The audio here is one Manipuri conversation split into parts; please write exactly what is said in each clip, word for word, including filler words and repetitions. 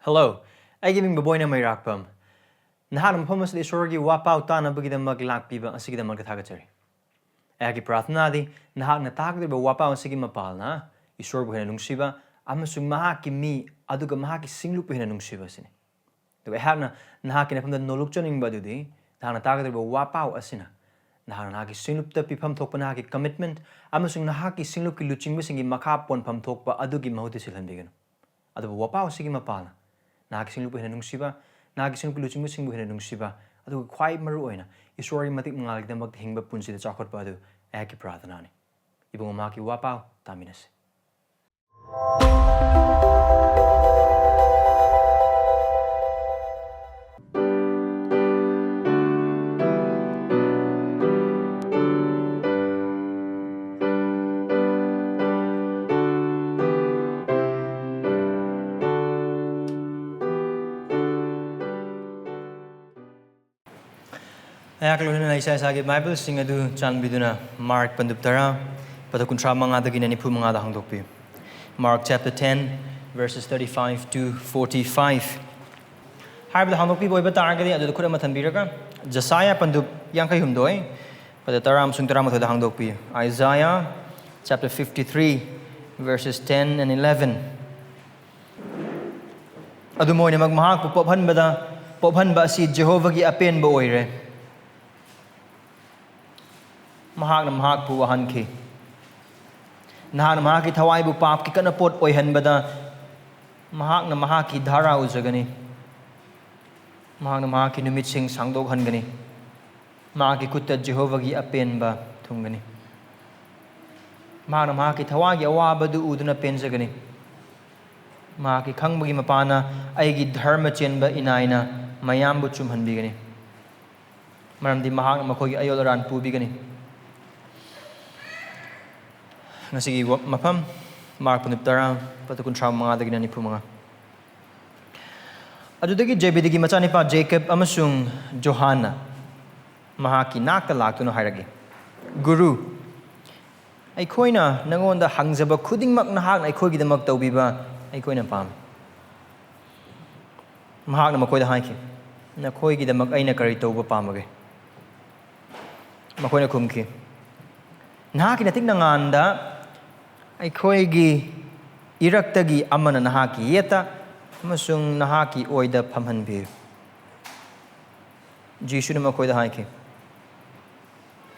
Hello, ꯑꯩꯒꯤ ꯃꯤꯡ ꯕꯕꯣꯏꯅ ꯃꯩꯔꯥꯛꯄꯝ꯫ ꯅꯍꯥꯛꯅ ꯃꯐꯝ ꯑꯁꯤꯗ ꯏꯁꯣꯔꯒꯤ ꯋꯥꯄꯥꯎ ꯇꯥꯅꯕꯒꯤꯗꯃꯛ ꯂꯥꯛꯄꯤꯕ ꯑꯁꯤꯒꯤꯗꯃꯛꯇ ꯊꯥꯒꯠꯆꯔꯤ꯫ ꯑꯩꯍꯥꯛꯀꯤ ꯄ꯭ꯔꯥꯔꯊꯅꯥꯗꯤ ꯅꯍꯥꯛꯅ ꯇꯥꯒꯗꯧꯔꯤꯕ ꯋꯥꯄꯥꯎ ꯑꯁꯤꯒꯤ ꯃꯄꯥꯜꯅ ꯏꯁꯣꯔꯕꯨ ꯍꯦꯟꯅ ꯅꯨꯡꯁꯤꯕ ꯑꯃꯁꯨꯡ ꯃꯍꯥꯛꯀꯤ ꯃꯤ ꯑꯗꯨꯒ ꯃꯍꯥꯛꯀꯤ ꯁꯤꯡꯂꯨꯞꯄꯨ ꯍꯦꯟꯅ ꯅꯨꯡꯁꯤꯕ ꯑꯁꯤꯅꯤ꯫ ꯑꯗꯨꯒ ꯑꯩꯍꯥꯛꯅ ꯅꯍꯥꯛꯀꯤ ꯅꯐꯝꯗ ꯅꯣꯂꯨꯛꯆꯅꯤꯡꯕ ꯑꯗꯨꯗꯤ ꯅꯍꯥꯛꯅ ꯇꯥꯒꯗꯧꯔꯤꯕ ꯋꯥꯄꯥꯎ ꯑꯁꯤꯅ ꯅꯍꯥꯛꯅ ꯅꯍꯥꯛꯀꯤ ꯁꯤꯡꯂꯨꯞꯇ ꯄꯤꯐꯝ ꯊꯣꯛꯄ ꯅꯍꯥꯛꯀꯤ commitment ꯑꯃꯁꯨꯡ ꯅꯍꯥꯛꯀꯤ ꯁꯤꯡꯂꯨꯞꯀꯤ ꯂꯨꯆꯤꯡꯕꯁꯤꯡꯒꯤ ꯃꯈꯥ ꯄꯣꯟꯐꯝ ꯊꯣꯛꯄ ꯑꯗꯨꯒꯤ ꯃꯍꯨꯠꯇ ꯁꯤꯜꯍꯟꯕꯤꯒꯅꯨ꯫ ꯑꯗꯨꯕꯨ ꯋꯥꯄꯥꯎ ꯑꯁꯤꯒꯤ ꯃꯄꯥꯜꯅ ꯅꯍꯥꯛꯀꯤ ꯁꯤꯡꯂꯨꯞꯄꯨ ꯍꯦꯟꯅ ꯅꯨꯡꯁꯤꯕ, ꯅꯍꯥꯛꯀꯤ ꯁꯤꯡꯂꯨꯞꯀꯤ ꯂꯨꯆꯤꯡꯕꯁꯤꯡꯕꯨ ꯍꯦꯟꯅ ꯅꯨꯡꯁꯤꯕ, ꯑꯗꯨꯒ ꯈ꯭ꯋꯥꯏ ꯃꯔꯨ ꯑꯣꯏꯅ ꯏꯁꯣꯔꯒꯤ ꯃꯇꯤꯛ ꯃꯉꯥꯜꯒꯤꯗꯃꯛꯇ ꯍꯤꯡꯕ ꯄꯨꯟꯁꯤꯗ ꯆꯥꯎꯈꯠꯄ ꯑꯗꯨ ꯑꯩꯍꯥꯛꯀꯤ ꯄ꯭ꯔꯥꯔꯊꯅꯥꯅꯤ꯫ ꯏꯕꯨꯡꯉꯣ, ꯃꯍꯥꯛꯀꯤ ꯋꯥꯄꯥꯎ ꯇꯥꯃꯤꯟꯅꯁꯤ꯫ ꯑꯩꯍꯥꯛ ꯂꯣꯏꯅꯅ ꯏꯁꯥ ꯏꯁꯥꯒꯤ ꯕꯥꯏꯕꯜꯁꯤꯡ ꯑꯗꯨ ꯆꯥꯟꯕꯤꯗꯨꯅ ꯃꯥꯔꯛ ꯄꯟꯗꯨꯞ ꯇꯔꯥ, ꯄꯗ ꯀꯨꯟꯊ꯭ꯔꯥ ꯃꯉꯥꯗꯒꯤꯅ ꯅꯤꯐꯨ ꯃꯉꯥꯗ ꯍꯥꯡꯗꯣꯛꯄꯤꯌꯨ꯫ Mark chapter ten, verses thirty-five to forty-five꯫ ꯍꯥꯏꯕꯗ ꯍꯥꯡꯗꯣꯛꯄꯤꯕ ꯑꯣꯏꯕ ꯇꯥꯔꯒꯗꯤ ꯑꯗꯨꯗ ꯈꯨꯠ ꯑꯃ ꯊꯝꯕꯤꯔꯒ, ꯖꯁꯥꯌꯥ ꯄꯟꯗꯨꯞ ꯌꯥꯡꯈꯩ ꯍꯨꯝꯗꯣꯏ, ꯄꯗ ꯇꯔꯥ ꯑꯃꯁꯨꯡ ꯇꯔꯥꯃꯥꯊꯣꯏꯗ ꯍꯥꯡꯗꯣꯛꯄꯤꯌꯨ꯫ Isaiah chapter fifty-three, verses ten and eleven꯫ ꯑꯗꯨꯝ ꯑꯣꯏꯅꯃꯛ ꯃꯍꯥꯛꯄꯨ ꯄꯣꯞꯍꯟꯕꯗ, ꯄꯣꯞꯍꯟꯕ ꯑꯁꯤ ꯖꯦꯍꯣꯚꯥꯒꯤ ꯑꯄꯦꯟꯕ ꯑꯣꯏꯔꯦ꯫ ꯃꯍꯥꯛꯅ ꯃꯍꯥꯛꯄꯨ ꯋꯥꯍꯟꯈꯤ꯫ ꯅꯍꯥꯛꯅ ꯃꯍꯥꯛꯀꯤ ꯊꯋꯥꯏꯕꯨ ꯄꯥꯞꯀꯤ ꯀꯠꯅꯄꯣꯠ ꯑꯣꯏꯍꯟꯕꯗ, ꯃꯍꯥꯛꯅ ꯃꯍꯥꯛꯀꯤ ꯙꯥꯔꯥ ꯎꯖꯒꯅꯤ꯫ ꯃꯍꯥꯛꯅ ꯃꯍꯥꯛꯀꯤ ꯅꯨꯃꯤꯠꯁꯤꯡ ꯁꯥꯡꯗꯣꯛꯍꯟꯒꯅꯤ꯫ ꯃꯍꯥꯛꯀꯤ ꯈꯨꯠꯇ ꯖꯦꯍꯣꯚꯥꯒꯤ ꯑꯄꯦꯟꯕ ꯊꯨꯡꯒꯅꯤ꯫ ꯃꯍꯥꯛꯅ ꯃꯍꯥꯛꯀꯤ ꯊꯋꯥꯏꯒꯤ ꯑꯋꯥꯕꯗꯨ ꯎꯗꯨꯅ ꯄꯦꯟꯖꯒꯅꯤ꯫ ꯃꯍꯥꯛꯀꯤ ꯈꯪꯕꯒꯤ ꯃꯄꯥꯅ ꯑꯩꯒꯤ ꯙꯔꯃ ꯆꯦꯟꯕ ꯏꯅꯥꯏꯅ ꯃꯌꯥꯝꯕꯨ ꯆꯨꯝꯍꯟꯕꯤꯒꯅꯤ, ꯃꯔꯝꯗꯤ ꯃꯍꯥꯛꯅ ꯃꯈꯣꯏꯒꯤ ꯑꯌꯣꯜ ꯑꯔꯥꯟ ꯄꯨꯕꯤꯒꯅꯤ꯫ ꯉꯁꯤꯒꯤ ꯋ-, ꯃꯐꯝ, ꯃꯥꯔꯛ ꯄꯟꯗꯨꯞ ꯇꯔꯥ, ꯄꯗ ꯀꯨꯟꯊ꯭ꯔꯥ ꯃꯉꯥꯗꯒꯤꯅ ꯅꯤꯐꯨ ꯃꯉꯥ꯫ ꯑꯗꯨꯗꯒꯤ ꯖꯦꯕꯤꯗꯤꯒꯤ ꯃꯆꯥꯅꯤꯄꯥ ꯖꯦꯀꯕ ꯑꯃꯁꯨꯡ ꯖꯣꯍꯥꯟꯅ ꯃꯍꯥꯛꯀꯤ ꯅꯥꯛꯇ ꯂꯥꯛꯇꯨꯅ ꯍꯥꯏꯔꯛꯏ, "ꯒꯨꯔꯨ, ꯑꯩꯈꯣꯏꯅ ꯅꯉꯣꯟꯗ ꯍꯪꯖꯕ ꯈꯨꯗꯤꯡꯃꯛ ꯅꯍꯥꯛꯅ ꯑꯩꯈꯣꯏꯒꯤꯗꯃꯛ ꯇꯧꯕꯤꯕ ꯑꯩꯈꯣꯏꯅ ꯄꯥꯝꯃꯤ꯫" ꯃꯍꯥꯛꯅ ꯃꯈꯣꯏꯗ ꯍꯥꯏꯈꯤ, "ꯅꯈꯣꯏꯒꯤꯗꯃꯛ ꯑꯩꯅ ꯀꯔꯤ ꯇꯧꯕ ꯄꯥꯝꯕꯒꯦ?" ꯃꯈꯣꯏꯅ ꯈꯨꯝꯈꯤ, "ꯅꯍꯥꯛꯀꯤ ꯅꯇꯤꯛ ꯅꯉꯥꯟꯗ ꯑꯩꯈꯣꯏꯒꯤ ꯏꯔꯛꯇꯒꯤ ꯑꯃꯅ ꯅꯍꯥꯛꯀꯤ ꯌꯦꯠꯇ ꯑꯃꯁꯨꯡ ꯅꯍꯥꯛꯀꯤ ꯑꯣꯏꯗ ꯐꯝꯍꯟꯕꯤꯌꯨ꯫" ꯖꯤꯁꯨꯅ ꯃꯈꯣꯏꯗ ꯍꯥꯏꯈꯤ,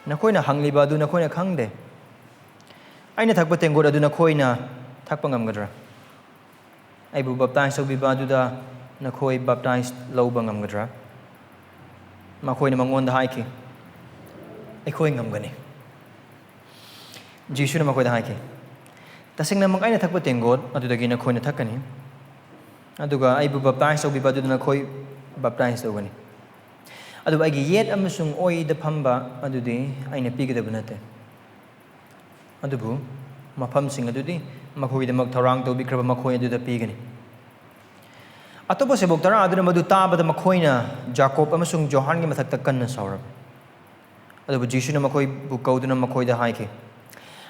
"ꯅꯈꯣꯏꯅ ꯍꯪꯂꯤꯕ ꯑꯗꯨ ꯅꯈꯣꯏꯅ ꯈꯪꯗꯦ꯫ ꯑꯩꯅ ꯊꯛꯄ ꯇꯦꯡꯀꯣꯠ ꯑꯗꯨ ꯅꯈꯣꯏꯅ ꯊꯛꯄ ꯉꯝꯒꯗ꯭ꯔꯥ? ꯑꯩꯕꯨ ꯕꯥꯞꯇꯥꯏꯖ ꯇꯧꯕꯤꯕ ꯑꯗꯨꯗ ꯅꯈꯣꯏ ꯕꯥꯞꯇꯥꯏꯖ ꯂꯧꯕ ꯉꯝꯒꯗ꯭ꯔꯥ?" ꯃꯈꯣꯏꯅ ꯃꯉꯣꯟꯗ ꯍꯥꯏꯈꯤ, "ꯑꯩꯈꯣꯏ ꯉꯝꯒꯅꯤ꯫" ꯖꯤꯁꯨꯅ ꯃꯈꯣꯏꯗ ꯍꯥꯏꯈꯤ, "ꯇꯁꯦꯡꯅꯃꯛ ꯑꯩꯅ ꯊꯛꯄ ꯇꯦꯡꯀꯣꯠ ꯑꯗꯨꯗꯒꯤ ꯅꯈꯣꯏꯅ ꯊꯛꯀꯅꯤ, ꯑꯗꯨꯒ ꯑꯩꯕꯨ ꯕꯥꯞꯇꯥꯏꯖ ꯇꯧꯕꯤꯕ ꯑꯗꯨꯗ ꯅꯈꯣꯏ ꯕꯥꯞꯇꯥꯏꯖ ꯇꯧꯒꯅꯤ꯫ ꯑꯗꯨꯕꯨ ꯑꯩꯒꯤ ꯌꯦꯠ ꯑꯃꯁꯨꯡ ꯑꯣꯏꯗ ꯐꯝꯕ ꯑꯗꯨꯗꯤ ꯑꯩꯅ ꯄꯤꯒꯗꯕ ꯅꯠꯇꯦ, ꯑꯗꯨꯕꯨ ꯃꯐꯝꯁꯤꯡ ꯑꯗꯨꯗꯤ ꯃꯈꯣꯏꯒꯤꯗꯃꯛ ꯊꯧꯔꯥꯡ ꯇꯧꯕꯤꯈ꯭ꯔꯕ ꯃꯈꯣꯏ ꯑꯗꯨꯗ ꯄꯤꯒꯅꯤ꯫" ꯑꯇꯣꯞꯄ ꯁꯦꯕꯣꯛ ꯇꯔꯥ ꯑꯗꯨꯅ ꯃꯗꯨ ꯇꯥꯕꯗ ꯃꯈꯣꯏꯅ ꯖꯥꯀꯣꯕ ꯑꯃꯁꯨꯡ ꯌꯣꯍꯥꯟꯒꯤ ꯃꯊꯛꯇ ꯀꯟꯅ ꯁꯥꯎꯔꯝꯃꯤ꯫ ꯑꯗꯨꯕꯨ ꯖꯤꯁꯨꯅ ꯃꯈꯣꯏꯕꯨ ꯀꯧꯗꯨꯅ ꯃꯈꯣꯏꯗ ꯍꯥꯏꯈꯤ,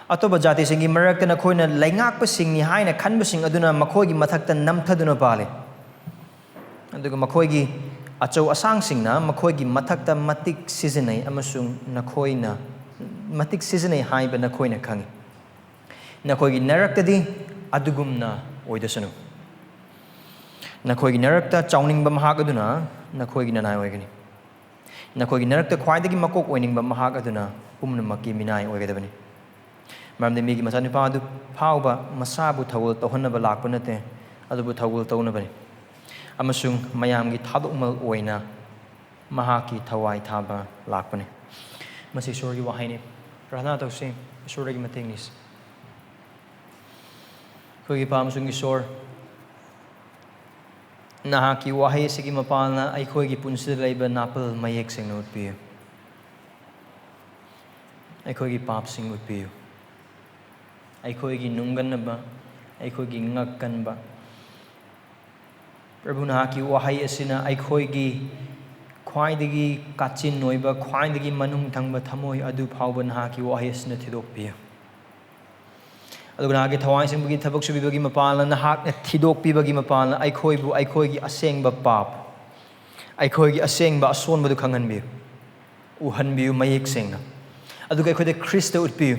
"ꯑꯇꯣꯞꯄ ꯖꯥꯇꯤꯁꯤꯡꯒꯤ ꯃꯔꯛꯇ ꯅꯈꯣꯏꯅ ꯂꯩꯉꯥꯛꯄꯁꯤꯡꯅꯤ ꯍꯥꯏꯅ ꯈꯟꯕꯁꯤꯡ ꯑꯗꯨꯅ ꯃꯈꯣꯏꯒꯤ ꯃꯊꯛꯇ ꯅꯝꯊꯗꯨꯅ ꯄꯥꯜꯂꯤ, ꯑꯗꯨꯒ ꯃꯈꯣꯏꯒꯤ ꯑꯆꯧ ꯑꯁꯥꯡꯁꯤꯡꯅ ꯃꯈꯣꯏꯒꯤ ꯃꯊꯛꯇ ꯃꯇꯤꯛ ꯁꯤꯖꯤꯟꯅꯩ ꯑꯃꯁꯨꯡ ꯅꯈꯣꯏꯅ ꯃꯇꯤꯛ ꯁꯤꯖꯤꯟꯅꯩ ꯍꯥꯏꯕ ꯅꯈꯣꯏꯅ ꯈꯪꯏ꯫ ꯅꯈꯣꯏꯒꯤ ꯅꯔꯛꯇꯗꯤ ꯑꯗꯨꯒꯨꯝꯅ ꯑꯣꯏꯗꯁꯅꯨ꯫ ꯅꯈꯣꯏꯒꯤ ꯅꯔꯛꯇ ꯆꯥꯎꯅꯤꯡꯕ ꯃꯍꯥꯛ ꯑꯗꯨꯅ ꯅꯈꯣꯏꯒꯤ ꯅꯅꯥꯏ ꯑꯣꯏꯒꯅꯤ꯫ ꯅꯈꯣꯏꯒꯤ ꯅꯔꯛꯇ ꯈ꯭ꯋꯥꯏꯗꯒꯤ ꯃꯀꯣꯛ ꯑꯣꯏꯅꯤꯡꯕ ꯃꯍꯥꯛ ꯑꯗꯨꯅ ꯄꯨꯝꯅꯃꯛꯀꯤ ꯃꯤꯅꯥꯏ ꯑꯣꯏꯒꯗꯕꯅꯤ꯫ ꯃꯔꯝꯗꯤ ꯃꯤꯒꯤ ꯃꯆꯥꯅꯨꯄꯥ ꯑꯗꯨ ꯐꯥꯎꯕ ꯃꯁꯥꯕꯨ ꯊꯧꯒꯜ ꯇꯧꯍꯟꯅꯕ ꯂꯥꯛꯄ ꯅꯠꯇꯦ, ꯑꯗꯨꯕꯨ ꯊꯧꯒꯜ ꯇꯧꯅꯕꯅꯤ, ꯑꯃꯁꯨꯡ ꯃꯌꯥꯝꯒꯤ ꯊꯥꯗꯣꯛꯃꯜ ꯑꯣꯏꯅ ꯃꯍꯥꯛꯀꯤ ꯊꯋꯥꯏ ꯊꯥꯕ ꯂꯥꯛꯄꯅꯤ꯫" ꯃꯁꯤ ꯏꯁꯣꯔꯒꯤ ꯋꯥꯍꯩꯅꯤ꯫ ꯄ꯭ꯔꯥꯊꯅꯥ ꯇꯧꯁꯤ, ꯏꯁꯣꯔꯗꯒꯤ ꯃꯇꯦꯡ ꯅꯤꯁꯤ꯫ ꯑꯩꯈꯣꯏꯒꯤ ꯏꯄꯥ ꯑꯃꯁꯨꯡ ꯏꯁꯣꯔ, ꯅꯍꯥꯛꯀꯤ ꯋꯥꯍꯩ ꯑꯁꯤꯒꯤ ꯃꯄꯥꯜꯅ ꯑꯩꯈꯣꯏꯒꯤ ꯄꯨꯟꯁꯤꯗ ꯂꯩꯕ ꯅꯥꯄꯜ ꯃꯌꯦꯛ ꯁꯦꯡꯅ ꯎꯠꯄꯤꯌꯨ꯫ ꯑꯩꯈꯣꯏꯒꯤ ꯄꯥꯞꯁꯤꯡ ꯎꯠꯄꯤꯌꯨ꯫ ꯑꯩꯈꯣꯏꯒꯤ ꯅꯨꯡꯒꯟꯅꯕ, ꯑꯩꯈꯣꯏꯒꯤ ꯉꯛꯀꯟꯕ꯫ ꯄ꯭ꯔꯚꯨ, ꯅꯍꯥꯛꯀꯤ ꯋꯥꯍꯩ ꯑꯁꯤꯅ ꯑꯩꯈꯣꯏꯒꯤ ꯈ꯭ꯋꯥꯏꯗꯒꯤ ꯀꯥꯆꯤꯟ ꯑꯣꯏꯕ, ꯈ꯭ꯋꯥꯏꯗꯒꯤ ꯃꯅꯨꯡ ꯊꯪꯕ ꯊꯃꯣꯏ ꯑꯗꯨ ꯐꯥꯎꯕ ꯅꯍꯥꯛꯀꯤ ꯋꯥꯍꯩ ꯑꯁꯤꯅ ꯊꯤꯗꯣꯛꯄꯤꯌꯨ꯫ ꯑꯗꯨꯒ ꯅꯍꯥꯛꯀꯤ ꯊꯋꯥꯏ ꯑꯁꯦꯡꯕꯒꯤ ꯊꯕꯛ ꯁꯨꯕꯤꯕꯒꯤ ꯃꯄꯥꯜꯅ, ꯅꯍꯥꯛꯅ ꯊꯤꯗꯣꯛꯄꯤꯕꯒꯤ ꯃꯄꯥꯜꯅ ꯑꯩꯈꯣꯏꯕꯨ ꯑꯩꯈꯣꯏꯒꯤ ꯑꯁꯦꯡꯕ ꯄꯥꯞ, ꯑꯩꯈꯣꯏꯒꯤ ꯑꯁꯦꯡꯕ ꯑꯁꯣꯟꯕꯗꯨ ꯈꯪꯍꯟꯕꯤꯌꯨ, ꯎꯍꯟꯕꯤꯌꯨ ꯃꯌꯦꯛ ꯁꯦꯡꯅ꯫ ꯑꯗꯨꯒ ꯑꯩꯈꯣꯏꯗ ꯈ꯭ꯔꯤꯁꯇ ꯎꯠꯄꯤꯌꯨ꯫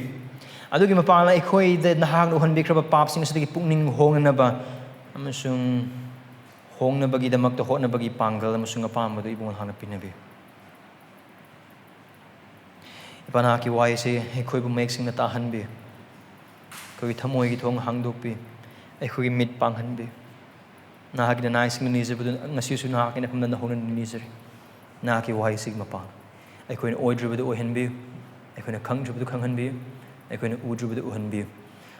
ꯑꯗꯨꯒꯤ ꯃꯄꯥꯜꯅ ꯑꯩꯈꯣꯏꯗ ꯅꯍꯥꯛꯅ ꯎꯍꯟꯕꯤꯈ꯭ꯔꯕ ꯄꯥꯞꯁꯤꯡ ꯑꯁꯤꯗꯒꯤ ꯄꯨꯛꯅꯤꯡ ꯍꯣꯡꯅꯅꯕ ꯑꯃꯁꯨꯡ ꯍꯣꯡꯅꯕꯒꯤꯗꯃꯛꯇ ꯍꯣꯠꯅꯕꯒꯤ ꯄꯥꯡꯒꯜ ꯑꯃꯁꯨꯡ ꯑꯄꯥꯝꯕꯗꯨ ꯏꯕꯨꯡꯉꯣ ꯅꯍꯥꯛꯅ ꯄꯤꯅꯕꯤꯌꯨ꯫ ꯏꯄꯥ, ꯅꯍꯥꯛꯀꯤ ꯋꯥꯍꯩꯁꯤ ꯑꯩꯈꯣꯏꯕꯨ ꯃꯌꯦꯛ ꯁꯦꯡꯅ ꯇꯥꯍꯟꯕꯤꯌꯨ꯫ ꯑꯩꯈꯣꯏꯒꯤ ꯊꯃꯣꯏꯒꯤ ꯊꯣꯡ ꯍꯥꯡꯗꯣꯛꯄꯤꯌꯨ꯫ ꯑꯩꯈꯣꯏꯒꯤ ꯃꯤꯠ ꯄꯥꯡꯍꯟꯕꯤꯌꯨ꯫ ꯅꯍꯥꯛꯀꯤ ꯅꯅꯥꯏꯁꯤꯡꯅ ꯅꯤꯖꯕꯗꯨ ꯉꯁꯤꯁꯨ ꯅꯍꯥꯛꯀꯤ ꯅꯐꯝꯗ ꯅꯧꯍꯧꯅꯅ ꯅꯤꯖꯔꯤ꯫ ꯅꯍꯥꯛꯀꯤ ꯋꯥꯍꯩꯁꯤꯒꯤ ꯃꯄꯥꯟ ꯑꯩꯈꯣꯏꯅ ꯑꯣꯏꯗ꯭ꯔꯤꯕꯗꯨ ꯑꯣꯏꯍꯟꯕꯤꯌꯨ꯫ ꯑꯩꯈꯣꯏꯅ ꯈꯪꯗ꯭ꯔꯤꯕꯗꯨ ꯈꯪꯍꯟꯕꯤꯌꯨ꯫ ꯑꯩꯈꯣꯏꯅ ꯎꯗ꯭ꯔꯤꯕꯗꯨ ꯎꯍꯟꯕꯤꯌꯨ꯫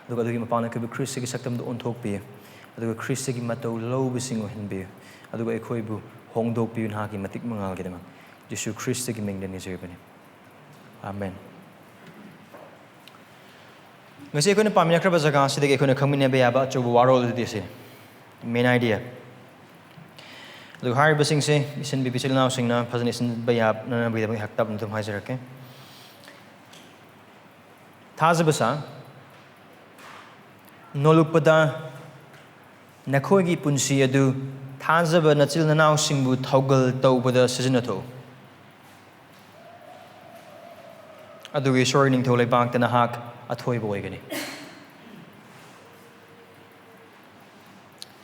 ꯑꯗꯨꯒ ꯑꯗꯨꯒꯤ ꯃꯄꯥꯟꯗ ꯑꯩꯈꯣꯏꯕꯨ ꯈ꯭ꯔꯤꯁꯇꯒꯤ ꯁꯛꯇꯝꯗ ꯑꯣꯟꯊꯣꯛꯄꯤꯌꯨ꯫ ꯑꯗꯨꯒ ꯈ꯭ꯔꯤꯁꯇꯒꯤ ꯃꯇꯧ ꯂꯧꯕꯁꯤꯡ ꯑꯣꯏꯍꯟꯕꯤꯌꯨ꯫ ꯑꯗꯨꯒ ꯑꯩꯈꯣꯏꯕꯨ ꯍꯣꯡꯗꯣꯛꯄꯤꯌꯨ ꯅꯍꯥꯛꯀꯤ ꯃꯇꯤꯛ ꯃꯉꯥꯜꯒꯤꯗꯃꯛ꯫ ꯖꯤꯁꯨ ꯈ꯭ꯔꯤꯁꯇꯒꯤ ꯃꯤꯡꯗ ꯅꯤꯖꯔꯤꯕꯅꯤ꯫ ꯑꯥꯃꯦꯟ꯫ ꯉꯁꯤ ꯑꯩꯈꯣꯏꯅ ꯄꯥꯃꯤꯟꯅꯈ꯭ꯔꯕ ꯖꯒꯥ ꯑꯁꯤꯗꯒꯤ ꯑꯩꯈꯣꯏꯅ ꯈꯪꯃꯤꯟꯅꯕ ꯌꯥꯕ ꯑꯆꯧꯕ ꯋꯥꯔꯣꯜ ꯑꯗꯨꯗꯤ ꯑꯁꯤꯅꯤ, main idea꯫ ꯑꯗꯨꯒ ꯍꯥꯏꯔꯤꯕꯁꯤꯡꯁꯦ ꯏꯁꯤꯟꯕꯤꯕ ꯏꯆꯤꯜ ꯏꯅꯥꯎꯁꯤꯡꯅ ꯐꯖꯅ ꯏꯁꯤꯟꯕ ꯌꯥꯅꯅꯕꯒꯤꯗꯃꯛ ꯑꯩꯍꯥꯛ ꯇꯞꯅ ꯑꯗꯨꯝ ꯍꯥꯏꯖꯔꯛꯀꯦ꯫ ꯊꯥꯖꯕ ꯁꯥ, ꯅꯣꯂꯨꯛꯄꯗ ꯅꯈꯣꯏꯒꯤ ꯄꯨꯟꯁꯤ ꯑꯗꯨ ꯊꯥꯖꯕ ꯅꯆꯤꯜ ꯅꯅꯥꯎꯁꯤꯡꯕꯨ ꯊꯧꯒꯜ ꯇꯧꯕꯗ ꯁꯤꯖꯤꯟꯅꯊꯣꯛꯎ꯫ ꯑꯗꯨꯒ ꯏꯁꯣꯔꯒꯤ ꯅꯤꯡꯊꯧ ꯂꯩꯕꯥꯛꯇ ꯅꯍꯥꯛ ꯑꯊꯣꯏꯕ ꯑꯣꯏꯒꯅꯤ꯫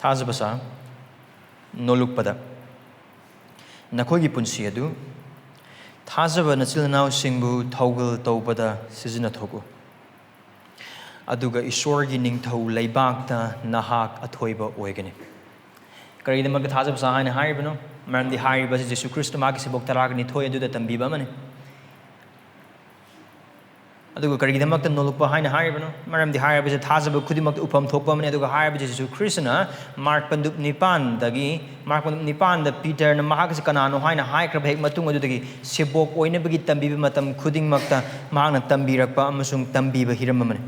ꯊꯥꯖꯕ ꯁꯥ, ꯅꯣꯂꯨꯛꯄꯗ ꯅꯈꯣꯏꯒꯤ ꯄꯨꯟꯁꯤ ꯑꯗꯨ ꯊꯥꯖꯕ ꯅꯆꯤꯜ ꯅꯅꯥꯎꯁꯤꯡꯕꯨ ꯊꯧꯒꯜ ꯇꯧꯕꯗ ꯁꯤꯖꯤꯟꯅꯊꯣꯛꯎ꯫ ꯑꯗꯨꯒ ꯏꯁꯣꯔꯒꯤ ꯅꯤꯡꯊꯧ ꯂꯩꯕꯥꯛꯇ ꯅꯍꯥꯛ ꯑꯊꯣꯏꯕ ꯑꯣꯏꯒꯅꯤ꯫ ꯀꯔꯤꯒꯤꯗꯃꯛꯇ ꯊꯥꯖꯕ ꯁꯥ ꯍꯥꯏꯅ ꯍꯥꯏꯔꯤꯕꯅꯣ? ꯃꯔꯝꯗꯤ ꯍꯥꯏꯔꯤꯕ ꯑꯁꯤ ꯖꯤꯁꯨ ꯈ꯭ꯔꯤꯁꯇ ꯃꯍꯥꯛꯀꯤ ꯁꯦꯕꯣꯛ ꯇꯔꯥꯒ ꯅꯤꯊꯣꯏ ꯑꯗꯨꯗ ꯇꯝꯕꯤꯕ ꯑꯃꯅꯤ꯫ ꯑꯗꯨꯒ ꯀꯔꯤꯒꯤꯗꯃꯛꯇ ꯅꯣꯂꯨꯛꯄ ꯍꯥꯏꯅ ꯍꯥꯏꯔꯤꯕꯅꯣ? ꯃꯔꯝꯗꯤ ꯍꯥꯏꯔꯤꯕꯁꯤ ꯊꯥꯖꯕ ꯈꯨꯗꯤꯡꯃꯛꯇ ꯎꯐꯝ ꯊꯣꯛꯄ ꯑꯃꯅꯤ꯫ ꯑꯗꯨꯒ ꯍꯥꯏꯔꯤꯕ ꯖꯤꯁꯨ ꯈ꯭ꯔꯤꯁꯇꯅ ꯃꯥꯔꯛ ꯄꯟꯗꯨꯞ ꯅꯤꯄꯥꯟꯗꯒꯤ, ꯃꯥꯔꯛ ꯄꯟꯗꯨꯞ ꯅꯤꯄꯥꯟꯗ ꯄꯤꯇꯔꯅ ꯃꯍꯥꯛ ꯑꯁꯤ ꯀꯅꯥꯅꯣ ꯍꯥꯏꯅ ꯍꯥꯏꯈ꯭ꯔꯕ ꯍꯦꯛ ꯃꯇꯨꯡ ꯑꯗꯨꯗꯒꯤ ꯁꯦꯕꯣꯛ ꯑꯣꯏꯅꯕꯒꯤ ꯇꯝꯕꯤꯕ ꯃꯇꯝ ꯈꯨꯗꯤꯡꯃꯛꯇ ꯃꯍꯥꯛꯅ ꯇꯝꯕꯤꯔꯛꯄ ꯑꯃꯁꯨꯡ ꯇꯝꯕꯤꯕ ꯍꯤꯔꯝ ꯑꯃꯅꯤ꯫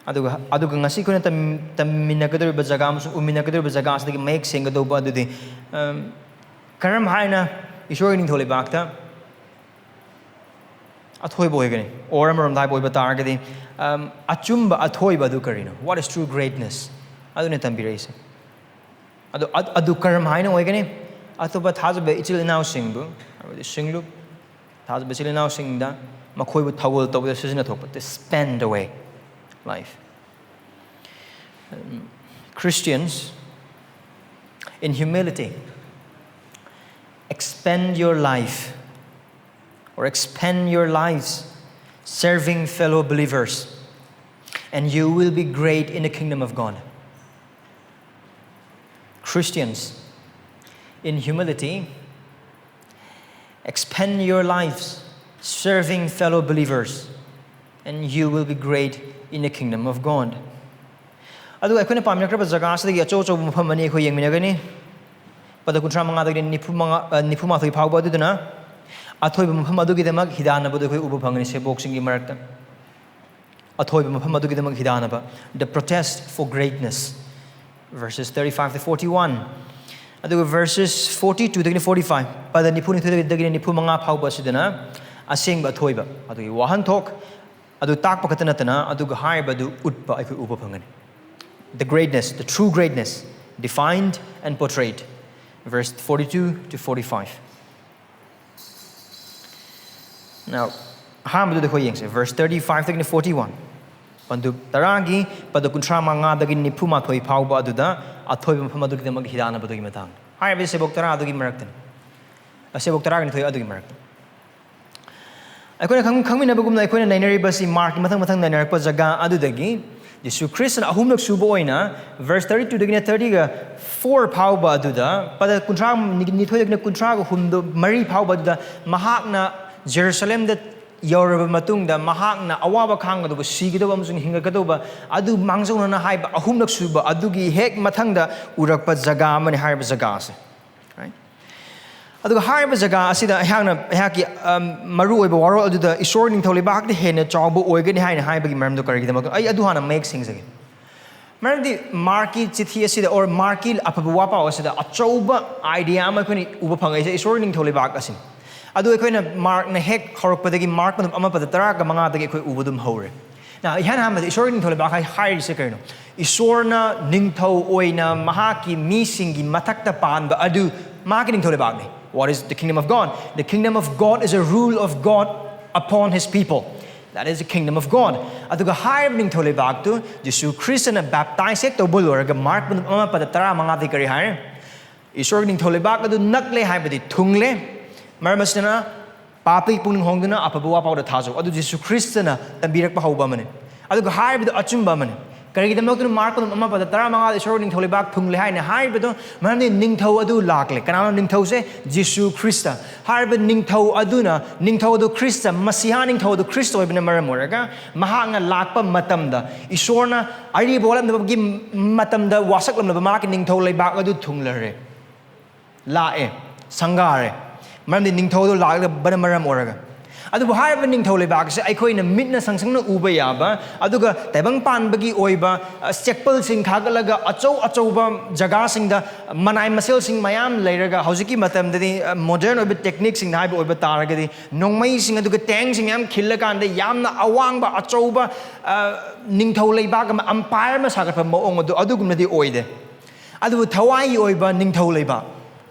ꯑꯗꯨꯒ, ꯑꯗꯨꯒ ꯉꯁꯤ ꯑꯩꯈꯣꯏꯅ ꯇꯝ-, ꯇꯝꯃꯤꯟꯅꯒꯗꯧꯔꯤꯕ ꯖꯒꯥ ꯑꯃꯁꯨꯡ ꯎꯃꯤꯟꯅꯒꯗꯧꯔꯤꯕ ꯖꯒꯥ ꯑꯁꯤꯗꯒꯤ ꯃꯌꯦꯛ ꯁꯦꯡꯒꯗꯧꯕ ꯑꯗꯨꯗꯤ, ꯑꯝ, ꯀꯔꯝ ꯍꯥꯏꯅ ꯏꯁꯣꯔꯒꯤ ꯅꯤꯡꯊꯧ ꯂꯩꯕꯥꯛꯇ ꯑꯊꯣꯏꯕ ꯑꯣꯏꯒꯅꯤ꯫ Or ꯑꯃꯔꯣꯝꯗ ꯍꯥꯏꯕ ꯑꯣꯏꯕ ꯇꯥꯔꯒꯗꯤ, ꯑꯝ, ꯑꯆꯨꯝꯕ ꯑꯊꯣꯏꯕ ꯑꯗꯨ ꯀꯔꯤꯅꯣ? What is true greatness? ꯑꯗꯨꯅ ꯇꯝꯕꯤꯔꯛꯏꯁꯦ꯫ ꯑꯗꯨ, ꯑꯗꯨ, ꯑꯗꯨ ꯀꯔꯝ ꯍꯥꯏꯅ ꯑꯣꯏꯒꯅꯤ? ꯑꯇꯣꯞꯄ ꯊꯥꯖꯕ ꯏꯆꯤꯜ ꯏꯅꯥꯎꯁꯤꯡꯕꯨ, ꯍꯥꯏꯕꯗꯤ ꯁꯤꯡꯂꯨꯞ, ꯊꯥꯖꯕ ꯏꯆꯤꯜ ꯏꯅꯥꯎꯁꯤꯡꯗ ꯃꯈꯣꯏꯕꯨ ꯊꯧꯒꯜ ꯇꯧꯕꯗ ꯁꯤꯖꯤꯟꯅꯊꯣꯛꯄ, to spend away life. Um, Christians, in humility, expend your life or expend your lives serving fellow believers, and you will be great in the kingdom of God. Christians, in humility, expend your lives serving fellow believers, and you will be great in the kingdom of God. ꯑꯗꯨꯒ ꯑꯩꯈꯣꯏꯅ ꯄꯥꯝꯃꯤꯔꯛꯈ꯭ꯔꯕ ꯖꯒꯥ ꯑꯁꯤꯗꯒꯤ ꯑꯆꯧ ꯑꯆꯧꯕ ꯃꯐꯝ ꯑꯅꯤ ꯑꯩꯈꯣꯏ ꯌꯦꯡꯃꯤꯟꯅꯒꯅꯤ꯫ ꯄꯗ ꯀꯨꯟꯊ꯭ꯔꯥ ꯃꯉꯥꯗꯒꯤ ꯅꯤꯐꯨ ꯃꯉꯥ, ꯑ, ꯅꯤꯐꯨ ꯃꯥꯊꯣꯏ ꯐꯥꯎꯕ ꯑꯗꯨꯗꯨꯅ ꯑꯊꯣꯏꯕ ꯃꯐꯝ ꯑꯗꯨꯒꯤꯗꯃꯛ ꯍꯤꯗꯥꯟꯅꯕꯗꯨ ꯑꯩꯈꯣꯏ ꯎꯕ ꯐꯪꯒꯅꯤ ꯁꯦꯕꯣꯛꯁꯤꯡꯒꯤ ꯃꯔꯛꯇ꯫ ꯑꯊꯣꯏꯕ ꯃꯐꯝ ꯑꯗꯨꯒꯤꯗꯃꯛ ꯍꯤꯗꯥꯟꯅꯕ, the protest for greatness, verses thirty-five to forty-one. ꯑꯗꯨꯒ verses forty-two ꯗꯒꯤꯅ forty-five, ꯄꯗ ꯅꯤꯐꯨꯅꯤꯊꯣꯏꯗꯒꯤꯅ ꯅꯤꯐꯨ ꯃꯉꯥ ꯐꯥꯎꯕ ꯑꯁꯤꯗꯅ ꯑꯁꯦꯡꯕ ꯑꯊꯣꯏꯕ, ꯑꯗꯨꯒꯤ ꯋꯥꯍꯟꯊꯣꯛ ꯑꯗꯨ ꯇꯥꯛꯄ ꯈꯛꯇ ꯅꯠꯇꯅ ꯑꯗꯨꯒ ꯍꯥꯏꯔꯤꯕ ꯑꯗꯨ ꯎꯠꯄ ꯑꯩꯈꯣꯏ ꯎꯕ ꯐꯪꯒꯅꯤ꯫ The greatness, the true greatness, defined and portrayed, verse forty-two to forty-five. Now, ꯑꯍꯥꯟꯕꯗꯨꯗ ꯑꯩꯈꯣꯏ ꯌꯦꯡꯁꯦ, verse thirty-five ꯗꯒꯤꯅ forty-one꯫ ꯄꯟꯗꯨꯞ ꯇꯔꯥꯒꯤ ꯄꯗ ꯀꯨꯟꯊ꯭ꯔꯥ ꯃꯉꯥꯗꯒꯤ ꯅꯤꯐꯨ ꯃꯥꯊꯣꯏ ꯐꯥꯎꯕ ꯑꯗꯨꯗ ꯑꯊꯣꯏꯕ ꯃꯐꯝ ꯑꯗꯨꯒꯤꯗꯃꯛ ꯍꯤꯗꯥꯟꯅꯕꯗꯨꯒꯤ ꯃꯇꯥꯡ꯫ ꯍꯥꯏꯔꯤꯕ ꯁꯦꯕꯣꯛ ꯇꯔꯥ ꯑꯗꯨꯒꯤ ꯃꯔꯛꯇꯅꯤ꯫ ꯑ, ꯁꯦꯕꯣꯛ ꯇꯔꯥꯒ ꯅꯤꯊꯣꯏ ꯑꯗꯨꯒꯤ ꯃꯔꯛꯇ꯫ ꯑꯩꯈꯣꯏꯅ ꯈꯪ-, ꯈꯪꯃꯤꯟꯅꯕꯒꯨꯝꯅ ꯑꯩꯈꯣꯏꯅ ꯅꯩꯅꯔꯤꯕꯁꯤ ꯃꯥꯔꯛꯀꯤ ꯃꯊꯪ ꯃꯊꯪ ꯅꯩꯅꯔꯛꯄ ꯖꯒꯥ ꯑꯗꯨꯗꯒꯤ ꯖꯤꯁꯨ ꯈ꯭ꯔꯤꯁꯇꯅ ꯑꯍꯨꯝꯂꯛ ꯁꯨꯕ ꯑꯣꯏꯅ verse thirty-two ꯗꯒꯤꯅ thirty-four ꯐꯥꯎꯕ ꯑꯗꯨꯗ, ꯄꯗ ꯀꯨꯟꯊ꯭ꯔꯥ ꯅꯤꯊꯣꯏꯗꯒꯤꯅ ꯀꯨꯟꯊ꯭ꯔꯥꯒ ꯍꯨꯝꯗꯣꯏ, ꯃꯔꯤ ꯐꯥꯎꯕ ꯑꯗꯨꯗ ꯃꯍꯥꯛꯅ ꯖꯦꯔꯨꯁꯂꯦꯝꯗ ꯌꯧꯔꯕ ꯃꯇꯨꯡꯗ ꯃꯍꯥꯛꯅ ꯑꯋꯥꯕ ꯈꯥꯡꯒꯗꯧꯕ, ꯁꯤꯒꯗꯧꯕ ꯑꯃꯁꯨꯡ ꯍꯤꯡꯒꯠꯀꯗꯧꯕ ꯑꯗꯨ ꯃꯥꯡꯖꯧꯅꯅ ꯍꯥꯏꯕ ꯑꯍꯨꯝꯂꯛ ꯁꯨꯕ ꯑꯗꯨꯒꯤ ꯍꯦꯛ ꯃꯊꯪꯗ ꯎꯔꯛꯄ ꯖꯒꯥ ꯑꯃꯅꯤ ꯍꯥꯏꯔꯤꯕ ꯖꯒꯥ ꯑꯁꯦ꯫ Right? ꯑꯗꯨꯒ ꯍꯥꯏꯔꯤꯕ ꯖꯒꯥ ꯑꯁꯤꯗ ꯑꯩꯍꯥꯛꯅ, ꯑꯩꯍꯥꯛꯀꯤ, ꯑꯝ, ꯃꯔꯨꯑꯣꯏꯕ ꯋꯥꯔꯣꯜ ꯑꯗꯨꯗ ꯏꯁꯣꯔ ꯅꯤꯡꯊꯧ ꯂꯩꯕꯥꯛꯇ ꯍꯦꯟꯅ ꯆꯥꯎꯕ ꯑꯣꯏꯒꯅꯤ ꯍꯥꯏꯅ ꯍꯥꯏꯕꯒꯤ ꯃꯔꯝꯗꯣ ꯀꯔꯤꯒꯤꯗꯃꯛꯇ? ꯑꯩ ꯑꯗꯨ ꯍꯥꯟꯅ ꯃꯌꯦꯛ ꯁꯦꯡꯖꯒꯦ꯫ ꯃꯔꯝꯗꯤ ꯃꯥꯔꯛꯀꯤ ꯆꯤꯊꯤ ꯑꯁꯤꯗ, or ꯃꯥꯔꯛꯀꯤ ꯑꯐꯕ ꯋꯥꯄꯥꯎ ꯑꯁꯤꯗ ꯑꯆꯧꯕ idea ꯑꯃ ꯑꯩꯈꯣꯏꯅ ꯎꯕ ꯐꯪꯉꯛꯏꯁꯦ ꯏꯁꯣꯔ ꯅꯤꯡꯊꯧ ꯂꯩꯕꯥꯛ ꯑꯁꯤꯅꯤ꯫ ꯑꯗꯨ ꯑꯩꯈꯣꯏꯅ ꯃꯥꯔꯛꯅ ꯍꯦꯛ ꯍꯧꯔꯛꯄꯗꯒꯤ, ꯃꯥꯔꯛ ꯃꯇꯨꯡ ꯑꯃ ꯄꯗ ꯇꯔꯥꯒ ꯃꯉꯥꯗꯒꯤ ꯑꯩꯈꯣꯏ ꯎꯕ ꯑꯗꯨꯝ ꯍꯧꯔꯦ꯫ ꯅ ꯏꯍꯥꯟ ꯍꯥꯟꯕꯗ ꯏꯁꯣꯔꯒꯤ ꯅꯤꯡꯊꯧ ꯂꯩꯕꯥꯛ ꯍꯥꯏ-, ꯍꯥꯏꯔꯤꯁꯦ ꯀꯔꯤꯅꯣ? ꯏꯁꯣꯔꯅ ꯅꯤꯡꯊꯧ ꯑꯣꯏꯅ ꯃꯍꯥꯛꯀꯤ ꯃꯤꯁꯤꯡꯒꯤ ꯃꯊꯛꯇ ꯄꯥꯟꯕ ꯑꯗꯨ ꯃꯍꯥꯛꯀꯤ ꯅꯤꯡꯊꯧ ꯂꯩꯕꯥꯛꯅꯤ꯫ What is the kingdom of God? The kingdom of God is a rule of God upon his people. That is the kingdom of God. ꯑꯗꯨꯒ ꯍꯥꯏꯔꯤꯕ ꯅꯤꯡꯊꯧ ꯂꯩꯕꯥꯛꯇꯨ ꯖꯤꯁꯨ ꯈ꯭ꯔꯤꯁꯇꯅ ꯕꯦꯞꯇꯥꯏꯁ ꯍꯦꯛ ꯇꯧꯕ ꯂꯣꯏꯔꯒ ꯃꯥꯔꯛ ꯑꯃ ꯄꯗ ꯇꯔꯥ ꯃꯉꯥꯗꯤ ꯀꯔꯤ ꯍꯥꯏꯔꯦ? ꯏꯁꯣꯔꯒꯤ ꯅꯤꯡꯊꯧ ꯂꯩꯕꯥꯛ ꯑꯗꯨ ꯅꯛꯂꯦ, ꯍꯥꯏꯕꯗꯤ ꯊꯨꯡꯂꯦ꯫ ꯃꯔꯝ ꯑꯁꯤꯅ ꯄꯥꯞꯇꯒꯤ ꯄꯨꯛꯅꯤꯡ ꯍꯣꯡꯗꯨꯅ ꯑꯐꯕ ꯋꯥꯄꯥꯎꯗ ꯊꯥꯖꯧ꯫ ꯑꯗꯨ ꯖꯤꯁꯨ ꯈ꯭ꯔꯤꯁꯇꯅ ꯇꯝꯕꯤꯔꯛꯄ ꯍꯧꯕ ꯑꯃꯅꯤ꯫ ꯑꯗꯨꯒ ꯍꯥꯏꯔꯤꯕꯗꯨ ꯑꯆꯨꯝꯕ ꯑꯃꯅꯤ꯫ ꯀꯔꯤꯒꯤꯗꯃꯛꯇꯅꯣ ꯃꯥꯔꯛ ꯑꯃ ꯄꯗ ꯇꯔꯥꯃꯉꯥꯗ ꯏꯁꯣꯔꯒꯤ ꯅꯤꯡꯊꯧ ꯂꯩꯕꯥꯛ ꯊꯨꯡꯂꯦ ꯍꯥꯏꯅ ꯍꯥꯏꯔꯤꯕꯗꯣ? ꯃꯔꯝꯗꯤ ꯅꯤꯡꯊꯧ ꯑꯗꯨ ꯂꯥꯛꯂꯦ꯫ ꯀꯅꯥꯅꯣ ꯅꯤꯡꯊꯧꯁꯦ? Jesus Christ. ꯍꯥꯏꯔꯤꯕ ꯅꯤꯡꯊꯧ ꯑꯗꯨꯅ, ꯅꯤꯡꯊꯧ ꯑꯗꯨ ꯈ꯭ꯔꯤꯁꯇ, ꯃꯁꯤꯍꯥ ꯅꯤꯡꯊꯧ ꯑꯗꯨ ꯈ꯭ꯔꯤꯁꯇ ꯑꯣꯏꯕꯅ ꯃꯔꯝ ꯑꯣꯏꯔꯒ, ꯃꯍꯥꯛꯅ ꯂꯥꯛꯄ ꯃꯇꯝꯗ, ꯏꯁꯣꯔꯅ ꯑꯔꯤꯕ ꯋꯥꯠꯂꯝꯗꯕꯒꯤ ꯃꯇꯝꯗ ꯋꯥꯁꯛꯂꯝꯂꯕ ꯃꯍꯥꯛꯀꯤ ꯅꯤꯡꯊꯧ ꯂꯩꯕꯥꯛ ꯑꯗꯨ ꯊꯨꯡꯂꯔꯦ꯫ ꯂꯥꯛꯑꯦ, ꯁꯪꯒꯥꯔꯦ꯫ ꯃꯔꯝꯗꯤ ꯅꯤꯡꯊꯧꯗꯣ ꯂꯥꯛꯂꯕꯅ ꯃꯔꯝ ꯑꯣꯏꯔꯒ꯫ ꯑꯗꯨꯕꯨ ꯍꯥꯏꯔꯤꯕ ꯅꯤꯡꯊꯧ ꯂꯩꯕꯥꯛꯁꯦ ꯑꯩꯈꯣꯏꯅ ꯃꯤꯠꯅ ꯁꯪꯁꯪꯅ ꯎꯕ ꯌꯥꯕ, ꯑꯗꯨꯒ ꯇꯥꯏꯕꯪ ꯄꯥꯟꯕꯒꯤ ꯑꯣꯏꯕ, ꯑ, ꯆꯦꯛꯄꯜꯁꯤꯡ ꯊꯥꯒꯠꯂꯒ ꯑꯆꯧ ꯑꯆꯧꯕ ꯖꯒꯥꯁꯤꯡꯗ ꯃꯅꯥꯏ ꯃꯁꯤꯜꯁꯤꯡ ꯃꯌꯥꯝ ꯂꯩꯔꯒ, ꯍꯧꯖꯤꯛꯀꯤ ꯃꯇꯝꯗꯗꯤ, ꯑ, ꯃꯣꯗꯔꯟ ꯑꯣꯏꯕ ꯇꯦꯛꯅꯤꯛꯁꯤꯡꯅ ꯍꯥꯏꯕ ꯑꯣꯏꯕ ꯇꯥꯔꯒꯗꯤ, ꯅꯣꯡꯃꯩꯁꯤꯡ ꯑꯗꯨꯒ ꯇꯦꯡꯁꯤꯡ ꯃꯌꯥꯝ ꯈꯤꯜꯂꯀꯥꯟꯗ ꯌꯥꯝꯅ ꯑꯋꯥꯡꯕ ꯑꯆꯧꯕ, ꯑ, ꯅꯤꯡꯊꯧ ꯂꯩꯕꯥꯛ ꯑꯃ, ꯑꯝꯄꯥꯌꯔ ꯑꯃ ꯁꯥꯒꯠꯄ ꯃꯑꯣꯡ ꯑꯗꯨ ꯑꯗꯨꯒꯨꯝꯅꯗꯤ ꯑꯣꯏꯗꯦ꯫ ꯑꯗꯨꯕꯨ ꯊꯋꯥꯏꯒꯤ ꯑꯣꯏꯕ ꯅꯤꯡꯊꯧ ꯂꯩꯕꯥꯛ,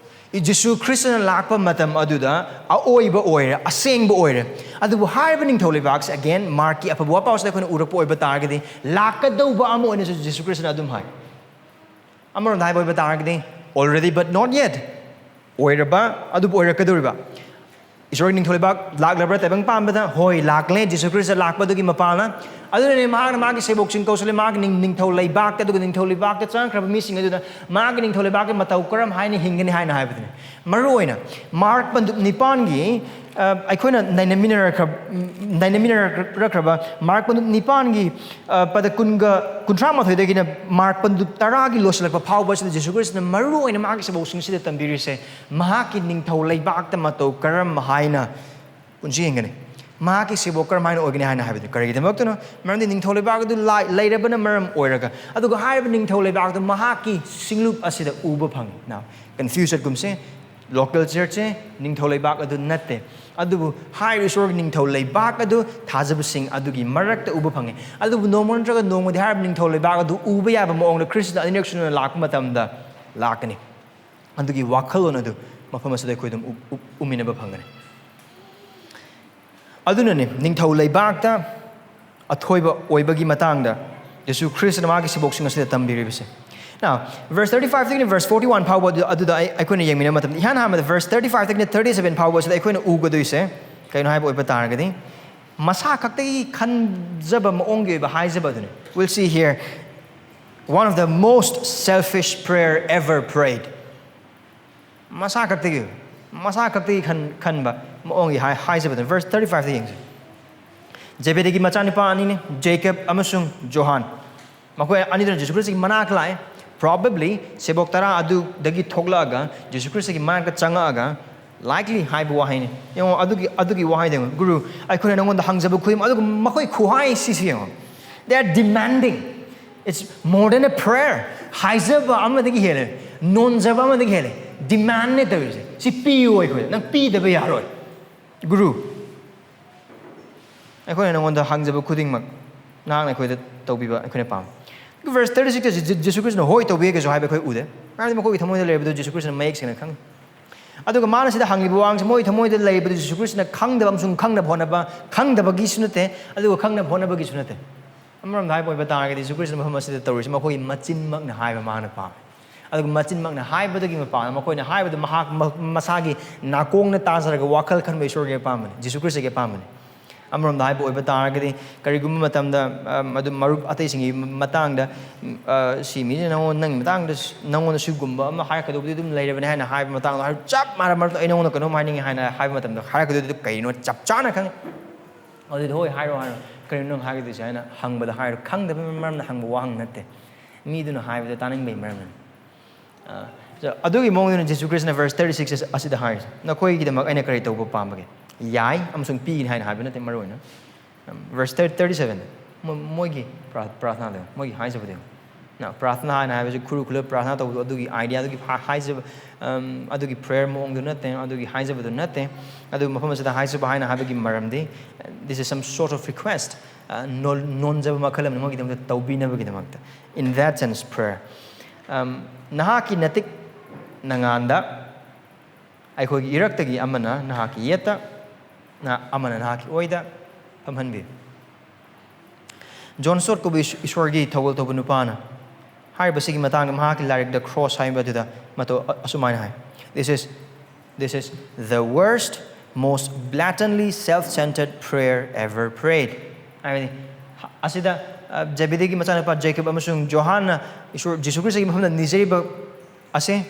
ꯖꯤꯁꯨ ꯈ꯭ꯔꯤꯁꯇꯅ ꯂꯥꯛꯄ ꯃꯇꯝ ꯑꯗꯨꯗ ꯑꯑꯣꯏꯕ ꯑꯣꯏꯔꯦ, ꯑꯁꯦꯡꯕ ꯑꯣꯏꯔꯦ꯫ ꯑꯗꯨꯕꯨ ꯍꯥꯏꯔꯤꯕ ꯅꯤꯡꯊꯧ ꯂꯩꯕꯥꯛꯁꯦ, again, ꯃꯥꯔꯛꯀꯤ ꯑꯐꯕ ꯋꯥꯄꯥꯎꯁꯤꯗ ꯑꯩꯈꯣꯏꯅ ꯎꯔꯛꯄ ꯑꯣꯏꯕ ꯇꯥꯔꯒꯗꯤ, ꯂꯥꯛꯀꯗꯧꯕ ꯑꯃ ꯑꯣꯏꯅꯁꯨ ꯖꯤꯁꯨ ꯈ꯭ꯔꯤꯁꯇꯅ ꯑꯗꯨꯝ ꯍꯥꯏ꯫ ꯑꯃꯔꯣꯝꯗ ꯍꯥꯏꯕ ꯑꯣꯏꯕ ꯇꯥꯔꯒꯗꯤ, already but not yet, ꯑꯣꯏꯔꯕ, ꯑꯗꯨꯕꯨ ꯑꯣꯏꯔꯛꯀꯗꯧꯔꯤꯕ꯫ ꯏꯁꯣꯔꯒꯤ ꯅꯤꯡꯊꯧ ꯂꯩꯕꯥꯛ ꯂꯥꯛꯂꯕ꯭ꯔꯥ ꯇꯥꯏꯕꯪ ꯄꯥꯟꯕꯗ? ꯍꯣꯏ, ꯂꯥꯛꯂꯦ, ꯖꯤꯁꯨ ꯈ꯭ꯔꯤꯁꯇ ꯂꯥꯛꯄꯗꯨꯒꯤ ꯃꯄꯥꯜꯅ꯫ ꯑꯗꯨꯅꯅꯦ ꯃꯍꯥꯛꯅ ꯃꯥꯒꯤ ꯁꯦꯕꯣꯛꯁꯤꯡ ꯀꯧꯁꯤꯜꯂꯦ, ꯃꯥꯒꯤ ꯅꯤꯡ-, ꯅꯤꯡꯊꯧ ꯂꯩꯕꯥꯛꯇ, ꯑꯗꯨꯒ ꯅꯤꯡꯊꯧ ꯂꯩꯕꯥꯛꯇ ꯆꯪꯈ꯭ꯔꯕ ꯃꯤꯁꯤꯡ ꯑꯗꯨꯗ ꯃꯥꯒꯤ ꯅꯤꯡꯊꯧ ꯂꯩꯕꯥꯛꯀꯤ ꯃꯇꯧ ꯀꯔꯝ ꯍꯥꯏꯅ ꯍꯤꯡꯒꯅꯤ ꯍꯥꯏꯅ ꯍꯥꯏꯕꯗꯨꯅꯤ꯫ ꯃꯔꯨ ꯑꯣꯏꯅ ꯃꯥꯔꯛ ꯄꯟꯗꯨꯞ ꯅꯤꯄꯥꯟꯒꯤ, ꯑ, ꯑꯩꯈꯣꯏꯅ ꯅꯩꯅꯃꯤꯟꯅꯔꯛꯈ꯭ꯔ-, ꯅꯩꯅꯃꯤꯟꯅꯔꯛꯈ꯭ꯔꯕ ꯃꯥꯔꯛ ꯄꯟꯗꯨꯞ ꯅꯤꯄꯥꯟꯒꯤ, ꯑ, ꯄꯗ ꯀꯨꯟꯒ, ꯀꯨꯟꯊ꯭ꯔꯥ ꯃꯥꯊꯣꯏꯗꯒꯤꯅ ꯃꯥꯔꯛ ꯄꯟꯗꯨꯞ ꯇꯔꯥꯒꯤ ꯂꯣꯏꯁꯤꯜꯂꯛꯄ ꯐꯥꯎꯕ ꯑꯁꯤꯗ ꯖꯤꯁꯨ ꯈ꯭ꯔꯤꯁꯇꯅ ꯃꯔꯨ ꯑꯣꯏꯅ ꯃꯥꯒꯤ ꯁꯦꯕꯣꯛꯁꯤꯡꯁꯤꯗ ꯇꯝꯕꯤꯔꯤꯁꯦ, ꯃꯍꯥꯛꯀꯤ ꯅꯤꯡꯊꯧ ꯂꯩꯕꯥꯛꯇ ꯃꯇꯧ ꯀꯔꯝ ꯍꯥꯏꯅ ꯄꯨꯟꯁꯤ ꯍꯤꯡꯒꯅꯤ? ꯃꯍꯥꯛꯀꯤ ꯁꯦꯕꯣꯛ ꯀꯔꯝ ꯍꯥꯏꯅ ꯑꯣꯏꯒꯅꯤ ꯍꯥꯏꯅ ꯍꯥꯏꯕꯗꯨ꯫ ꯀꯔꯤꯒꯤꯗꯃꯛꯇꯅꯣ? ꯃꯔꯝꯗꯤ ꯅꯤꯡꯊꯧ ꯂꯩꯕꯥꯛ ꯑꯗꯨ ꯂꯥꯏ-, ꯂꯩꯔꯕꯅ ꯃꯔꯝ ꯑꯣꯏꯔꯒ, ꯑꯗꯨꯒ ꯍꯥꯏꯔꯤꯕ ꯅꯤꯡꯊꯧ ꯂꯩꯕꯥꯛ ꯑꯗꯨ ꯃꯍꯥꯛꯀꯤ ꯁꯤꯡꯂꯨꯞ ꯑꯁꯤꯗ ꯎꯕ ꯐꯪꯏ꯫ Now, confuse ꯆꯠꯀꯨꯝꯁꯦ꯫ Local church ꯁꯦ ꯅꯤꯡꯊꯧ ꯂꯩꯕꯥꯛ ꯑꯗꯨ ꯅꯠꯇꯦ꯫ ꯑꯗꯨꯕꯨ ꯍꯥꯏꯔꯤꯕ ꯏꯁꯣꯔꯒꯤ ꯅꯤꯡꯊꯧ ꯂꯩꯕꯥꯛ ꯑꯗꯨ ꯊꯥꯖꯕꯁꯤꯡ ꯑꯗꯨꯒꯤ ꯃꯔꯛꯇ ꯎꯕ ꯐꯪꯉꯦ꯫ ꯑꯗꯨꯕꯨ ꯅꯣꯡꯃ ꯅꯠꯇ꯭ꯔꯒ ꯅꯣꯡꯃꯗꯤ ꯍꯥꯏꯔꯤꯕ ꯅꯤꯡꯊꯧ ꯂꯩꯕꯥꯛ ꯑꯗꯨ ꯎꯕ ꯌꯥꯕ ꯃꯑꯣꯡꯗ ꯈ꯭ꯔꯤꯁꯇ ꯑꯅꯤꯔꯛ ꯁꯨꯅ ꯂꯥꯛꯄ ꯃꯇꯝꯗ ꯂꯥꯛꯀꯅꯤ꯫ ꯑꯗꯨꯒꯤ ꯋꯥꯈꯜꯂꯣꯟ ꯑꯗꯨ ꯃꯐꯝ ꯑꯁꯤꯗ ꯑꯩꯈꯣꯏ ꯑꯗꯨꯝ ꯎ-, ꯎ-, ꯎꯃꯤꯟꯅꯕ ꯐꯪꯒꯅꯤ꯫ ꯑꯗꯨꯅꯅꯤ ꯅꯤꯡꯊꯧ ꯂꯩꯕꯥꯛꯇ ꯑꯊꯣꯏꯕ ꯑꯣꯏꯕꯒꯤ ꯃꯇꯥꯡꯗ ꯌꯦꯁꯨ ꯈ꯭ꯔꯤꯁꯇꯅ ꯃꯥꯒꯤ ꯁꯤꯕꯣꯛꯁꯤꯡ ꯑꯁꯤꯗ ꯇꯝꯕꯤꯔꯤꯕꯁꯦ꯫ Now, verse thirty-five ꯇꯒꯤꯅ verse forty-one ꯐꯥꯎꯕ ꯑꯗꯨ, ꯑꯗꯨꯗ ꯑꯩ, ꯑꯩꯈꯣꯏꯅ ꯌꯦꯡꯃꯤꯟꯅꯕ ꯃꯇꯝꯗ, ꯏꯍꯥꯟ ꯍꯥꯟꯕꯗ verse thirty-five ꯇꯒꯤꯅ thirty-seven ꯐꯥꯎꯕ ꯑꯁꯤꯗ ꯑꯩꯈꯣꯏꯅ ꯎꯒꯗꯣꯏꯁꯦ ꯀꯩꯅꯣ ꯍꯥꯏꯕ ꯑꯣꯏꯕ ꯇꯥꯔꯒꯗꯤ, ꯃꯁꯥ ꯈꯛꯇꯒꯤ ꯈꯟꯖꯕ ꯃꯑꯣꯡꯒꯤ ꯑꯣꯏꯕ ꯍꯥꯏꯖꯕ ꯑꯗꯨꯅꯤ꯫ We'll see here one of the most selfish prayer ever prayed. ꯃꯁꯥ ꯈꯛꯇꯒꯤ, ꯃꯁꯥ ꯈꯛꯇꯒꯤ ꯈꯟ-, ꯈꯟꯕ ꯃꯑꯣꯡꯒꯤ ꯍꯥꯏ-, ꯍꯥꯏꯖꯕꯗꯨꯅꯤ꯫ Verse thirty-five ꯇ ꯌꯦꯡꯁꯤ꯫ ꯖꯦꯕꯦꯗꯤꯒꯤ ꯃꯆꯥꯅꯨꯄꯥ ꯑꯅꯤꯅꯤ, ꯖꯦꯀꯕ ꯑꯃꯁꯨꯡ ꯖꯣꯍꯥꯟ꯫ ꯃꯈꯣꯏ ꯑꯅꯤꯗꯨꯅ ꯖꯤꯁꯨ ꯈ꯭ꯔꯤꯁꯇꯒꯤ ꯃꯅꯥꯛꯇ ꯂꯥꯛꯑꯦ꯫ Probably ꯁꯦꯕꯣꯛ ꯇꯔꯥ ꯑꯗꯨꯗꯒꯤ ꯊꯣꯛꯂꯛꯑꯒ ꯖꯤꯁꯨ ꯈ꯭ꯔꯤꯁꯇꯒꯤ ꯃꯅꯥꯛꯇ ꯆꯪꯉꯛꯑꯒ likely ꯍꯥꯏꯕ ꯋꯥꯍꯩꯅꯤ꯫ ꯌꯦꯡꯉꯣ, ꯑꯗꯨꯒꯤ, ꯑꯗꯨꯒꯤ ꯋꯥꯍꯩꯗꯣ ꯌꯦꯡꯉꯣ, "ꯒꯨꯔꯨ, ꯑꯩꯈꯣꯏꯅ ꯅꯉꯣꯟꯗ ꯍꯪꯖꯕ ꯈꯨꯗꯤꯡꯃꯛ", ꯑꯗꯨꯒ ꯃꯈꯣꯏ ꯈꯨꯍꯥꯏ ꯁꯤꯁꯨ ꯌꯦꯡꯉꯣ꯫ They are demanding. It's more than a prayer. ꯍꯥꯏꯖꯕ ꯑꯃꯗꯒꯤ ꯍꯦꯜꯂꯦ, ꯅꯣꯟꯖꯕ ꯑꯃꯗꯒꯤ ꯍꯦꯜꯂꯦ꯫ Demand ꯅꯦ ꯇꯧꯔꯤꯁꯦ꯫ "ꯁꯤ ꯄꯤꯌꯨ ꯑꯩꯈꯣꯏꯗ, ꯅꯪ ꯄꯤꯗꯕ ꯌꯥꯔꯣꯏ, ꯒꯨꯔꯨ꯫ ꯑꯩꯈꯣꯏꯅ ꯅꯉꯣꯟꯗ ꯍꯪꯖꯕ ꯈꯨꯗꯤꯡꯃꯛ ꯅꯍꯥꯛꯅ ꯑꯩꯈꯣꯏꯗ ꯇꯧꯕꯤꯕ ꯑꯩꯈꯣꯏꯅ ꯄꯥꯝꯃꯤ"꯫ Verse thirty-six ꯇ ꯖꯤ-, ꯖꯤꯁꯨ ꯈ꯭ꯔꯤꯁꯇꯅ "ꯍꯣꯏ, ꯇꯧꯕꯤꯒꯦ"ꯀꯁꯨ ꯍꯥꯏꯕ ꯑꯩꯈꯣꯏ ꯎꯗꯦ꯫ ꯃꯔꯝꯗꯤ ꯃꯈꯣꯏꯒꯤ ꯊꯃꯣꯏꯗ ꯂꯩꯔꯕꯗꯨ ꯖꯤꯁꯨ ꯈ꯭ꯔꯤꯁꯇꯅ ꯃꯌꯦꯛ ꯁꯦꯡꯅ ꯈꯪꯉꯤ꯫ ꯑꯗꯨꯒ ꯃꯥꯅ ꯁꯤꯗ ꯍꯪꯂꯤꯕ ꯋꯥꯍꯪꯁꯦ, ꯃꯣꯏ ꯊꯃꯣꯏꯗ ꯂꯩꯕꯗꯨ ꯖꯤꯁꯨ ꯈ꯭ꯔꯤꯁꯇꯅ ꯈꯪꯗꯕ ꯑꯃꯁꯨꯡ ꯈꯪꯅꯕ ꯍꯣꯠꯅꯕ, ꯈꯪꯗꯕꯒꯤꯁꯨ ꯅꯠꯇꯦ, ꯑꯗꯨꯒ ꯈꯪꯅꯕ ꯍꯣꯠꯅꯕꯒꯤꯁꯨ ꯅꯠꯇꯦ꯫ ꯑꯃꯔꯣꯝꯗ ꯍꯥꯏꯕ ꯑꯣꯏꯕ ꯇꯥꯔꯒꯗꯤ, ꯖꯤꯁꯨ ꯈ꯭ꯔꯤꯁꯇꯅ ꯃꯐꯝ ꯑꯁꯤꯗ ꯇꯧꯔꯤꯁꯤ ꯃꯈꯣꯏꯒꯤ ꯃꯆꯤꯟꯃꯛꯅ ꯍꯥꯏꯕ ꯃꯥꯅ ꯄꯥꯝꯃꯤ꯫ ꯑꯗꯨꯒ ꯃꯆꯤꯟꯃꯛꯅ ꯍꯥꯏꯕꯗꯒꯤ ꯃꯄꯥꯟꯗ ꯃꯈꯣꯏꯅ ꯍꯥꯏꯕꯗꯨ ꯃꯍꯥꯛ ꯃ-, ꯃꯁꯥꯒꯤ ꯅꯥꯀꯣꯡꯅ ꯇꯥꯖꯔꯒ ꯋꯥꯈꯜ ꯈꯟꯕ ꯏꯁꯣꯔꯒꯤ ꯑꯄꯥꯝꯕꯅꯤ, ꯖꯤꯁꯨ ꯈ꯭ꯔꯤꯁꯇꯒꯤ ꯑꯄꯥꯝꯕꯅꯤ꯫ ꯑꯃꯔꯣꯝꯗ ꯍꯥꯏꯕ ꯑꯣꯏꯕ ꯇꯥꯔꯒꯗꯤ, ꯀꯔꯤꯒꯨꯝꯕ ꯃꯇꯝꯗ, ꯑ, ꯑꯗꯨꯝ ꯃꯔꯨꯞ ꯑꯇꯩꯁꯤꯡꯒꯤ ꯃꯇꯥꯡꯗ, ꯎꯝ, ꯑ, "ꯁꯤ ꯃꯤꯁꯤꯅ ꯅꯉꯣꯟ-, ꯅꯪꯒꯤ ꯃꯇꯥꯡꯗ ꯁ-, ꯅꯉꯣꯟꯗ ꯁꯤꯒꯨꯝꯕ ꯑꯃ ꯍꯥꯏꯔꯛꯀꯗꯧꯕꯗꯤ ꯑꯗꯨꯝ ꯂꯩꯔꯕꯅꯤ" ꯍꯥꯏꯅ ꯍꯥꯏꯕ ꯃꯇꯥꯡꯗ, ꯍꯥꯏ-, ꯆꯞ ꯃꯥꯟꯅꯕ ꯃꯔꯛꯇ "ꯑꯩ ꯅꯉꯣꯟꯗ ꯀꯩꯅꯣꯝ ꯍꯥꯏꯅꯤꯡꯉꯤ" ꯍꯥꯏꯅ ꯍꯥꯏꯕ ꯃꯇꯝꯗ, ꯍꯥꯏꯔꯛꯀꯗꯧꯗꯨ ꯀꯩꯅꯣ ꯆꯞ ꯆꯥꯅ ꯈꯪꯉꯤ꯫ ꯑꯗꯨꯗꯤ "ꯍꯣꯏ, ꯍꯥꯏꯔꯣ, ꯍꯥꯏꯔꯣ, ꯀꯔꯤꯅꯣ ꯅꯪ ꯍꯥꯏꯒꯗꯣꯏꯁꯦ?" ꯍꯥꯏꯅ ꯍꯪꯕꯗ ꯍꯥꯏꯔꯣ꯫ ꯈꯪꯗꯕꯒꯤ ꯃꯔꯝꯅ ꯍꯪꯕ ꯋꯥꯍꯪ ꯅꯠꯇꯦ꯫ ꯃꯤꯗꯨꯅ ꯍꯥꯏꯕꯗ ꯇꯥꯅꯤꯡꯕꯒꯤ ꯃꯔꯝꯅꯤ꯫ ꯑ, so, ꯑꯗꯨꯒꯤ ꯃꯑꯣꯡꯗꯨꯅ ꯖꯤꯁꯨ ꯈ꯭ꯔꯤꯁꯇꯅ verse thirty-six ꯑꯁꯤꯗ ꯍꯥꯏꯔꯤꯁꯦ, "ꯅꯈꯣꯏꯒꯤꯗꯃꯛ ꯑꯩꯅ ꯀꯔꯤ ꯇꯧꯕ ꯄꯥꯝꯕꯒꯦ?" ꯌꯥꯏ ꯑꯃꯁꯨꯡ ꯄꯤꯒꯅꯤ ꯍꯥꯏꯅ ꯍꯥꯏꯕ ꯅꯠꯇꯦ, ꯃꯔꯨ ꯑꯣꯏꯅ꯫ ꯎꯝ, verse thirty, thirty-seven, ꯃꯣ-, ꯃꯣꯏꯒꯤ ꯄ꯭ꯔꯥ-, ꯄ꯭ꯔꯥꯔꯊꯅꯥꯗꯣ, ꯃꯣꯏꯒꯤ ꯍꯥꯏꯖꯕꯗꯣ꯫ ꯅ ꯄ꯭ꯔꯥꯊꯅꯥ ꯍꯥꯏꯅ ꯍꯥꯏꯕꯁꯤ ꯈꯨꯔꯨ ꯈꯨꯜꯂ ꯄ꯭ꯔꯥꯊꯅꯥ ꯇꯧꯕꯗꯣ ꯑꯗꯨꯒꯤ ꯑꯥꯏꯗꯤꯌꯥꯗꯨꯒꯤ ꯍꯥ- ꯍꯥꯏꯖꯕ, ꯑꯝ, ꯑꯗꯨꯒꯤ ꯄ꯭ꯔꯦꯌꯔ ꯃꯑꯣꯡꯗꯨ ꯅꯠꯇꯦ, ꯑꯗꯨꯒꯤ ꯍꯥꯏꯖꯕꯗꯨ ꯅꯠꯇꯦ꯫ ꯑꯗꯨ ꯃꯐꯝ ꯑꯁꯤꯗ ꯍꯥꯏꯖꯕ ꯍꯥꯏꯅ ꯍꯥꯏꯕꯒꯤ ꯃꯔꯝꯗꯤ, this is some sort of request, ꯑ, ꯅꯣꯜ- ꯅꯣꯟꯖꯕ ꯃꯈꯜ ꯑꯃꯅꯤ ꯃꯣꯏꯒꯤꯗꯃꯛꯇ ꯇꯧꯕꯤꯅꯕꯒꯤꯗꯃꯛꯇ꯫ In that sense, prayer. ꯑꯝ, ꯅꯍꯥꯛꯀꯤ ꯅꯇꯤꯛ ꯅꯉꯥꯟꯗ ꯑꯩꯈꯣꯏꯒꯤ ꯏꯔꯛꯇꯒꯤ ꯑꯃꯅ ꯅꯍꯥꯛꯀꯤ ꯌꯦꯠꯇ, ꯅ- ꯑꯃꯅ ꯅꯍꯥꯛꯀꯤ ꯑꯣꯏꯗ ꯐꯝꯍꯟꯕꯤꯌꯨ꯫ ꯖꯣꯟ ꯁ꯭ꯇꯣꯠ ꯀꯧꯕ ꯏꯁ- ꯏꯁꯣꯔꯒꯤ ꯊꯧꯒꯜ ꯇꯧꯕ ꯅꯨꯄꯥꯅ ꯍꯥꯏꯔꯤꯕꯁꯤꯒꯤ ꯃꯇꯥꯡꯗ ꯃꯍꯥꯛꯀꯤ ꯂꯥꯏꯔꯤꯛ The Cross ꯍꯥꯏꯕ ꯑꯗꯨꯗ ꯃꯇꯧ ꯑ- ꯑꯁꯨꯃꯥꯏꯅ ꯍꯥꯏ, "This is, this is the worst, most blatantly self-centered prayer ever prayed." ꯍꯥꯏꯕꯗꯤ, ꯑꯁꯤꯗ, ꯑ, ꯖꯦꯕꯦꯗꯤꯒꯤ ꯃꯆꯥꯅꯨꯄꯥ ꯖꯦꯀꯕ ꯑꯃꯁꯨꯡ ꯖꯣꯍꯥꯟꯅ ꯏꯁꯣꯔ ꯖꯤꯁꯨ ꯈ꯭ꯔꯤꯁꯇꯒꯤ ꯃꯐꯝꯗ ꯅꯤꯖꯔꯤꯕ ꯑꯁꯦ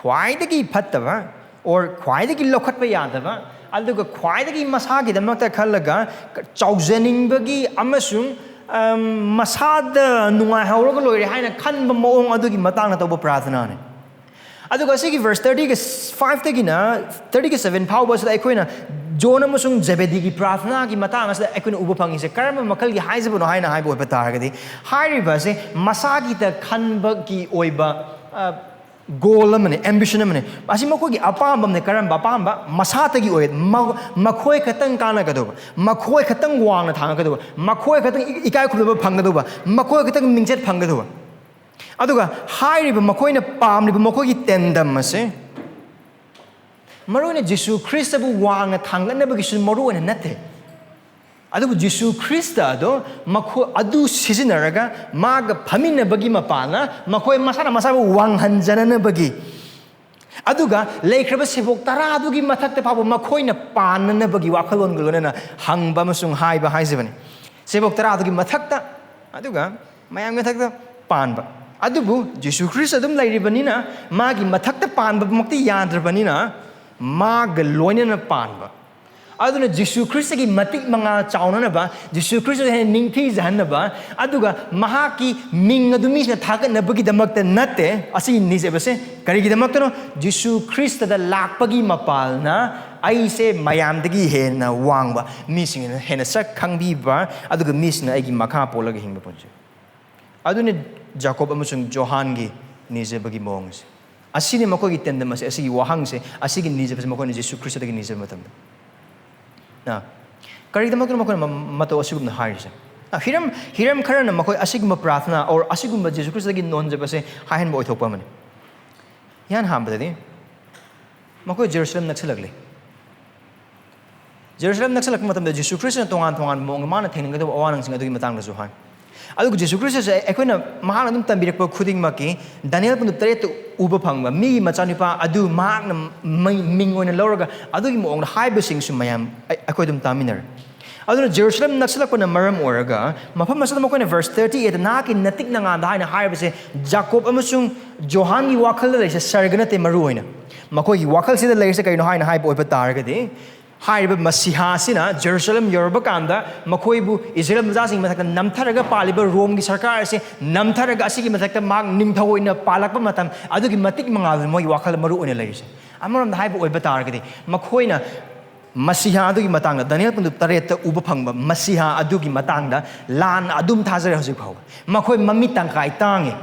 ꯈ꯭ꯋꯥꯏꯗꯒꯤ ꯐꯠꯇꯕ, or ꯈ꯭ꯋꯥꯏꯗꯒꯤ ꯂꯧꯈꯠꯄ ꯌꯥꯗꯕ, ꯑꯗꯨꯒ ꯈ꯭ꯋꯥꯏꯗꯒꯤ ꯃꯁꯥꯒꯤꯗꯃꯛꯇ ꯈꯜꯂꯒ ꯆꯥꯎꯖꯅꯤꯡꯕꯒꯤ ꯑꯃꯁꯨꯡ, ꯑꯝ, ꯃꯁꯥꯗ ꯅꯨꯡꯉꯥꯏꯍꯧꯔꯒ ꯂꯣꯏꯔꯦ ꯍꯥꯏꯅ ꯈꯟꯕ ꯃꯑꯣꯡ ꯑꯗꯨꯒꯤ ꯃꯇꯥꯡꯗ ꯇꯧꯕ ꯄ꯭ꯔꯥꯊꯅꯥꯅꯤ꯫ ꯑꯗꯨꯒ ꯑꯁꯤꯒꯤ verse thirty-five ꯇꯒꯤꯅ thirty-seven ꯐꯥꯎꯕ ꯑꯁꯤꯗ ꯑꯩꯈꯣꯏꯅ ꯖꯣꯟ ꯑꯃꯁꯨꯡ ꯖꯦꯕꯦꯗꯤꯒꯤ ꯄ꯭ꯔꯥꯊꯅꯥꯒꯤ ꯃꯇꯥꯡ ꯑꯁꯤꯗ ꯑꯩꯈꯣꯏꯅ ꯎꯕ ꯐꯪꯉꯤꯁꯦ ꯀꯔꯝꯕ ꯃꯈꯜꯒꯤ ꯍꯥꯏꯖꯕꯅꯣ ꯍꯥꯏꯅ ꯍꯥꯏꯕ ꯑꯣꯏꯕ ꯇꯥꯔꯒꯗꯤ, ꯍꯥꯏꯔꯤꯕ ꯑꯁꯦ ꯃꯁꯥꯒꯤꯗ ꯈꯟꯕꯒꯤ ꯑꯣꯏꯕ, ꯑ, ꯒꯣꯜ ꯑꯃꯅꯤ, ꯑꯦꯝꯕꯤꯁꯟ ꯑꯃꯅꯤ꯫ ꯑꯁꯤ ꯃꯈꯣꯏꯒꯤ ꯑꯄꯥꯝꯕ ꯑꯃꯅꯤ꯫ ꯀꯔꯝꯕ ꯑꯄꯥꯝꯕ? ꯃꯁꯥꯇꯒꯤ ꯑꯣꯏ, ꯃ- ꯃꯈꯣꯏ ꯈꯛꯇꯪ ꯀꯥꯟꯅꯒꯗꯧꯕ, ꯃꯈꯣꯏ ꯈꯛꯇꯪ ꯋꯥꯡꯅ ꯊꯥꯡꯒꯗꯧꯕ, ꯃꯈꯣꯏ ꯈꯛꯇꯪ ꯏ- ꯏꯀꯥꯏ ꯈꯨꯝꯅꯕ ꯐꯪꯒꯗꯧꯕ, ꯃꯈꯣꯏ ꯈꯛꯇꯪ ꯃꯤꯡꯆꯠ ꯐꯪꯒꯗꯧꯕ꯫ ꯑꯗꯨꯒ ꯍꯥꯏꯔꯤꯕ ꯃꯈꯣꯏꯅ ꯄꯥꯝꯂꯤꯕ ꯃꯈꯣꯏꯒꯤ ꯇꯦꯟꯗꯝ ꯑꯁꯦ ꯃꯔꯨꯑꯣꯏꯅ ꯖꯤꯁꯨ ꯈ꯭ꯔꯤꯁꯇꯕꯨ ꯋꯥꯡꯅ ꯊꯥꯡꯒꯠꯅꯕꯒꯤꯁꯨ ꯃꯔꯨꯑꯣꯏꯅ ꯅꯠꯇꯦ꯫ ꯑꯗꯨꯕꯨ ꯖꯤꯁꯨ ꯈ꯭ꯔꯤꯁꯇ ꯑꯗꯣ ꯃꯈꯣꯏ ꯑꯗꯨ ꯁꯤꯖꯤꯟꯅꯔꯒ ꯃꯥꯒ ꯐꯝꯃꯤꯟꯅꯕꯒꯤ ꯃꯄꯥꯟꯅ ꯃꯈꯣꯏ ꯃꯁꯥꯅ ꯃꯁꯥꯕꯨ ꯋꯥꯡꯍꯟꯖꯅꯅꯕꯒꯤ, ꯑꯗꯨꯒ ꯂꯩꯈ꯭ꯔꯕ ꯁꯦꯕꯣꯛ ꯇꯔꯥꯗꯨꯒꯤ ꯃꯊꯛꯇ ꯐꯥꯎꯕ ꯃꯈꯣꯏꯅ ꯄꯥꯟꯅꯅꯕꯒꯤ ꯋꯥꯈꯜꯂꯣꯟꯒ ꯂꯣꯏꯅꯅ ꯍꯪꯕ ꯑꯃꯁꯨꯡ ꯍꯥꯏꯕ ꯍꯥꯏꯖꯕꯅꯤ꯫ ꯁꯦꯕꯣꯛ ꯇꯔꯥꯗꯨꯒꯤ ꯃꯊꯛꯇ, ꯑꯗꯨꯒ ꯃꯌꯥꯝꯒꯤ ꯃꯊꯛꯇ ꯄꯥꯟꯕ꯫ ꯑꯗꯨꯕꯨ ꯖꯤꯁꯨ ꯈ꯭ꯔꯤꯁꯇ ꯑꯗꯨꯝ ꯂꯩꯔꯤꯕꯅꯤꯅ ꯃꯥꯒꯤ ꯃꯊꯛꯇ ꯄꯥꯟꯕꯃꯛꯇꯤ ꯌꯥꯗ꯭ꯔꯕꯅꯤꯅ ꯃꯥꯒ ꯂꯣꯏꯅꯅ ꯄꯥꯟꯕ꯫ ꯑꯗꯨꯅ ꯖꯤꯁꯨ ꯈ꯭ꯔꯤꯁꯇꯒꯤ ꯃꯇꯤꯛ ꯃꯉꯥꯜ ꯆꯥꯎꯅꯅꯕ, ꯖꯤꯁꯨ ꯈ꯭ꯔꯤꯁꯇ ꯍꯦꯟꯅ ꯅꯤꯡꯊꯤꯖꯍꯟꯅꯕ, ꯑꯗꯨꯒ ꯃꯍꯥꯛꯀꯤ ꯃꯤꯡ ꯑꯗꯨ ꯃꯤꯁꯤꯡꯅ ꯊꯥꯒꯠꯅꯕꯒꯤꯗꯃꯛꯇ ꯅꯠꯇꯦ꯫ ꯑꯁꯤ ꯅꯤꯖꯕꯁꯦ ꯀꯔꯤꯒꯤꯗꯃꯛꯇꯅꯣ? ꯖꯤꯁꯨ ꯈ꯭ꯔꯤꯁꯇꯗ ꯂꯥꯛꯄꯒꯤ ꯃꯄꯥꯜꯅ ꯑꯩꯁꯦ ꯃꯌꯥꯝꯗꯒꯤ ꯍꯦꯟꯅ ꯋꯥꯡꯕ, ꯃꯤꯁꯤꯡꯅ ꯍꯦꯟꯅ ꯁꯛ ꯈꯪꯕꯤꯕ, ꯑꯗꯨꯒ ꯃꯤꯁꯤꯡꯅ ꯑꯩꯒꯤ ꯃꯈꯥ ꯄꯣꯜꯂꯒ ꯍꯤꯡꯕ ꯄꯨꯟꯁꯤ꯫ ꯑꯗꯨꯅ ꯖꯥꯀꯣꯕ ꯑꯃꯁꯨꯡ ꯖꯣꯍꯥꯟꯒꯤ ꯅꯤꯖꯕꯒꯤ ꯃꯑꯣꯡꯁꯦ꯫ ꯑꯁꯤꯅꯤ ꯃꯈꯣꯏꯒꯤ ꯇꯦꯟꯗꯝ ꯑꯁꯦ, ꯑꯁꯤꯒꯤ ꯋꯥꯍꯪꯁꯦ, ꯑꯁꯤꯒꯤ ꯅꯤꯖꯕꯁꯦ ꯃꯈꯣꯏꯅ ꯖꯤꯁꯨ ꯈ꯭ꯔꯤꯁꯇꯗꯒꯤ ꯅꯤꯖꯕ ꯃꯇꯝꯗ꯫ ꯅ, ꯀꯔꯤꯒꯤꯗꯃꯛꯇꯅꯣ ꯃꯈꯣꯏꯅ ꯃ-, ꯃꯇꯧ ꯑꯁꯤꯒꯨꯝꯅ ꯍꯥꯏꯔꯤꯁꯦ? ꯅ, ꯍꯤꯔꯝ, ꯍꯤꯔꯝ ꯈꯔꯅ ꯃꯈꯣꯏ ꯑꯁꯤꯒꯨꯝꯕ ꯄ꯭ꯔꯥꯔꯊꯅꯥ or ꯑꯁꯤꯒꯨꯝꯕ ꯖꯤꯁꯨ ꯈ꯭ꯔꯤꯁꯇꯗꯒꯤ ꯅꯣꯟꯖꯕꯁꯦ ꯍꯥꯏꯍꯟꯕ ꯑꯣꯏꯊꯣꯛꯄ ꯑꯃꯅꯤ꯫ ꯏꯍꯥꯟ ꯍꯥꯟꯕꯗꯗꯤ ꯃꯈꯣꯏ ꯖꯦꯔꯨꯁꯂꯦꯝ ꯅꯛꯁꯤꯜꯂꯛꯂꯤ꯫ ꯖꯦꯔꯨꯁꯂꯦꯝ ꯅꯛꯁꯤꯜꯂꯛꯄ ꯃꯇꯝꯗ ꯖꯤꯁꯨ ꯈ꯭ꯔꯤꯁꯇꯅ ꯇꯣꯉꯥꯟ ꯇꯣꯉꯥꯟꯕ ꯃꯑꯣꯡꯗ ꯃꯥꯅ ꯊꯦꯡꯅꯒꯗꯕ ꯑꯋꯥ ꯑꯅꯥꯁꯤꯡ ꯑꯗꯨꯒꯤ ꯃꯇꯥꯡꯗꯁꯨ ꯍꯥꯏ꯫ ꯑꯗꯨꯒ ꯖꯤꯁꯨ ꯈ꯭ꯔꯤꯁꯇꯁꯦ ꯑꯩꯈꯣꯏꯅ ꯃꯍꯥꯛꯅ ꯑꯗꯨꯝ ꯇꯝꯕꯤꯔꯛꯄ ꯈꯨꯗꯤꯡꯃꯛꯀꯤ ꯗꯥꯅꯤꯌꯦꯜ ꯄꯨꯡꯗꯨ ꯇꯔꯦꯠꯇ ꯎꯕ ꯐꯪꯕ ꯃꯤꯒꯤ ꯃꯆꯥꯅꯨꯄꯥ ꯑꯗꯨ ꯃꯍꯥꯛꯅ ꯃ-, ꯃꯤꯡ ꯑꯣꯏꯅ ꯂꯧꯔꯒ ꯑꯗꯨꯒꯤ ꯃꯑꯣꯡꯗ ꯍꯥꯏꯕꯁꯤꯡꯁꯨ ꯃꯌꯥꯝ ꯑꯩ-, ꯑꯩꯈꯣꯏ ꯑꯗꯨꯝ ꯇꯥꯃꯤꯟꯅꯔꯦ꯫ ꯑꯗꯨꯅ ꯖꯦꯔꯨꯁꯂꯦꯝ ꯅꯛꯁꯤꯜꯂꯛꯄꯅ ꯃꯔꯝ ꯑꯣꯏꯔꯒ ꯃꯐꯝ ꯑꯁꯤꯗ ꯃꯈꯣꯏꯅ verse thirty eight ꯅꯍꯥꯛꯀꯤ ꯅꯇꯤꯛ ꯅꯉꯥꯟꯗ ꯍꯥꯏꯅ ꯍꯥꯏꯕꯁꯦ ꯖꯥꯀꯣꯕ ꯑꯃꯁꯨꯡ ꯖꯣꯍꯥꯟꯒꯤ ꯋꯥꯈꯜꯗ ꯂꯩꯔꯤꯁꯦ ꯁꯔꯒ ꯅꯠꯇꯦ ꯃꯔꯨ ꯑꯣꯏꯅ꯫ ꯃꯈꯣꯏꯒꯤ ꯋꯥꯈꯜꯁꯤꯗ ꯂꯩꯔꯤꯁꯦ ꯀꯩꯅꯣ ꯍꯥꯏꯅ ꯍꯥꯏꯕ ꯑꯣꯏꯕ ꯇꯥꯔꯒꯗꯤ, ꯍꯥꯏꯔꯤꯕ ꯃꯁꯤꯍꯥ ꯑꯁꯤꯅ ꯖꯦꯔꯨꯁꯂꯦꯝ ꯌꯧꯔꯕ ꯀꯥꯟꯗ ꯃꯈꯣꯏꯕꯨ ꯏꯁꯔꯥꯌꯦꯜ ꯃꯆꯥꯁꯤꯡꯒꯤ ꯃꯊꯛꯇ ꯅꯝꯊꯔꯒ ꯄꯥꯜꯂꯤꯕ ꯔꯣꯝꯒꯤ ꯁꯔꯀꯥꯔ ꯑꯁꯤ ꯅꯝꯊꯔꯒ ꯑꯁꯤꯒꯤ ꯃꯊꯛꯇ ꯃꯍꯥꯛ ꯅꯤꯡꯊꯧ ꯑꯣꯏꯅ ꯄꯥꯜꯂꯛꯄ ꯃꯇꯝ ꯑꯗꯨꯒꯤ ꯃꯇꯤꯛ ꯃꯉꯥꯜꯗꯨ ꯃꯣꯏꯒꯤ ꯋꯥꯈꯜꯗ ꯃꯔꯨ ꯑꯣꯏꯅ ꯂꯩꯔꯤꯁꯦ꯫ ꯑꯃꯔꯣꯝꯗ ꯍꯥꯏꯕ ꯑꯣꯏꯕ ꯇꯥꯔꯒꯗꯤ ꯃꯈꯣꯏꯅ ꯃꯁꯤꯍꯥ ꯑꯗꯨꯒꯤ ꯃꯇꯥꯡꯗ ꯗꯥꯅꯤꯌꯦꯜ ꯄꯨꯡꯗꯨ ꯇꯔꯦꯠꯇ ꯎꯕ ꯐꯪꯕ ꯃꯁꯤꯍꯥ ꯑꯗꯨꯒꯤ ꯃꯇꯥꯡꯗ ꯂꯥꯟꯅ ꯑꯗꯨꯝ ꯊꯥꯖꯔꯦ ꯍꯧꯖꯤꯛ ꯐꯥꯎꯕ꯫ ꯃꯈꯣꯏ ꯃꯃꯤꯠ ꯇꯪꯈꯥꯏ ꯇꯥꯡꯉꯤ꯫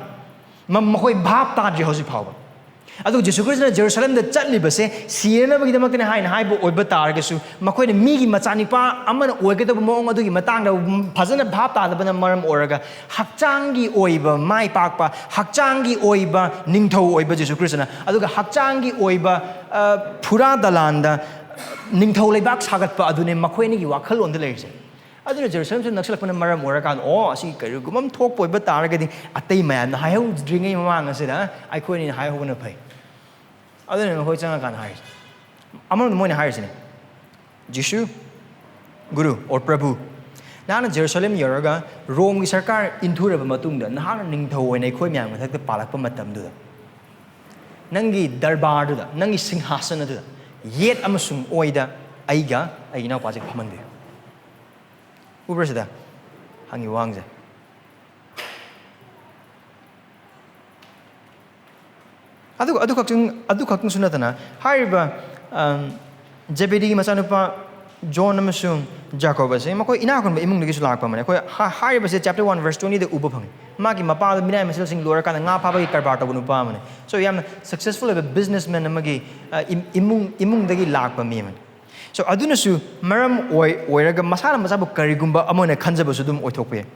ꯃ-, ꯃꯈꯣꯏ ꯚꯥꯞ ꯇꯥꯗ꯭ꯔꯤ ꯍꯧꯖꯤꯛ ꯐꯥꯎꯕ꯫ ꯑꯗꯨ ꯖꯤꯁꯨ ꯈ꯭ꯔꯤꯁꯇꯅ ꯖꯦꯔꯨꯁꯂꯦꯝꯗ ꯆꯠꯂꯤꯕꯁꯦ ꯁꯤꯔꯅꯕꯒꯤꯗꯃꯛꯇꯅꯤ ꯍꯥꯏꯅ ꯍꯥꯏꯕ ꯑꯣꯏꯕ ꯇꯥꯔꯒꯁꯨ, ꯃꯈꯣꯏꯅ ꯃꯤꯒꯤ ꯃꯆꯥꯅꯤꯄꯥ ꯑꯃꯅ ꯑꯣꯏꯒꯗꯕ ꯃꯑꯣꯡ ꯑꯗꯨꯒꯤ ꯃꯇꯥꯡꯗ ꯐꯖꯅ ꯚꯥꯞ ꯇꯥꯗꯕꯅ ꯃꯔꯝ ꯑꯣꯏꯔꯒ ꯍꯛꯆꯥꯡꯒꯤ ꯑꯣꯏꯕ ꯃꯥꯏ ꯄꯥꯛꯄ, ꯍꯛꯆꯥꯡꯒꯤ ꯑꯣꯏꯕ ꯅꯤꯡꯊꯧ ꯑꯣꯏꯕ ꯖꯤꯁꯨ ꯈ꯭ꯔꯤꯁꯇꯅ, ꯑꯗꯨꯒ ꯍꯛꯆꯥꯡꯒꯤ ꯑꯣꯏꯕ, ꯑ, ꯐꯨꯔꯥ ꯗꯂꯥꯟꯗ ꯅꯤꯡꯊꯧ ꯂꯩꯕꯥꯛ ꯁꯥꯒꯠꯄ ꯑꯗꯨꯅꯦ ꯃꯈꯣꯏ ꯑꯅꯤꯒꯤ ꯋꯥꯈꯜꯂꯣꯟꯗ ꯂꯩꯔꯤꯁꯦ꯫ ꯑꯗꯨꯅ ꯖꯦꯔꯨꯁꯂꯦꯝꯁꯨ ꯅꯛꯁꯤꯜꯂꯛꯄꯅ ꯃꯔꯝ ꯑꯣꯏꯔꯀꯥꯟꯗ, ꯑꯣ, ꯑꯁꯤ ꯀꯔꯤꯒꯨꯝꯕ ꯑꯃ ꯊꯣꯛꯄ ꯑꯣꯏꯕ ꯇꯥꯔꯒꯗꯤ ꯑꯇꯩ ꯃꯌꯥꯝꯅ ꯍꯥꯏꯍꯧꯗ꯭ꯔꯤꯉꯩ ꯃꯃꯥꯡ ꯑꯁꯤꯗ ꯑꯩꯈꯣꯏꯅ ꯍꯥꯏꯍꯧꯕꯅ ꯐꯩ꯫ ꯑꯗꯨꯅ ꯃꯈꯣꯏ ꯆꯪꯉꯀꯥꯟꯗ ꯍꯥꯏꯔꯤꯁꯦ꯫ ꯑꯃꯔꯣꯝꯗ ꯃꯣꯏꯅ ꯍꯥꯏꯔꯤꯁꯤꯅꯦ, "ꯖꯤꯁꯨ, ꯒꯨꯔꯨ, or ꯄ꯭ꯔꯚꯨ, ꯅꯍꯥꯛꯅ ꯖꯦꯔꯨꯁꯂꯦꯝ ꯌꯧꯔꯒ ꯔꯣꯝꯒꯤ ꯁꯔꯀꯥꯔ ꯏꯟꯊꯨꯔꯕ ꯃꯇꯨꯡꯗ ꯅꯍꯥꯛꯅ ꯅꯤꯡꯊꯧ ꯑꯣꯏꯅ ꯑꯩꯈꯣꯏ ꯃꯌꯥꯝ ꯃꯊꯛꯇ ꯄꯥꯜꯂꯛꯄ ꯃꯇꯝꯗꯨꯗ ꯅꯪꯒꯤ ꯗꯔꯕꯥꯔꯗꯨꯗ, ꯅꯪꯒꯤ ꯁꯤꯡꯍꯥꯁꯟ ꯑꯗꯨꯗ ꯌꯦꯠ ꯑꯃꯁꯨꯡ ꯑꯣꯏꯗ ꯑꯩꯒ ꯑꯩꯒꯤ ꯏꯅꯥꯎꯄꯥꯁꯦ ꯐꯝꯍꯟꯕꯤꯌꯨ"꯫ ꯎꯕ꯭ꯔꯥ ꯁꯤꯗ ꯍꯪꯉꯤ ꯋꯥꯍꯪꯁꯦ? ꯑꯗꯨꯒ ꯑꯗꯨꯈꯛꯇꯪ, ꯑꯗꯨꯈꯛꯇꯪꯁꯨ ꯅꯠꯇꯅ ꯍꯥꯏꯔꯤꯕ, ꯑꯝ, ꯖꯦꯕꯦꯗꯤꯒꯤ ꯃꯆꯥꯅꯨꯄꯥ ꯖꯣꯟ ꯑꯃꯁꯨꯡ ꯖꯥꯀꯣꯕ ꯑꯁꯦ ꯃꯈꯣꯏ ꯏꯅꯥꯛ ꯈꯨꯟꯕ ꯏꯃꯨꯡꯗꯒꯤꯁꯨ ꯂꯥꯛꯄ ꯑꯃꯅꯤ꯫ ꯑꯩꯈꯣꯏ ꯍꯥ-, ꯍꯥꯏꯔꯤꯕꯁꯦ chapter one verse twenty ꯗ ꯎꯕ ꯐꯪꯉꯤ꯫ ꯃꯥꯒꯤ ꯃꯄꯥꯗꯣ ꯃꯤꯅꯥꯏ ꯃꯆꯦꯜꯁꯤꯡ ꯂꯣꯏꯔꯀꯥꯟꯗ ꯉꯥ ꯐꯥꯕꯒꯤ ꯀꯔꯕꯥꯔ ꯇꯧꯕ ꯅꯨꯄꯥ ꯑꯃꯅꯤ꯫ So, ꯌꯥꯝꯅ successful ꯑꯣꯏꯕ businessman ꯑꯃꯒꯤ, ꯑ, ꯏꯝ-, ꯏꯃꯨꯡ, ꯏꯃꯨꯡꯗꯒꯤ ꯂꯥꯛꯄ ꯃꯤ ꯑꯃꯅꯤ꯫ So, ꯑꯗꯨꯅꯁꯨ ꯃꯔꯝ ꯑꯣꯏ-, ꯑꯣꯏꯔꯒ ꯃꯁꯥꯅ ꯃꯁꯥꯕꯨ ꯀꯔꯤꯒꯨꯝꯕ ꯑꯃ ꯑꯣꯏꯅ ꯈꯟꯖꯕꯁꯨ ꯑꯗꯨꯝ ꯑꯣꯏꯊꯣꯛꯄ ꯌꯥꯏ꯫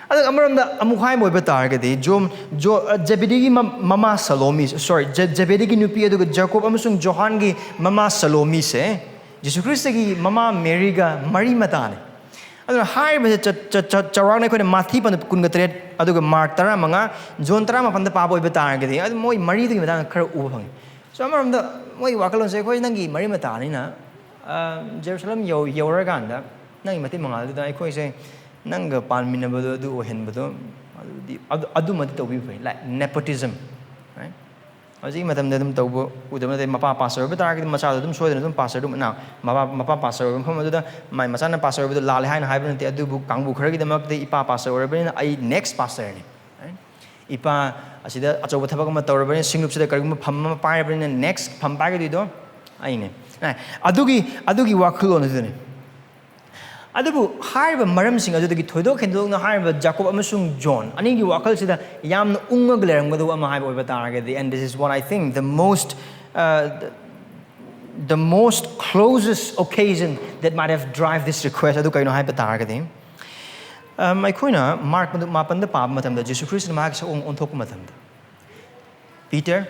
ꯑꯗꯨꯒ ꯑꯃꯔꯣꯝꯗ ꯑꯃꯨꯛ ꯍꯥꯏꯕ ꯑꯣꯏꯕ ꯇꯥꯔꯒꯗꯤ, ꯖꯣ-, ꯖꯣ-, ꯑ, ꯖꯦꯕꯦꯗꯤꯒꯤ ꯃ-, ꯃꯃꯥ ꯁꯂꯣꯃꯤ, sorry, ꯖꯦ-, ꯖꯦꯕꯦꯗꯤꯒꯤ ꯅꯨꯄꯤ ꯑꯗꯨꯒ ꯖꯥꯀꯣꯕ ꯑꯃꯁꯨꯡ ꯖꯣꯍꯥꯟꯒꯤ ꯃꯃꯥ ꯁꯂꯣꯃꯤꯁꯦ ꯖꯤꯁꯨ ꯈ꯭ꯔꯤꯁꯇꯒꯤ ꯃꯃꯥ ꯃꯦꯔꯤꯒ ꯃꯔꯤ ꯃꯇꯥꯅꯤ꯫ ꯑꯗꯨꯅ ꯍꯥꯏꯔꯤꯕꯁꯦ ꯆ-, ꯆ-, ꯆ-, ꯆꯥꯎꯔꯥꯛꯅ ꯑꯩꯈꯣꯏꯅ ꯃꯥꯊꯤ ꯄꯟ-, ꯀꯨꯟꯒ ꯇꯔꯦꯠ ꯑꯗꯨꯒ ꯃꯥꯔꯛ ꯇꯔꯥꯃꯉꯥ, ꯖꯣꯟ ꯇꯔꯥꯃꯥꯄꯟꯗ ꯄꯥꯕ ꯑꯣꯏꯕ ꯇꯥꯔꯒꯗꯤ, ꯑꯗꯨ ꯃꯣꯏ ꯃꯔꯤꯗꯨꯒꯤ ꯃꯇꯥꯡꯗ ꯈꯔ ꯎꯕ ꯐꯪꯉꯤ꯫ So, ꯑꯃꯔꯣꯝꯗ ꯃꯣꯏꯒꯤ ꯋꯥꯈꯜꯂꯣꯟꯁꯦ, "ꯑꯩꯈꯣꯏ ꯅꯪꯒꯤ ꯃꯔꯤ ꯃꯇꯥꯅꯤꯅ, ꯑ, ꯖꯦꯔꯨꯁꯂꯝ ꯌꯧ-, ꯌꯧꯔꯀꯥꯟꯗ ꯅꯪꯒꯤ ꯃꯇꯩ ꯃꯉꯥꯜꯗꯨꯗ ꯑꯩꯈꯣꯏꯁꯦ ꯅꯪꯒ ꯄꯥꯟꯃꯤꯟꯅꯕꯗꯣ ꯑꯗꯨ ꯑꯣꯏꯍꯟꯕꯗꯣ, ꯑꯗꯨꯗꯤ, ꯑꯗꯨ, ꯑꯗꯨꯃꯗꯤ ꯇꯧꯕꯤꯕ ꯐꯩ", like nepotism, right? ꯍꯧꯖꯤꯛꯀꯤ ꯃꯇꯝꯗ ꯑꯗꯨꯝ ꯇꯧꯕ ꯎꯗꯕ ꯅꯠꯇꯦ꯫ ꯃꯄꯥ ꯄꯥꯁꯇꯔ ꯑꯣꯏꯕ ꯇꯥꯔꯒꯗꯤ ꯃꯆꯥꯗꯣ ꯑꯗꯨꯝ ꯁꯣꯏꯗꯅ ꯑꯗꯨꯝ ꯄꯥꯁꯇꯔ ꯑꯗꯨꯝ, ꯅ-, ꯃꯄꯥ, ꯃꯄꯥ ꯄꯥꯁꯇꯔ ꯑꯣꯏꯕ ꯃꯐꯝ ꯑꯗꯨꯗ ꯃꯥꯏ ꯃꯆꯥꯅ ꯄꯥꯁꯇꯔ ꯑꯣꯏꯕꯗꯣ ꯂꯥꯜꯂꯦ ꯍꯥꯏꯅ ꯍꯥꯏꯕ ꯅꯠꯇꯦ, ꯑꯗꯨꯕꯨ ꯀꯥꯡꯕꯨ ꯈꯔꯒꯤꯗꯃꯛꯇꯗꯤ ꯏꯄꯥ ꯄꯥꯁꯇꯔ ꯑꯣꯏꯔꯕꯅꯤꯅ ꯑꯩ next ꯄꯥꯁꯇꯔꯅꯤ꯫ ꯏꯄꯥ ꯑꯁꯤꯗ ꯑꯆꯧꯕ ꯊꯕꯛ ꯑꯃ ꯇꯧꯔꯕꯅꯤꯅ, ꯁꯤꯡꯂꯨꯞꯁꯤꯗ ꯀꯔꯤꯒꯨꯝꯕ ꯐꯝ ꯑꯃ ꯄꯥꯏꯔꯕꯅꯤꯅ, next ꯐꯝ ꯄꯥꯏꯒꯗꯣꯏꯗꯣ ꯑꯩꯅꯦ꯫ ꯑꯦ, ꯑꯗꯨꯒꯤ, ꯑꯗꯨꯒꯤ ꯋꯥꯈꯜꯂꯣꯟ ꯑꯗꯨꯅꯤ꯫ ꯑꯗꯨꯕꯨ ꯍꯥꯏꯔꯤꯕ ꯃꯔꯝꯁꯤꯡ ꯑꯗꯨꯗꯒꯤ ꯊꯣꯏꯗꯣꯛ ꯍꯦꯟꯗꯣꯛꯅ ꯍꯥꯏꯔꯤꯕ ꯖꯥꯀꯣꯕ ꯑꯃꯁꯨꯡ ꯖꯣꯟ ꯑꯅꯤꯒꯤ ꯋꯥꯈꯜꯁꯤꯗ ꯌꯥꯝꯅ ꯎꯪꯉꯒ ꯂꯩꯔꯝꯒꯗꯕ ꯑꯃ ꯍꯥꯏꯕ ꯑꯣꯏꯕ ꯇꯥꯔꯒꯗꯤ, and this is what I think the most, uh, the most closest occasion that might have drive this request, ꯑꯗꯨ ꯀꯩꯅꯣ ꯍꯥꯏꯕ ꯇꯥꯔꯒꯗꯤ, ꯑꯝ, ꯑꯩꯈꯣꯏꯅ ꯃꯥꯔꯛ ꯃꯥꯄꯟꯗ ꯄꯥꯕ ꯃꯇꯝꯗ, ꯖꯤꯁꯨ ꯈ꯭ꯔꯤꯁꯇꯅ ꯃꯍꯥꯛꯀꯤ ꯁꯛꯑꯣꯡ ꯑꯣꯟꯊꯣꯛꯄ ꯃꯇꯝꯗ, ꯄꯤꯇꯔ,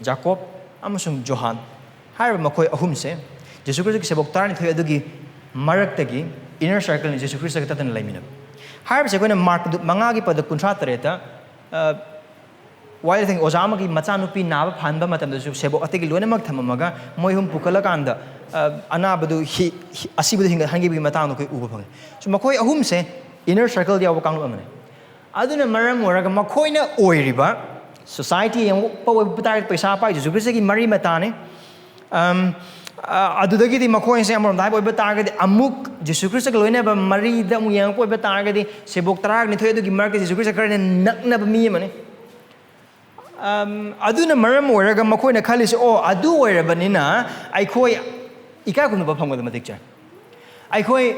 ꯖꯥꯀꯣꯕ ꯑꯃꯁꯨꯡ ꯖꯣꯍꯥꯟ ꯍꯥꯏꯔꯤꯕ ꯃꯈꯣꯏ ꯑꯍꯨꯝꯁꯦ ꯖꯤꯁꯨ ꯈ꯭ꯔꯤꯁꯇꯒꯤ ꯁꯦꯕꯣꯛ ꯇꯔꯥꯅꯤꯊꯣꯏ ꯑꯗꯨꯒꯤ ꯃꯔꯛꯇꯒꯤ inner circleꯅꯤ, ꯖꯤꯁꯨ ꯈ꯭ꯔꯤꯁꯇꯒ ꯇꯠꯇꯅ ꯂꯩꯃꯤꯟꯅꯕ꯫ ꯍꯥꯏꯔꯤꯕꯁꯦ ꯑꯩꯈꯣꯏꯅ ꯃꯥꯔꯛ ꯃꯉꯥꯒꯤ ꯄꯗ ꯀꯨꯟꯊ꯭ꯔꯥ ꯇꯔꯦꯠꯇ, ꯑ, ꯋꯥꯌꯦꯜ ꯊꯦꯡ ꯑꯣꯖꯥ ꯑꯃꯒꯤ ꯃꯆꯥꯅꯨꯄꯤ ꯅꯥꯕ ꯐꯍꯟꯕ ꯃꯇꯝꯗꯁꯨ ꯁꯦꯕꯣꯛ ꯑꯇꯩꯒꯤ ꯂꯣꯏꯅꯃꯛ ꯊꯝꯃꯝꯃꯒ ꯃꯣꯏ ꯑꯍꯨꯝ ꯄꯨꯈꯠꯂꯀꯥꯟꯗ, ꯑ, ꯑꯅꯥꯕꯗꯨ ꯍꯤ-, ꯍꯤ-, ꯑꯁꯤꯕꯗꯨ ꯍꯤꯡꯒꯠꯍꯟꯈꯤꯕꯒꯤ ꯃꯇꯥꯡꯗꯣ ꯑꯩꯈꯣꯏ ꯎꯕ ꯐꯪꯉꯤ꯫ So, ꯃꯈꯣꯏ ꯑꯍꯨꯝꯁꯦ inner circle ꯌꯥꯎꯕ ꯀꯥꯡꯂꯨꯞ ꯑꯃꯅꯤ꯫ ꯑꯗꯨꯅ ꯃꯔꯝ ꯑꯣꯏꯔꯒ ꯃꯈꯣꯏꯅ ꯑꯣꯏꯔꯤꯕ society ꯌꯦꯡꯉꯛꯄ ꯑꯣꯏꯕ ꯇꯥꯔꯒꯗꯤ ꯄꯩꯁꯥ ꯄꯥꯏ ꯖꯤꯁꯨ ꯈ꯭ꯔꯤꯁꯇꯒꯤ ꯃꯔꯤ ꯃꯇꯥꯅꯤ꯫ ꯑꯝ, ꯑ, ꯑꯗꯨꯗꯒꯤꯗꯤ ꯃꯈꯣꯏꯁꯦ ꯑꯃꯔꯣꯝꯗ ꯍꯥꯏꯕ ꯑꯣꯏꯕ ꯇꯥꯔꯒꯗꯤ ꯑꯃꯨꯛ ꯖꯤꯁꯨ ꯈ꯭ꯔꯤꯁꯇꯒ ꯂꯣꯏꯅꯕ ꯃꯔꯤꯗ ꯑꯃꯨꯛ ꯌꯦꯡꯉꯛꯄ ꯑꯣꯏꯕ ꯇꯥꯔꯒꯗꯤ ꯁꯦꯕꯣꯛ ꯇꯔꯥꯅꯤꯊꯣꯏ ꯑꯗꯨꯒꯤ ꯃꯔꯛꯇ ꯖꯤꯁꯨ ꯈ꯭ꯔꯤꯁꯇ ꯈꯔ ꯍꯦꯟꯅ ꯅꯛꯅꯕ ꯃꯤ ꯑꯃꯅꯤ꯫ ꯑꯝ, ꯑꯗꯨꯅ ꯃꯔꯝ ꯑꯣꯏꯔꯒ ꯃꯈꯣꯏꯅ ꯈꯜꯂꯤꯁꯦ, "ꯑꯣ, ꯑꯗꯨ ꯑꯣꯏꯔꯕꯅꯤꯅ ꯑꯩꯈꯣꯏ ꯏꯀꯥꯏ ꯈꯨꯝꯅꯕ ꯐꯪꯕꯗ ꯃꯇꯤꯛ ꯆꯥꯏ꯫ ꯑꯩꯈꯣꯏ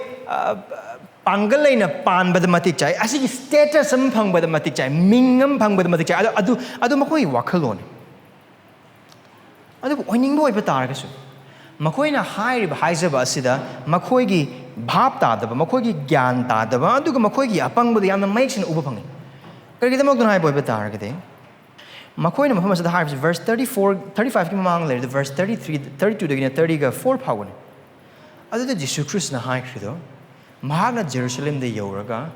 ꯄꯥꯡꯒꯜ ꯂꯩꯅ ꯄꯥꯟꯕꯗ ꯃꯇꯤꯛ ꯆꯥꯏ꯫ ꯑꯁꯤꯒꯤ status ꯑꯃ ꯐꯪꯕꯗ ꯃꯇꯤꯛ ꯆꯥꯏ, ꯃꯤꯡ ꯑꯃ ꯐꯪꯕꯗ ꯃꯇꯤꯛ ꯆꯥꯏ꯫ ꯑꯗꯨ ꯑꯗꯨ ꯑꯗꯨ ꯃꯈꯣꯏꯒꯤ ꯋꯥꯈꯜꯂꯣꯟꯅꯤ꯫ ꯑꯗꯨꯕꯨ ꯑꯣꯏꯅꯤꯡꯕ ꯑꯣꯏꯕ ꯇꯥꯔꯒꯁꯨ, ꯃꯈꯣꯏꯅ ꯍꯥꯏꯔꯤꯕ ꯍꯥꯏꯖꯕ ꯑꯁꯤꯗ ꯃꯈꯣꯏꯒꯤ ꯚꯥꯞ ꯇꯥꯗꯕ, ꯃꯈꯣꯏꯒꯤ ꯒ꯭ꯌꯥꯟ ꯇꯥꯗꯕ, ꯑꯗꯨꯒ ꯃꯈꯣꯏꯒꯤ ꯑꯄꯪꯕꯗ ꯌꯥꯝꯅ ꯃꯌꯦꯛ ꯁꯦꯡꯅ ꯎꯕ ꯐꯪꯉꯤ꯫ ꯀꯔꯤꯒꯤꯗꯃꯛꯇꯅꯣ ꯍꯥꯏꯕ ꯑꯣꯏꯕ ꯇꯥꯔꯒꯗꯤ, ꯃꯈꯣꯏꯅ ꯃꯐꯝ ꯑꯁꯤꯗ ꯍꯥꯏꯔꯤꯕꯁꯤ verse thirty four, thirty five ꯀꯤ ꯃꯃꯥꯡꯗ ꯂꯩꯔꯤꯕ verse thirty three, thirty two ꯗꯒꯤꯅ thirty ꯒ four ꯐꯥꯎꯕꯅꯤ꯫ ꯑꯗꯨꯗ ꯖꯤꯁꯨ ꯈ꯭ꯔꯤꯁꯅ ꯍꯥꯏꯈ꯭ꯔꯤꯗꯣ, ꯃꯍꯥꯛꯅ ꯖꯦꯔꯨꯁꯂꯦꯝꯗ ꯌꯧꯔꯒ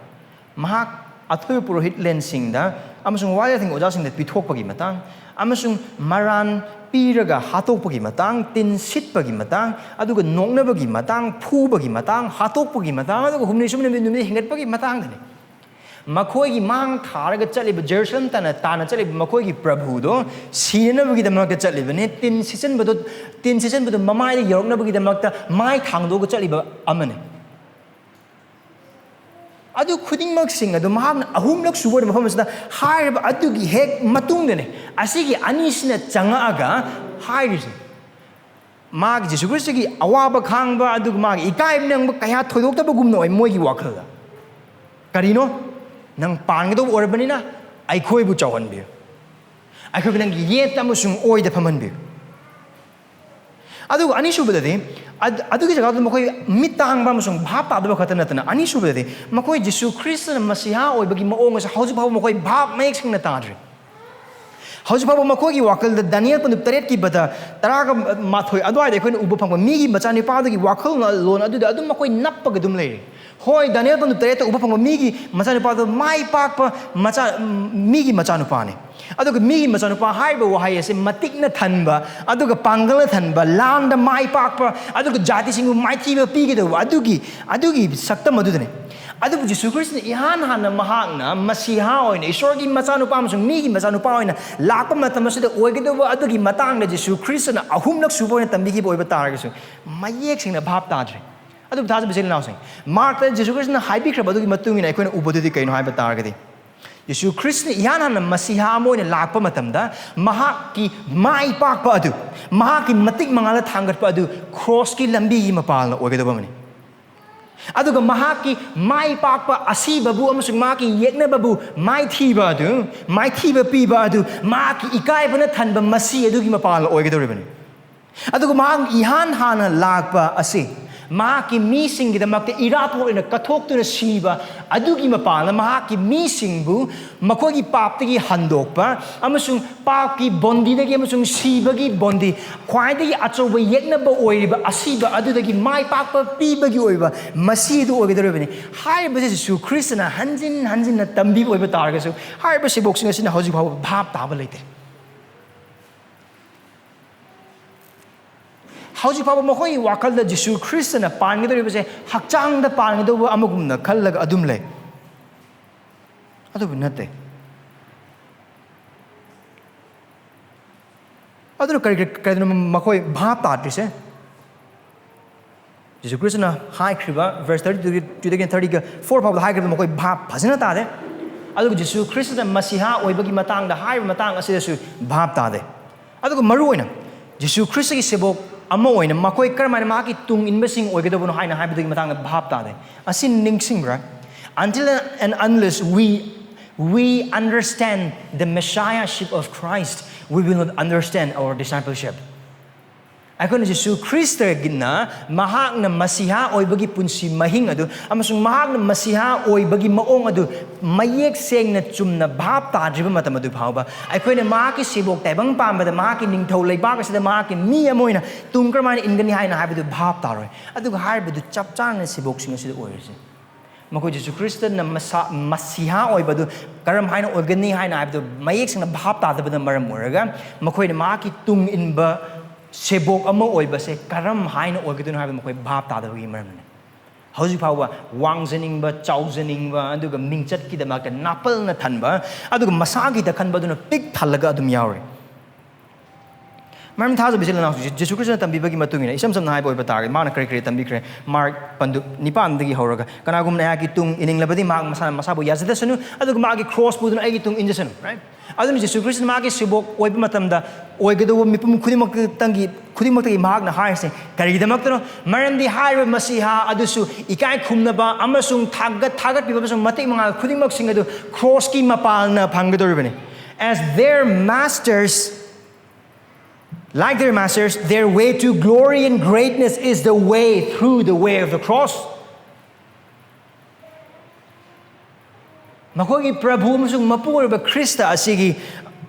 ꯃꯍꯥꯛ ꯑꯊꯣꯏꯕ ꯄꯨꯔꯣꯍꯤꯠꯂꯦꯟꯁꯤꯡꯗ ꯑꯃꯁꯨꯡ ꯋꯥꯌꯦꯜꯁꯤꯡꯒꯤ ꯑꯣꯖꯥꯁꯤꯡꯗ ꯄꯤꯊꯣꯛꯄꯒꯤ ꯃꯇꯥꯡ, ꯑꯃꯁꯨꯡ ꯃꯔꯥꯟ ꯄꯤꯔꯒ ꯍꯥꯠꯇꯣꯛꯄꯒꯤ ꯃꯇꯥꯡ, ꯇꯤꯟ ꯁꯤꯠꯄꯒꯤ ꯃꯇꯥꯡ, ꯑꯗꯨꯒ ꯅꯣꯛꯅꯕꯒꯤ ꯃꯇꯥꯡ, ꯐꯨꯕꯒꯤ ꯃꯇꯥꯡ, ꯍꯥꯠꯇꯣꯛꯄꯒꯤ ꯃꯇꯥꯡ, ꯑꯗꯨꯒ ꯍꯨꯝꯅꯤ ꯁꯨꯕ ꯅꯨꯃꯤꯠ, ꯅꯨꯃꯤꯠ ꯍꯦꯟꯒꯠꯄꯒꯤ ꯃꯇꯥꯡꯗꯅꯤ꯫ ꯃꯈꯣꯏꯒꯤ ꯃꯥꯡ ꯊꯥꯔꯒ ꯆꯠꯂꯤꯕ, ꯖꯦꯔꯨꯁꯂꯝ ꯇꯥꯟꯅ ꯇꯥꯟꯅ ꯆꯠꯂꯤꯕ ꯃꯈꯣꯏꯒꯤ ꯄ꯭ꯔꯚꯨꯗꯣ ꯁꯤꯅꯅꯕꯒꯤꯗꯃꯛꯇ ꯆꯠꯂꯤꯕꯅꯤ꯫ ꯇꯤꯟ ꯁꯤꯠꯆꯟꯕꯗꯣ, ꯇꯤꯟ ꯁꯤꯠꯆꯟꯕꯗꯣ ꯃꯃꯥꯏꯗ ꯌꯧꯔꯛꯅꯕꯒꯤꯗꯃꯛꯇ ꯃꯥꯏ ꯊꯥꯡꯗꯣꯛꯑꯒ ꯆꯠꯂꯤꯕ ꯑꯃꯅꯤ꯫ ꯑꯗꯨ ꯈꯨꯗꯤꯡꯃꯛꯁꯤꯡ ꯑꯗꯨ ꯃꯍꯥꯛꯅ ꯑꯍꯨꯝꯂꯛ ꯁꯨꯕ ꯑꯣꯏꯅ ꯃꯐꯝ ꯑꯁꯤꯗ ꯍꯥꯏꯔꯤꯕ ꯑꯗꯨꯒꯤ ꯍꯦꯛ ꯃꯇꯨꯡꯗꯅꯦ ꯑꯁꯤꯒꯤ ꯑꯅꯤꯁꯤꯅ ꯆꯪꯉꯛꯑꯒ ꯍꯥꯏꯔꯤꯁꯦ꯫ ꯃꯥꯒꯤ ꯖꯤꯁꯨ ꯈ꯭ꯔꯤꯁꯇꯒꯤ ꯑꯋꯥꯕ ꯈꯥꯡꯕ, ꯑꯗꯨꯒ ꯃꯥꯒꯤ ꯏꯀꯥꯏꯕ ꯅꯪꯕ ꯀꯌꯥ ꯊꯣꯏꯗꯣꯛꯇꯕꯒꯨꯝꯅ ꯑꯣꯏ ꯃꯣꯏꯒꯤ ꯋꯥꯈꯜꯗ꯫ ꯀꯔꯤꯅꯣ? "ꯅꯪ ꯄꯥꯟꯒꯗꯧꯕ ꯑꯣꯏꯔꯕꯅꯤꯅ ꯑꯩꯈꯣꯏꯕꯨ ꯆꯥꯎꯍꯟꯕꯤꯌꯨ, ꯑꯩꯈꯣꯏꯕꯨ ꯅꯪꯒꯤ ꯌꯦꯠꯇ ꯑꯃꯁꯨꯡ ꯑꯣꯏꯗ ꯐꯝꯍꯟꯕꯤꯌꯨ"꯫ ꯑꯗꯨꯒ ꯑꯅꯤꯁꯨꯕꯗꯗꯤ, ꯑꯗ-, ꯑꯗꯨꯒꯤ ꯖꯒꯥꯗꯨꯗ ꯃꯈꯣꯏ ꯃꯤꯠ ꯇꯥꯡꯕ ꯑꯃꯁꯨꯡ ꯚꯥꯞ ꯇꯥꯗꯕ ꯈꯛꯇ ꯅꯠꯇꯅ, ꯑꯅꯤꯁꯨꯕꯗꯗꯤ ꯃꯈꯣꯏ ꯖꯤꯁꯨ ꯈ꯭ꯔꯤꯁꯇꯅ ꯃꯁꯤꯍꯥ ꯑꯣꯏꯕꯒꯤ ꯃꯑꯣꯡ ꯑꯁꯤ ꯍꯧꯖꯤꯛ ꯐꯥꯎꯕ ꯃꯈꯣꯏ ꯚꯥꯞ ꯃꯌꯦꯛ ꯁꯦꯡꯅ ꯇꯥꯗ꯭ꯔꯤ꯫ ꯍꯧꯖꯤꯛ ꯐꯥꯎꯕ ꯃꯈꯣꯏꯒꯤ ꯋꯥꯈꯜꯗ ꯗꯥꯅꯤꯌꯦꯜ ꯄꯟꯗꯨꯞ ꯇꯔꯦꯠꯀꯤ ꯕꯗ ꯇꯔꯥꯒ ꯃꯥꯊꯣꯏ ꯑꯗꯨꯋꯥꯏꯗ ꯑꯩꯈꯣꯏꯅ ꯎꯕ ꯐꯪꯕ ꯃꯤꯒꯤ ꯃꯆꯥꯅꯤꯄꯥꯗꯨꯒꯤ ꯋꯥꯈꯜꯂꯣꯟ ꯑꯗꯨꯗ ꯑꯗꯨꯝ ꯃꯈꯣꯏ ꯅꯞꯄꯒ ꯑꯗꯨꯝ ꯂꯩꯔꯤ꯫ ꯍꯣꯏ, ꯗꯥꯅꯤꯌꯦꯜ ꯄꯟꯗꯨꯞ ꯇꯔꯦꯠꯇ ꯎꯕ ꯐꯪꯕ ꯃꯤꯒꯤ ꯃꯆꯥꯅꯨꯄꯥꯗꯣ ꯃꯥꯏ ꯄꯥꯛꯄ ꯃꯆꯥ, ꯃꯤꯒꯤ ꯃꯆꯥꯅꯨꯄꯥꯅꯤ꯫ ꯑꯗꯨꯒ ꯃꯤꯒꯤ ꯃꯆꯥꯅꯨꯄꯥ ꯍꯥꯏꯔꯤꯕ ꯋꯥꯍꯩ ꯑꯁꯤ ꯃꯇꯤꯛꯅ ꯊꯟꯕ, ꯑꯗꯨꯒ ꯄꯥꯡꯒꯜꯅ ꯊꯟꯕ, ꯂꯥꯟꯗ ꯃꯥꯏ ꯄꯥꯛꯄ, ꯑꯗꯨꯒ ꯖꯥꯇꯤꯁꯤꯡꯕꯨ ꯃꯥꯏꯊꯤꯕ ꯄꯤꯒꯗꯧꯕ ꯑꯗꯨꯒꯤ, ꯑꯗꯨꯒꯤ ꯁꯛꯇꯝ ꯑꯗꯨꯗꯅꯤ꯫ ꯑꯗꯨꯕꯨ ꯖꯤꯁꯨ ꯈ꯭ꯔꯤꯁꯇꯅ ꯏꯍꯥꯟ ꯍꯥꯟꯅ ꯃꯍꯥꯛꯅ ꯃꯁꯤꯍꯥ ꯑꯣꯏꯅ, ꯏꯁꯣꯔꯒꯤ ꯃꯆꯥꯅꯨꯄꯥ ꯑꯃꯁꯨꯡ ꯃꯤꯒꯤ ꯃꯆꯥꯅꯨꯄꯥ ꯑꯣꯏꯅ ꯂꯥꯛꯄ ꯃꯇꯝ ꯑꯁꯤꯗ ꯑꯣꯏꯒꯗꯧꯕ ꯑꯗꯨꯒꯤ ꯃꯇꯥꯡꯗ ꯖꯤꯁꯨ ꯈ꯭ꯔꯤꯁꯇꯅ ꯑꯍꯨꯝꯂꯛ ꯁꯨꯕ ꯑꯣꯏꯅ ꯇꯝꯕꯤꯈꯤꯕ ꯑꯣꯏꯕ ꯇꯥꯔꯒꯁꯨ, ꯃꯌꯦꯛ ꯁꯦꯡꯅ ꯚꯥꯞ ꯇꯥꯗ꯭ꯔꯦ꯫ ꯑꯗꯨꯕꯨ ꯊꯥꯖꯕ ꯏꯆꯤꯜ ꯏꯅꯥꯎꯁꯤꯡ, ꯃꯥꯔꯛꯇ ꯖꯤꯁꯨ ꯈ꯭ꯔꯤꯁꯇꯅ ꯍꯥꯏꯕꯤꯈ꯭ꯔꯕ ꯑꯗꯨꯒꯤ ꯃꯇꯨꯡ ꯏꯟꯅ ꯑꯩꯈꯣꯏꯅ ꯎꯕꯗꯨꯗꯤ ꯀꯩꯅꯣ ꯍꯥꯏꯕ ꯇꯥꯔꯒꯗꯤ, ꯌꯦꯁꯨ ꯈ꯭ꯔꯤꯁꯅ ꯏꯍꯥꯟ ꯍꯥꯟꯅ ꯃꯁꯤꯍꯥ ꯑꯃ ꯑꯣꯏꯅ ꯂꯥꯛꯄ ꯃꯇꯝꯗ, ꯃꯍꯥꯛꯀꯤ ꯃꯥꯏ ꯄꯥꯛꯄ ꯑꯗꯨ, ꯃꯍꯥꯛꯀꯤ ꯃꯇꯤꯛ ꯃꯉꯥꯜꯗ ꯊꯥꯡꯒꯠꯄ ꯑꯗꯨ ꯀ꯭ꯔꯣꯁꯀꯤ ꯂꯝꯕꯤꯒꯤ ꯃꯄꯥꯜꯅ ꯑꯣꯏꯒꯗꯧꯕ ꯑꯃꯅꯤ꯫ ꯑꯗꯨꯒ ꯃꯍꯥꯛꯀꯤ ꯃꯥꯏ ꯄꯥꯛꯄ ꯑꯁꯤꯕꯕꯨ ꯑꯃꯁꯨꯡ ꯃꯍꯥꯛꯀꯤ ꯌꯦꯛꯅꯕꯕꯨ ꯃꯥꯏꯊꯤꯕ ꯑꯗꯨ, ꯃꯥꯏꯊꯤꯕ ꯄꯤꯕ ꯑꯗꯨ, ꯃꯍꯥꯛꯀꯤ ꯏꯀꯥꯏꯕꯅ ꯊꯟꯕ ꯃꯁꯤ ꯑꯗꯨꯒꯤ ꯃꯄꯥꯜ ꯑꯣꯏꯒꯗꯧꯔꯤꯕꯅꯤ꯫ ꯑꯗꯨꯒ ꯃꯍꯥꯛ ꯏꯍꯥꯟ ꯍꯥꯟꯅ ꯂꯥꯛꯄ ꯑꯁꯤ ꯃꯍꯥꯛꯀꯤ ꯃꯤꯁꯤꯡꯒꯤꯗꯃꯛꯇ ꯏꯔꯥꯕꯣꯠ ꯑꯣꯏꯅ ꯀꯠꯊꯣꯛꯇꯨꯅ ꯁꯤꯕ ꯑꯗꯨꯒꯤ ꯃꯄꯥꯜꯅ ꯃꯍꯥꯛꯀꯤ ꯃꯤꯁꯤꯡꯕꯨ ꯃꯈꯣꯏꯒꯤ ꯄꯥꯞꯇꯒꯤ ꯍꯟꯗꯣꯛꯄ ꯑꯃꯁꯨꯡ ꯄꯥꯞꯀꯤ ꯕꯣꯟꯗꯤꯗꯒꯤ ꯑꯃꯁꯨꯡ ꯁꯤꯕꯒꯤ ꯕꯣꯟꯗꯤ, ꯈ꯭ꯋꯥꯏꯗꯒꯤ ꯑꯆꯧꯕ ꯌꯦꯛꯅꯕ ꯑꯣꯏꯔꯤꯕ ꯑꯁꯤꯕ ꯑꯗꯨꯗꯒꯤ ꯃꯥꯏ ꯄꯥꯛꯄ ꯄꯤꯕꯒꯤ ꯑꯣꯏꯕ ꯃꯁꯤ ꯑꯗꯨ ꯑꯣꯏꯒꯗꯧꯔꯤꯕꯅꯤ꯫ ꯍꯥꯏꯔꯤꯕꯁꯤ ꯖꯤꯁꯨ ꯈ꯭ꯔꯤꯁꯇꯅ ꯍꯟꯖꯤꯟ ꯍꯟꯖꯤꯟꯅ ꯇꯝꯕꯤꯕ ꯑꯣꯏꯕ ꯇꯥꯔꯒꯁꯨ, ꯍꯥꯏꯔꯤꯕ ꯁꯤꯕꯣꯛꯁꯤꯡ ꯑꯁꯤꯅ ꯍꯧꯖꯤꯛ ꯐꯥꯎꯕ ꯚꯥꯞ ꯇꯥꯕ ꯂꯩꯇꯦ꯫ ꯍꯧꯖꯤꯛ ꯐꯥꯎꯕ ꯃꯈꯣꯏꯒꯤ ꯋꯥꯈꯜꯗ ꯖꯤꯁꯨ ꯈ꯭ꯔꯤꯁꯇꯅ ꯄꯥꯟꯒꯗꯧꯔꯤꯕꯁꯦ ꯍꯛꯆꯥꯡꯗ ꯄꯥꯟꯒꯗꯧꯕ ꯑꯃꯒꯨꯝꯅ ꯈꯜꯂꯒ ꯑꯗꯨꯝ ꯂꯩ꯫ ꯑꯗꯨꯕꯨ ꯅꯠꯇꯦ꯫ ꯑꯗꯨꯅ ꯀꯔꯤ, ꯀꯔꯤ, ꯀꯔꯤꯅꯣ ꯃꯈꯣꯏ ꯚꯥꯞ ꯇꯥꯗ꯭ꯔꯤꯁꯦ? ꯖꯤꯁꯨ ꯈ꯭ꯔꯤꯁꯇꯅ ꯍꯥꯏꯈ꯭ꯔꯤꯕ verse thirty two ꯗꯒꯤ thirty four ꯐꯥꯎꯕꯗ ꯍꯥꯏꯈ꯭ꯔꯤꯕ ꯃꯈꯣꯏ ꯚꯥꯞ ꯐꯖꯅ ꯇꯥꯗꯦ꯫ ꯑꯗꯨꯒ ꯖꯤꯁꯨ ꯈ꯭ꯔꯤꯁꯇꯅ ꯃꯁꯤꯍꯥ ꯑꯣꯏꯕꯒꯤ ꯃꯇꯥꯡꯗ ꯍꯥꯏꯔꯤꯕ ꯃꯇꯥꯡ ꯑꯁꯤꯗꯁꯨ ꯚꯥꯞ ꯇꯥꯗꯦ꯫ ꯑꯗꯨꯒ ꯃꯔꯨ ꯑꯣꯏꯅ ꯖꯤꯁꯨ ꯈ꯭ꯔꯤꯁꯇꯒꯤ ꯁꯦꯕꯣꯛ ꯑꯃ ꯑꯣꯏꯅ ꯃꯈꯣꯏ ꯀꯔꯝꯍꯥꯏꯅ ꯃꯍꯥꯛꯀꯤ ꯇꯨꯡ ꯏꯟꯕꯁꯤꯡ ꯑꯣꯏꯒꯗꯕꯅꯣ ꯍꯥꯏꯅ ꯍꯥꯏꯕꯗꯨꯒꯤ ꯃꯇꯥꯡꯗ ꯚꯥꯞ ꯇꯥꯗꯦ꯫ ꯑꯁꯤ ꯅꯤꯡꯁꯤꯡꯕ꯭ꯔꯥ? Until and unless we, we understand the Messiahship of Christ, we will not understand our discipleship. ꯑꯩꯈꯣꯏꯅ ꯖꯤꯁꯨ ꯈ꯭ꯔꯤꯁꯇꯒꯤꯅ ꯃꯍꯥꯛꯅ ꯃꯁꯤꯍꯥ ꯑꯣꯏꯕꯒꯤ ꯄꯨꯟꯁꯤ ꯃꯍꯤꯡ ꯑꯗꯨ ꯑꯃꯁꯨꯡ ꯃꯍꯥꯛꯅ ꯃꯁꯤꯍꯥ ꯑꯣꯏꯕꯒꯤ ꯃꯑꯣꯡ ꯑꯗꯨ ꯃꯌꯦꯛ ꯁꯦꯡꯅ ꯆꯨꯝꯅ ꯚꯥꯞ ꯇꯥꯗ꯭ꯔꯤꯕ ꯃꯇꯝ ꯑꯗꯨ ꯐꯥꯎꯕ, ꯑꯩꯈꯣꯏꯅ ꯃꯍꯥꯛꯀꯤ ꯁꯦꯕꯣꯛ ꯇꯥꯏꯕꯪ ꯄꯥꯟꯕꯗ, ꯃꯍꯥꯛꯀꯤ ꯅꯤꯡꯊꯧ ꯂꯩꯕꯥꯛ ꯑꯁꯤꯗ ꯃꯍꯥꯛꯀꯤ ꯃꯤ ꯑꯃ ꯑꯣꯏꯅ ꯇꯨꯡ ꯀꯔꯝꯍꯥꯏꯅ ꯏꯟꯒꯅꯤ ꯍꯥꯏꯅ ꯍꯥꯏꯕꯗꯨ ꯚꯥꯞ ꯇꯥꯔꯣꯏ꯫ ꯑꯗꯨꯒ ꯍꯥꯏꯔꯤꯕꯗꯨ ꯆꯞ ꯆꯥꯅ ꯁꯦꯕꯣꯛꯁꯤꯡ ꯑꯁꯤꯗ ꯑꯣꯏꯔꯤꯁꯦ꯫ ꯃꯈꯣꯏ ꯖꯤꯁꯨ ꯈ꯭ꯔꯤꯁꯇꯅ ꯃꯁꯥ, ꯃꯁꯤꯍꯥ ꯑꯣꯏꯕꯗꯨ ꯀꯔꯝ ꯍꯥꯏꯅ ꯑꯣꯏꯒꯅꯤ ꯍꯥꯏꯅ ꯍꯥꯏꯕꯗꯨ ꯃꯌꯦꯛ ꯁꯦꯡꯅ ꯚꯥꯞ ꯇꯥꯗꯕꯅ ꯃꯔꯝ ꯑꯣꯏꯔꯒ, ꯃꯈꯣꯏꯅ ꯃꯍꯥꯛꯀꯤ ꯇꯨꯡ ꯏꯟꯕ ꯁꯦꯕꯣꯛ ꯑꯃ ꯑꯣꯏꯕꯁꯦ ꯀꯔꯝ ꯍꯥꯏꯅ ꯑꯣꯏꯒꯗꯣꯏꯅꯣ ꯍꯥꯏꯕꯗꯨ ꯃꯈꯣꯏ ꯚꯥꯞ ꯇꯥꯗꯕꯒꯤ ꯃꯔꯝꯅꯤ꯫ ꯍꯧꯖꯤꯛ ꯐꯥꯎꯕ ꯋꯥꯡꯖꯅꯤꯡꯕ, ꯆꯥꯎꯖꯅꯤꯡꯕ, ꯑꯗꯨꯒ ꯃꯤꯡꯆꯠꯀꯤꯗꯃꯛꯇ ꯅꯥꯄꯜꯅ ꯊꯟꯕ, ꯑꯗꯨꯒ ꯃꯁꯥꯒꯤꯗ ꯈꯟꯕ ꯑꯗꯨꯅ ꯄꯤꯛ ꯊꯜꯂꯒ ꯑꯗꯨꯝ ꯌꯥꯎꯔꯤ꯫ ꯃꯔꯝ ꯊꯥꯖꯕ ꯏꯆꯤꯜ ꯏꯅꯥꯎꯁꯤꯡꯁꯦ, ꯖꯤꯁꯨ ꯈ꯭ꯔꯤꯁꯇꯅ ꯇꯝꯕꯤꯕꯒꯤ ꯃꯇꯨꯡ ꯏꯟꯅ, ꯏꯁꯝ ꯁꯝꯅ ꯍꯥꯏꯕ ꯑꯣꯏꯕ ꯇꯥꯔꯒꯗꯤ, ꯃꯥꯅ ꯀꯔꯤ ꯀꯔꯤ ꯇꯝꯕꯤꯈ꯭ꯔꯦ? ꯃꯥꯔꯛ ꯄꯟꯗꯨꯞ ꯅꯤꯄꯥꯟꯗꯒꯤ ꯍꯧꯔꯒ, "ꯀꯅꯥꯒꯨꯝꯕꯅ ꯑꯩꯍꯥꯛꯀꯤ ꯇꯨꯡ ꯏꯅꯤꯡꯂꯕꯗꯤ ꯃꯍꯥꯛ ꯃꯁꯥꯅ ꯃꯁꯥꯕꯨ ꯌꯥꯖꯗꯁꯅꯨ, ꯑꯗꯨꯒ ꯃꯥꯒꯤ ꯀ꯭ꯔꯣꯁ ꯄꯨꯗꯨꯅ ꯑꯩꯒꯤ ꯇꯨꯡ ꯏꯟꯖꯁꯅꯨ," right? ꯑꯗꯨꯅ ꯖꯤꯁꯨ ꯈ꯭ꯔꯤꯁꯇꯅ ꯃꯥꯒꯤ ꯁꯦꯕꯣꯛ ꯑꯣꯏꯕ ꯃꯇꯝꯗ ꯑꯣꯏꯒꯗꯧꯕ ꯃꯤꯄꯨꯝ ꯈꯨꯗꯤꯡꯃꯛꯇꯪꯒꯤ, ꯈꯨꯗꯤꯡꯃꯛꯇꯒꯤ ꯃꯍꯥꯛꯅ ꯍꯥꯏꯔꯤꯁꯦ ꯀꯔꯤꯒꯤꯗꯃꯛꯇꯅꯣ? ꯃꯔꯝꯗꯤ ꯍꯥꯏꯔꯤꯕ ꯃꯁꯤꯍꯥ ꯑꯗꯨꯁꯨ ꯏꯀꯥꯏ ꯈꯨꯝꯅꯕ ꯑꯃꯁꯨꯡ ꯊꯥꯒꯠ, ꯊꯥꯒꯠꯄꯤꯕ ꯑꯃꯁꯨꯡ ꯃꯇꯤꯛ ꯃꯉꯥꯜ ꯈꯨꯗꯤꯡꯃꯛꯁꯤꯡ ꯑꯗꯨ ꯀ꯭ꯔꯣꯁꯀꯤ ꯃꯄꯥꯜꯅ ꯐꯪꯒꯗꯧꯔꯤꯕꯅꯤ꯫ As their masters, like their masters, their way to glory and greatness is the way through the way of the cross. ꯃꯈꯣꯏꯒꯤ ꯄ꯭ꯔꯚꯨ ꯑꯃꯁꯨꯡ ꯃꯄꯨ ꯑꯣꯏꯔꯤꯕ ꯈ꯭ꯔꯤꯁꯇ ꯑꯁꯤꯒꯤ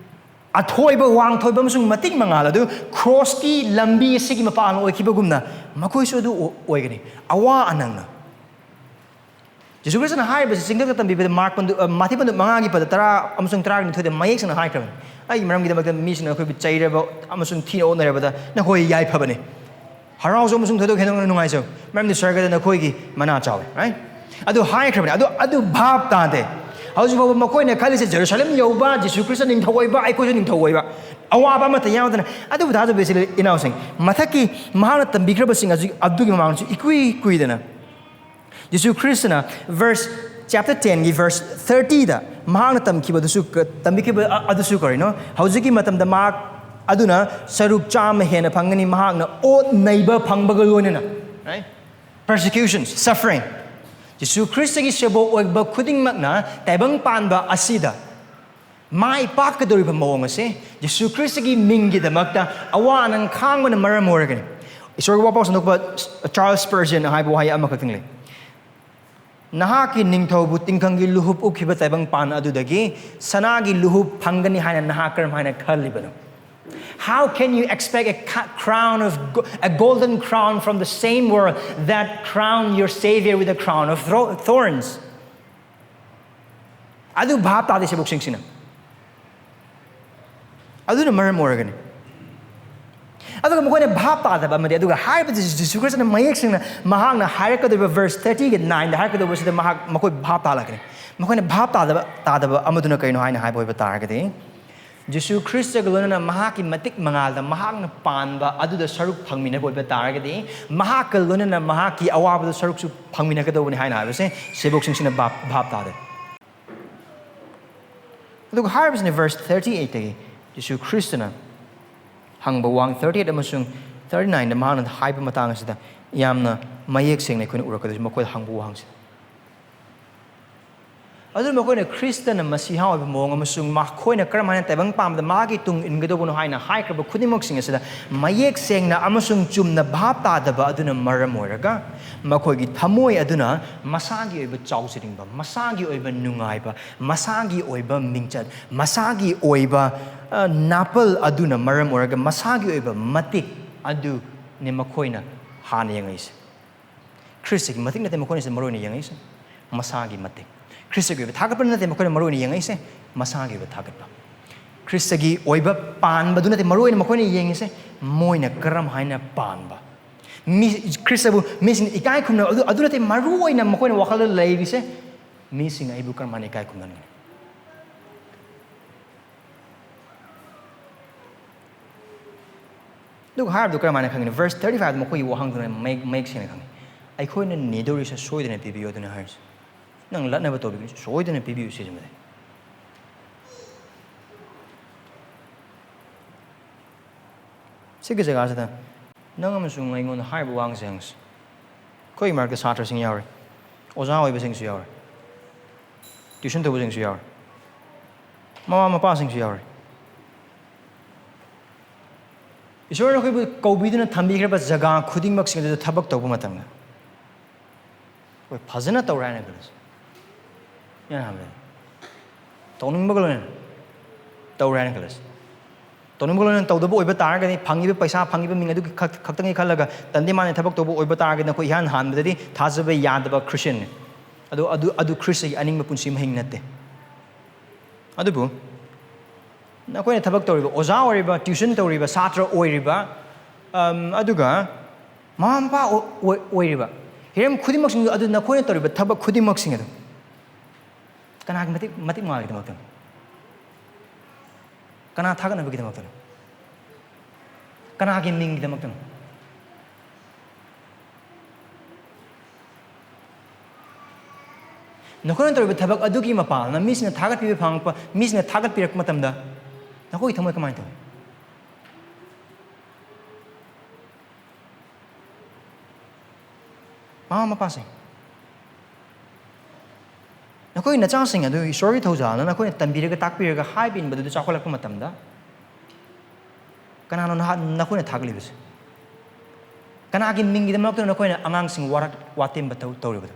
ꯑꯊꯣꯏꯕ, ꯋꯥꯡꯊꯣꯏꯕ ꯑꯃꯁꯨꯡ ꯃꯇꯤꯛ ꯃꯉꯥꯜ ꯑꯗꯨ ꯀ꯭ꯔꯣꯁꯀꯤ ꯂꯝꯕꯤ ꯑꯁꯤꯒꯤ ꯃꯄꯥꯟ ꯑꯣꯏꯈꯤꯕꯒꯨꯝꯅ, ꯃꯈꯣꯏꯁꯨ ꯑꯗꯨ ꯑꯣ-, ꯑꯣꯏꯒꯅꯤ꯫ ꯑꯋꯥ ꯑꯅꯪꯅ꯫ ꯖꯤꯁꯨ ꯈ꯭ꯔꯤꯁꯇꯅ ꯍꯥꯏꯔꯤꯕꯁꯤ ꯆꯤꯡꯊꯛꯇ ꯇꯝꯕꯤꯕꯗ ꯃꯥꯔꯛ ꯄꯟꯗꯨ-, ꯑ, ꯃꯥꯊꯤ ꯄꯟꯗꯨ ꯃꯉꯥꯒꯤ ꯄꯗ ꯇꯔꯥ ꯑꯃꯁꯨꯡ ꯇꯔꯥꯒ ꯅꯤꯊꯣꯏꯗ ꯃꯌꯦꯛ ꯁꯦꯡꯅ ꯍꯥꯏꯈ꯭ꯔꯕꯅꯤ꯫ "ꯑꯩꯒꯤ ꯃꯔꯝꯒꯤꯗꯃꯛꯇ ꯃꯤꯁꯤꯡꯅ ꯑꯩꯈꯣꯏꯕꯨ ꯆꯩꯔꯕ ꯑꯃꯁꯨꯡ ꯊꯤꯅ ꯑꯣꯠꯅꯔꯕꯗ ꯅꯈꯣꯏ ꯌꯥꯏꯐꯕꯅꯤ꯫ ꯍꯔꯥꯎꯖꯧ ꯑꯃꯁꯨꯡ ꯊꯣꯏꯗꯣꯛ ꯍꯦꯟꯗꯣꯛꯅ ꯅꯨꯡꯉꯥꯏꯖꯧ, ꯃꯔꯝꯗꯤ ꯁ꯭ꯋꯔꯒꯗ ꯅꯈꯣꯏꯒꯤ ꯃꯅꯥ ꯆꯥꯎꯏ," right? ꯑꯗꯨ ꯍꯥꯏꯈ꯭ꯔꯕꯅꯤ꯫ ꯑꯗꯨ, ꯑꯗꯨ ꯚꯥꯞ ꯇꯥꯗꯦ꯫ ꯍꯧꯖꯤꯛ ꯐꯥꯎꯕ ꯃꯈꯣꯏꯅ ꯈꯜꯂꯤꯁꯦ ꯖꯦꯔꯨꯁꯂꯦꯝ ꯌꯧꯕ, ꯖꯤꯁꯨ ꯈ꯭ꯔꯤꯁꯇ ꯅꯤꯡꯊꯧ ꯑꯣꯏꯕ, ꯑꯩꯈꯣꯏꯁꯨ ꯅꯤꯡꯊꯧ ꯑꯣꯏꯕ, ꯑꯋꯥꯕ ꯑꯃꯠꯇ ꯌꯥꯎꯗꯅ꯫ ꯑꯗꯨꯕꯨ ꯊꯥꯖꯕ ꯏꯆꯤꯜ ꯏꯅꯥꯎꯁꯤꯡ, ꯃꯊꯛꯀꯤ ꯃꯍꯥꯛꯅ ꯇꯝꯕꯤꯈ꯭ꯔꯕꯁꯤꯡ ꯑꯗꯨ, ꯑꯗꯨꯒꯤ ꯃꯃꯥꯡꯗꯁꯨ ꯏꯀꯨꯏ ꯀꯨꯏꯗꯅ ꯖꯤꯁꯨ ꯈ꯭ꯔꯤꯁꯇꯅ verse, chapter ten ꯒꯤ verse thirty ꯗ ꯃꯍꯥꯛꯅ ꯇꯝꯈꯤꯕꯗꯨꯁꯨ ꯀ-, ꯇꯝꯕꯤꯈꯤꯕ ꯑ-, ꯑꯗꯨꯁꯨ ꯀꯔꯤꯅꯣ? ꯍꯧꯖꯤꯛꯀꯤ ꯃꯇꯝꯗ ꯃꯍꯥꯛ ꯑꯗꯨꯅ ꯁꯔꯨꯛ ꯆꯥꯝꯃ ꯍꯦꯟꯅ ꯐꯪꯒꯅꯤ, ꯃꯍꯥꯛꯅ ꯑꯣꯠ ꯅꯩꯕ ꯐꯪꯕꯒ ꯂꯣꯏꯅꯅ, right? Persecutions, suffering. ꯖꯤꯁꯨ ꯈ꯭ꯔꯤꯁꯇꯒꯤ ꯁꯦꯕꯣꯛ ꯑꯣꯏꯕ ꯈꯨꯗꯤꯡꯃꯛꯅ ꯇꯥꯏꯕꯪ ꯄꯥꯟꯕ ꯑꯁꯤꯗ ꯃꯥꯏ ꯄꯥꯛꯀꯗꯧꯔꯤꯕ ꯃꯑꯣꯡ ꯑꯁꯦ ꯖꯤꯁꯨ ꯈ꯭ꯔꯤꯁꯇꯒꯤ ꯃꯤꯡꯒꯤꯗꯃꯛꯇ ꯑꯋꯥ ꯑꯅꯪ ꯈꯥꯡꯕꯅ ꯃꯔꯝ ꯑꯣꯏꯔꯒꯅꯤ꯫ ꯏꯁꯣꯔꯒꯤ ꯋꯥꯄꯥꯎ ꯁꯟꯗꯣꯛꯄ ꯆꯥꯔꯜꯁ ꯁ꯭ꯄꯔꯖꯟꯅ ꯍꯥꯏꯕ ꯋꯥꯍꯩ ꯑꯃꯈꯛꯇꯪ ꯂꯩ, "ꯅꯍꯥꯛꯀꯤ ꯅꯤꯡꯊꯧꯕꯨ ꯇꯤꯡꯈꯪꯒꯤ ꯂꯨꯍꯨꯞ ꯎꯞꯈꯤꯕ ꯇꯥꯏꯕꯪꯄꯥꯟ ꯑꯗꯨꯗꯒꯤ ꯁꯅꯥꯒꯤ ꯂꯨꯍꯨꯞ ꯐꯪꯒꯅꯤ ꯍꯥꯏꯅ ꯅꯍꯥꯛ ꯀꯔꯝ ꯍꯥꯏꯅ ꯈꯜꯂꯤꯕꯅꯣ?" How can you expect a ca-, crown of go-, a golden crown from the same world that crown your Savior with a crown of thro-, thorns? ꯑꯗꯨ ꯚꯥꯞ ꯇꯥꯗꯦ ꯁꯦꯕꯣꯛꯁꯤꯡꯁꯤꯅ꯫ ꯑꯗꯨꯅ ꯃꯔꯝ ꯑꯣꯏꯔꯒꯅꯤ꯫ ꯑꯗꯨꯒ ꯃꯈꯣꯏꯅ ꯚꯥꯞ ꯇꯥꯗꯕ ꯑꯃꯗꯤ, ꯑꯗꯨꯒ ꯍꯥꯏꯔꯤꯕ ꯖꯤꯁꯨ ꯈ꯭ꯔꯤꯁꯇꯅ ꯃꯌꯦꯛ ꯁꯦꯡꯅ ꯃꯍꯥꯛꯅ ꯍꯥꯏꯔꯛꯀꯗꯧꯔꯤꯕ verse thirty ꯒ nine ꯗ ꯍꯥꯏꯔꯛꯀꯗꯧꯕꯁꯤꯗ ꯃꯍꯥꯛ, ꯃꯈꯣꯏ ꯚꯥꯞ ꯇꯥꯍꯜꯂꯛꯀꯅꯤ꯫ ꯃꯈꯣꯏꯅ ꯚꯥꯞ ꯇꯥꯗꯕ, ꯇꯥꯗꯕ ꯑꯃꯗꯨꯅ ꯀꯩꯅꯣ ꯍꯥꯏꯅ ꯍꯥꯏꯕ ꯑꯣꯏꯕ ꯇꯥꯔꯒꯗꯤ, ꯖꯤꯁꯨ ꯈ꯭ꯔꯤꯁꯇꯒ ꯂꯣꯏꯅꯅ ꯃꯍꯥꯛꯀꯤ ꯃꯇꯤꯛ ꯃꯉꯥꯜꯗ ꯃꯍꯥꯛꯅ ꯄꯥꯟꯕ ꯑꯗꯨꯗ ꯁꯔꯨꯛ ꯐꯪꯃꯤꯟꯅꯕ ꯑꯣꯏꯕ ꯇꯥꯔꯒꯗꯤ, ꯃꯍꯥꯛꯀ ꯂꯣꯏꯅꯅ ꯃꯍꯥꯛꯀꯤ ꯑꯋꯥꯕꯗ ꯁꯔꯨꯛꯁꯨ ꯐꯪꯃꯤꯟꯅꯒꯗꯧꯕꯅꯤ ꯍꯥꯏꯅ ꯍꯥꯏꯕꯁꯦ ꯁꯦꯕꯣꯛꯁꯤꯡꯁꯤꯅ ꯚꯥꯞ, ꯚꯥꯞ ꯇꯥꯗꯦ꯫ ꯑꯗꯨꯒ ꯍꯥꯏꯔꯤꯕꯁꯤꯅ verse thirty eight ꯇꯒꯤ ꯖꯤꯁꯨ ꯈ꯭ꯔꯤꯁꯇꯅ ꯍꯪꯕ ꯋꯥꯍꯪ thirty eight ꯑꯃꯁꯨꯡ thirty nine ꯗ ꯃꯍꯥꯛꯅ ꯍꯥꯏꯕ ꯃꯇꯥꯡ ꯑꯁꯤꯗ ꯌꯥꯝꯅ ꯃꯌꯦꯛ ꯁꯦꯡꯅ ꯑꯩꯈꯣꯏꯅ ꯎꯔꯛꯀꯗꯣꯏꯁꯦ, ꯃꯈꯣꯏꯗ ꯍꯪꯕ ꯋꯥꯍꯪꯁꯤꯗ꯫ ꯑꯗꯨ ꯃꯈꯣꯏꯅ ꯈ꯭ꯔꯤꯁꯇꯅ ꯃꯁꯤꯍꯥ ꯑꯣꯏꯕ ꯃꯑꯣꯡ ꯑꯃꯁꯨꯡ ꯃꯈꯣꯏꯅ ꯀꯔꯝ ꯍꯥꯏꯅ ꯇꯥꯏꯕꯪ ꯄꯥꯟꯕꯗ ꯃꯥꯒꯤ ꯇꯨꯡ ꯏꯟꯒꯗꯧꯕꯅꯣ ꯍꯥꯏꯅ ꯍꯥꯏꯈ꯭ꯔꯕ ꯈꯨꯗꯤꯡꯃꯛꯁꯤꯡ ꯑꯁꯤꯗ ꯃꯌꯦꯛ ꯁꯦꯡꯅ ꯑꯃꯁꯨꯡ ꯆꯨꯝꯅ ꯚꯥꯞ ꯇꯥꯗꯕ ꯑꯗꯨꯅ ꯃꯔꯝ ꯑꯣꯏꯔꯒ, ꯃꯈꯣꯏꯒꯤ ꯊꯃꯣꯏ ꯑꯗꯨꯅ ꯃꯁꯥꯒꯤ ꯑꯣꯏꯕ ꯆꯥꯎꯖꯅꯤꯡꯕ, ꯃꯁꯥꯒꯤ ꯑꯣꯏꯕ ꯅꯨꯡꯉꯥꯏꯕ, ꯃꯁꯥꯒꯤ ꯑꯣꯏꯕ ꯃꯤꯡꯆꯠ, ꯃꯁꯥꯒꯤ ꯑꯣꯏꯕ, ꯑ, ꯅꯥꯄꯜ ꯑꯗꯨꯅ ꯃꯔꯝ ꯑꯣꯏꯔꯒ ꯃꯁꯥꯒꯤ ꯑꯣꯏꯕ ꯃꯇꯤꯛ ꯑꯗꯨꯅꯤ ꯃꯈꯣꯏꯅ ꯍꯥꯟꯅ ꯌꯦꯡꯉꯛꯏꯁꯦ꯫ ꯈ꯭ꯔꯤꯁꯇꯒꯤ ꯃꯇꯤꯛ ꯅꯠꯇꯦ ꯃꯈꯣꯏꯅꯁꯨ ꯃꯔꯨ ꯑꯣꯏꯅ ꯌꯦꯡꯉꯛꯏꯁꯦ, ꯃꯁꯥꯒꯤ ꯃꯇꯤꯛ꯫ ꯈ꯭ꯔꯤꯁꯇꯒꯤ ꯑꯣꯏꯕ ꯊꯥꯒꯠꯄ ꯅꯠꯇꯦ ꯃꯈꯣꯏꯅ ꯃꯔꯨ ꯑꯣꯏꯅ ꯌꯦꯡꯉꯛꯏꯁꯦ, ꯃꯁꯥꯒꯤ ꯑꯣꯏꯕ ꯊꯥꯒꯠꯄ꯫ ꯈ꯭ꯔꯤꯁꯇꯒꯤ ꯑꯣꯏꯕ ꯄꯥꯟꯕꯗꯨ ꯅꯠꯇꯦ ꯃꯔꯨ ꯑꯣꯏꯅ ꯃꯈꯣꯏꯅ ꯌꯦꯡꯉꯤꯁꯦ, ꯃꯣꯏꯅ ꯀꯔꯝ ꯍꯥꯏꯅ ꯄꯥꯟꯕ꯫ ꯃꯤ, ꯈ꯭ꯔꯤꯁꯇꯕꯨ ꯃꯤꯁꯤꯡꯅ ꯏꯀꯥꯏ ꯈꯨꯝꯅꯕ ꯑꯗꯨ, ꯑꯗꯨ ꯅꯠꯇꯦ ꯃꯔꯨ ꯑꯣꯏꯅ ꯃꯈꯣꯏꯅ ꯋꯥꯈꯜꯗ ꯂꯩꯔꯤꯁꯦ, ꯃꯤꯁꯤꯡꯅ ꯑꯩꯕꯨ ꯀꯔꯝ ꯍꯥꯏꯅ ꯏꯀꯥꯏ ꯈꯨꯝꯅꯒꯅꯤ? ꯑꯗꯨꯒ ꯍꯥꯏꯔꯤꯕꯗꯨ ꯀꯔꯝꯍꯥꯏꯅ ꯈꯪꯒꯅꯤ? Verse thirty five ꯗ ꯃꯈꯣꯏꯒꯤ ꯋꯥꯍꯪꯗꯨꯅ ꯃꯌꯦꯛ, ꯃꯌꯦꯛ ꯁꯦꯡꯅ ꯈꯪꯉꯤ꯫ ꯑꯩꯈꯣꯏꯅ ꯅꯤꯗꯧꯔꯤꯁꯦ ꯁꯣꯏꯗꯅ ꯄꯤꯕꯤꯌꯨ ꯑꯗꯨꯅ ꯍꯥꯏꯔꯤꯁꯦ꯫ ꯅꯪ ꯂꯠꯅꯕ ꯇꯧꯕꯤꯒꯅꯤ, ꯁꯣꯏꯗꯅ ꯄꯤꯕꯤꯌꯨ ꯁꯤꯁꯤꯃꯗꯤ꯫ ꯁꯤꯒꯤ ꯖꯒꯥꯁꯤꯗ ꯅꯪ ꯑꯃꯁꯨꯡ ꯑꯩꯉꯣꯟꯗ ꯍꯥꯏꯔꯤꯕ ꯋꯥꯍꯪꯁꯦ ꯍꯪꯁꯤ꯫ ꯑꯩꯈꯣꯏꯒꯤ ꯃꯔꯛꯇ ꯁꯥꯇ꯭ꯔꯁꯤꯡ ꯌꯥꯎꯔꯤ, ꯑꯣꯖꯥ ꯑꯣꯏꯕꯁꯤꯡꯁꯨ ꯌꯥꯎꯔꯤ, tuition ꯇꯧꯕꯁꯤꯡꯁꯨ ꯌꯥꯎꯔꯤ, ꯃꯃꯥ ꯃꯄꯥꯁꯤꯡꯁꯨ ꯌꯥꯎꯔꯤ꯫ ꯏꯁꯣꯔꯅ ꯑꯩꯈꯣꯏꯕꯨ ꯀꯧꯕꯤꯗꯨꯅ ꯊꯝꯕꯤꯈ꯭ꯔꯕ ꯖꯒꯥ ꯈꯨꯗꯤꯡꯃꯛꯁꯤꯡ ꯑꯗꯨꯗ ꯊꯕꯛ ꯇꯧꯕ ꯃꯇꯝꯗ ꯑꯩꯈꯣꯏ ꯐꯖꯅ ꯇꯧꯔꯦ ꯍꯥꯏꯅ ꯈꯜꯂꯁꯤ꯫ ꯌꯥꯔꯦ ꯍꯥꯏꯕꯗꯤ ꯇꯧꯅꯤꯡꯕꯒ ꯂꯣꯏꯅꯅ ꯇꯧꯔꯦ ꯍꯥꯏꯅ ꯈꯜꯂꯁꯤ꯫ ꯇꯧꯅꯤꯡꯕꯒ ꯂꯣꯏꯅꯅ ꯇꯧꯗꯕ ꯑꯣꯏꯕ ꯇꯥꯔꯒꯗꯤ, ꯐꯪꯉꯤꯕ ꯄꯩꯁꯥ, ꯐꯪꯉꯤꯕ ꯃꯤꯡ ꯑꯗꯨꯒꯤ ꯈꯛ-, ꯈꯛꯇꯪꯒꯤ ꯈꯜꯂꯒ ꯇꯟꯗꯤ ꯃꯥꯟꯗꯤ ꯊꯕꯛ ꯇꯧꯕ ꯑꯣꯏꯕ ꯇꯥꯔꯒꯗꯤ, ꯑꯩꯈꯣꯏ ꯏꯍꯥꯟ ꯍꯥꯟꯕꯗꯗꯤ ꯊꯥꯖꯕ ꯌꯥꯗꯕ ꯈ꯭ꯔꯤꯁꯇꯤꯌꯟꯅꯤ꯫ ꯑꯗꯨ, ꯑꯗꯨ, ꯑꯗꯨ ꯈ꯭ꯔꯤꯁꯇꯒꯤ ꯑꯅꯤꯡꯕ ꯄꯨꯟꯁꯤ ꯃꯍꯤꯡ ꯅꯠꯇꯦ꯫ ꯑꯗꯨꯕꯨ ꯅꯈꯣꯏꯅ ꯊꯕꯛ ꯇꯧꯔꯤꯕ, ꯑꯣꯖꯥ ꯑꯣꯏꯔꯤꯕ, tuition ꯇꯧꯔꯤꯕ, ꯁꯥꯇ꯭ꯔ ꯑꯣꯏꯔꯤꯕ, ꯑꯝ, ꯑꯗꯨꯒ ꯃꯃꯥ ꯃꯄꯥ ꯑꯣ-, ꯑꯣꯏ-, ꯑꯣꯏꯔꯤꯕ, ꯍꯤꯔꯝ ꯈꯨꯗꯤꯡꯃꯛꯁꯤꯡꯗꯨ ꯑꯗꯨ ꯅꯈꯣꯏꯅ ꯇꯧꯔꯤꯕ ꯊꯕꯛ ꯈꯨꯗꯤꯡꯃꯛꯁꯤꯡ ꯑꯗꯨ ꯀꯅꯥꯒꯤ ꯃꯇꯤꯛ, ꯃꯇꯤꯛ ꯃꯉꯥꯜꯒꯤꯗꯃꯛꯇꯅꯣ? ꯀꯅꯥ ꯊꯥꯒꯠꯅꯕꯒꯤꯗꯃꯛꯇꯅꯣ? ꯀꯅꯥꯒꯤ ꯃꯤꯡꯒꯤꯗꯃꯛꯇꯅꯣ? ꯅꯈꯣꯏꯅ ꯇꯧꯔꯤꯕ ꯊꯕꯛ ꯑꯗꯨꯒꯤ ꯃꯄꯥꯜꯅ ꯃꯤꯁꯤꯡꯅ ꯊꯥꯒꯠꯄꯤꯕ ꯐꯪꯉꯛꯄ, ꯃꯤꯁꯤꯡꯅ ꯊꯥꯒꯠꯄꯤꯔꯛꯄ ꯃꯇꯝꯗ ꯅꯈꯣꯏꯒꯤ ꯊꯃꯣꯏ ꯀꯃꯥꯏꯅ ꯇꯧꯏ? ꯃꯃꯥ ꯃꯄꯥꯁꯤꯡ, ꯅꯈꯣꯏ ꯅꯆꯥꯁꯤꯡ ꯑꯗꯨ ꯏꯁꯣꯔꯒꯤ ꯊꯧꯖꯥꯜꯅ ꯅꯈꯣꯏꯅ ꯇꯝꯕꯤꯔꯒ, ꯇꯥꯛꯄꯤꯔꯒ, ꯍꯥꯏꯕ ꯏꯟꯕꯗꯨꯗ ꯆꯥꯎꯈꯠꯂꯛꯄ ꯃꯇꯝꯗ, ꯀꯅꯥꯅꯣ ꯅꯍꯥꯛ, ꯅꯈꯣꯏꯅ ꯊꯥꯒꯠꯂꯤꯕꯁꯦ? ꯀꯅꯥꯒꯤ ꯃꯤꯡꯒꯤꯗꯃꯛꯇꯅꯣ ꯅꯈꯣꯏꯅ ꯑꯉꯥꯡꯁꯤꯡ ꯋꯥꯔꯛ-, ꯋꯥꯇꯦꯝꯕ ꯇꯧ-, ꯇꯧꯔꯤꯕꯗꯣ?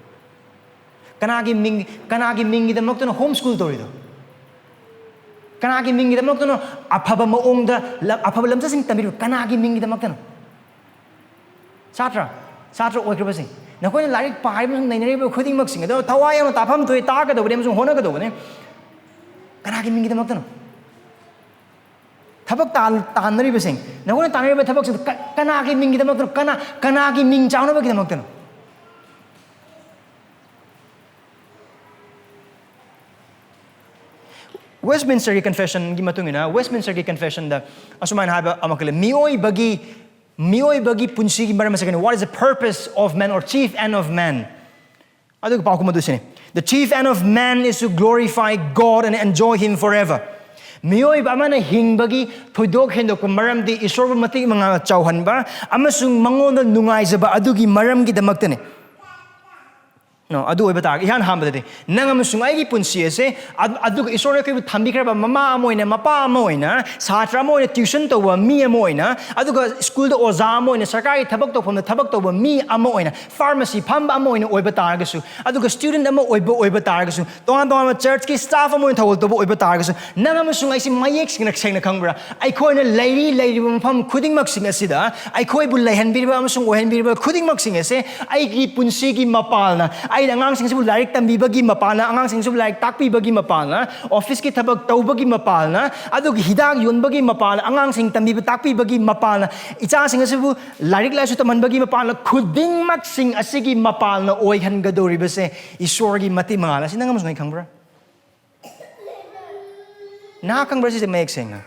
ꯀꯅꯥꯒꯤ ꯃꯤꯡ, ꯀꯅꯥꯒꯤ ꯃꯤꯡꯒꯤꯗꯃꯛꯇꯅꯣ ꯍꯣꯝ ꯁ꯭ꯀꯨꯜ ꯇꯧꯔꯤꯗꯣ? ꯀꯅꯥꯒꯤ ꯃꯤꯡꯒꯤꯗꯃꯛꯇꯅꯣ ꯑꯐꯕ ꯃꯑꯣꯡꯗ ꯂ-, ꯑꯐꯕ ꯂꯝꯆꯠꯁꯤꯡ ꯇꯝꯕꯤꯔꯤꯕ? ꯀꯅꯥꯒꯤ ꯃꯤꯡꯒꯤꯗꯃꯛꯇꯅꯣ? ꯁꯥꯇ꯭ꯔ, ꯁꯥꯇ꯭ꯔ ꯑꯣꯏꯈ꯭ꯔꯕꯁꯤꯡ, ꯅꯈꯣꯏꯅ ꯂꯥꯏꯔꯤꯛ ꯄꯥꯔꯤꯕ ꯑꯃꯁꯨꯡ ꯅꯩꯅꯔꯤꯕ ꯈꯨꯗꯤꯡꯃꯛꯁꯤꯡ ꯑꯗꯣ ꯊꯋꯥꯏ ꯌꯥꯎꯅ ꯇꯥꯐꯝ ꯊꯣꯛꯏ, ꯇꯥꯛꯀꯗꯧꯕꯅꯤ ꯑꯃꯁꯨꯡ ꯍꯣꯠꯅꯒꯗꯧꯕꯅꯤ꯫ ꯀꯅꯥꯒꯤ ꯃꯤꯡꯒꯤꯗꯃꯛꯇꯅꯣ? ꯊꯕꯛ ꯇꯥꯟ-, ꯇꯥꯟꯅꯔꯤꯕꯁꯤꯡ, ꯅꯈꯣꯏꯅ ꯇꯥꯟꯅꯔꯤꯕ ꯊꯕꯛꯁꯤꯡꯗꯣ ꯀ-, ꯀꯅꯥꯒꯤ ꯃꯤꯡꯒꯤꯗꯃꯛꯇꯅꯣ? ꯀꯅꯥ, ꯀꯅꯥꯒꯤ ꯃꯤꯡ ꯆꯥꯎꯅꯕꯒꯤꯗꯃꯛꯇꯅꯣ? ꯋꯦꯁꯃꯤꯟꯁꯇꯔꯒꯤ ꯀꯟꯐꯦꯁꯟꯒꯤ ꯃꯇꯨꯡ ꯏꯟꯅ, ꯋꯦꯁꯃꯤꯟꯁꯇꯔꯒꯤ ꯀꯟꯐꯦꯁꯟꯗ ꯑꯁꯨꯃꯥꯏꯅ ꯍꯥꯏꯕ ꯑꯃꯈꯛ ꯂꯩ, ꯃꯤꯑꯣꯏꯕꯒꯤ, ꯃꯤꯑꯣꯏꯕꯒꯤ ꯄꯨꯟꯁꯤꯒꯤ ꯃꯔꯝ ꯑꯁꯤ ꯀꯩꯅꯣ? What is the purpose of man or chief end of man? ꯑꯗꯨꯒ ꯄꯥꯎꯈꯨꯝ ꯑꯗꯨ ꯁꯤꯅꯤ: "The chief end of man is to glorify God and enjoy Him forever." ꯃꯤꯑꯣꯏꯕ ꯑꯃꯅ ꯍꯤꯡꯕꯒꯤ ꯊꯣꯏꯗꯣꯛ ꯍꯦꯟꯗꯣꯛꯄ ꯃꯔꯝꯗꯤ ꯏꯁꯣꯔꯕꯨ ꯃꯇꯤꯛ ꯃꯉꯥꯜ ꯆꯥꯎꯍꯟꯕ ꯑꯃꯁꯨꯡ ꯃꯉꯣꯟꯗ ꯅꯨꯡꯉꯥꯏꯖꯕ ꯑꯗꯨꯒꯤ ꯃꯔꯝꯒꯤꯗꯃꯛꯇꯅꯤ꯫ ꯅꯣ, ꯑꯗꯨ ꯑꯣꯏꯕ ꯇꯥꯔꯒꯗꯤ, ꯏꯍꯥꯟ ꯍꯥꯟꯕꯗꯗꯤ ꯅꯪ ꯑꯃꯁꯨꯡ ꯑꯩꯒꯤ ꯄꯨꯟꯁꯤ ꯑꯁꯦ, ꯑ-, ꯑꯗꯨꯒ ꯏꯁꯣꯔꯅ ꯑꯩꯈꯣꯏꯕꯨ ꯊꯝꯕꯤꯈ꯭ꯔꯕ ꯃꯃꯥ ꯑꯃ ꯑꯣꯏꯅ, ꯃꯄꯥ ꯑꯃ ꯑꯣꯏꯅ, ꯁꯥꯇ꯭ꯔ ꯑꯃ ꯑꯣꯏꯅ, ꯇ꯭ꯌꯨꯁꯟ ꯇꯧꯕ ꯃꯤ ꯑꯃ ꯑꯣꯏꯅ, ꯑꯗꯨꯒ ꯁ꯭ꯀꯨꯜꯗ ꯑꯣꯖꯥ ꯑꯃ ꯑꯣꯏꯅ, ꯁꯔꯀꯥꯔꯒꯤ ꯊꯕꯛ ꯇꯧꯐꯝꯗ ꯊꯕꯛ ꯇꯧꯕ ꯃꯤ ꯑꯃ ꯑꯣꯏꯅ, ꯐꯥꯔꯃꯥꯁꯤ ꯐꯝꯕ ꯑꯃ ꯑꯣꯏꯅ ꯑꯣꯏꯕ ꯇꯥꯔꯒꯁꯨ, ꯑꯗꯨꯒ ꯁ꯭ꯇꯨꯗꯦꯟꯠ ꯑꯃ ꯑꯣꯏꯕ ꯑꯣꯏꯕ ꯇꯥꯔꯒꯁꯨ, ꯇꯣꯉꯥꯟ ꯇꯣꯉꯥꯟꯕ ꯆꯔꯆꯀꯤ ꯁ꯭ꯇꯥꯐ ꯑꯃ ꯑꯣꯏꯅ ꯊꯧꯒꯜ ꯇꯧꯕ ꯑꯣꯏꯕ ꯇꯥꯔꯒꯁꯨ, ꯅꯪ ꯑꯃꯁꯨꯡ ꯑꯩꯁꯤ ꯃꯌꯦꯛ ꯁꯦꯡꯅ, ꯁꯦꯡꯅ ꯈꯪꯕ꯭ꯔꯥ? ꯑꯩꯈꯣꯏꯅ ꯂꯩꯔꯤ, ꯂꯩꯔꯤꯕ ꯃꯐꯝ ꯈꯨꯗꯤꯡꯃꯛꯁꯤꯡ ꯑꯁꯤꯗ ꯑꯩꯈꯣꯏꯕꯨ ꯂꯩꯍꯟꯕꯤꯔꯤꯕ ꯑꯃꯁꯨꯡ ꯑꯣꯏꯍꯟꯕꯤꯔꯤꯕ ꯈꯨꯗꯤꯡꯃꯛꯁꯤꯡ ꯑꯁꯦ ꯑꯩꯒꯤ ꯄꯨꯟꯁꯤꯒꯤ ꯃꯄꯥꯜꯅ, ꯑꯩꯅ ꯑꯉꯥꯡꯁꯤꯡꯁꯤꯕꯨ ꯂꯥꯏꯔꯤꯛ ꯇꯝꯕꯤꯕꯒꯤ ꯃꯄꯥꯜꯅ, ꯑꯉꯥꯡꯁꯤꯡꯁꯤꯕꯨ ꯂꯥꯏꯔꯤꯛ ꯇꯥꯛꯄꯤꯕꯒꯤ ꯃꯄꯥꯜꯅ, ꯑꯣꯐꯤꯁꯀꯤ ꯊꯕꯛ ꯇꯧꯕꯒꯤ ꯃꯄꯥꯜꯅ, ꯑꯗꯨꯒ ꯍꯤꯗꯥꯛ ꯌꯣꯟꯕꯒꯤ ꯃꯄꯥꯜꯅ, ꯑꯉꯥꯡꯁꯤꯡ ꯇꯝꯕꯤꯕ ꯇꯥꯛꯄꯤꯕꯒꯤ ꯃꯄꯥꯜꯅ, ꯏꯆꯥꯁꯤꯡ ꯑꯁꯤꯕꯨ ꯂꯥꯏꯔꯤꯛ ꯂꯥꯏꯁꯨ ꯇꯝꯍꯟꯕꯒꯤ ꯃꯄꯥꯜꯅ, ꯈꯨꯗꯤꯡꯃꯛꯁꯤꯡ ꯑꯁꯤꯒꯤ ꯃꯄꯥꯜꯅ ꯑꯣꯏꯍꯟꯒꯗꯧꯔꯤꯕꯁꯦ ꯏꯁꯣꯔꯒꯤ ꯃꯇꯤꯛ ꯃꯉꯥꯜ ꯑꯁꯤ ꯅꯪ ꯑꯃꯁꯨꯡ ꯑꯩ ꯈꯪꯕ꯭ꯔꯥ? ꯅꯍꯥꯛ ꯈꯪꯕ꯭ꯔꯥ ꯁꯤꯁꯦ ꯃꯌꯦꯛ ꯁꯦꯡꯅ?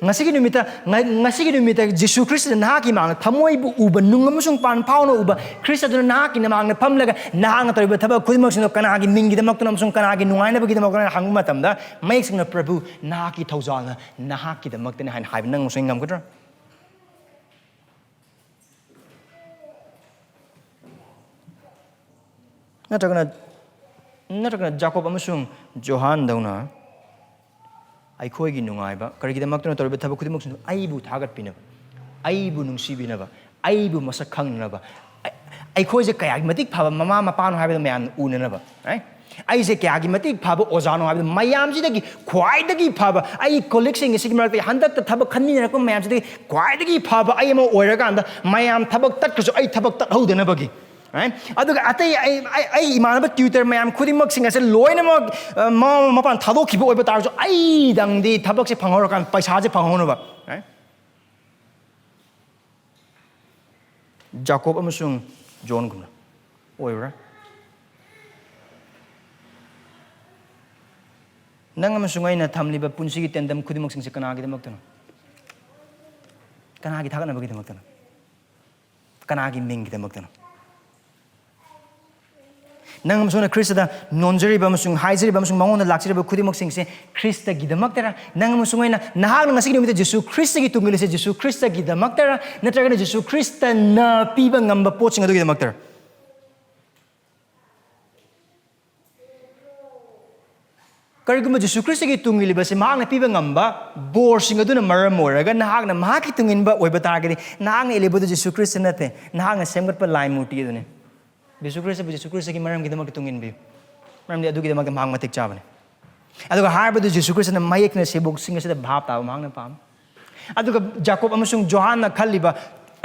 ꯉꯁꯤꯒꯤ ꯅꯨꯃꯤꯠꯇ, ꯉ-, ꯉꯁꯤꯒꯤ ꯅꯨꯃꯤꯠꯇ ꯖꯤꯁꯨ ꯈ꯭ꯔꯤꯁꯇꯅ ꯅꯍꯥꯛꯀꯤ ꯃꯥꯡꯗ ꯊꯃꯣꯏꯕꯨ ꯎꯕ, ꯅꯨꯡ ꯑꯃꯁꯨꯡ ꯄꯥꯟ ꯐꯥꯎꯅ ꯎꯕ ꯈ꯭ꯔꯤꯁꯇ ꯑꯗꯨꯅ ꯅꯍꯥꯛꯀꯤ ꯅꯃꯥꯡꯗ ꯐꯝꯂꯒ ꯅꯍꯥꯛꯅ ꯇꯧꯔꯤꯕ ꯊꯕꯛ ꯈꯨꯗꯤꯡꯃꯛꯁꯤꯡꯗꯣ ꯀꯅꯥꯒꯤ ꯃꯤꯡꯒꯤꯗꯃꯛꯇꯅꯣ ꯑꯃꯁꯨꯡ ꯀꯅꯥꯒꯤ ꯅꯨꯡꯉꯥꯏꯅꯕꯒꯤꯗꯃꯛꯇꯅꯣ ꯍꯥꯏꯅ ꯍꯪꯕ ꯃꯇꯝꯗ, ꯃꯌꯦꯛ ꯁꯦꯡꯅ ꯄ꯭ꯔꯚꯨ ꯅꯍꯥꯛꯀꯤ ꯊꯧꯖꯥꯜꯅ ꯅꯍꯥꯛꯀꯤꯗꯃꯛꯇꯅꯤ ꯍꯥꯏꯅ ꯍꯥꯏꯕ ꯅꯪ ꯑꯃꯁꯨꯡ ꯑꯩ ꯉꯝꯒꯗ꯭ꯔꯥ? ꯅꯠꯇ꯭ꯔꯒꯅ, ꯅꯠꯇ꯭ꯔꯒꯅ ꯖꯥꯀꯣꯕ ꯑꯃꯁꯨꯡ ꯖꯣꯍꯥꯟꯗꯧꯅ ꯑꯩꯈꯣꯏꯒꯤ ꯅꯨꯡꯉꯥꯏꯕ, ꯀꯔꯤꯒꯤꯗꯃꯛꯇꯅꯣ ꯇꯧꯔꯤꯕ ꯊꯕꯛ ꯈꯨꯗꯤꯡꯃꯛꯁꯤꯡꯗꯨ ꯑꯩꯕꯨ ꯊꯥꯒꯠꯄꯤꯅꯕ, ꯑꯩꯕꯨ ꯅꯨꯡꯁꯤꯕꯤꯅꯕ, ꯑꯩꯕꯨ ꯃꯁꯛ ꯈꯪꯅꯅꯕ, ꯑꯩ-, ꯑꯩꯈꯣꯏꯁꯦ ꯀꯌꯥꯒꯤ ꯃꯇꯤꯛ ꯐꯕ ꯃꯃꯥ ꯃꯄꯥꯅꯣ ꯍꯥꯏꯕꯗꯨ ꯃꯌꯥꯝꯅ ꯎꯅꯅꯕ, right? ꯑꯩꯁꯦ ꯀꯌꯥꯒꯤ ꯃꯇꯤꯛ ꯐꯕ ꯑꯣꯖꯥꯅꯣ ꯍꯥꯏꯕꯗꯨ ꯃꯌꯥꯝꯁꯤꯗꯒꯤ ꯈ꯭ꯋꯥꯏꯗꯒꯤ ꯐꯕ, ꯑꯩ colleagueꯁꯤꯡ ꯑꯁꯤꯒꯤ ꯃꯔꯛꯇ ꯍꯟꯗꯛꯇ ꯊꯕꯛ ꯈꯟꯃꯤꯟꯅꯔꯛꯄ ꯃꯌꯥꯝꯁꯤꯗꯒꯤ ꯈ꯭ꯋꯥꯏꯗꯒꯤ ꯐꯕ ꯑꯩ ꯑꯃ ꯑꯣꯏꯔꯀꯥꯟꯗ ꯃꯌꯥꯝ ꯊꯕꯛ ꯇꯠꯈ꯭ꯔꯁꯨ ꯑꯩ ꯊꯕꯛ ꯇꯠꯍꯧꯗꯅꯕꯒꯤ, right? ꯑꯗꯨꯒ ꯑꯇꯩ ꯑꯩ, ꯑꯩ, ꯑꯩ ꯏꯃꯥꯟꯅꯕ tutor ꯃꯌꯥꯝ ꯈꯨꯗꯤꯡꯃꯛꯁꯤꯡ ꯑꯁꯦ ꯂꯣꯏꯅꯃꯛ, ꯑ, ꯃꯃꯥ ꯃꯄꯥꯅ ꯊꯥꯗꯣꯛꯈꯤꯕ ꯑꯣꯏꯕ ꯇꯥꯔꯁꯨ ꯑꯩꯗꯪꯗꯤ ꯊꯕꯛꯁꯦ ꯐꯪꯍꯧꯔꯀꯥꯟꯗ ꯄꯩꯁꯥꯁꯦ ꯐꯪꯍꯧꯅꯕ, right? ꯖꯥꯀꯣꯕ ꯑꯃꯁꯨꯡ ꯖꯣꯟꯒꯨꯝꯅ ꯑꯣꯏꯕ꯭ꯔꯥ? ꯅꯪ ꯑꯃꯁꯨꯡ ꯑꯩꯅ ꯊꯝꯂꯤꯕ ꯄꯨꯟꯁꯤꯒꯤ ꯇꯦꯟꯗꯝ ꯈꯨꯗꯤꯡꯃꯛꯁꯤꯡꯁꯦ ꯀꯅꯥꯒꯤꯗꯃꯛꯇꯅꯣ? ꯀꯅꯥꯒꯤ ꯊꯥꯒꯠꯅꯕꯒꯤꯗꯃꯛꯇꯅꯣ? ꯀꯅꯥꯒꯤ ꯃꯤꯡꯒꯤꯗꯃꯛꯇꯅꯣ? ꯅꯪ ꯑꯃꯁꯨꯡ ꯑꯩꯅ ꯈ꯭ꯔꯤꯁꯇꯗ ꯅꯣꯟꯖꯔꯤꯕ ꯑꯃꯁꯨꯡ ꯍꯥꯏꯖꯔꯤꯕ ꯑꯃꯁꯨꯡ ꯃꯉꯣꯟꯗ ꯂꯥꯛꯆꯔꯤꯕ ꯈꯨꯗꯤꯡꯃꯛꯁꯤꯡꯁꯦ ꯈ꯭ꯔꯤꯁꯇꯒꯤꯗꯃꯛꯇꯔ? ꯅꯪ ꯑꯃꯁꯨꯡ ꯑꯩꯅ, ꯅꯍꯥꯛꯅ ꯉꯁꯤꯒꯤ ꯅꯨꯃꯤꯠꯇ ꯖꯤꯁꯨ ꯈ꯭ꯔꯤꯁꯇꯒꯤ ꯇꯨꯡ ꯏꯜꯂꯤꯁꯦ ꯖꯤꯁꯨ ꯈ꯭ꯔꯤꯁꯇꯒꯤꯗꯃꯛꯇꯔ? ꯅꯠꯇ꯭ꯔꯒꯅ ꯖꯤꯁꯨ ꯈ꯭ꯔꯤꯁꯇꯅ ꯄꯤꯕ ꯉꯝꯕ ꯄꯣꯠꯁꯤꯡ ꯑꯗꯨꯒꯤꯗꯃꯛꯇꯔ? ꯀꯔꯤꯒꯨꯝꯕ ꯖꯤꯁꯨ ꯈ꯭ꯔꯤꯁꯇꯒꯤ ꯇꯨꯡ ꯏꯜꯂꯤꯕꯁꯤ ꯃꯍꯥꯛꯅ ꯄꯤꯕ ꯉꯝꯕ ꯕꯣꯔꯁꯤꯡ ꯑꯗꯨꯅ ꯃꯔꯝ ꯑꯣꯏꯔꯒ ꯅꯍꯥꯛꯅ ꯃꯍꯥꯛꯀꯤ ꯇꯨꯡ ꯏꯟꯕ ꯑꯣꯏꯕ ꯇꯥꯔꯒꯗꯤ, ꯅꯍꯥꯛꯅ ꯏꯜꯂꯤꯕꯗꯨ ꯖꯤꯁꯨ ꯈ꯭ꯔꯤꯁꯇ ꯅꯠꯇꯦ, ꯅꯍꯥꯛꯅ ꯁꯦꯝꯒꯠꯄ ꯂꯥꯏ ꯃꯨꯔꯇꯤ ꯑꯗꯨꯅꯤ꯫ ꯖꯤꯁꯨ ꯈ꯭ꯔꯤꯁꯇꯕꯨ ꯖꯤꯁꯨ ꯈ꯭ꯔꯤꯁꯇꯒꯤ ꯃꯔꯝꯒꯤꯗꯃꯛꯇ ꯇꯨꯡ ꯏꯟꯕꯤꯌꯨ, ꯃꯔꯝꯗꯤ ꯑꯗꯨꯒꯤꯗꯃꯛꯇ ꯃꯍꯥꯛ ꯃꯇꯤꯛ ꯆꯥꯕꯅꯤ꯫ ꯑꯗꯨꯒ ꯍꯥꯏꯔꯤꯕꯗꯨ ꯖꯤꯁꯨ ꯈ꯭ꯔꯤꯁꯇꯅ ꯃꯌꯦꯛꯅ ꯁꯦꯕꯣꯛꯁꯤꯡ ꯑꯁꯤꯗ ꯚꯥꯞ ꯇꯥꯕ ꯃꯍꯥꯛꯅ ꯄꯥꯝꯃꯤ꯫ ꯑꯗꯨꯒ ꯖꯥꯀꯣꯕ ꯑꯃꯁꯨꯡ ꯖꯣꯍꯥꯟꯅ ꯈꯜꯂꯤꯕ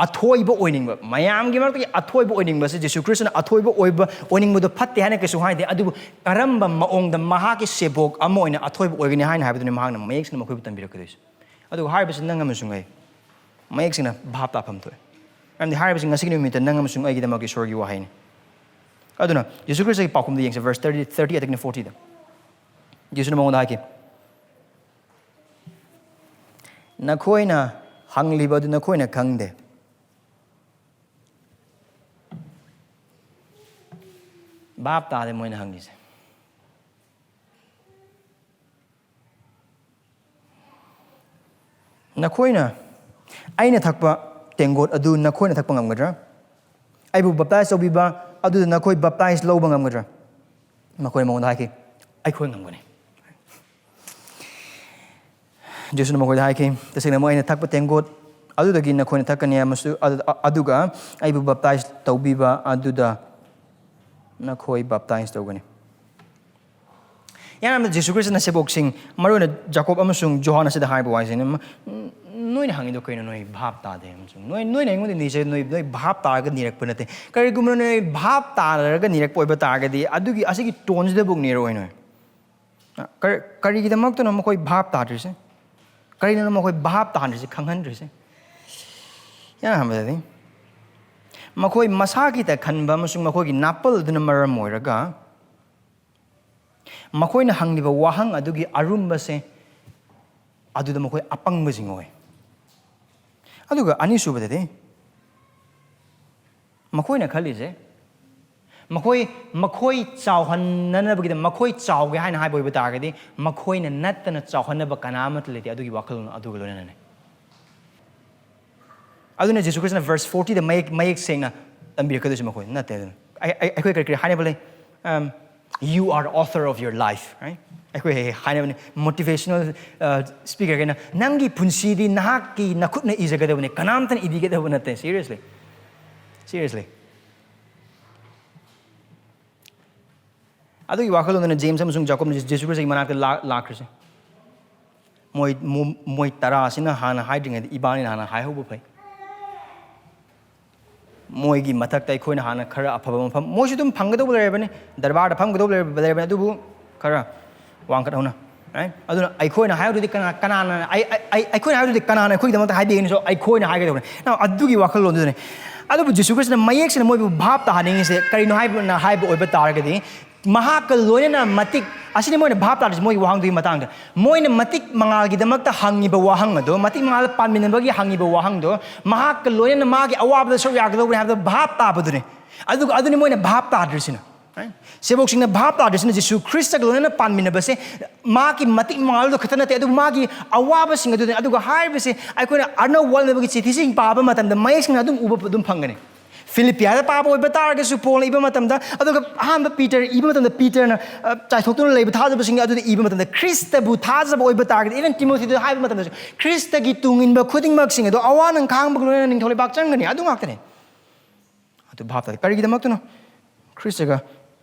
ꯑꯊꯣꯏꯕ ꯑꯣꯏꯅꯤꯡꯕ, ꯃꯌꯥꯝꯒꯤ ꯃꯔꯛꯇꯒꯤ ꯑꯊꯣꯏꯕ ꯑꯣꯏꯅꯤꯡꯕꯁꯤ ꯖꯤꯁꯨ ꯈ꯭ꯔꯤꯁꯇꯅ ꯑꯊꯣꯏꯕ ꯑꯣꯏꯕ, ꯑꯣꯏꯅꯤꯡꯕꯗꯣ ꯐꯠꯇꯦ ꯍꯥꯏꯅ ꯀꯩꯁꯨ ꯍꯥꯏꯗꯦ, ꯑꯗꯨꯕꯨ ꯀꯔꯝꯕ ꯃꯑꯣꯡꯗ ꯃꯍꯥꯛꯀꯤ ꯁꯦꯕꯣꯛ ꯑꯃ ꯑꯣꯏꯅ ꯑꯊꯣꯏꯕ ꯑꯣꯏꯒꯅꯤ ꯍꯥꯏꯅ ꯍꯥꯏꯕꯗꯨꯅꯤ ꯃꯍꯥꯛꯅ ꯃꯌꯦꯛ ꯁꯦꯡꯅ ꯃꯈꯣꯏꯕꯨ ꯇꯝꯕꯤꯔꯛꯀꯗꯣꯏꯁꯦ꯫ ꯑꯗꯨꯒ ꯍꯥꯏꯔꯤꯕꯁꯤ ꯅꯪ ꯑꯃꯁꯨꯡ ꯑꯩ ꯃꯌꯦꯛ ꯁꯦꯡꯅ ꯚꯥꯞ ꯇꯥꯐꯝ ꯊꯣꯛꯑꯦ꯫ ꯃꯔꯝꯗꯤ ꯍꯥꯏꯔꯤꯕꯁꯤ ꯉꯁꯤꯒꯤ ꯅꯨꯃꯤꯠꯇ ꯅꯪ ꯑꯃꯁꯨꯡ ꯑꯩꯒꯤꯗꯃꯛ ꯏꯁꯣꯔꯒꯤ ꯋꯥꯍꯩꯅꯤ꯫ ꯑꯗꯨꯅ ꯖꯤꯁꯨ ꯈ꯭ꯔꯤꯁꯇꯒꯤ ꯄꯥꯎꯈꯨꯝꯗ ꯌꯦꯡꯁꯦ, verse thirty, thirty ꯑꯗꯒꯤꯅ forty ꯗ꯫ ꯖꯤꯁꯨꯅ ꯃꯉꯣꯟꯗ ꯍꯥꯏꯈꯤ, "ꯅꯈꯣꯏꯅ ꯍꯪꯂꯤꯕ ꯑꯗꯨ ꯅꯈꯣꯏꯅ ꯈꯪꯗꯦ"꯫ ꯚꯥꯞ ꯇꯥꯗꯦ ꯃꯣꯏꯅ ꯍꯪꯉꯤꯁꯦ꯫ "ꯅꯈꯣꯏꯅ ꯑꯩꯅ ꯊꯛꯄ ꯇꯦꯡꯀꯣꯠ ꯑꯗꯨ ꯅꯈꯣꯏꯅ ꯊꯛꯄ ꯉꯝꯒꯗ꯭ꯔꯥ? ꯑꯩꯕꯨ ꯕꯞꯇꯥꯏꯖ ꯇꯧꯕꯤꯕ ꯑꯗꯨꯗ ꯅꯈꯣꯏ ꯕꯞꯇꯥꯏꯖ ꯂꯧꯕ ꯉꯝꯒꯗ꯭ꯔꯥ?" ꯃꯈꯣꯏꯅ ꯃꯉꯣꯟꯗ ꯍꯥꯏꯈꯤ, "ꯑꯩꯈꯣꯏ ꯉꯝꯒꯅꯤ"꯫ ꯖꯤꯁꯨꯅ ꯃꯈꯣꯏꯗ ꯍꯥꯏꯈꯤ, "ꯇꯁꯦꯡꯅꯃꯛ ꯑꯩꯅ ꯊꯛꯄ ꯇꯦꯡꯀꯣꯠ ꯑꯗꯨꯗꯒꯤ ꯅꯈꯣꯏꯅ ꯊꯛꯀꯅꯤ, ꯑꯃꯁꯨ-, ꯑꯗꯨ-, ꯑꯗꯨꯒ ꯑꯩꯕꯨ ꯕꯞꯇꯥꯏꯖ ꯇꯧꯕꯤꯕ ꯑꯗꯨꯗ ꯅꯈꯣꯏ ꯕꯞꯇꯥꯏꯖ ꯇꯧꯒꯅꯤ"꯫ ꯌꯥꯝꯅ ꯖꯤꯁꯨ ꯈ꯭ꯔꯤꯁꯇꯅ ꯁꯦꯕꯣꯛꯁꯤꯡ, ꯃꯔꯨꯑꯣꯏꯅ ꯖꯥꯀꯣꯕ ꯑꯃꯁꯨꯡ ꯖꯣꯍꯥꯟ ꯑꯁꯤꯗ ꯍꯥꯏꯕ ꯋꯥꯍꯩꯁꯤꯅꯤ, "ꯅꯣꯏꯅ ꯍꯪꯉꯤꯗꯣ ꯀꯩꯅꯣ? ꯅꯣꯏ ꯚꯥꯞ ꯇꯥꯗꯦ꯫ ꯑꯃꯁꯨꯡ ꯅꯣꯏ, ꯅꯣꯏꯅ ꯑꯩꯉꯣꯟꯗ ꯅꯤꯖꯩ, ꯅꯣꯏ, ꯅꯣꯏ ꯚꯥꯞ ꯇꯥꯔꯒ ꯅꯤꯔꯛꯄ ꯅꯠꯇꯦ꯫ ꯀꯔꯤꯒꯨꯝꯕ ꯅꯣꯏ ꯚꯥꯞ ꯇꯥꯔꯒ ꯅꯤꯔꯛꯄ ꯑꯣꯏꯕ ꯇꯥꯔꯒꯗꯤ ꯑꯗꯨꯒꯤ, ꯑꯁꯤꯒꯤ ꯇꯣꯟꯁꯤꯗꯕꯨ ꯅꯤꯔꯛꯑꯣꯏ ꯅꯣꯏ"꯫ ꯀꯔꯤ-, ꯀꯔꯤꯒꯤꯗꯃꯛꯇꯅꯣ ꯃꯈꯣꯏ ꯚꯥꯞ ꯇꯥꯗ꯭ꯔꯤꯁꯦ? ꯀꯔꯤꯅꯣ ꯃꯈꯣꯏ ꯚꯥꯞ ꯇꯥꯍꯟꯗ꯭ꯔꯤꯁꯦ, ꯈꯪꯍꯟꯗ꯭ꯔꯤꯁꯦ? ꯌꯥꯝ ꯍꯥꯏꯕꯗꯗꯤ, ꯃꯈꯣꯏ ꯃꯁꯥꯒꯤꯇ ꯈꯟꯕ ꯑꯃꯁꯨꯡ ꯃꯈꯣꯏꯒꯤ ꯅꯥꯄꯜ ꯑꯗꯨꯅ ꯃꯔꯝ ꯑꯣꯏꯔꯒ, ꯃꯈꯣꯏꯅ ꯍꯪꯂꯤꯕ ꯋꯥꯍꯪ ꯑꯗꯨꯒꯤ ꯑꯔꯨꯝꯕꯁꯦ, ꯑꯗꯨꯗ ꯃꯈꯣꯏ ꯑꯄꯪꯕꯁꯤꯡ ꯑꯣꯏ꯫ ꯑꯗꯨꯒ ꯑꯅꯤꯁꯨꯕꯗꯗꯤ, ꯃꯈꯣꯏꯅ ꯈꯜꯂꯤꯁꯦ, ꯃꯈꯣꯏ, ꯃꯈꯣꯏ ꯆꯥꯎꯍꯟꯅꯅꯕꯒꯤꯗꯃꯛ, ꯃꯈꯣꯏ ꯆꯥꯎꯒꯦ ꯍꯥꯏꯅ ꯍꯥꯏꯕ ꯑꯣꯏꯕ ꯇꯥꯔꯒꯗꯤ, ꯃꯈꯣꯏꯅ ꯅꯠꯇꯅ ꯆꯥꯎꯍꯟꯅꯕ ꯀꯅꯥ ꯑꯃꯠꯇ ꯂꯩꯇꯦ꯫ ꯑꯗꯨꯒꯤ ꯋꯥꯈꯜꯂꯣꯟ ꯑꯗꯨꯒ ꯂꯣꯏꯅꯅꯅꯦ꯫ ꯑꯗꯨꯅ ꯖꯤꯁꯨ ꯈ꯭ꯔꯤꯁꯇꯅ verse forty ꯗ ꯃꯌꯦꯛ, ꯃꯌꯦꯛ ꯁꯦꯡꯅ ꯇꯝꯕꯤꯔꯛꯀꯗꯣꯏꯁꯦ ꯃꯈꯣꯏ ꯅꯠꯇꯦ꯫ ꯑꯗꯨꯅ ꯑꯩ, ꯑꯩ, ꯑꯩꯈꯣꯏ ꯀꯔꯤ, ꯀꯔꯤ ꯍꯥꯏꯅꯕ ꯂꯩ? Um, "You are author of your life", right? ꯑꯩꯈꯣꯏ ꯍꯦꯛ ꯍꯦꯛ ꯍꯥꯏꯅꯕꯅꯤ, motivational, uh, speaker ꯈꯩꯅ, "ꯅꯪꯒꯤ ꯄꯨꯟꯁꯤꯗꯤ ꯅꯍꯥꯛꯀꯤ ꯅꯈꯨꯠꯅ ꯏꯖꯒꯗꯕꯅꯤ, ꯀꯅꯥꯝꯇꯅ ꯏꯕꯤꯒꯗꯕ ꯅꯠꯇꯦ"꯫ Seriously, seriously꯫ ꯑꯗꯨꯒꯤ ꯋꯥꯈꯜꯂꯣꯟꯗꯨꯅ ꯖꯦꯝꯁ ꯑꯃꯁꯨꯡ ꯖꯥꯀꯣꯕꯅ ꯖꯤꯁꯨ ꯈ꯭ꯔꯤꯁꯇꯒꯤ ꯃꯅꯥꯛꯇ ꯂꯥꯛ-, ꯂꯥꯛꯈ꯭ꯔꯤꯁꯦ꯫ ꯃꯣꯏ, ꯃꯣ-, ꯃꯣꯏ ꯇꯔꯥꯁꯤꯅ ꯍꯥꯟꯅ ꯍꯥꯏꯗ꯭ꯔꯤꯉꯩꯗ ꯏꯕꯥꯅꯤꯅ ꯍꯥꯟꯅ ꯍꯥꯏꯍꯧꯕ ꯐꯩ꯫ ꯃꯣꯏꯒꯤ ꯃꯊꯛꯇ ꯑꯩꯈꯣꯏꯅ ꯍꯥꯟꯅ ꯈꯔ ꯑꯐꯕ ꯃꯐꯝ, ꯃꯣꯏꯁꯨ ꯑꯗꯨꯝ ꯐꯪꯒꯗꯧꯕ ꯂꯩꯔꯕꯅꯤ, ꯗꯔꯕꯥꯔꯗ ꯐꯝꯒꯗꯧꯕ ꯂꯩꯔꯕ-, ꯂꯩꯔꯕꯅꯤ, ꯑꯗꯨꯕꯨ ꯈꯔ ꯋꯥꯡꯈꯠꯍꯧꯅ, right? ꯑꯗꯨꯅ ꯑꯩꯈꯣꯏꯅ ꯍꯥꯏꯕꯗꯨꯗꯤ ꯀꯅꯥ, ꯀꯅꯥꯅ, ꯑꯩ, ꯑꯩ, ꯑꯩ, ꯑꯩꯈꯣꯏꯅ ꯍꯥꯏꯕꯗꯨꯗꯤ ꯀꯅꯥꯅ ꯑꯩꯈꯣꯏꯒꯤꯗꯃꯛꯇ ꯍꯥꯏꯕꯤꯒꯅꯤ? So ꯑꯩꯈꯣꯏꯅ ꯍꯥꯏꯒꯗꯧꯕꯅꯤ꯫ Now, ꯑꯗꯨꯒꯤ ꯋꯥꯈꯜꯂꯣꯟꯗꯨꯗꯅꯦ꯫ ꯑꯗꯨꯕꯨ ꯖꯤꯁꯨ ꯈ꯭ꯔꯤꯁꯇꯅ ꯃꯌꯦꯛ ꯁꯦꯡꯅ ꯃꯣꯏꯕꯨ ꯚꯥꯞ ꯇꯥꯍꯟꯅꯤꯡꯉꯤꯁꯦ ꯀꯔꯤꯅꯣ ꯍꯥꯏꯕꯅ ꯍꯥꯏꯕ ꯑꯣꯏꯕ ꯇꯥꯔꯒꯗꯤ, ꯃꯍꯥꯛꯀ ꯂꯣꯏꯅꯅ ꯃꯇꯤꯛ, ꯑꯁꯤꯅꯤ ꯃꯣꯏꯅ ꯚꯥꯞ ꯇꯥꯗ꯭ꯔꯤꯁꯦ ꯃꯣꯏꯒꯤ ꯋꯥꯍꯪꯗꯨꯒꯤ ꯃꯇꯥꯡꯗ꯫ ꯃꯣꯏꯅ ꯃꯇꯤꯛ ꯃꯉꯥꯜꯒꯤꯗꯃꯛꯇ ꯍꯪꯉꯤꯕ ꯋꯥꯍꯪ ꯑꯗꯣ, ꯃꯇꯤꯛ ꯃꯉꯥꯜꯗ ꯄꯥꯟꯃꯤꯟꯅꯕꯒꯤ ꯍꯪꯉꯤꯕ ꯋꯥꯍꯪꯗꯣ, ꯃꯍꯥꯛꯀ ꯂꯣꯏꯅꯅ ꯃꯥꯒꯤ ꯑꯋꯥꯕꯗ ꯁꯔꯨꯛ ꯌꯥꯒꯗꯧꯕꯅꯤ ꯍꯥꯏꯕꯗꯣ ꯚꯥꯞ ꯇꯥꯕꯗꯨꯅꯤ꯫ ꯑꯗꯨꯒ ꯑꯗꯨꯅꯤ ꯃꯣꯏꯅ ꯚꯥꯞ ꯇꯥꯗ꯭ꯔꯤꯁꯤꯅ꯫ ꯁꯦꯕꯣꯛꯁꯤꯡꯅ ꯚꯥꯞ ꯇꯥꯗ꯭ꯔꯤꯁꯤꯅ ꯖꯤꯁꯨ ꯈ꯭ꯔꯤꯁꯇꯒ ꯂꯣꯏꯅꯅ ꯄꯥꯟꯃꯤꯟꯅꯕꯁꯦ ꯃꯥꯒꯤ ꯃꯇꯤꯛ ꯃꯉꯥꯜꯗꯣ ꯈꯛꯇ ꯅꯠꯇꯦ, ꯑꯗꯨꯒ ꯃꯥꯒꯤ ꯑꯋꯥꯕꯁꯤꯡ ꯑꯗꯨꯅꯤ꯫ ꯑꯗꯨꯒ ꯍꯥꯏꯔꯤꯕꯁꯦ ꯑꯩꯈꯣꯏꯅ ꯑꯅꯧꯕ ꯋꯥꯠꯂꯕꯒꯤ ꯆꯤꯊꯤꯁꯤꯡ ꯄꯥꯕ ꯃꯇꯝꯗ ꯃꯌꯦꯛ ꯁꯦꯡꯅ ꯑꯗꯨꯝ ꯎꯕ ꯑꯗꯨꯝ ꯐꯪꯒꯅꯤ꯫ ꯐꯤꯂꯤꯄꯤꯌꯥꯗ ꯄꯥꯕ ꯑꯣꯏꯕ ꯇꯥꯔꯒꯁꯨ ꯄꯣꯜꯅ ꯏꯕ ꯃꯇꯝꯗ, ꯑꯗꯨꯒ ꯑꯍꯥꯟꯕ ꯄꯤꯇꯔ ꯏꯕ ꯃꯇꯝꯗ ꯄꯤꯇꯔꯅ, ꯑ, ꯆꯥꯏꯊꯣꯛꯇꯨꯅ ꯂꯩꯕ ꯊꯥꯖꯕꯁꯤꯡ ꯑꯗꯨꯗ ꯏꯕ ꯃꯇꯝꯗ ꯈ꯭ꯔꯤꯁꯇꯕꯨ ꯊꯥꯖꯕ ꯑꯣꯏꯕ ꯇꯥꯔꯒꯗꯤ, even ꯇꯤꯃꯣꯊꯤꯗ ꯍꯥꯏꯕ ꯃꯇꯝꯗꯁꯨ ꯈ꯭ꯔꯤꯁꯇꯒꯤ ꯇꯨꯡ ꯏꯟꯕ ꯈꯨꯗꯤꯡꯃꯛꯁꯤꯡ ꯑꯗꯣ ꯑꯋꯥ ꯅꯪ ꯈꯥꯡꯕꯒ ꯂꯣꯏꯅꯅ ꯅꯤꯡꯊꯧ ꯂꯩꯕꯥꯛ ꯆꯪꯒꯅꯤ꯫ ꯑꯗꯨ ꯉꯥꯛꯇꯅꯤ꯫ ꯑꯗꯨ ꯚꯥꯞ ꯇꯥꯗꯦ꯫ ꯀꯔꯤꯒꯤꯗꯃꯛꯇꯅꯣ? ꯈ꯭ꯔꯤꯁꯇꯒ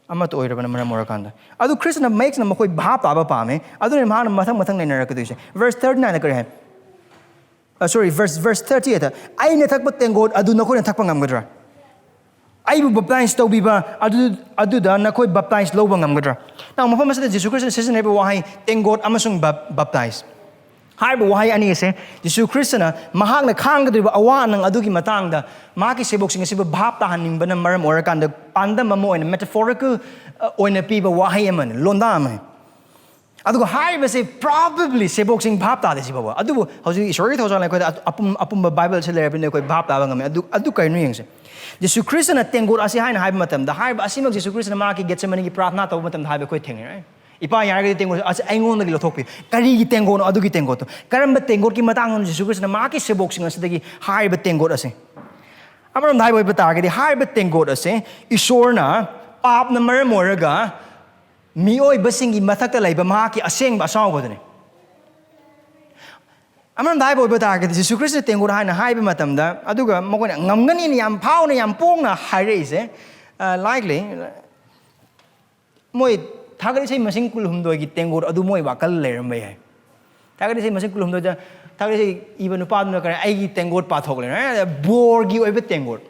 ꯑꯃꯠꯇ ꯑꯣꯏꯔꯕꯅ ꯃꯔꯝ ꯑꯣꯏꯔꯀꯥꯟꯗ꯫ ꯑꯗꯨ ꯈ꯭ꯔꯤꯁꯇꯅ ꯃꯌꯦꯛꯁꯤꯅ ꯃꯈꯣꯏ ꯚꯥꯞ ꯇꯥꯕ ꯄꯥꯝꯃꯦ꯫ ꯑꯗꯨꯅ ꯃꯍꯥꯛꯅ ꯃꯊꯪ ꯃꯊꯪ ꯅꯩꯅꯔꯛꯀꯗꯣꯏꯁꯦ꯫ ꯚꯔꯁ ꯊꯥꯔꯇꯤ ꯅꯥꯏꯟꯗ ꯀꯔꯤ ꯍꯥꯏ? ꯑ, ꯁꯣꯔꯤ, ꯚꯔꯁ, ꯚꯔꯁ ꯊꯥꯔꯇꯤ ꯑꯦꯠꯇ, "ꯑꯩꯅ ꯊꯛꯄ ꯇꯦꯡꯀꯣꯠ ꯑꯗꯨ ꯅꯈꯣꯏꯅ ꯊꯛꯄ ꯉꯝꯒꯗ꯭ꯔꯥ? ꯑꯩꯕꯨ ꯕꯞꯇꯥꯏꯁ ꯇꯧꯕꯤꯕ ꯑꯗꯨ, ꯑꯗꯨꯗ ꯅꯈꯣꯏ ꯕꯞꯇꯥꯏꯁ ꯂꯧꯕ ꯉꯝꯒꯗ꯭ꯔꯥ?" ꯅꯥꯎ, ꯃꯐꯝ ꯑꯁꯤꯗ ꯖꯤꯁꯨ ꯈ꯭ꯔꯤꯁꯇꯅ ꯁꯤꯖꯤꯟꯅꯔꯤꯕ ꯋꯥꯍꯩ ꯇꯦꯡꯀꯣꯠ ꯑꯃꯁꯨꯡ ꯕꯞ-, ꯕꯞꯇꯥꯏꯁ ꯍꯥꯏꯔꯤꯕ ꯋꯥꯍꯩ ꯑꯅꯤ ꯑꯁꯦ ꯖꯤꯁꯨ ꯈ꯭ꯔꯤꯁꯇꯅ ꯃꯍꯥꯛꯅ ꯈꯥꯡꯒꯗꯧꯔꯤꯕ ꯑꯋꯥ ꯑꯅꯪ ꯑꯗꯨꯒꯤ ꯃꯇꯥꯡꯗ ꯃꯍꯥꯛꯀꯤ ꯁꯦꯕꯣꯛꯁꯤꯡ ꯑꯁꯤꯕꯨ ꯚꯥꯞ ꯇꯥꯍꯟꯅꯤꯡꯕꯅ ꯃꯔꯝ ꯑꯣꯏꯔꯀꯥꯟꯗ ꯄꯥꯟꯗꯝ ꯑꯃ ꯑꯣꯏꯅ, ꯃꯦꯇꯥꯐꯣꯔꯤꯀꯦꯜ ꯑꯣꯏꯅ ꯄꯤꯕ ꯋꯥꯍꯩ ꯑꯃꯅꯤ, ꯂꯣꯟꯗꯥ ꯑꯃꯅꯤ꯫ ꯑꯗꯨꯒ ꯍꯥꯏꯔꯤꯕꯁꯦ ꯄ꯭ꯔꯣꯕꯦꯕ꯭ꯂꯤ ꯁꯦꯕꯣꯛꯁꯤꯡ ꯚꯥꯞ ꯇꯥꯗꯦ ꯁꯤ ꯐꯥꯎꯕ꯫ ꯑꯗꯨꯕꯨ ꯍꯧꯖꯤꯛ ꯏꯁꯣꯔꯒꯤ ꯊꯧꯖꯥꯜꯅ ꯑꯩꯈꯣꯏꯗ ꯑꯇ-, ꯑꯄꯨꯝ-, ꯑꯄꯨꯝꯕ ꯕꯥꯏꯕꯜꯁꯦ ꯂꯩꯔꯕꯅꯤꯅ ꯑꯩꯈꯣꯏ ꯚꯥꯞ ꯇꯥꯕ ꯉꯝꯃꯦ꯫ ꯑꯗꯨ, ꯑꯗꯨ ꯀꯔꯤꯅꯣ ꯌꯦꯡꯁꯦ꯫ ꯖꯤꯁꯨ ꯈ꯭ꯔꯤꯁꯇꯅ ꯇꯦꯡꯀꯣꯠ ꯑꯁꯤ ꯍꯥꯏꯅ ꯍꯥꯏꯕ ꯃꯇꯝꯗ, ꯍꯥꯏꯔꯤꯕ ꯑꯁꯤꯃꯛ ꯖꯤꯁꯨ ꯈ꯭ꯔꯤꯁꯇꯅ ꯃꯍꯥꯛꯀꯤ ꯒꯦꯠꯁꯦꯃꯅꯤꯒꯤ ꯄ꯭ꯔꯥꯊꯅꯥ ꯇꯧꯕ ꯃꯇꯝꯗ ꯍꯥꯏꯕ ꯑꯩꯈꯣꯏ ꯊꯦꯡꯅꯔꯦ꯫ "ꯏꯄꯥ, ꯌꯥꯔꯒꯗꯤ ꯇꯦꯡꯀꯣꯠ ꯑꯁꯤ ꯑꯩꯉꯣꯟꯗꯒꯤ ꯂꯧꯊꯣꯛꯄꯤꯌꯨ"꯫ ꯀꯔꯤꯒꯤ ꯇꯦꯡꯀꯣꯠꯅꯣ ꯑꯗꯨꯒꯤ ꯇꯦꯡꯀꯣꯠꯇꯣ? ꯀꯔꯝꯕ ꯇꯦꯡꯀꯣꯠꯀꯤ ꯃꯇꯥꯡꯗꯅꯣ ꯖꯤꯁꯨ ꯈ꯭ꯔꯤꯁꯇꯅ ꯃꯍꯥꯛꯀꯤ ꯁꯦꯕꯣꯛꯁꯤꯡ ꯑꯁꯤꯗꯒꯤ ꯍꯥꯏꯔꯤꯕ ꯇꯦꯡꯀꯣꯠ ꯑꯁꯦ? ꯑꯃꯔꯣꯝꯗ ꯍꯥꯏꯕ ꯑꯣꯏꯕ ꯇꯥꯔꯒꯗꯤ, ꯍꯥꯏꯔꯤꯕ ꯇꯦꯡꯀꯣꯠ ꯑꯁꯦ ꯏꯁꯣꯔꯅ ꯄꯥꯞꯅ ꯃꯔꯝ ꯑꯣꯏꯔꯒ ꯃꯤꯑꯣꯏꯕꯁꯤꯡꯒꯤ ꯃꯊꯛꯇ ꯂꯩꯕ ꯃꯍꯥꯛꯀꯤ ꯑꯁꯦꯡꯕ ꯑꯁꯥꯎꯕꯗꯨꯅꯤ꯫ ꯑꯃꯔꯣꯝꯗ ꯍꯥꯏꯕ ꯑꯣꯏꯕ ꯇꯥꯔꯒꯗꯤ, ꯖꯤꯁꯨ ꯈ꯭ꯔꯤꯁꯇ ꯇꯦꯡꯀꯣꯠ ꯍꯥꯏꯅ ꯍꯥꯏꯕ ꯃꯇꯝꯗ, ꯑꯗꯨꯒ ꯃꯈꯣꯏꯅ ꯉꯝꯒꯅꯤꯅ ꯌꯥꯝ ꯐꯥꯎꯅ, ꯌꯥꯝ ꯄꯣꯡꯅ ꯍꯥꯏꯔꯛꯏꯁꯦ, ꯑ, likely, ꯃꯣꯏ ꯊꯥꯒꯠ ꯏꯁꯩ ꯃꯁꯤꯡ ꯀꯨꯟꯍꯨꯝꯗꯣꯏꯒꯤ ꯇꯦꯡꯀꯣꯠ ꯑꯗꯨ ꯃꯣꯏ ꯋꯥꯈꯜ ꯂꯩꯔꯝꯕ ꯌꯥꯏ꯫ ꯊꯥꯒꯠ ꯏꯁꯩ ꯃꯁꯤꯡ ꯀꯨꯟꯍꯨꯝꯗꯣꯏꯗ ꯊꯥꯒꯠ ꯏꯁꯩ ꯏꯕ ꯅꯨꯄꯥꯗꯨꯅ ꯀꯔꯤ, "ꯑꯩꯒꯤ ꯇꯦꯡꯀꯣꯠ ꯄꯥꯊꯣꯛꯂꯦ", ꯍꯥꯏꯅ ꯕꯣꯔꯒꯤ ꯑꯣꯏꯕ ꯇꯦꯡꯀꯣꯠ꯫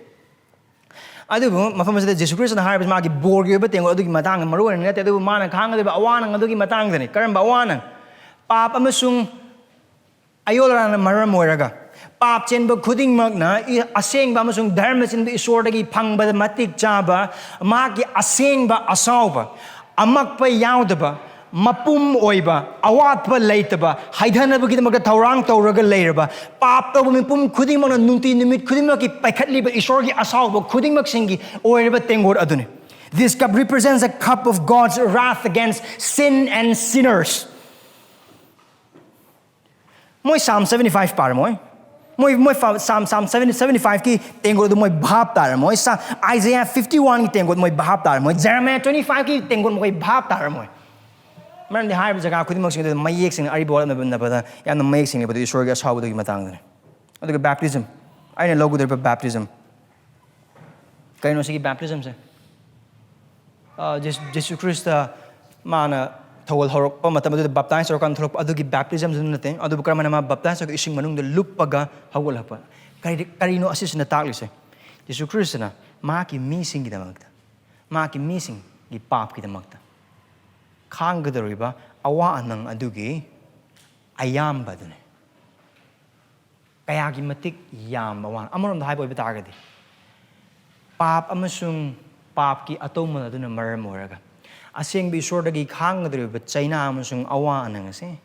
ꯑꯗꯨꯕꯨ ꯃꯐꯝ ꯑꯁꯤꯗ ꯖꯤꯁꯨ ꯈ꯭ꯔꯤꯁꯇꯅ ꯍꯥꯏꯔꯤꯕꯁꯤ ꯃꯥꯒꯤ ꯕꯣꯔꯒꯤ ꯑꯣꯏꯕ ꯇꯦꯡꯀꯣꯠ ꯑꯗꯨꯒꯤ ꯃꯇꯥꯡꯗ ꯃꯔꯨ ꯑꯣꯏꯅ ꯅꯠꯇꯦ, ꯑꯗꯨꯕꯨ ꯃꯥꯅ ꯈꯥꯡꯒꯗꯧꯔꯤꯕ ꯑꯋꯥ ꯑꯅꯪ ꯑꯗꯨꯒꯤ ꯃꯇꯥꯡꯗꯅꯤ꯫ ꯀꯔꯝꯕ ꯑꯋꯥ ꯑꯅꯪ? ꯄꯥꯞ ꯑꯃꯁꯨꯡ ꯑꯌꯣꯜ ꯑꯔꯥꯟꯅ ꯃꯔꯝ ꯑꯣꯏꯔꯒ ꯄꯥꯞ ꯆꯦꯟꯕ ꯈꯨꯗꯤꯡꯃꯛꯅ ꯑꯁꯦꯡꯕ ꯑꯃꯁꯨꯡ ꯙꯔꯃ ꯆꯦꯟꯕ ꯏꯁꯣꯔꯗꯒꯤ ꯐꯪꯕꯗ ꯃꯇꯤꯛ ꯆꯥꯕ, ꯃꯍꯥꯛꯀꯤ ꯑꯁꯦꯡꯕ ꯑꯁꯥꯎꯕ, ꯑꯃꯛꯄ ꯌꯥꯎꯗꯕ, ꯃꯄꯨꯝ ꯑꯣꯏꯕ, ꯑꯋꯥꯠꯄ ꯂꯩꯇꯕ, ꯍꯩꯊꯅꯕꯒꯤꯗꯃꯛꯇ ꯊꯧꯔꯥꯡ ꯇꯧꯔꯒ ꯂꯩꯔꯕ, ꯄꯥꯞ ꯇꯧꯕ ꯃꯤꯄꯨꯝ ꯈꯨꯗꯤꯡꯃꯛꯅ ꯅꯨꯡꯇꯤ ꯅꯨꯃꯤꯠ ꯈꯨꯗꯤꯡꯃꯛꯀꯤ ꯄꯥꯏꯈꯠꯂꯤꯕ ꯏꯁꯣꯔꯒꯤ ꯑꯁꯥꯎꯕ ꯈꯨꯗꯤꯡꯃꯛꯁꯤꯡꯒꯤ ꯑꯣꯏꯔꯤꯕ ꯇꯦꯡꯒꯣꯠ ꯑꯗꯨꯅꯤ꯫ This cup represents a cup of God's wrath against sin and sinners. ꯃꯣꯏ Psalm seventy five ꯄꯥꯔꯝꯃꯣꯏ꯫ ꯃꯣꯏ ꯃꯣꯏ Psalm Psalm seventy seventy five ꯀꯤ ꯇꯦꯡꯒꯣꯠ ꯑꯗꯨ ꯃꯣꯏ ꯚꯥꯞ ꯇꯥꯔꯝꯃꯣꯏ꯫ Isaiah fifty one ꯀꯤ ꯇꯦꯡꯒꯣꯠ ꯃꯣꯏ ꯚꯥꯞ ꯇꯥꯔꯝꯃꯣꯏ꯫ Jeremiah twenty five ꯀꯤ ꯇꯦꯡꯒꯣꯠ ꯃꯈꯣꯏ ꯚꯥꯞ ꯇꯥꯔꯝꯃꯣꯏ꯫ ꯃꯔꯝꯗꯤ ꯍꯥꯏꯔꯤꯕ ꯖꯒꯥ ꯈꯨꯗꯤꯡꯃꯛꯁꯤꯡ ꯑꯗꯨꯗ ꯃꯌꯦꯛ ꯁꯦꯡꯅ ꯑꯔꯤꯕ ꯋꯥꯔꯣꯜ ꯑꯅꯧꯕꯗ ꯌꯥꯝꯅ ꯃꯌꯦꯛ ꯁꯦꯡꯂꯤꯕꯗꯨ ꯏꯁꯣꯔꯒꯤ ꯑꯁꯥꯎꯕꯗꯨꯒꯤ ꯃꯇꯥꯡꯗꯅꯤ꯫ ꯑꯗꯨꯒ baptism, ꯑꯩꯅ ꯂꯧꯒꯗꯧꯔꯤꯕ baptism, ꯀꯩꯅꯣ ꯁꯤꯒꯤ baptism ꯁꯦ? ꯑ, ꯖꯦꯁꯨ ꯈ꯭ꯔꯤꯁꯇ ꯃꯥꯅ ꯊꯧꯒꯜ ꯍꯧꯔꯛꯄ ꯃꯇꯝ ꯑꯗꯨꯗ baptize ꯇꯧꯔꯀꯥꯟꯗ ꯊꯣꯛꯂꯛꯄ ꯑꯗꯨꯒꯤ baptism ꯗꯨ ꯅꯠꯇꯦ꯫ ꯑꯗꯨꯕꯨ ꯀꯔꯝꯍꯥꯏꯅ ꯃꯥ baptize ꯇꯧꯔꯒ ꯏꯁꯤꯡ ꯃꯅꯨꯡꯗ ꯂꯨꯞꯄꯒ ꯍꯧꯒꯠꯂꯛꯄ? ꯀꯔꯤ ꯀꯔꯤꯅꯣ ꯑꯁꯤꯁꯤꯅ ꯇꯥꯛꯂꯤꯁꯦ? ꯖꯦꯁꯨ ꯈ꯭ꯔꯤꯁꯇꯅ ꯃꯍꯥꯛꯀꯤ ꯃꯤꯁꯤꯡꯒꯤꯗꯃꯛꯇ, ꯃꯍꯥꯛꯀꯤ ꯃꯤꯁꯤꯡꯒꯤ ꯄꯥꯞꯀꯤꯗꯃꯛꯇ ꯈꯥꯡꯒꯗꯧꯔꯤꯕ ꯑꯋꯥ ꯑꯅꯪ ꯑꯗꯨꯒꯤ ꯑꯌꯥꯝꯕ ꯑꯗꯨꯅꯤ꯫ ꯀꯌꯥꯒꯤ ꯃꯇꯤꯛ ꯌꯥꯝꯕ ꯋꯥꯅ꯫ ꯑꯃꯔꯣꯝꯗ ꯍꯥꯏꯕ ꯑꯣꯏꯕ ꯇꯥꯔꯒꯗꯤ, ꯄꯥꯞ ꯑꯃꯁꯨꯡ ꯄꯥꯞꯀꯤ ꯑꯇꯧꯃꯟ ꯑꯗꯨꯅ ꯃꯔꯝ ꯑꯣꯏꯔꯒ ꯑꯁꯦꯡꯕ ꯏꯁꯣꯔꯗꯒꯤ ꯈꯥꯡꯒꯗꯧꯔꯤꯕ ꯆꯩꯅꯥ ꯑꯃꯁꯨꯡ ꯑꯋꯥ ꯑꯅꯪ ꯑꯁꯦ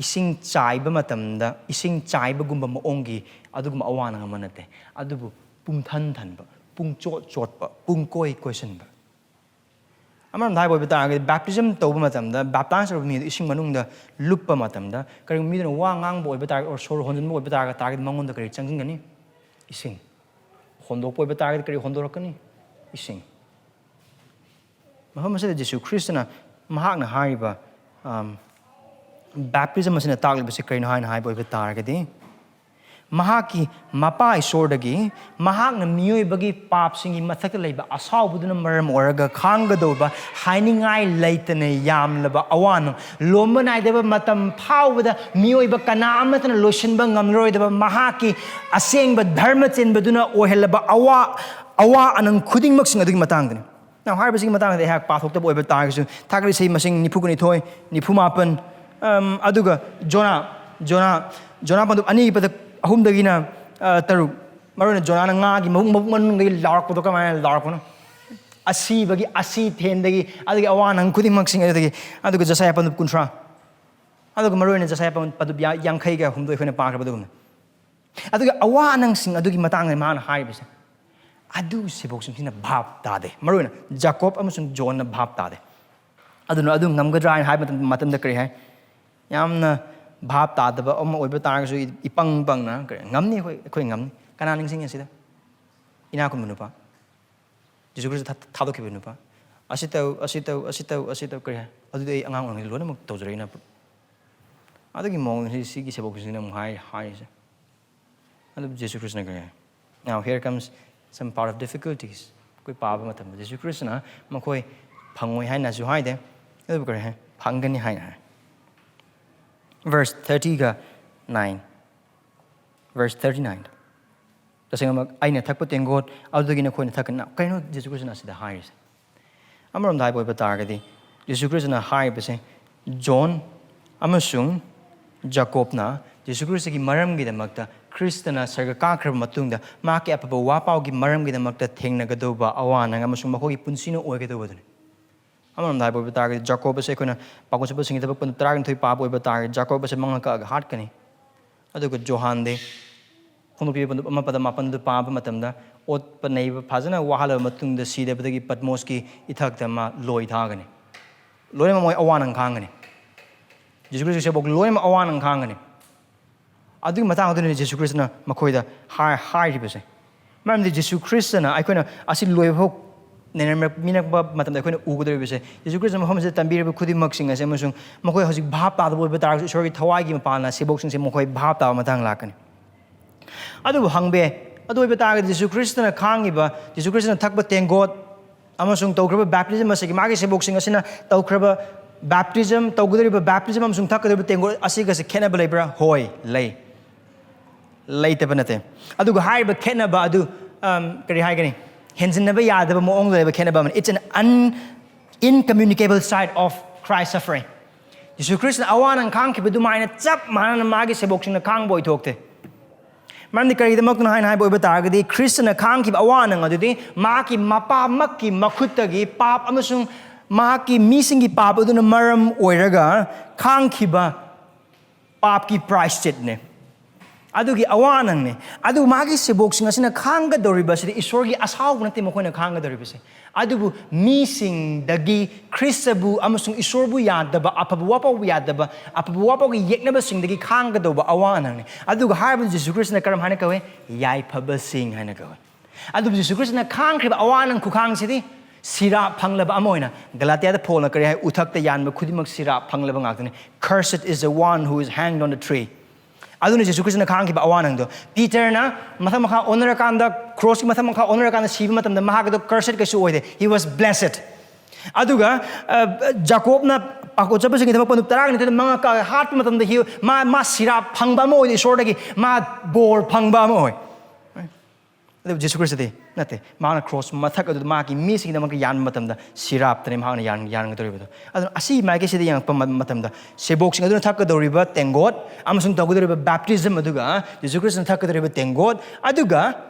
ꯏꯁꯤꯡ ꯆꯥꯏꯕ ꯃꯇꯝꯗ, ꯏꯁꯤꯡ ꯆꯥꯏꯕꯒꯨꯝꯕ ꯃꯑꯣꯡꯒꯤ ꯑꯗꯨꯒꯨꯝꯕ ꯑꯋꯥ ꯑꯅꯪ ꯑꯃ ꯅꯠꯇꯦ꯫ ꯑꯗꯨꯕꯨ ꯄꯨꯡꯊꯟ ꯊꯟꯕ, ꯄꯨꯡꯆꯣꯠ ꯆꯣꯠꯄ, ꯄꯨꯡꯀꯣꯏ ꯀꯣꯏꯁꯤꯟꯕ꯫ ꯑꯃꯔꯣꯝꯗ ꯍꯥꯏꯕ ꯑꯣꯏꯕ ꯇꯥꯔꯒꯗꯤ, baptism ꯇꯧꯕ ꯃꯇꯝꯗ, baptize ꯇꯧꯕ ꯃꯤꯗꯨ ꯏꯁꯤꯡ ꯃꯅꯨꯡꯗ ꯂꯨꯞꯄ ꯃꯇꯝꯗ, ꯀꯔꯤꯒꯨꯝꯕ ꯃꯤꯗꯨꯅ ꯋꯥ ꯉꯥꯡꯕ ꯑꯣꯏꯕ ꯇꯥꯔꯒꯗꯤ, or ꯁꯣꯔ ꯍꯣꯟꯖꯤꯟꯕ ꯑꯣꯏꯕ ꯇꯥꯔꯒ-, ꯇꯥꯔꯒꯗꯤ, ꯃꯉꯣꯟꯗ ꯀꯔꯤ ꯆꯪꯁꯤꯟꯒꯅꯤ? ꯏꯁꯤꯡ꯫ ꯍꯣꯟꯗꯣꯛꯄ ꯑꯣꯏꯕ ꯇꯥꯔꯒꯗꯤ, ꯀꯔꯤ ꯍꯣꯟꯗꯣꯔꯛꯀꯅꯤ? ꯏꯁꯤꯡ꯫ ꯃꯐꯝ ꯑꯁꯤꯗ ꯖꯤꯁꯨ ꯈ꯭ꯔꯤꯁꯇꯅ ꯃꯍꯥꯛꯅ ꯍꯥꯏꯔꯤꯕ, ꯑꯝ, baptism ꯑꯁꯤꯅ ꯇꯥꯛꯂꯤꯕꯁꯤ ꯀꯔꯤꯅꯣ ꯍꯥꯏꯅ ꯍꯥꯏꯕ ꯑꯣꯏꯕ ꯇꯥꯔꯒꯗꯤ, ꯃꯍꯥꯛꯀꯤ ꯃꯄꯥ ꯏꯁꯣꯔꯗꯒꯤ ꯃꯍꯥꯛꯅ ꯃꯤꯑꯣꯏꯕꯒꯤ ꯄꯥꯞꯁꯤꯡꯒꯤ ꯃꯊꯛꯇ ꯂꯩꯕ ꯑꯁꯥꯎꯕꯗꯨꯅ ꯃꯔꯝ ꯑꯣꯏꯔꯒ ꯈꯥꯡꯒꯗꯧꯕ ꯍꯥꯏꯅꯤꯡꯉꯥꯏ ꯂꯩꯇꯅ ꯌꯥꯝꯂꯕ ꯑꯋꯥꯅ ꯂꯣꯝꯕ ꯅꯥꯏꯗꯕ ꯃꯇꯝ ꯐꯥꯎꯕꯗ ꯃꯤꯑꯣꯏꯕ ꯀꯅꯥ ꯑꯃꯠꯇꯅ ꯂꯣꯏꯁꯤꯟꯕ ꯉꯝꯂꯔꯣꯏꯗꯕ ꯃꯍꯥꯛꯀꯤ ꯑꯁꯦꯡꯕ ꯙꯔꯃ ꯆꯦꯟꯕꯗꯨꯅ ꯑꯣꯏꯍꯜꯂꯕ ꯑꯋꯥ, ꯑꯋꯥ ꯑꯅꯪ ꯈꯨꯗꯤꯡꯃꯛꯁꯤꯡ ꯑꯗꯨꯒꯤ ꯃꯇꯥꯡꯗꯅꯤ꯫ Now, ꯍꯥꯏꯔꯤꯕꯁꯤꯒꯤ ꯃꯇꯥꯡꯗ ꯑꯩꯍꯥꯛ ꯄꯥꯊꯣꯛꯇꯕ ꯑꯣꯏꯕ ꯇꯥꯔꯒꯁꯨ, ꯊꯥꯒꯠꯂꯤꯁꯤ ꯃꯁꯤꯡ ꯅꯤꯐꯨꯒ ꯅꯤꯊꯣꯏ, ꯅꯤꯐꯨ ꯃꯥꯄꯟ, ꯑꯝ, ꯑꯗꯨꯒ ꯖꯣꯅꯥ, ꯖꯣꯅꯥ, ꯖꯣꯅꯥ ꯄꯟꯗꯨꯞ ꯑꯅꯤꯄꯗ ꯑꯍꯨꯝꯗꯒꯤꯅ ꯇꯔꯨꯛ, ꯃꯔꯨꯑꯣꯏꯅ ꯖꯣꯅꯥꯅ ꯉꯥꯒꯤ ꯃꯕꯨꯛ ꯃꯕꯨꯛ ꯃꯅꯨꯡꯗꯒꯤ ꯂꯥꯎꯔꯛꯄꯗꯣ ꯀꯃꯥꯏꯅ ꯂꯥꯎꯔꯛꯄꯅꯣ? ꯑꯁꯤꯕꯒꯤ, ꯑꯁꯤ ꯊꯦꯟꯗꯒꯤ, ꯑꯗꯒꯤ ꯑꯋꯥ ꯅꯪ ꯈꯨꯗꯤꯡꯃꯛꯁꯤꯡ ꯑꯗꯨꯗꯒꯤ, ꯑꯗꯨꯒ ꯖꯁꯥꯌꯥ ꯄꯟꯗꯨꯞ ꯀꯨꯟꯊ꯭ꯔꯥ, ꯑꯗꯨꯒ ꯃꯔꯨꯑꯣꯏꯅ ꯖꯁꯥꯌꯥ ꯄꯟꯗꯨꯞ ꯌꯥꯡꯈꯩꯒ ꯍꯨꯝꯗꯣꯏ ꯑꯩꯈꯣꯏꯅ ꯄꯥꯈ꯭ꯔꯕ ꯑꯗꯨꯒꯨꯝꯅ꯫ ꯑꯗꯨꯒ ꯑꯋꯥ ꯅꯪꯁꯤꯡ ꯑꯗꯨꯒꯤ ꯃꯇꯥꯡꯗ ꯃꯥꯅ ꯍꯥꯏꯔꯤꯕꯁꯦ, ꯑꯗꯨ ꯁꯦꯕꯣꯛꯁꯤꯡꯁꯤꯅ ꯚꯥꯞ ꯇꯥꯗꯦ꯫ ꯃꯔꯨꯑꯣꯏꯅ ꯖꯥꯀꯣꯕ ꯑꯃꯁꯨꯡ ꯖꯣꯟꯅ ꯚꯥꯞ ꯇꯥꯗꯦ꯫ ꯑꯗꯨꯅ ꯑꯗꯨ ꯉꯝꯒꯗ꯭ꯔꯥ ꯍꯥꯏꯅ ꯍꯥꯏꯕ ꯃꯇꯝꯗ ꯀꯔꯤ ꯍꯥꯏ? ꯌꯥꯝꯅ ꯚꯥꯞ ꯇꯥꯗꯕ ꯑꯃ ꯑꯣꯏꯕ ꯇꯥꯔꯒꯁꯨ, ꯏꯄꯪ ꯄꯪꯅ ꯀꯔꯤ, "ꯉꯝꯅꯤ, ꯑꯩꯈꯣꯏ, ꯑꯩꯈꯣꯏ ꯉꯝꯅꯤ"꯫ ꯀꯅꯥ ꯅꯤꯡꯁꯤꯡꯉꯤ ꯁꯤꯗ? ꯏꯅꯥꯛ ꯈꯨꯟꯕ ꯅꯨꯄꯥ, ꯖꯤꯁꯨ ꯈ꯭ꯔꯤꯁꯇ ꯊꯥ-, ꯊꯥꯗꯣꯛꯈꯤꯕ ꯅꯨꯄꯥ꯫ "ꯑꯁꯤ ꯇꯧ, ꯑꯁꯤ ꯇꯧ, ꯑꯁꯤ ꯇꯧ, ꯑꯁꯤ ꯇꯧ"꯫ ꯀꯔꯤ ꯍꯥꯏ? "ꯑꯗꯨꯗꯤ ꯑꯩ ꯑꯉꯥꯡ ꯑꯣꯏꯔꯤꯉꯩꯗ ꯂꯣꯏꯅꯃꯛ ꯇꯧꯖꯔꯛꯏꯅ"꯫ ꯑꯗꯨꯒꯤ ꯃꯑꯣꯡꯁꯤ ꯁꯤꯒꯤ ꯁꯦꯕꯣꯛꯁꯤꯡꯁꯤꯅ ꯑꯃꯨꯛ ꯍꯥꯏ-, ꯍꯥꯏꯔꯤꯁꯦ꯫ ꯑꯗꯨ ꯖꯤꯁꯨ ꯈ꯭ꯔꯤꯁꯇꯅ ꯀꯔꯤ ꯍꯥꯏ? Now here comes some part of difficulties. ꯑꯩꯈꯣꯏ ꯄꯥꯕ ꯃꯇꯝꯗ ꯖꯤꯁꯨ ꯈ꯭ꯔꯤꯁꯇꯅ ꯃꯈꯣꯏ ꯐꯪꯉꯣꯏ ꯍꯥꯏꯅꯁꯨ ꯍꯥꯏꯗꯦ, ꯑꯗꯨꯕꯨ ꯀꯔꯤ ꯍꯥꯏ? ꯐꯪꯒꯅꯤ ꯍꯥꯏꯅ ꯍꯥꯏ꯫ Verse thirty-nine. Verse thirty-nine. "ꯇꯁꯦꯡꯅꯃꯛ ꯑꯩꯅ ꯊꯛꯄ ꯇꯦꯡꯀꯣꯠ ꯑꯗꯨꯗꯒꯤ ꯅꯈꯣꯏꯅ ꯊꯛꯀꯅꯤ"꯫ ꯀꯩꯅꯣ ꯖꯤꯁꯨ ꯈ꯭ꯔꯤꯁꯇꯅ ꯑꯁꯤꯗ ꯍꯥꯏꯔꯤꯁꯦ? ꯑꯃꯔꯣꯝꯗ ꯍꯥꯏꯕ ꯑꯣꯏꯕ ꯇꯥꯔꯒꯗꯤ, ꯖꯤꯁꯨ ꯈ꯭ꯔꯤꯁꯇꯅ ꯍꯥꯏꯔꯤꯕꯁꯦ, ꯖꯣꯟ ꯑꯃꯁꯨꯡ ꯖꯥꯀꯣꯕꯅ ꯖꯤꯁꯨ ꯈ꯭ꯔꯤꯁꯇꯒꯤ ꯃꯔꯝꯒꯤꯗꯃꯛꯇ, ꯈ꯭ꯔꯤꯁꯇꯅ ꯁꯔꯒ ꯀꯥꯈ꯭ꯔꯕ ꯃꯇꯨꯡꯗ ꯃꯍꯥꯛꯀꯤ ꯑꯐꯕ ꯋꯥꯄꯥꯎꯒꯤ ꯃꯔꯝꯒꯤꯗꯃꯛꯇ ꯊꯦꯡꯅꯒꯗꯧꯕ ꯑꯋꯥ ꯑꯅꯪ ꯑꯃꯁꯨꯡ ꯃꯈꯣꯏꯒꯤ ꯄꯨꯟꯁꯤꯅ ꯑꯣꯏꯒꯗꯧꯕꯗꯨꯅꯤ꯫ ꯑꯃꯔꯣꯝꯗ ꯍꯥꯏꯕ ꯑꯣꯏꯕ ꯇꯥꯔꯒꯗꯤ, ꯖꯥꯀꯣꯕ ꯑꯁꯦ ꯑꯩꯈꯣꯏꯅ ꯄꯥꯎꯈꯣꯟ ꯁꯤꯡꯒꯤ ꯊꯕꯛ ꯄꯨꯟ ꯇꯔꯥꯅꯤꯊꯣꯏ ꯄꯥꯕ ꯑꯣꯏꯕ ꯇꯥꯔꯒꯗꯤ, ꯖꯥꯀꯣꯕ ꯑꯁꯦ ꯃꯉꯛ ꯀꯛꯑꯒ ꯍꯥꯠꯀꯅꯤ꯫ ꯑꯗꯨꯒ ꯖꯣꯍꯥꯟꯗꯤ ꯐꯣꯡꯗꯣꯛꯄꯤꯕ ꯄꯟꯗꯨꯞ ꯑꯃ ꯄꯗ ꯃꯥꯄꯟꯗꯨ ꯄꯥꯕ ꯃꯇꯝꯗ, ꯑꯣꯠꯄ ꯅꯩꯕ ꯐꯖꯅ ꯋꯥꯍꯜꯂꯕ ꯃꯇꯨꯡꯗ ꯁꯤꯗꯕꯗꯒꯤ ꯄꯠꯃꯣꯁꯀꯤ ꯏꯊꯛꯇ ꯃꯥ ꯂꯣꯏ ꯊꯥꯒꯅꯤ꯫ ꯂꯣꯏꯅꯃꯛ ꯃꯣꯏ ꯑꯋꯥ ꯑꯅꯪ ꯈꯥꯡꯒꯅꯤ꯫ ꯖꯤꯁꯨ ꯈ꯭ꯔꯤꯁꯇ ꯁꯦꯕꯣꯛ ꯂꯣꯏꯅꯃꯛ ꯑꯋꯥ ꯑꯅꯪ ꯈꯥꯡꯒꯅꯤ꯫ ꯑꯗꯨꯒꯤ ꯃꯇꯥꯡ ꯑꯗꯨꯅꯤ ꯖꯤꯁꯨ ꯈ꯭ꯔꯤꯁꯇꯅ ꯃꯈꯣꯏꯗ ꯍꯥꯏ-, ꯍꯥꯏꯔꯤꯕꯁꯦ꯫ ꯃꯔꯝꯗꯤ ꯖꯤꯁꯨ ꯈ꯭ꯔꯤꯁꯇꯅ ꯑꯩꯈꯣꯏꯅ ꯑꯁꯤ ꯂꯣꯏꯕ ꯐꯥꯎ ꯅꯩꯅꯔꯛꯃꯤꯟꯅꯔꯛꯄ ꯃꯇꯝꯗ ꯑꯩꯈꯣꯏꯅ ꯎꯒꯗꯧꯔꯤꯕꯁꯦ, ꯖꯤꯁꯨ ꯈ꯭ꯔꯤꯁꯇꯅ ꯃꯐꯝ ꯑꯁꯤꯗ ꯇꯝꯕꯤꯔꯤꯕ ꯈꯨꯗꯤꯡꯃꯛꯁꯤꯡ ꯑꯁꯦ, ꯑꯃꯁꯨꯡ ꯃꯈꯣꯏ ꯍꯧꯖꯤꯛ ꯚꯥꯞ ꯇꯥꯗꯕ ꯑꯣꯏꯕ ꯇꯥꯔꯒꯁꯨ, ꯏꯁꯣꯔꯒꯤ ꯊꯋꯥꯏꯒꯤ ꯃꯄꯥꯟꯅ ꯁꯦꯕꯣꯛꯁꯤꯡꯁꯦ ꯃꯈꯣꯏ ꯚꯥꯞ ꯇꯥꯕ ꯃꯇꯥꯡ ꯂꯥꯛꯀꯅꯤ꯫ ꯑꯗꯨꯕꯨ ꯍꯪꯕ ꯌꯥꯏ, ꯑꯗꯨ ꯑꯣꯏꯕ ꯇꯥꯔꯒꯗꯤ ꯖꯤꯁꯨ ꯈ꯭ꯔꯤꯁꯇꯅ ꯈꯥꯡꯉꯤꯕ, ꯖꯤꯁꯨ ꯈ꯭ꯔꯤꯁꯇꯅ ꯊꯛꯄ ꯇꯦꯡꯀꯣꯠ ꯑꯃꯁꯨꯡ ꯇꯧꯈ꯭ꯔꯕ ꯕꯦꯞꯇꯤꯖꯝ ꯑꯁꯤꯒꯤ, ꯃꯥꯒꯤ ꯁꯦꯕꯣꯛꯁꯤꯡ ꯑꯁꯤꯅ ꯇꯧꯈ꯭ꯔꯕ ꯕꯦꯞꯇꯤꯖꯝ, ꯇꯧꯒꯗꯧꯔꯤꯕ ꯕꯦꯞꯇꯤꯖꯝ ꯑꯃꯁꯨꯡ ꯊꯛꯀꯗꯧꯔꯤꯕ ꯇꯦꯡꯀꯣꯠ ꯑꯁꯤꯒꯁꯦ ꯈꯦꯠꯅꯕ ꯂꯩꯕ꯭ꯔꯥ? ꯍꯣꯏ, ꯂꯩ꯫ ꯂꯩꯇꯕ ꯅꯠꯇꯦ꯫ ꯑꯗꯨꯒ ꯍꯥꯏꯔꯤꯕ ꯈꯦꯠꯅꯕ ꯑꯗꯨ, ꯑꯝ, ꯀꯔꯤ ꯍꯥꯏꯒꯅꯤ? ꯍꯦꯟꯖꯤꯟꯅꯕ ꯌꯥꯗꯕ ꯃꯑꯣꯡꯗ ꯂꯩꯕ ꯈꯦꯠꯅꯕ ꯑꯃꯅꯤ꯫ It's an un-, incommunicable side of Christ's suffering. ꯖꯤꯁꯨ ꯈ꯭ꯔꯤꯁꯇꯅ ꯑꯋꯥ ꯑꯅꯪ ꯈꯥꯡꯈꯤꯕ ꯑꯗꯨꯃꯥꯏꯅ ꯆꯞ ꯃꯥꯟꯅꯅ ꯃꯥꯒꯤ ꯁꯦꯕꯣꯛꯁꯤꯡꯅ ꯈꯥꯡꯕ ꯑꯣꯏꯊꯣꯛꯇꯦ꯫ ꯃꯔꯝꯗꯤ ꯀꯔꯤꯒꯤꯗꯃꯛꯇꯅꯣ ꯍꯥꯏꯅ ꯍꯥꯏꯕ ꯑꯣꯏꯕ ꯇꯥꯔꯒꯗꯤ, ꯈ꯭ꯔꯤꯁꯇꯅ ꯈꯥꯡꯈꯤꯕ ꯑꯋꯥ ꯑꯅꯪ ꯑꯗꯨꯗꯤ ꯃꯍꯥꯛꯀꯤ ꯃꯄꯥꯃꯛꯀꯤ ꯃꯈꯨꯠꯇꯒꯤ ꯄꯥꯞ ꯑꯃꯁꯨꯡ ꯃꯍꯥꯛꯀꯤ ꯃꯤꯁꯤꯡꯒꯤ ꯄꯥꯞ ꯑꯗꯨꯅ ꯃꯔꯝ ꯑꯣꯏꯔꯒ ꯈꯥꯡꯈꯤꯕ ꯄꯥꯞꯀꯤ ꯄ꯭ꯔꯥꯏꯁꯆꯤꯠꯅꯦ꯫ ꯑꯗꯨꯒꯤ ꯑꯋꯥ ꯑꯅꯪꯅꯦ꯫ ꯑꯗꯨ ꯃꯥꯒꯤ ꯁꯦꯕꯣꯛꯁꯤꯡ ꯑꯁꯤꯅ ꯈꯥꯡꯒꯗꯧꯔꯤꯕ ꯑꯁꯤꯗꯤ ꯏꯁꯣꯔꯒꯤ ꯑꯁꯥꯎꯕ ꯅꯠꯇꯦ ꯃꯈꯣꯏꯅ ꯈꯥꯡꯒꯗꯧꯔꯤꯕꯁꯦ, ꯑꯗꯨꯕꯨ ꯃꯤꯁꯤꯡꯗꯒꯤ ꯈ꯭ꯔꯤꯁꯇꯕꯨ ꯑꯃꯁꯨꯡ ꯏꯁꯣꯔꯕꯨ ꯌꯥꯗꯕ, ꯑꯐꯕ ꯋꯥꯄꯥꯎꯕꯨ ꯌꯥꯗꯕ, ꯑꯐꯕ ꯋꯥꯄꯥꯎꯒꯤ ꯌꯦꯛꯅꯕꯁꯤꯡꯗꯒꯤ ꯈꯥꯡꯒꯗꯧꯕ ꯑꯋꯥ ꯑꯅꯪꯅꯤ꯫ ꯑꯗꯨꯒ ꯍꯥꯏꯔꯤꯕ ꯖꯤꯁꯨ ꯈ꯭ꯔꯤꯁꯇꯅ ꯀꯔꯝ ꯍꯥꯏꯅ ꯀꯧꯏ? ꯌꯥꯏꯐꯕꯁꯤꯡ ꯍꯥꯏꯅ ꯀꯧꯏ꯫ ꯑꯗꯨꯕꯨ ꯖꯤꯁꯨ ꯈ꯭ꯔꯤꯁꯇꯅ ꯈꯥꯡꯈ꯭ꯔꯤꯕ ꯑꯋꯥ ꯑꯅꯪ ꯈꯨꯈꯥꯡꯁꯤꯗꯤ ꯁꯤꯔꯥꯞ ꯐꯪꯂꯕ ꯑꯃ ꯑꯣꯏꯅ, ꯒꯂꯥꯇꯤꯌꯥꯗ ꯄꯣꯜꯅ ꯀꯔꯤ ꯍꯥꯏ? "ꯎꯊꯛꯇ ꯌꯥꯟꯕ ꯈꯨꯗꯤꯡꯃꯛ ꯁꯤꯔꯥꯞ ꯐꯪꯂꯕ ꯉꯥꯛꯇꯅꯤ꯫ Cursed is the one who is hanged on the tree." ꯑꯗꯨꯅ ꯖꯤꯁꯨ ꯈ꯭ꯔꯤꯁꯇꯅ ꯈꯥꯡꯈꯤꯕ ꯑꯋꯥ ꯑꯅꯪꯗꯣ꯫ ꯄꯤꯇꯔꯅ ꯃꯊꯛ ꯃꯈꯥ ꯑꯣꯟꯅꯔꯀꯥꯟꯗ, ꯀ꯭ꯔꯣꯁꯀꯤ ꯃꯊꯛ ꯃꯈꯥ ꯑꯣꯟꯅꯔꯀꯥꯟꯗ ꯁꯤꯕ ꯃꯇꯝꯗ ꯃꯍꯥꯛ ꯑꯗꯣ cursed ꯀꯩꯁꯨ ꯑꯣꯏꯗꯦ, he was blessed꯫ ꯑꯗꯨꯒ ꯑ, ꯖꯥꯀꯣꯕꯅ ꯄꯥꯀꯣꯠ ꯆꯠꯄꯁꯤꯡꯒꯤ ꯊꯕꯛ ꯄꯟꯗꯨꯞ ꯇꯔꯥꯒꯤ ꯅꯤꯊꯣꯏꯗ ꯃꯉꯛ ꯀꯥ ꯍꯥꯠꯄ ꯃꯇꯝꯗ he, ꯃꯥ, ꯃꯥ ꯁꯤꯔꯥꯞ ꯐꯪꯕ ꯑꯃ ꯑꯣꯏꯅ ꯏꯁꯣꯔꯗꯒꯤ ꯃꯥ ꯕꯣꯔ ꯐꯪꯕ ꯑꯃ ꯑꯣꯏ꯫ ꯑꯗꯨꯕꯨ ꯖꯤꯁꯨ ꯈ꯭ꯔꯤꯁꯇꯗꯤ ꯅꯠꯇꯦ꯫ ꯃꯍꯥꯛꯅ ꯀ꯭ꯔꯣꯁ ꯃꯊꯛ ꯑꯗꯨꯗ ꯃꯍꯥꯛꯀꯤ ꯃꯤꯁꯤꯡꯒꯤꯗꯃꯛꯇ ꯌꯥꯟꯕ ꯃꯇꯝꯗ ꯁꯤꯔꯥꯞꯇꯅꯦ ꯃꯍꯥꯛꯅ ꯌꯥꯟ-, ꯌꯥꯟꯒꯗꯧꯔꯤꯕꯗꯣ꯫ ꯑꯗꯨꯅ ꯑꯁꯤ ꯃꯥꯏꯀꯩꯁꯤꯗ ꯌꯦꯡꯉꯛꯄ ꯃ-, ꯃꯇꯝꯗ ꯁꯦꯕꯣꯛꯁꯤꯡ ꯑꯗꯨꯅ ꯊꯛꯀꯗꯧꯔꯤꯕ ꯇꯦꯡꯒꯣꯠ ꯑꯃꯁꯨꯡ ꯇꯧꯒꯗꯧꯔꯤꯕ baptism ꯑꯗꯨꯒ ꯖꯤꯁꯨ ꯈ꯭ꯔꯤꯁꯇꯅ ꯊꯛꯀꯗꯧꯔꯤꯕ ꯇꯦꯡꯒꯣꯠ ꯑꯗꯨꯒ,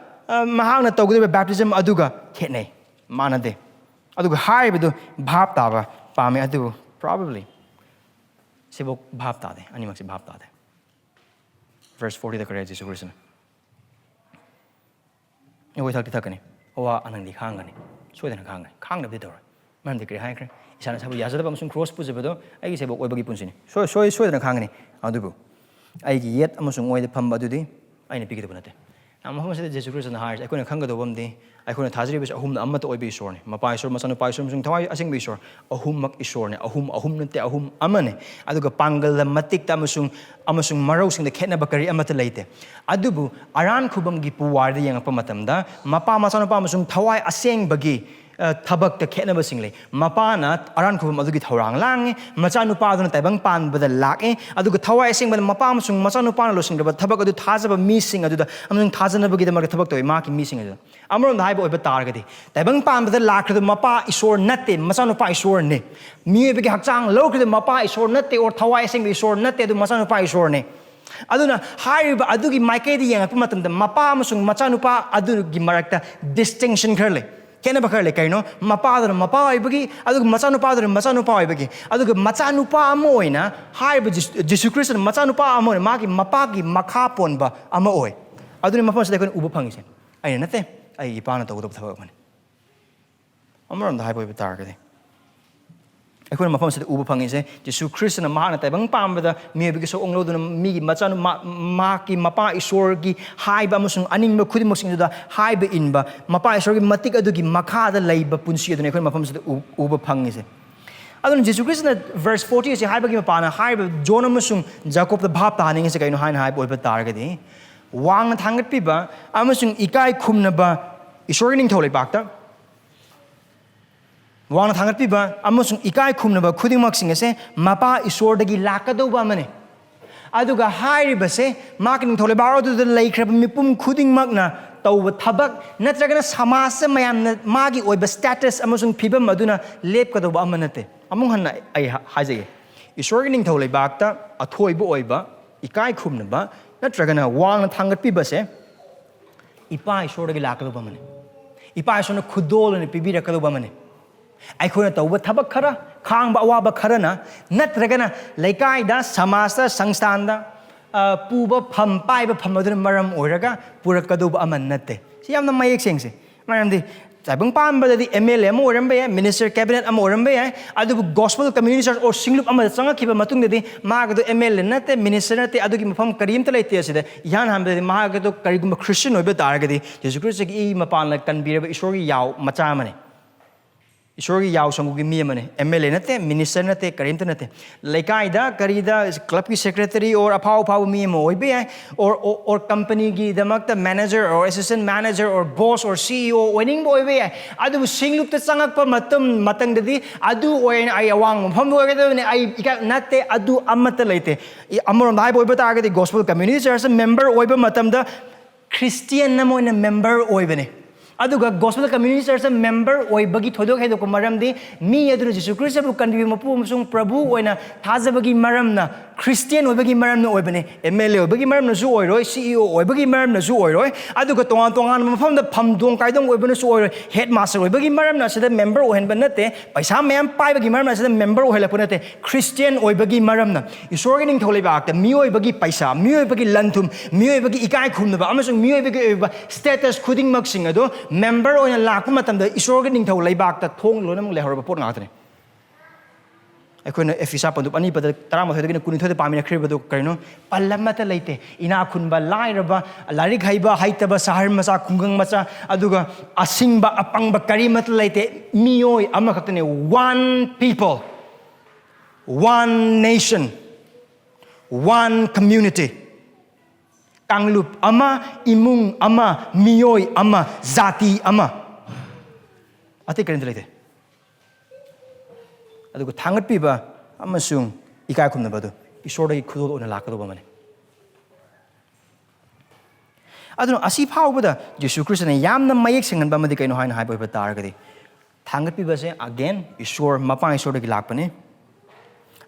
ꯑ, ꯃꯍꯥꯛꯅ ꯇꯧꯒꯗꯧꯔꯤꯕ baptism ꯑꯗꯨꯒ ꯈꯦꯠꯅꯩ, ꯃꯥꯟꯅꯗꯦ꯫ ꯑꯗꯨꯒ ꯍꯥꯏꯔꯤꯕꯗꯨ ꯚꯥꯞ ꯇꯥꯕ ꯄꯥꯝꯃꯤ, ꯑꯗꯨꯕꯨ probably ꯁꯤꯕꯨ ꯚꯥꯞ ꯇꯥꯗꯦ, ꯑꯅꯤꯃꯛꯁꯤ ꯚꯥꯞ ꯇꯥꯗꯦ꯫ Verse fortyꯗ ꯀꯔꯤ ꯍꯥꯏ ꯖꯤꯁꯨ ꯈ꯭ꯔꯤꯁꯇꯅ? "ꯑꯩꯈꯣꯏ ꯊꯛꯇꯤ ꯊꯛꯀꯅꯤ, ꯑꯋꯥ ꯑꯅꯪꯗꯤ ꯈꯥꯡꯒꯅꯤ, ꯁꯣꯏꯗꯅ ꯈꯥꯡꯒꯅꯤ, ꯈꯥꯡꯗꯕꯗꯤ ꯇꯧꯔꯣꯏ꯫ ꯃꯔꯝꯗꯤ ꯀꯔꯤ ꯍꯥꯏꯈ꯭ꯔꯦ? ꯏꯁꯥꯅ ꯏꯁꯥꯕꯨ ꯌꯥꯖꯗꯕ ꯑꯃꯁꯨꯡ ꯀ꯭ꯔꯣꯁ ꯄꯨꯖꯕꯗꯣ ꯑꯩꯒꯤ ꯁꯦꯕꯣꯛ ꯑꯣꯏꯕꯒꯤ ꯄꯨꯟꯁꯤꯅꯤ꯫ ꯁꯣꯏ-, ꯁꯣꯏ-, ꯁꯣꯏꯗꯅ ꯈꯥꯡꯒꯅꯤ, ꯑꯗꯨꯕꯨ ꯑꯩꯒꯤ ꯌꯦꯠ ꯑꯃꯁꯨꯡ ꯑꯣꯏꯗ ꯐꯝꯕ ꯑꯗꯨꯗꯤ ꯑꯩꯅ ꯄꯤꯒꯗꯕ ꯅꯠꯇꯦ"꯫ ꯃꯐꯝ ꯑꯁꯤꯗ ꯖꯤꯁꯨ ꯈ꯭ꯔꯤꯁꯇꯅ ꯍꯥꯏꯔꯤꯁꯦ, ꯑꯩꯈꯣꯏꯅ ꯈꯪꯒꯗꯧꯕ ꯑꯃꯗꯤ, ꯑꯩꯈꯣꯏꯅ ꯊꯥꯖꯔꯤꯕꯁꯤ ꯑꯍꯨꯝꯅ ꯑꯃꯠꯇ ꯑꯣꯏꯕ ꯏꯁꯣꯔꯅꯤ꯫ ꯃꯄꯥ ꯏꯁꯣꯔ, ꯃꯆꯥꯅꯨꯄꯥ ꯏꯁꯣꯔ, ꯑꯃꯁꯨꯡ ꯊꯋꯥꯏ ꯑꯁꯦꯡꯕ ꯏꯁꯣꯔ꯫ ꯑꯍꯨꯝꯃꯛ ꯏꯁꯣꯔꯅꯤ꯫ ꯑꯍꯨꯝ, ꯑꯍꯨꯝ ꯅꯠꯇꯦ, ꯑꯍꯨꯝ ꯑꯃꯅꯤ꯫ ꯑꯗꯨꯒ ꯄꯥꯡꯒꯜꯗ, ꯃꯇꯤꯛꯇ ꯑꯃꯁꯨꯡ, ꯑꯃꯁꯨꯡ ꯃꯔꯧꯁꯤꯡꯗ ꯈꯦꯠꯅꯕ ꯀꯔꯤ ꯑꯃꯠꯇ ꯂꯩꯇꯦ꯫ ꯑꯗꯨꯕꯨ ꯑꯔꯥꯟ ꯈꯨꯕꯝꯒꯤ ꯄꯨꯋꯥꯔꯤꯗ ꯌꯦꯡꯉꯛꯄ ꯃꯇꯝꯗ, ꯃꯄꯥ, ꯃꯆꯥꯅꯨꯄꯥ ꯑꯃꯁꯨꯡ ꯊꯋꯥꯏ ꯑꯁꯦꯡꯕꯒꯤ, ꯑ, ꯊꯕꯛꯇ ꯈꯦꯠꯅꯕꯁꯤꯡ ꯂꯩ꯫ ꯃꯄꯥꯅ ꯑꯔꯥꯟ ꯈꯨꯕꯝ ꯑꯗꯨꯒꯤ ꯊꯧꯔꯥꯡ ꯂꯥꯡꯉꯤ, ꯃꯆꯥꯅꯨꯄꯥꯗꯨꯅ ꯇꯥꯏꯕꯪ ꯄꯥꯟꯕꯗ ꯂꯥꯛꯏ, ꯑꯗꯨꯒ ꯊꯋꯥꯏ ꯑꯁꯦꯡꯕꯅ ꯃꯄꯥ ꯑꯃꯁꯨꯡ ꯃꯆꯥꯅꯨꯄꯥꯅ ꯂꯣꯏꯁꯤꯟꯈ꯭ꯔꯕ ꯊꯕꯛ ꯑꯗꯨ ꯊꯥꯖꯕ ꯃꯤꯁꯤꯡ ꯑꯗꯨꯗ ꯑꯃꯁꯨꯡ ꯊꯥꯖꯅꯕꯒꯤꯗꯃꯛꯇ ꯊꯕꯛ ꯇꯧꯏ, ꯃꯍꯥꯛꯀꯤ ꯃꯤꯁꯤꯡ ꯑꯗꯨꯗ꯫ ꯑꯃꯔꯣꯝꯗ ꯍꯥꯏꯕ ꯑꯣꯏꯕ ꯇꯥꯔꯒꯗꯤ, ꯇꯥꯏꯕꯪ ꯄꯥꯟꯕꯗ ꯂꯥꯛꯈ꯭ꯔꯤꯗꯨ ꯃꯄꯥ ꯏꯁꯣꯔ ꯅꯠꯇꯦ, ꯃꯆꯥꯅꯨꯄꯥ ꯏꯁꯣꯔꯅꯤ꯫ ꯃꯤꯑꯣꯏꯕꯒꯤ ꯍꯛꯆꯥꯡ ꯂꯧꯈ꯭ꯔꯤꯗꯨ ꯃꯄꯥ ꯏꯁꯣꯔ ꯅꯠꯇꯦ, or ꯊꯋꯥꯏ ꯑꯁꯦꯡꯕ ꯏꯁꯣꯔ ꯅꯠꯇꯦ, ꯑꯗꯨ ꯃꯆꯥꯅꯨꯄꯥ ꯏꯁꯣꯔꯅꯤ꯫ ꯑꯗꯨꯅ ꯍꯥꯏꯔꯤꯕ ꯑꯗꯨꯒꯤ ꯃꯥꯏꯀꯩꯗ ꯌꯦꯡꯉꯛꯄ ꯃꯇꯝꯗ ꯃꯄꯥ ꯑꯃꯁꯨꯡ ꯃꯆꯥꯅꯨꯄꯥ ꯑꯗꯨꯒꯤ ꯃꯔꯛꯇ ꯗꯤꯁꯇꯤꯡꯁꯟ ꯈꯔ ꯂꯩ, ꯈꯦꯠꯅꯕ ꯈꯔ ꯂꯩ꯫ ꯀꯩꯅꯣ? ꯃꯄꯥꯗꯨꯅ ꯃꯄꯥ ꯑꯣꯏꯕꯒꯤ, ꯑꯗꯨꯒ ꯃꯆꯥꯅꯨꯄꯥꯗꯨꯅ ꯃꯆꯥꯅꯨꯄꯥ ꯑꯣꯏꯕꯒꯤ, ꯑꯗꯨꯒ ꯃꯆꯥꯅꯨꯄꯥ ꯑꯃ ꯑꯣꯏꯅ ꯍꯥꯏꯔꯤꯕ ꯖꯤꯁꯨ ꯖꯤꯁꯨ ꯈ꯭ꯔꯤꯁꯇꯅ ꯃꯆꯥꯅꯨꯄꯥ ꯑꯃ ꯑꯣꯏꯅ ꯃꯥꯒꯤ ꯃꯄꯥꯒꯤ ꯃꯈꯥ ꯄꯣꯟꯕ ꯑꯃ ꯑꯣꯏ꯫ ꯑꯗꯨꯅꯤ ꯃꯐꯝꯁꯤꯗ ꯑꯩꯈꯣꯏꯅ ꯎꯕ ꯐꯪꯉꯤꯁꯦ꯫ ꯑꯩꯅ ꯅꯠꯇꯦ, ꯑꯩ ꯏꯄꯥꯅ ꯇꯧꯒꯗꯕ ꯊꯕꯛ ꯑꯃꯅꯤ꯫ ꯑꯃꯔꯣꯝꯗ ꯍꯥꯏꯕ ꯑꯣꯏꯕ ꯇꯥꯔꯒꯗꯤ, ꯑꯩꯈꯣꯏꯅ ꯃꯐꯝꯁꯤꯗ ꯎꯕ ꯐꯪꯉꯤꯁꯦ, ꯖꯤꯁꯨ ꯈ꯭ꯔꯤꯁꯇꯅ ꯃꯍꯥꯛꯅ ꯇꯥꯏꯕꯪ ꯄꯥꯟꯕꯗ ꯃꯤꯑꯣꯏꯕꯒꯤ ꯁꯔꯨꯛ ꯂꯧꯗꯨꯅ ꯃꯤꯒꯤ ꯃꯆꯥꯅꯨ-, ꯃꯥ-, ꯃꯍꯥꯛꯀꯤ ꯃꯄꯥ ꯏꯁꯣꯔꯒꯤ ꯍꯥꯏꯕ ꯑꯃꯁꯨꯡ ꯑꯅꯤꯡꯕ ꯈꯨꯗꯤꯡꯃꯛꯁꯤꯡꯗꯨꯗ ꯍꯥꯏꯕ ꯏꯟꯕ, ꯃꯄꯥ ꯏꯁꯣꯔꯒꯤ ꯃꯇꯤꯛ ꯑꯗꯨꯒꯤ ꯃꯈꯥꯗ ꯂꯩꯕ ꯄꯨꯟꯁꯤ ꯑꯗꯨꯅꯤ ꯑꯩꯈꯣꯏꯅ ꯃꯐꯝꯁꯤꯗ ꯎ-, ꯎꯕ ꯐꯪꯉꯤꯁꯦ꯫ ꯑꯗꯨꯅ ꯖꯤꯁꯨ ꯈ꯭ꯔꯤꯁꯇꯅ verse forty ꯑꯁꯤ ꯍꯥꯏꯕꯒꯤ ꯃꯄꯥꯅ ꯍꯥꯏꯔꯤꯕ ꯖꯣꯟ ꯑꯃꯁꯨꯡ ꯖꯥꯀꯣꯕꯇ ꯚꯥꯞ ꯇꯥꯍꯟꯅꯤꯡꯉꯤꯁꯦ ꯀꯩꯅꯣ ꯍꯥꯏꯅ ꯍꯥꯏꯕ ꯑꯣꯏꯕ ꯇꯥꯔꯒꯗꯤ, ꯋꯥꯡꯅ ꯊꯥꯡꯒꯠꯄꯤꯕ ꯑꯃꯁꯨꯡ ꯏꯀꯥꯏ ꯈꯨꯝꯅꯕ ꯏꯁꯣꯔꯒꯤ ꯅꯤꯡꯊꯧ ꯂꯩꯕꯥꯛꯇ ꯋꯥꯡꯅ ꯊꯥꯡꯒꯠꯄꯤꯕ ꯑꯃꯁꯨꯡ ꯏꯀꯥꯏ ꯈꯨꯝꯅꯕ ꯈꯨꯗꯤꯡꯃꯛꯁꯤꯡ ꯑꯁꯦ ꯃꯄꯥ ꯏꯁꯣꯔꯗꯒꯤ ꯂꯥꯛꯀꯗꯧꯕ ꯑꯃꯅꯤ꯫ ꯑꯗꯨꯒ ꯍꯥꯏꯔꯤꯕꯁꯦ ꯃꯍꯥꯛꯀꯤ ꯅꯤꯡꯊꯧ ꯂꯩꯕꯥꯛ ꯑꯗꯨꯗ ꯂꯩꯈ꯭ꯔꯕ ꯃꯤꯄꯨꯝ ꯈꯨꯗꯤꯡꯃꯛꯅ ꯇꯧꯕ ꯊꯕꯛ ꯅꯠꯇ꯭ꯔꯒꯅ ꯁꯃꯥꯖꯇ ꯃꯌꯥꯝꯅ ꯃꯥꯒꯤ ꯑꯣꯏꯕ status ꯑꯃꯁꯨꯡ ꯐꯤꯕꯝ ꯑꯗꯨꯅ ꯂꯦꯞꯀꯗꯧꯕ ꯑꯃ ꯅꯠꯇꯦ꯫ ꯑꯃꯨꯛ ꯍꯟꯅ ꯑꯩ ꯍꯥ-, ꯍꯥꯏꯖꯒꯦ, ꯏꯁꯣꯔꯒꯤ ꯅꯤꯡꯊꯧ ꯂꯩꯕꯥꯛꯇ ꯑꯊꯣꯏꯕ ꯑꯣꯏꯕ, ꯏꯀꯥꯏ ꯈꯨꯝꯅꯕ ꯅꯠꯇ꯭ꯔꯒꯅ ꯋꯥꯡꯅ ꯊꯥꯡꯒꯠꯄꯤꯕꯁꯦ ꯏꯄꯥ ꯏꯁꯣꯔꯗꯒꯤ ꯂꯥꯛꯀꯗꯧꯕ ꯑꯃꯅꯤ꯫ ꯏꯄꯥ ꯏꯁꯣꯔꯅ ꯈꯨꯗꯣꯜ ꯑꯣꯏꯅ ꯄꯤꯕꯤꯔꯛꯀꯗꯧꯕ ꯑꯃꯅꯤ꯫ ꯑꯩꯈꯣꯏꯅ ꯇꯧꯕ ꯊꯕꯛ ꯈꯔ, ꯈꯥꯡꯕ ꯑꯋꯥꯕ ꯈꯔꯅ, ꯅꯠꯇ꯭ꯔꯒꯅ ꯂꯩꯀꯥꯏꯗ, ꯁꯃꯥꯖꯇ, ꯁꯪꯁꯊꯥꯟꯗ, ꯑ, ꯄꯨꯕ ꯐꯝ, ꯄꯥꯏꯕ ꯐꯝ ꯑꯗꯨꯅ ꯃꯔꯝ ꯑꯣꯏꯔꯒ ꯄꯨꯔꯛꯀꯗꯧꯕ ꯑꯃ ꯅꯠꯇꯦ꯫ ꯁꯤ ꯌꯥꯝꯅ ꯃꯌꯦꯛ ꯁꯦꯡꯁꯦ꯫ ꯃꯔꯝꯗꯤ ꯇꯥꯏꯕꯪ ꯄꯥꯟꯕꯗꯗꯤ M L A ꯑꯃ ꯑꯣꯏꯔꯝꯕ ꯌꯥꯏ, minister cabinet ꯑꯃ ꯑꯣꯏꯔꯝꯕ ꯌꯥꯏ, ꯑꯗꯨꯕꯨ gospel community church or ꯁꯤꯡꯂꯨꯞ ꯑꯃꯗ ꯆꯪꯉꯛꯈꯤꯕ ꯃꯇꯨꯡꯗꯗꯤ ꯃꯥꯒꯗꯣ M L A ꯅꯠꯇꯦ, minister ꯅꯠꯇꯦ, ꯑꯗꯨꯒꯤ ꯃꯐꯝ ꯀꯔꯤꯝꯇ ꯂꯩꯇꯦ꯫ ꯑꯁꯤꯗ ꯏꯍꯥꯟ ꯍꯥꯟꯕꯗꯗꯤ ꯃꯥꯒꯗꯣ ꯀꯔꯤꯒꯨꯝꯕ Christian ꯑꯣꯏꯕ ꯇꯥꯔꯒꯗꯤ ꯖꯤꯁꯨ ꯈ꯭ꯔꯤꯁꯇꯒꯤ ꯏ ꯃꯄꯥꯟꯅ ꯀꯟꯕꯤꯔꯕ ꯏꯁꯣꯔꯒꯤ ꯌꯥꯎ ꯃꯆꯥ ꯑꯃꯅꯤ꯫ ꯏꯁꯣꯔꯒꯤ ꯌꯥꯎ ꯁꯪꯒꯨꯒꯤ ꯃꯤ ꯑꯃꯅꯤ꯫ M L A ꯅꯠꯇꯦ, minister ꯅꯠꯇꯦ, ꯀꯔꯤꯝꯇ ꯅꯠꯇꯦ꯫ ꯂꯩꯀꯥꯏꯗ ꯀꯔꯤꯗ club ꯀꯤ secretary or ꯑꯐꯥꯎ ꯑꯐꯥꯎꯕ ꯃꯤ ꯑꯃ ꯑꯣꯏꯕ ꯌꯥꯏ, or, or, or company ꯒꯤꯗꯃꯛꯇ manager or assistant manager or boss or C E O ꯑꯣꯏꯅꯤꯡꯕ ꯑꯣꯏꯕ ꯌꯥꯏ꯫ ꯑꯗꯨꯕꯨ ꯁꯤꯡꯂꯨꯞꯇ ꯆꯪꯉꯛꯄ ꯃꯇꯝ, ꯃꯇꯝꯗꯗꯤ ꯑꯗꯨ ꯑꯣꯏꯅ ꯑꯩ ꯑꯋꯥꯡꯕ ꯃꯐꯝꯗ ꯑꯣꯏꯒꯗꯕꯅꯤ, ꯑꯩ ꯏꯀꯥꯏ-, ꯅꯠꯇꯦ, ꯑꯗꯨ ꯑꯃꯠꯇ ꯂꯩꯇꯦ꯫ ꯏ-, ꯑꯃꯔꯣꯝꯗ ꯍꯥꯏꯕ ꯑꯣꯏꯕ ꯇꯥꯔꯒꯗꯤ gospel community church member ꯑꯣꯏꯕ ꯃꯇꯝꯗ Christian ꯑꯃ ꯑꯣꯏꯅ member ꯑꯣꯏꯕꯅꯤ꯫ ꯑꯗꯨꯒ Gospel Community Church member ꯑꯣꯏꯕꯒꯤ ꯊꯣꯏꯗꯣꯛ ꯍꯦꯟꯗꯣꯛꯄ ꯃꯔꯝꯗꯤ ꯃꯤ ꯑꯗꯨꯅ ꯖꯤꯁꯨ ꯈ꯭ꯔꯤꯁꯇꯕꯨ ꯀꯟꯕꯤꯕ ꯃꯄꯨ ꯑꯃꯁꯨꯡ ꯄ꯭ꯔꯚꯨ ꯑꯣꯏꯅ ꯊꯥꯖꯕꯒꯤ ꯃꯔꯝꯅ, ꯈ꯭ꯔꯤꯁꯇꯤꯌꯥꯟ ꯑꯣꯏꯕꯒꯤ ꯃꯔꯝꯅ ꯑꯣꯏꯕꯅꯤ꯫ ꯑꯦꯝ ꯑꯦꯜ ꯑꯦ ꯑꯣꯏꯕꯒꯤ ꯃꯔꯝꯅꯁꯨ ꯑꯣꯏꯔꯣꯏ, ꯁꯤ ꯏ ꯑꯣ ꯑꯣꯏꯕꯒꯤ ꯃꯔꯝꯅꯁꯨ ꯑꯣꯏꯔꯣꯏ, ꯑꯗꯨꯒ ꯇꯣꯉꯥꯟ ꯇꯣꯉꯥꯟꯕ ꯃꯐꯝꯗ ꯐꯝꯗꯣꯡ ꯀꯥꯏꯗꯣꯡ ꯑꯣꯏꯕꯅꯁꯨ ꯑꯣꯏꯔꯣꯏ, ꯍꯦꯗ ꯃꯥꯁꯇꯔ ꯑꯣꯏꯕꯒꯤ ꯃꯔꯝꯅ ꯑꯁꯤꯗ ꯃꯦꯝꯕꯔ ꯑꯣꯏꯍꯟꯕ ꯅꯠꯇꯦ, ꯄꯩꯁꯥ ꯃꯌꯥꯝ ꯄꯥꯏꯕꯒꯤ ꯃꯔꯝꯅ ꯑꯁꯤꯗ ꯃꯦꯝꯕꯔ ꯑꯣꯏꯍꯜꯂꯛꯄ ꯅꯠꯇꯦ꯫ ꯈ꯭ꯔꯤꯁꯇꯤꯌꯥꯟ ꯑꯣꯏꯕꯒꯤ ꯃꯔꯝꯅ ꯏꯁꯣꯔꯒꯤ ꯅꯤꯡꯊꯧ ꯂꯩꯕꯥꯛꯇ ꯃꯤꯑꯣꯏꯕꯒꯤ ꯄꯩꯁꯥ, ꯃꯤꯑꯣꯏꯕꯒꯤ ꯂꯟ ꯊꯨꯝ, ꯃꯤꯑꯣꯏꯕꯒꯤ ꯏꯀꯥꯏ ꯈꯨꯝꯅꯕ ꯑꯃꯁꯨꯡ ꯃꯤꯑꯣꯏꯕꯒꯤ ꯑꯣꯏꯕ ꯁ꯭ꯇꯦꯇꯁ ꯈꯨꯗꯤꯡꯃꯛꯁꯤꯡ ꯑꯗꯨ ꯃꯦꯝꯕꯔ ꯑꯣꯏꯅ ꯂꯥꯛꯄ ꯃꯇꯝꯗ ꯏꯁꯣꯔꯒꯤ ꯅꯤꯡꯊꯧ ꯂꯩꯕꯥꯛꯇ ꯊꯣꯡ ꯂꯣꯏꯅꯃꯛ ꯂꯩꯍꯧꯔꯕ ꯄꯣꯠ ꯉꯥꯛꯇꯅꯤ꯫ ꯑꯩꯈꯣꯏꯅ ꯑꯦꯐꯤꯁꯥ ꯄꯟꯗꯨꯞ ꯑꯅꯤ ꯄꯗ ꯇꯔꯥꯃꯥꯊꯣꯏꯗꯒꯤꯅ ꯀꯨꯟꯅꯤꯊꯣꯏꯗ ꯄꯥꯃꯤꯟꯅꯈ꯭ꯔꯤꯕꯗꯨ ꯀꯔꯤꯅꯣ? ꯄꯜ ꯑꯃꯠꯇ ꯂꯩꯇꯦ꯫ ꯏꯅꯥꯛ ꯈꯨꯟꯕ, ꯂꯥꯏꯔꯕ, ꯂꯥꯏꯔꯤꯛ ꯍꯩꯕ, ꯍꯩꯇꯕ, ꯁꯍꯔ ꯃꯆꯥ, ꯈꯨꯡꯒꯪ ꯃꯆꯥ, ꯑꯗꯨꯒ ꯑꯁꯤꯡꯕ, ꯑꯄꯪꯕ ꯀꯔꯤꯃꯠꯇ ꯂꯩꯇꯦ꯫ ꯃꯤꯑꯣꯏ ꯑꯃꯈꯛꯇꯅꯦ꯫ One people, one nation, one community. ꯀꯥꯡꯂꯨꯞ ꯑꯃ, ꯏꯃꯨꯡ ꯑꯃ, ꯃꯤꯑꯣꯏ ꯑꯃ, ꯖꯥꯇꯤ ꯑꯃ꯫ ꯑꯇꯩ ꯀꯔꯤꯝꯇ ꯂꯩꯇꯦ꯫ ꯑꯗꯨꯒ ꯊꯥꯡꯒꯠꯄꯤꯕ ꯑꯃꯁꯨꯡ ꯏꯀꯥꯏ ꯈꯨꯝꯅꯕ ꯑꯗꯨ ꯏꯁꯣꯔꯗꯒꯤ ꯈꯨꯗꯣꯜ ꯑꯣꯏꯅ ꯂꯥꯛꯀꯗꯧꯕ ꯑꯃꯅꯤ꯫ ꯑꯗꯨꯅ ꯑꯁꯤ ꯐꯥꯎꯕꯗ ꯖꯤꯁꯨ ꯈ꯭ꯔꯤꯁꯇꯅ ꯌꯥꯝꯅ ꯃꯌꯦꯛ ꯁꯦꯡꯍꯟꯕ ꯑꯃꯗꯤ ꯀꯩꯅꯣ ꯍꯥꯏꯅ ꯍꯥꯏꯕ ꯑꯣꯏꯕ ꯇꯥꯔꯒꯗꯤ, ꯊꯥꯡꯒꯠꯄꯤꯕꯁꯦ, again, ꯏꯁꯣꯔ, ꯃꯄꯥ ꯏꯁꯣꯔꯗꯒꯤ ꯂꯥꯛꯄꯅꯤ꯫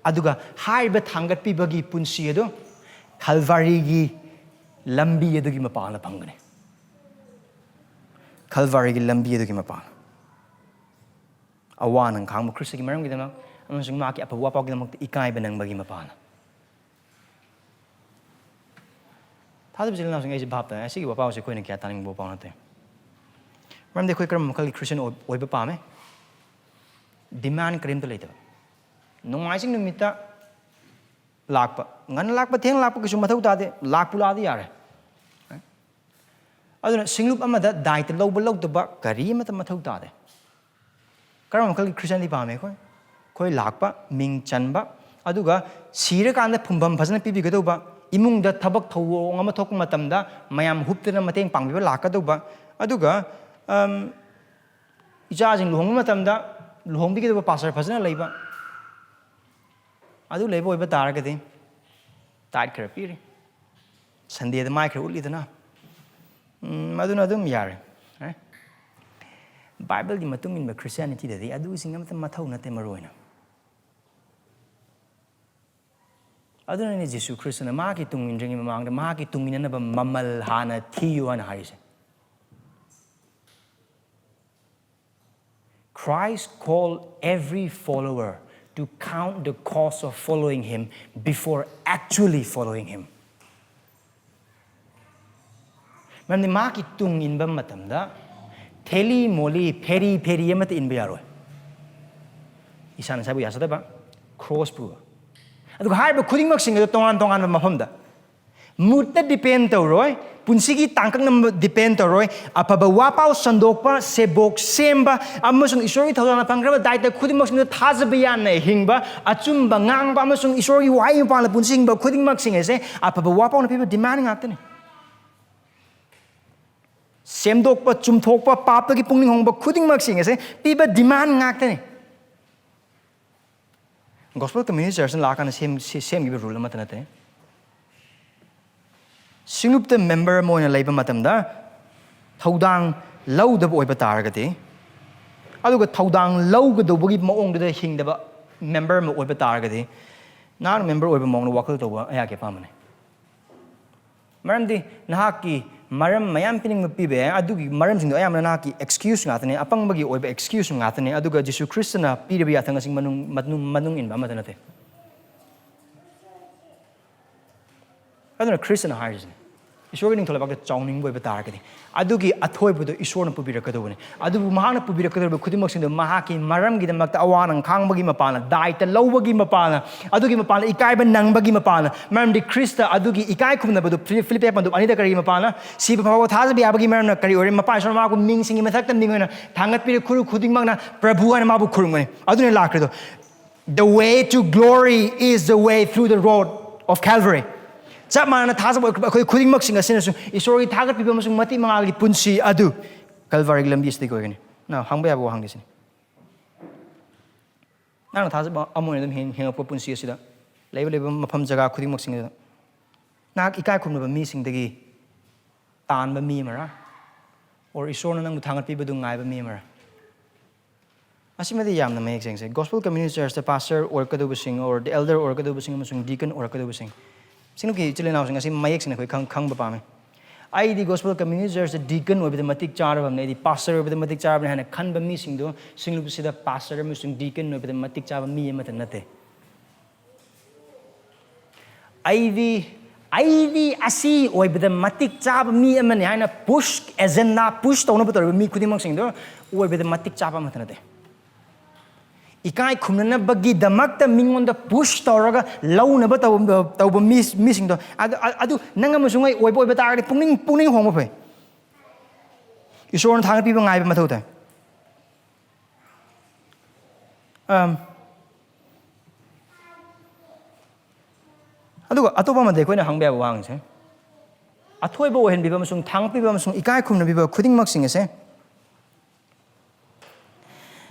ꯑꯗꯨꯒ ꯍꯥꯏꯔꯤꯕ ꯊꯥꯡꯒꯠꯄꯤꯕꯒꯤ ꯄꯨꯟꯁꯤ ꯑꯗꯨ ꯈꯜꯚꯥꯔꯤꯒꯤ ꯂꯝꯕꯤ ꯑꯗꯨꯒꯤ ꯃꯄꯥꯟꯗ ꯐꯪꯒꯅꯤ꯫ ꯈꯜꯚꯥꯔꯤꯒꯤ ꯂꯝꯕꯤ ꯑꯗꯨꯒꯤ ꯃꯄꯥꯟ꯫ ꯑꯋꯥ ꯅꯪ ꯈꯥꯡꯕ ꯈ꯭ꯔꯤꯁꯇꯒꯤ ꯃꯔꯝꯒꯤꯗꯃꯛ ꯑꯃꯁꯨꯡ ꯃꯍꯥꯛꯀꯤ ꯑꯐꯕ ꯋꯥꯄꯥꯎꯒꯤꯗꯃꯛꯇ ꯏꯀꯥꯏꯕ ꯅꯪꯕꯒꯤ ꯃꯄꯥꯟ꯫ ꯊꯥꯖꯕ ꯏꯆꯤꯜ ꯏꯅꯥꯎꯁꯤꯡ, ꯑꯩꯁꯦ ꯚꯥꯞ ꯇꯥꯏ, ꯑꯁꯤꯒꯤ ꯋꯥꯄꯥꯎꯁꯦ ꯑꯩꯈꯣꯏꯅ ꯀꯌꯥ ꯇꯥꯅꯤꯡꯕ ꯋꯥꯄꯥꯎ ꯅꯠꯇꯦ꯫ ꯃꯔꯝꯗꯤ ꯑꯩꯈꯣꯏ ꯀꯔꯝꯕ ꯃꯈꯜꯒꯤ ꯈ꯭ꯔꯤꯁꯇꯤꯌꯟ ꯑꯣꯏ-, ꯑꯣꯏꯕ ꯄꯥꯝꯃꯦ? ꯗꯤꯃꯥꯟ ꯀꯔꯤꯝꯇ ꯂꯩꯇꯕ꯫ ꯅꯣꯡꯃꯥꯏꯖꯤꯡ ꯅꯨꯃꯤꯠꯇ ꯂꯥꯛꯄ, ꯉꯟꯅ ꯂꯥꯛꯄ, ꯊꯦꯡꯅ ꯂꯥꯛꯄ ꯀꯩꯁꯨ ꯃꯊꯧ ꯇꯥꯗꯦ, ꯂꯥꯛꯄꯨ ꯂꯥꯛꯑꯗꯤ ꯌꯥꯔꯦ꯫ ꯑꯗꯨꯅ ꯁꯤꯡꯂꯨꯞ ꯑꯃꯗ ꯗꯥꯏꯇ ꯂꯧꯕ ꯂꯧꯗꯕ ꯀꯔꯤ ꯑꯃꯠꯇ ꯃꯊꯧ ꯇꯥꯗꯦ꯫ ꯀꯔꯝꯕ ꯃꯈꯜꯒꯤ ꯈ꯭ꯔꯤꯁꯇꯤꯌꯟꯗꯤ ꯄꯥꯝꯃꯦ ꯑꯩꯈꯣꯏ? ꯑꯩꯈꯣꯏ ꯂꯥꯛꯄ, ꯃꯤꯡ ꯆꯟꯕ, ꯑꯗꯨꯒ ꯁꯤꯔꯀꯥꯟꯗ ꯐꯨꯝꯐꯝ ꯐꯖꯅ ꯄꯤꯕꯤꯒꯗꯧꯕ, ꯏꯃꯨꯡꯗ ꯊꯕꯛ ꯊꯧꯑꯣꯡ ꯑꯃ ꯊꯣꯛꯄ ꯃꯇꯝꯗ ꯃꯌꯥꯝ ꯍꯨꯞꯇꯅ ꯃꯇꯦꯡ ꯄꯥꯡꯕꯤꯕ ꯂꯥꯛꯀꯗꯧꯕ, ꯑꯗꯨꯒ, ꯑꯝ, ꯏꯆꯥꯁꯤꯡ ꯂꯨꯍꯣꯡꯕ ꯃꯇꯝꯗ ꯂꯨꯍꯣꯡꯕꯤꯒꯗꯧꯕ ꯄꯥꯁꯇꯔ ꯐꯖꯅ ꯂꯩꯕ, ꯑꯗꯨ ꯂꯩꯕ ꯑꯣꯏꯕ ꯇꯥꯔꯒꯗꯤ, ꯇꯥꯏꯠ ꯈꯔ ꯄꯤꯔꯤ, ꯁꯟꯗꯦꯗ ꯃꯥꯏ ꯈꯔ ꯎꯠꯂꯤꯗꯅ, ꯎꯝ, ꯑꯗꯨꯅ ꯑꯗꯨꯝ ꯌꯥꯔꯦ꯫ ꯑꯦ? ꯕꯥꯏꯕꯜꯒꯤ ꯃꯇꯨꯡ ꯏꯟꯕ ꯈ꯭ꯔꯤꯁꯇꯤꯌꯥꯅꯤꯇꯤꯗꯗꯤ ꯑꯗꯨꯁꯤꯡ ꯑꯃꯇ ꯃꯊꯧ ꯅꯠꯇꯦ ꯃꯔꯨ ꯑꯣꯏꯅ꯫ ꯑꯗꯨꯅꯅꯦ ꯖꯤꯁꯨ ꯈ꯭ꯔꯤꯁꯇꯅ ꯃꯍꯥꯛꯀꯤ ꯇꯨꯡ ꯏꯟꯗ꯭ꯔꯤꯉꯩ ꯃꯃꯥꯡꯗ ꯃꯍꯥꯛꯀꯤ ꯇꯨꯡ ꯏꯟꯅꯅꯕ ꯃꯃꯜ ꯍꯥꯟꯅ ꯊꯤꯌꯨ ꯍꯥꯏꯅ ꯍꯥꯏꯔꯤꯁꯦ꯫ Christ called every follower to count the cost of following him before actually following him. ꯃꯔꯝꯗꯤ ꯃꯍꯥꯛꯀꯤ ꯇꯨꯡ ꯏꯟꯕ ꯃꯇꯝꯗ ꯊꯦꯂꯤ ꯃꯣꯂꯤ ꯐꯦꯔꯤ ꯐꯦꯔꯤ ꯑꯃꯠꯇ ꯏꯟꯕ ꯌꯥꯔꯣꯏ꯫ ꯏꯁꯥꯅ ꯏꯁꯥꯕꯨ ꯌꯥꯖꯗꯕ, ꯀ꯭ꯔꯣꯁ ꯄꯨꯕ, ꯑꯗꯨꯒ ꯍꯥꯏꯔꯤꯕ ꯈꯨꯗꯤꯡꯃꯛꯁꯤꯡ ꯑꯗꯨ ꯇꯣꯉꯥꯟ ꯇꯣꯉꯥꯟꯕ ꯃꯐꯝꯗ ꯃꯨꯠꯇ ꯗꯤꯄꯦꯟ ꯇꯧꯔꯣꯏ, ꯄꯨꯟꯁꯤꯒꯤ ꯇꯥꯡꯀꯛꯅ ꯗꯤꯄꯦꯟ ꯇꯧꯔꯣꯏ꯫ ꯑꯐꯕ ꯋꯥꯄꯥꯎ ꯁꯟꯗꯣꯛꯄ, ꯁꯦꯕꯣꯛ ꯁꯦꯝꯕ ꯑꯃꯁꯨꯡ ꯏꯁꯣꯔꯒꯤ ꯊꯧꯖꯥꯜꯅ ꯐꯪꯈ꯭ꯔꯕ ꯗꯥꯏꯇ ꯈꯨꯗꯤꯡꯃꯛꯁꯤꯡꯗ ꯊꯥꯖꯕ ꯌꯥꯅ ꯍꯤꯡꯕ, ꯑꯆꯨꯝꯕ ꯉꯥꯡꯕ ꯑꯃꯁꯨꯡ ꯏꯁꯣꯔꯒꯤ ꯋꯥꯍꯩ ꯃꯄꯥꯟꯗ ꯄꯨꯟꯁꯤ ꯍꯤꯡꯕ ꯈꯨꯗꯤꯡꯃꯛꯁꯤꯡ ꯑꯁꯦ ꯑꯐꯕ ꯋꯥꯄꯥꯎꯅ ꯄꯤꯕ ꯗꯤꯃꯥꯟ ꯉꯥꯛꯇꯅꯤ꯫ ꯁꯦꯝꯗꯣꯛꯄ, ꯆꯨꯝꯊꯣꯛꯄ, ꯄꯥꯞꯇꯒꯤ ꯄꯨꯛꯅꯤꯡ ꯍꯣꯡꯕ ꯈꯨꯗꯤꯡꯃꯛꯁꯤꯡ ꯑꯁꯦ ꯄꯤꯕ ꯗꯤꯃꯥꯟ ꯉꯥꯛꯇꯅꯤ꯫ ꯒꯣꯁꯄꯦꯜ ꯀꯝꯃ꯭ꯌꯨꯅꯤꯇꯤ ꯆꯔꯆꯅ ꯂꯥꯛꯑꯀꯥꯟꯗ ꯁꯦꯝ-, ꯁꯦ-, ꯁꯦꯝꯈꯤꯕ ꯔꯨꯜ ꯑꯃꯠꯇ ꯅꯠꯇꯦ꯫ ꯁꯤꯡꯂꯨꯞꯇ ꯃꯦꯝꯕꯔ ꯑꯃ ꯑꯣꯏꯅ ꯂꯩꯕ ꯃꯇꯝꯗ ꯊꯧꯗꯥꯡ ꯂꯧꯗꯕ ꯑꯣꯏꯕ ꯇꯥꯔꯒꯗꯤ, ꯑꯗꯨꯒ ꯊꯧꯗꯥꯡ ꯂꯧꯒꯗꯧꯕꯒꯤ ꯃꯑꯣꯡꯗꯨꯗ ꯍꯤꯡꯗꯕ ꯃꯦꯝꯕꯔ ꯑꯃ ꯑꯣꯏꯕ ꯇꯥꯔꯒꯗꯤ, ꯅꯍꯥꯛꯅ ꯃꯦꯝꯕꯔ ꯑꯣꯏꯕ ꯃꯑꯣꯡꯗ ꯋꯥꯈꯜ ꯇꯧꯕ ꯑꯩꯍꯥꯛꯀꯤ ꯑꯄꯥꯝꯕꯅꯤ꯫ ꯃꯔꯝꯗꯤ ꯅꯍꯥꯛꯀꯤ ꯃꯔꯝ ꯃꯌꯥꯝ ꯄꯤꯅꯤꯡꯕ ꯄꯤꯕ ꯌꯥꯏ, ꯑꯗꯨꯒꯤ ꯃꯔꯝꯁꯤꯡꯗꯣ ꯑꯌꯥꯝꯕꯅ ꯅꯍꯥꯛꯀꯤ ꯑꯦꯛꯁꯀ꯭ꯌꯨꯁ ꯉꯥꯛꯇꯅꯤ, ꯑꯄꯪꯕꯒꯤ ꯑꯣꯏꯕ ꯑꯦꯛꯁꯀ꯭ꯌꯨꯁ ꯉꯥꯛꯇꯅꯤ, ꯑꯗꯨꯒ ꯖꯤꯁꯨ ꯈ꯭ꯔꯤꯁꯇꯅ ꯄꯤꯔꯤꯕ ꯌꯥꯊꯪ ꯑꯁꯤ ꯃꯅꯨꯡ, ꯃꯅꯨꯡ, ꯃꯅꯨꯡ ꯏꯟꯕ ꯑꯃꯠꯇ ꯅꯠꯇꯦ꯫ ꯑꯗꯨꯅ ꯈ꯭ꯔꯤꯁꯇꯅ ꯍꯥꯏꯔꯤꯁꯤꯅꯤ, ꯏꯁꯣꯔꯒꯤ ꯅꯤꯡꯊꯧ ꯂꯩꯕꯥꯛꯇ ꯆꯥꯎꯅꯤꯡꯕ ꯑꯣꯏꯕ ꯇꯥꯔꯒꯗꯤ, ꯑꯗꯨꯒꯤ ꯑꯊꯣꯏꯕꯗꯣ ꯏꯁꯣꯔꯅ ꯄꯨꯕꯤꯔꯛꯀꯗꯧꯕꯅꯤ꯫ ꯑꯗꯨꯕꯨ ꯃꯍꯥꯛꯅ ꯄꯨꯕꯤꯔꯛꯀꯗꯧꯔꯤꯕ ꯈꯨꯗꯤꯡꯃꯛꯁꯤꯡꯗꯣ ꯃꯍꯥꯛꯀꯤ ꯃꯔꯝꯒꯤꯗꯃꯛꯇ ꯑꯋꯥ ꯅꯪ ꯈꯥꯡꯕꯒꯤ ꯃꯄꯥꯜꯅ, ꯗꯥꯏꯇ ꯂꯧꯕꯒꯤ ꯃꯄꯥꯜꯅ, ꯑꯗꯨꯒꯤ ꯃꯄꯥꯜꯅ ꯏꯀꯥꯏꯕ ꯅꯪꯕꯒꯤ ꯃꯄꯥꯜꯅ, ꯃꯔꯝꯗꯤ ꯈ꯭ꯔꯤꯁꯇ ꯑꯗꯨꯒꯤ ꯏꯀꯥꯏ ꯈꯨꯝꯅꯕꯗꯨ ꯐꯤ-, ꯐꯤꯂꯤꯞꯄꯤ ꯄꯟꯗꯨꯞ ꯑꯅꯤꯗ ꯀꯔꯤꯒꯤ ꯃꯄꯥꯜꯅ? ꯁꯤꯕ ꯐꯥꯎꯕ ꯊꯥꯖꯕ ꯌꯥꯕꯒꯤ ꯃꯔꯝꯅ ꯀꯔꯤ ꯑꯣꯏꯔꯦ? ꯃꯄꯥ ꯏꯁꯣꯔꯅ ꯃꯍꯥꯛꯄꯨ ꯃꯤꯡꯁꯤꯡꯒꯤ ꯃꯊꯛꯇ ꯃꯤꯡ ꯑꯣꯏꯅ ꯊꯥꯡꯒꯠꯄꯤꯔꯦ, ꯈꯨꯔꯨ ꯈꯨꯗꯤꯡꯃꯛꯅ ꯄ꯭ꯔꯚꯨ ꯍꯥꯏꯅ ꯃꯥꯕꯨ ꯈꯨꯔꯨꯝꯒꯅꯤ꯫ ꯑꯗꯨꯅ ꯂꯥꯛꯈ꯭ꯔꯤꯗꯣ꯫ The way to glory is the way through the road of Calvary. ꯆꯞ ꯃꯥꯟꯅꯅ ꯊꯥꯖꯕ ꯑꯩꯈꯣꯏ ꯈꯨꯗꯤꯡꯃꯛꯁꯤꯡ ꯑꯁꯤꯅꯁꯨ ꯏꯁꯣꯔꯒꯤ ꯊꯥꯒꯠꯄꯤꯕ ꯑꯃꯁꯨꯡ ꯃꯇꯤꯛ ꯃꯉꯥꯜꯒꯤ ꯄꯨꯟꯁꯤ ꯑꯗꯨ ꯀꯜꯚꯔꯤꯒꯤ ꯂꯝꯕꯤ ꯑꯁꯤꯗꯒꯤ ꯑꯣꯏꯒꯅꯤ꯫ ꯅꯪ ꯍꯪꯕ ꯌꯥꯕ ꯋꯥꯍꯪꯗꯤ ꯁꯤꯅꯤ꯫ ꯅꯪꯅ ꯊꯥꯖꯕ ꯑꯃ ꯑꯣꯏꯅ ꯑꯗꯨꯝ ꯍꯤꯡ-, ꯍꯤꯡꯉꯛꯄ ꯄꯨꯟꯁꯤ ꯑꯁꯤꯗ ꯂꯩꯕ, ꯂꯩꯕ ꯃꯐꯝ ꯖꯒꯥ ꯈꯨꯗꯤꯡꯃꯛꯁꯤꯡ ꯑꯗꯨꯗ ꯅꯍꯥꯛ ꯏꯀꯥꯏ ꯈꯨꯝꯅꯕ ꯃꯤꯁꯤꯡꯗꯒꯤ ꯇꯥꯟꯕ ꯃꯤ ꯑꯃꯔꯥ? Or ꯏꯁꯣꯔꯅ ꯅꯪꯕꯨ ꯊꯥꯡꯒꯠꯄꯤꯕꯗꯨ ꯉꯥꯏꯕ ꯃꯤ ꯑꯃꯔꯥ? ꯑꯁꯤꯃꯗꯤ ꯌꯥꯝꯅ ꯃꯌꯦꯛ ꯁꯦꯡꯁꯦ꯫ Gospel Community Churchꯇ pastor ꯑꯣꯏꯔꯛꯀꯗꯧꯕꯁꯤꯡ, or the elder ꯑꯣꯏꯔꯛꯀꯗꯧꯕꯁꯤꯡ ꯑꯃꯁꯨꯡ deacon ꯑꯣꯏꯔꯛꯀꯗꯧꯕꯁꯤꯡ, ꯁꯤꯡꯅꯨꯀꯤ ꯏꯆꯤꯜ ꯏꯅꯥꯎꯁꯤꯡ ꯑꯁꯤ ꯃꯌꯦꯛ ꯁꯦꯡꯅ ꯑꯩꯈꯣꯏ ꯈꯪ-, ꯈꯪꯕ ꯄꯥꯝꯃꯤ꯫ ꯑꯩꯗꯤ Gospel Community Churchꯇ deacon ꯑꯣꯏꯕꯗ ꯃꯇꯤꯛ ꯆꯥꯔꯕꯅꯤ, ꯑꯩꯗꯤ pastor ꯑꯣꯏꯕꯗ ꯃꯇꯤꯛ ꯆꯥꯔꯕꯅꯤ ꯍꯥꯏꯅ ꯈꯟꯕ ꯃꯤꯁꯤꯡꯗꯨ ꯁꯤꯡꯂꯨꯞꯁꯤꯗ pastor ꯑꯃꯁꯨꯡ deacon ꯑꯣꯏꯕꯗ ꯃꯇꯤꯛ ꯆꯥꯕ ꯃꯤ ꯑꯃꯠꯇ ꯅꯠꯇꯦ꯫ ꯑꯩꯗꯤ, ꯑꯩꯗꯤ ꯑꯁꯤ ꯑꯣꯏꯕꯗ ꯃꯇꯤꯛ ꯆꯥꯕ ꯃꯤ ꯑꯃꯅꯤ ꯍꯥꯏꯅ push, agenda push ꯇꯧꯅꯕ ꯇꯧꯔꯤꯕ ꯃꯤ ꯈꯨꯗꯤꯡꯃꯛꯁꯤꯡꯗꯣ ꯑꯣꯏꯕꯗ ꯃꯇꯤꯛ ꯆꯥꯕ ꯑꯃꯠꯇ ꯅꯠꯇꯦ꯫ ꯏꯀꯥꯏ ꯈꯨꯝꯅꯅꯕꯒꯤꯗꯃꯛꯇ ꯃꯤꯉꯣꯟꯗ push ꯇꯧꯔꯒ ꯂꯧꯅꯕ ꯇꯧꯕ, ꯇꯧꯕ ꯃꯤ, ꯃꯤꯁꯤꯡꯗꯣ ꯑꯗꯨ, ꯑꯗꯨ ꯅꯪ ꯑꯃꯁꯨꯡ ꯑꯩ ꯑꯣꯏꯕ ꯑꯣꯏꯕ ꯇꯥꯔꯒꯗꯤ ꯄꯨꯛꯅꯤꯡ, ꯄꯨꯛꯅꯤꯡ ꯍꯣꯡꯕ ꯐꯩ꯫ ꯏꯁꯣꯔꯅ ꯊꯥꯒꯠꯄꯤꯕ ꯉꯥꯏꯕ ꯃꯊꯧ ꯇꯥꯏ꯫ ꯑꯝ, ꯑꯗꯨꯒ ꯑꯇꯣꯞꯄ ꯑꯃꯗꯤ ꯑꯩꯈꯣꯏꯅ ꯍꯪꯕ ꯌꯥꯕ ꯋꯥꯍꯪꯁꯦ, ꯑꯊꯣꯏꯕ ꯑꯣꯏꯍꯟꯕꯤꯕ ꯑꯃꯁꯨꯡ ꯊꯥꯡꯒꯠꯄꯤꯕ ꯑꯃꯁꯨꯡ ꯏꯀꯥꯏ ꯈꯨꯝꯅꯕꯤꯕ ꯈꯨꯗꯤꯡꯃꯛꯁꯤꯡ ꯑꯁꯦ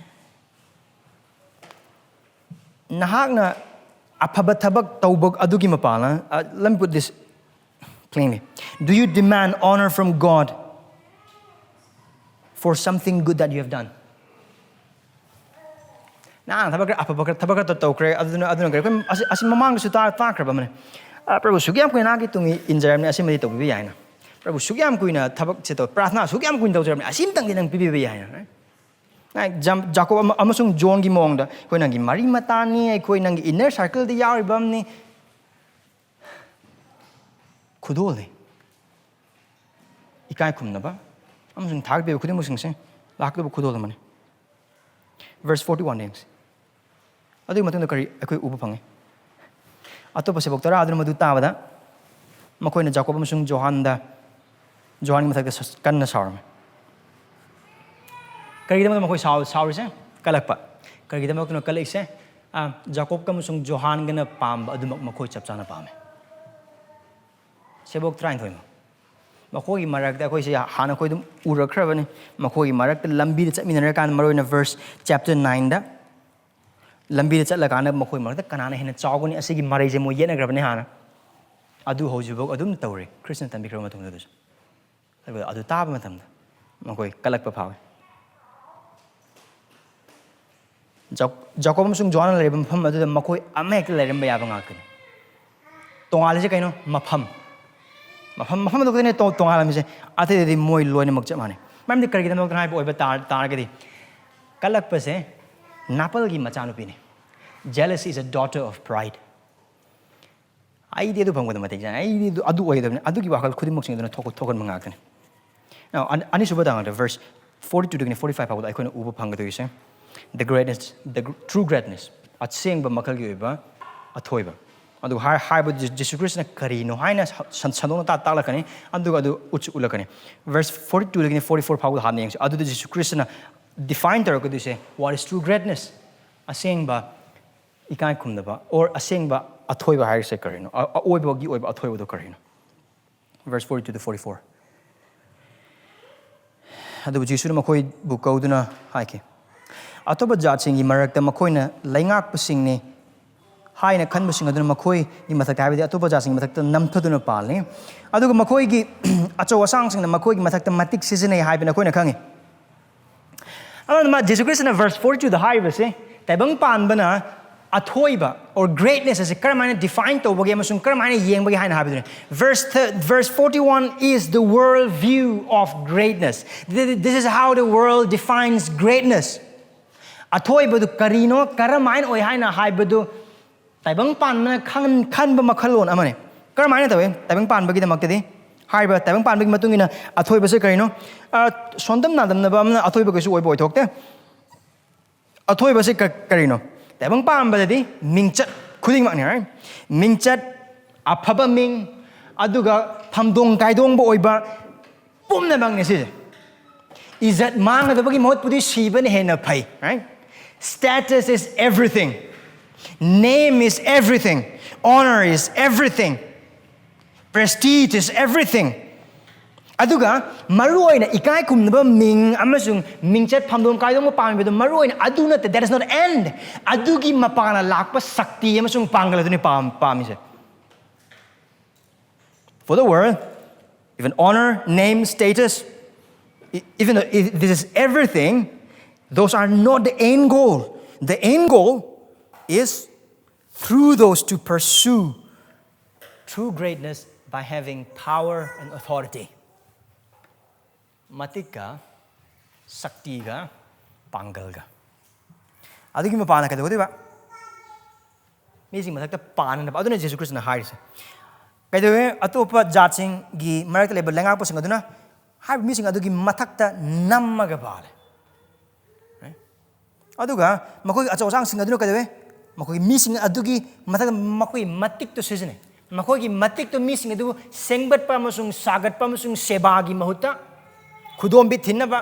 ꯅꯍꯥꯛꯅ ꯑꯐꯕ ꯊꯕꯛ ꯇꯧꯕ ꯑꯗꯨꯒꯤ ꯃꯄꯥꯅ, uh, let me put this plainly. Do you demand honor from God for something good that you have done? ꯅꯍꯥꯛꯅ ꯊꯕꯛ ꯈꯔ ꯑꯐꯕ ꯈꯔ, ꯊꯕꯛ ꯈꯔ ꯇꯧꯈ꯭ꯔꯦ, ꯑꯗꯨꯅ, ꯑꯗꯨꯅ ꯀꯔꯤ? ꯑꯩꯈꯣꯏ ꯑꯁꯤ, ꯑꯁꯤ ꯃꯃꯥꯡꯗꯁꯨ ꯇꯥ-, ꯇꯥꯈ꯭ꯔꯕ ꯑꯃꯅꯤ꯫ "ꯑ, ꯄ꯭ꯔꯚꯨ, ꯁꯨꯛ ꯌꯥꯝ ꯀꯨꯏꯅ ꯅꯍꯥꯛꯀꯤ ꯇꯨꯡ ꯏꯟꯖꯔꯕꯅꯤ, ꯑꯁꯤꯃꯗꯤ ꯇꯧꯕꯤꯕ ꯌꯥꯏꯅ꯫ ꯄ꯭ꯔꯚꯨ, ꯁꯨꯛ ꯌꯥꯝ ꯀꯨꯏꯅ ꯊꯕꯛꯁꯦ ꯇꯧ, ꯄ꯭ꯔꯥꯊꯅꯥ ꯁꯨꯛ ꯌꯥꯝ ꯀꯨꯏꯅ ꯇꯧꯖꯔꯕꯅꯤ, ꯑꯁꯤꯝꯇꯪꯗꯤ ꯅꯪ ꯄꯤꯕꯤꯕ ꯌꯥꯏꯅ"꯫ ꯅꯍꯥꯛ ꯖꯝ-, ꯖꯥꯀꯣꯕ ꯑꯃ-, ꯑꯃꯁꯨꯡ ꯖꯣꯟꯒꯤ ꯃꯑꯣꯡꯗ ꯑꯩꯈꯣꯏ ꯅꯪꯒꯤ ꯃꯔꯤ ꯃꯇꯥꯅꯤ, ꯑꯩꯈꯣꯏ ꯅꯪꯒꯤ inner circleꯗ ꯌꯥꯎꯔꯤꯕ ꯑꯃꯅꯤ꯫ ꯈꯨꯗꯣꯜꯅꯤ꯫ ꯏꯀꯥꯏ ꯈꯨꯝꯅꯕ ꯑꯃꯁꯨꯡ ꯊꯥꯒꯠꯄꯤꯕ ꯈꯨꯗꯤꯡꯃꯛꯁꯤꯡꯁꯦ ꯂꯥꯛꯀꯗꯕ ꯈꯨꯗꯣꯜ ꯑꯃꯅꯤ꯫ Verse forty-one ꯌꯦꯡꯁꯤ꯫ ꯑꯗꯨꯒꯤ ꯃꯇꯨꯡꯗ ꯀꯔꯤ ꯑꯩꯈꯣꯏ ꯎꯕ ꯐꯪꯉꯤ? ꯑꯇꯣꯞꯄ ꯁꯦꯕꯣꯛ ꯇꯔꯥ ꯑꯗꯨꯅ ꯃꯗꯨ ꯇꯥꯕꯗ ꯃꯈꯣꯏꯅ ꯖꯥꯀꯣꯕ ꯑꯃꯁꯨꯡ ꯖꯣꯍꯥꯟꯗ, ꯖꯣꯍꯥꯟꯒꯤ ꯃꯊꯛꯇ ꯁ-, ꯀꯟꯅ ꯁꯥꯎꯔꯝꯃꯤ꯫ ꯀꯔꯤꯒꯤꯗꯃꯛꯇ ꯃꯈꯣꯏ ꯁꯥꯎ-, ꯁꯥꯎꯔꯤꯁꯦ? ꯀꯜꯂꯛꯄ꯫ ꯀꯔꯤꯒꯤꯗꯃꯛꯇꯅꯣ ꯀꯜꯂꯛꯏꯁꯦ? ꯑ, ꯖꯥꯀꯣꯕꯀ ꯑꯃꯁꯨꯡ ꯖꯣꯍꯥꯟꯒꯅ ꯄꯥꯝꯕ ꯑꯗꯨꯃꯛ ꯃꯈꯣꯏ ꯆꯞ ꯆꯥꯅ ꯄꯥꯝꯃꯦ꯫ ꯁꯦꯕꯣꯛ ꯇꯔꯥꯅꯤꯊꯣꯏꯃꯛ꯫ ꯃꯈꯣꯏꯒꯤ ꯃꯔꯛꯇ ꯑꯩꯈꯣꯏꯁꯦ ꯍꯥꯟꯅ ꯑꯩꯈꯣꯏ ꯑꯗꯨꯝ ꯎꯔꯛꯈ꯭ꯔꯕꯅꯤ꯫ ꯃꯈꯣꯏꯒꯤ ꯃꯔꯛꯇ ꯂꯝꯕꯤꯗ ꯆꯠꯃꯤꯟꯅꯔꯀꯥꯟꯗ, ꯃꯔꯨꯑꯣꯏꯅ verse chapter nineꯗ ꯂꯝꯕꯤꯗ ꯆꯠꯂꯀꯥꯟꯗ ꯃꯈꯣꯏ ꯃꯔꯛꯇ ꯀꯅꯥꯅ ꯍꯦꯟꯅ ꯆꯥꯎꯒꯅꯤ, ꯑꯁꯤꯒꯤ ꯃꯔꯩꯁꯦ ꯃꯣꯏ ꯌꯦꯠꯅꯈ꯭ꯔꯕꯅꯤ ꯍꯥꯟꯅ꯫ ꯑꯗꯨ ꯍꯧꯖꯤꯛꯐꯥꯎ ꯑꯗꯨꯝ ꯇꯧꯔꯤ, ꯈ꯭ꯔꯤꯁꯅ ꯇꯝꯕꯤꯈ꯭ꯔꯕ ꯃꯇꯨꯡꯗ ꯑꯗꯨꯁꯨ꯫ ꯑꯗꯨꯒ ꯑꯗꯨ ꯇꯥꯕ ꯃꯇꯝꯗ ꯃꯈꯣꯏ ꯀꯜꯂꯛꯄ ꯐꯥꯎꯏ꯫ ꯖꯥꯀꯣꯕ ꯑꯃꯁꯨꯡ ꯖꯣꯍꯥꯟꯅ ꯂꯩꯔꯤꯕ ꯃꯐꯝ ꯑꯗꯨꯗ ꯃꯈꯣꯏ ꯑꯃꯍꯦꯛꯇ ꯂꯩꯔꯝꯕ ꯌꯥꯕ ꯉꯥꯛꯇꯅꯤ꯫ ꯇꯣꯉꯥꯜꯂꯤꯁꯦ ꯀꯩꯅꯣ? ꯃꯐꯝ꯫ ꯃꯐꯝ ꯃꯐꯝ ꯑꯗꯨ ꯈꯛꯇꯅꯦ ꯇꯣꯉꯥꯜꯂꯝꯃꯤꯁꯦ꯫ ꯑꯇꯩꯗꯗꯤ ꯃꯣꯏ ꯂꯣꯏꯅꯃꯛ ꯆꯞ ꯃꯥꯟꯅꯩ꯫ ꯃꯔꯝꯗꯤ ꯀꯔꯤꯒꯤꯗꯃꯛꯇ ꯍꯥꯏꯕ ꯑꯣꯏꯕ ꯇꯥꯔꯒꯗꯤ, ꯀꯜꯂꯛꯄꯁꯦ ꯅꯥꯄꯜꯒꯤ ꯃꯆꯥꯅꯨꯄꯤꯅꯤ꯫ Jealousy is a daughter of pride. ꯑꯩꯗꯤ ꯑꯗꯨ ꯐꯪꯕꯗ ꯃꯇꯤꯛ ꯆꯥꯏ, ꯑꯩꯗꯤ ꯑꯗꯨ ꯑꯣꯏꯒꯗꯕꯅꯤ, ꯑꯗꯨꯒꯤ ꯋꯥꯈꯜ ꯈꯨꯗꯤꯡꯃꯛꯁꯤꯡ ꯑꯗꯨꯅ ꯊꯣꯛꯍꯟꯕ ꯉꯥꯛꯇꯅꯤ꯫ ꯑꯅꯤꯁꯨꯕ ꯇꯥꯡꯗ verse forty two ꯗꯒꯤꯅ forty five ꯐꯥꯎꯕꯗ ꯑꯩꯈꯣꯏꯅ ꯎꯕ ꯐꯪꯒꯗꯣꯏꯁꯦ, the greatness, the true greatness, ꯑꯁꯦꯡꯕ ꯃꯈꯜꯒꯤ ꯑꯣꯏꯕ ꯑꯊꯣꯏꯕ꯫ ꯑꯗꯨ ꯍꯥꯏꯕꯗꯨ ꯖꯤꯁꯨ ꯈ꯭ꯔꯤꯁꯅ ꯀꯔꯤꯅꯣ ꯍꯥꯏꯅ ꯁꯟꯗꯣꯛꯅ ꯇꯥꯛꯂꯛꯀꯅꯤ꯫ ꯑꯗꯨꯒ ꯑꯗꯨ ꯎꯠꯁꯨ ꯎꯠꯂꯛꯀꯅꯤ꯫ Verse forty two ꯗꯒꯤꯅ forty four ꯐꯥꯎꯕꯗ ꯍꯥꯟꯅ ꯌꯦꯡꯁꯤ꯫ ꯑꯗꯨꯗ ꯖꯤꯁꯨ ꯈ꯭ꯔꯤꯁꯅ define ꯇꯧꯔꯛꯀꯗꯣꯏꯁꯦ, what is true greatness, ꯑꯁꯦꯡꯕ ꯏꯀꯥꯏ ꯈꯨꯝꯅꯕ, or ꯑꯁꯦꯡꯕ ꯑꯊꯣꯏꯕ ꯍꯥꯏꯔꯤꯁꯦ ꯀꯔꯤꯅꯣ? ꯑꯑꯣꯏꯕꯒꯤ ꯑꯣꯏꯕ ꯑꯊꯣꯏꯕꯗꯣ ꯀꯔꯤꯅꯣ? Verse forty two to forty four꯫ ꯑꯗꯨꯕꯨ ꯖꯤꯁꯨꯅ ꯃꯈꯣꯏꯕꯨ ꯀꯧꯗꯨꯅ ꯍꯥꯏꯈꯤ, "ꯑꯇꯣꯞꯄ ꯖꯥꯠꯁꯤꯡꯒꯤ ꯃꯔꯛꯇ ꯃꯈꯣꯏꯅ ꯂꯩꯉꯥꯛꯄꯁꯤꯡꯅꯤ ꯍꯥꯏꯅ ꯈꯟꯕꯁꯤꯡ ꯑꯗꯨꯅ ꯃꯈꯣꯏꯒꯤ ꯃꯊꯛꯇ, ꯍꯥꯏꯕꯗꯤ ꯑꯇꯣꯞꯄ ꯖꯥꯠꯁꯤꯡꯒꯤ ꯃꯊꯛꯇ ꯅꯝꯊꯗꯨꯅ ꯄꯥꯜꯂꯤ꯫ ꯑꯗꯨꯒ ꯃꯈꯣꯏꯒꯤ ꯑꯆꯧ ꯑꯁꯥꯡꯁꯤꯡꯅ ꯃꯈꯣꯏꯒꯤ ꯃꯊꯛꯇ ꯃꯇꯤꯛ ꯁꯤꯖꯤꯟꯅꯩ ꯍꯥꯏꯕ ꯅꯈꯣꯏꯅ ꯈꯪꯉꯤ꯫" ꯑꯗꯨꯅ ꯃꯥ ꯖꯤꯁꯨ ꯈ꯭ꯔꯤꯁꯇꯅ verse forty two ꯗ ꯍꯥꯏꯔꯤꯕꯁꯦ, ꯇꯥꯏꯕꯪ ꯄꯥꯟꯕꯅ ꯑꯊꯣꯏꯕ or greatness ꯑꯁꯤ ꯀꯔꯝꯍꯥꯏꯅ define ꯇꯧꯕꯒꯦ ꯑꯃꯁꯨꯡ ꯀꯔꯝꯍꯥꯏꯅ ꯌꯦꯡꯕꯒꯦ ꯍꯥꯏꯅ ꯍꯥꯏꯕꯗꯨꯅꯤ꯫ Verse forty one is the world view of greatness. This is how the world defines greatness. ꯑꯊꯣꯏꯕꯗꯨ ꯀꯔꯤꯅꯣ, ꯀꯔꯝꯍꯥꯏꯅ ꯑꯣꯏ ꯍꯥꯏꯅ ꯍꯥꯏꯕꯗꯨ ꯇꯥꯏꯕꯪ ꯄꯥꯟꯕꯅ ꯈꯟꯕ ꯃꯈꯜꯂꯣꯟ ꯑꯃꯅꯤ꯫ ꯀꯔꯝꯍꯥꯏꯅ ꯇꯧꯏ? ꯇꯥꯏꯕꯪ ꯄꯥꯟꯕꯒꯤꯗꯃꯛꯇꯗꯤ ꯍꯥꯏꯔꯤꯕ ꯇꯥꯏꯕꯪ ꯄꯥꯟꯕꯒꯤ ꯃꯇꯨꯡ ꯏꯟꯅ ꯑꯊꯣꯏꯕꯁꯦ ꯀꯔꯤꯅꯣ? ꯁꯣꯟꯗꯝ ꯅꯥꯗꯝꯅꯕ ꯑꯃꯅ ꯑꯊꯣꯏꯕ ꯀꯩꯁꯨ ꯑꯣꯏꯕ ꯑꯣꯏꯊꯣꯛꯇꯦ꯫ ꯑꯊꯣꯏꯕꯁꯦ ꯀꯔꯤꯅꯣ? ꯇꯥꯏꯕꯪ ꯄꯥꯟꯕꯗꯗꯤ ꯃꯤꯡꯆꯠ ꯈꯨꯗꯤꯡꯃꯛꯅꯤ, right? ꯃꯤꯡꯆꯠ, ꯑꯐꯕ ꯃꯤꯡ, ꯑꯗꯨꯒ ꯐꯝꯗꯣꯡ ꯀꯥꯏꯗꯣꯡꯕ ꯑꯣꯏꯕ, ꯄꯨꯝꯅꯃꯛꯅꯤ ꯁꯤꯁꯦ꯫ ꯏꯖꯠ ꯃꯥꯡꯒꯗꯕꯒꯤ ꯃꯍꯨꯠꯄꯨꯗꯤ ꯁꯤꯕꯅ ꯍꯦꯟꯅ ꯐꯩ, right? Status is everything. Name is everything. Honor is everything. Prestige is everything. ꯑꯗꯨꯒ ꯃꯔꯨ ꯑꯣꯏꯅ ꯏꯀꯥꯏ ꯈꯨꯝꯅꯕ ꯃꯤꯡ ꯑꯃꯁꯨꯡ ꯃꯤꯡꯆꯠ ꯐꯝꯗꯣꯡ ꯀꯥꯏꯗꯣꯡꯕ ꯄꯥꯝꯃꯤꯕꯗꯨ ꯃꯔꯨ ꯑꯣꯏꯅ ꯑꯗꯨ ꯅꯠꯇꯦ, that is not end. ꯑꯗꯨꯒꯤ ꯃꯄꯥꯟꯅ ꯂꯥꯛꯄ ꯁꯛꯇꯤ ꯑꯃꯁꯨꯡ ꯄꯥꯡꯒꯜ ꯑꯗꯨꯅꯤ ꯄꯥꯝꯃꯤꯁꯦ꯫ For the world, even honor, name, status, Even though if this is everything, those are not the end goal. The end goal is through those to pursue true greatness by having power and authority. ꯃꯇꯤꯛꯀ ꯁꯛꯇꯤꯒ ꯄꯥꯡꯒꯜꯒ꯫ ꯑꯗꯨꯒꯤ ꯃꯄꯥꯟꯅ ꯀꯩꯗꯧꯒꯗꯣꯏꯕ? ꯃꯤꯁꯤꯡ ꯃꯊꯛꯇ ꯄꯥꯟꯅꯅꯕ꯫ ꯑꯗꯨꯅ ꯖꯤꯁꯨ ꯈ꯭ꯔꯤꯁꯇꯅ ꯍꯥꯏꯔꯤꯁꯦ꯫ ꯀꯩꯗꯧꯋꯦ? ꯑꯇꯣꯞꯄ ꯖꯥꯠꯁꯤꯡꯒꯤ ꯃꯔꯛꯇ ꯂꯩꯕ ꯂꯩꯉꯥꯛꯄꯁꯤꯡ ꯑꯗꯨꯅ ꯍꯥꯏꯔꯤꯕ ꯃꯤꯁꯤꯡ ꯑꯗꯨꯒꯤ ꯃꯊꯛꯇ ꯅꯝꯃꯒ ꯄꯥꯜꯂꯦ꯫ ꯑꯗꯨꯒ ꯃꯈꯣꯏꯒꯤ ꯑꯆꯧ ꯑꯁꯥꯡꯁꯤꯡ ꯑꯗꯨꯅ ꯀꯩꯗꯧꯋꯦ? ꯃꯈꯣꯏꯒꯤ ꯃꯤꯁꯤꯡ ꯑꯗꯨꯒꯤ ꯃꯊꯛꯇ ꯃꯈꯣꯏꯒꯤ ꯃꯇꯤꯛꯇꯨ ꯁꯤꯖꯤꯟꯅꯩ꯫ ꯃꯈꯣꯏꯒꯤ ꯃꯇꯤꯛꯇꯨ ꯃꯤꯁꯤꯡ ꯑꯗꯨꯕꯨ ꯁꯦꯝꯒꯠꯄ ꯑꯃꯁꯨꯡ ꯁꯥꯒꯠꯄ ꯑꯃꯁꯨꯡ ꯁꯦꯕꯥꯒꯤ ꯃꯍꯨꯠꯇ ꯈꯨꯗꯣꯝꯕꯤꯠ ꯊꯤꯟꯅꯕ,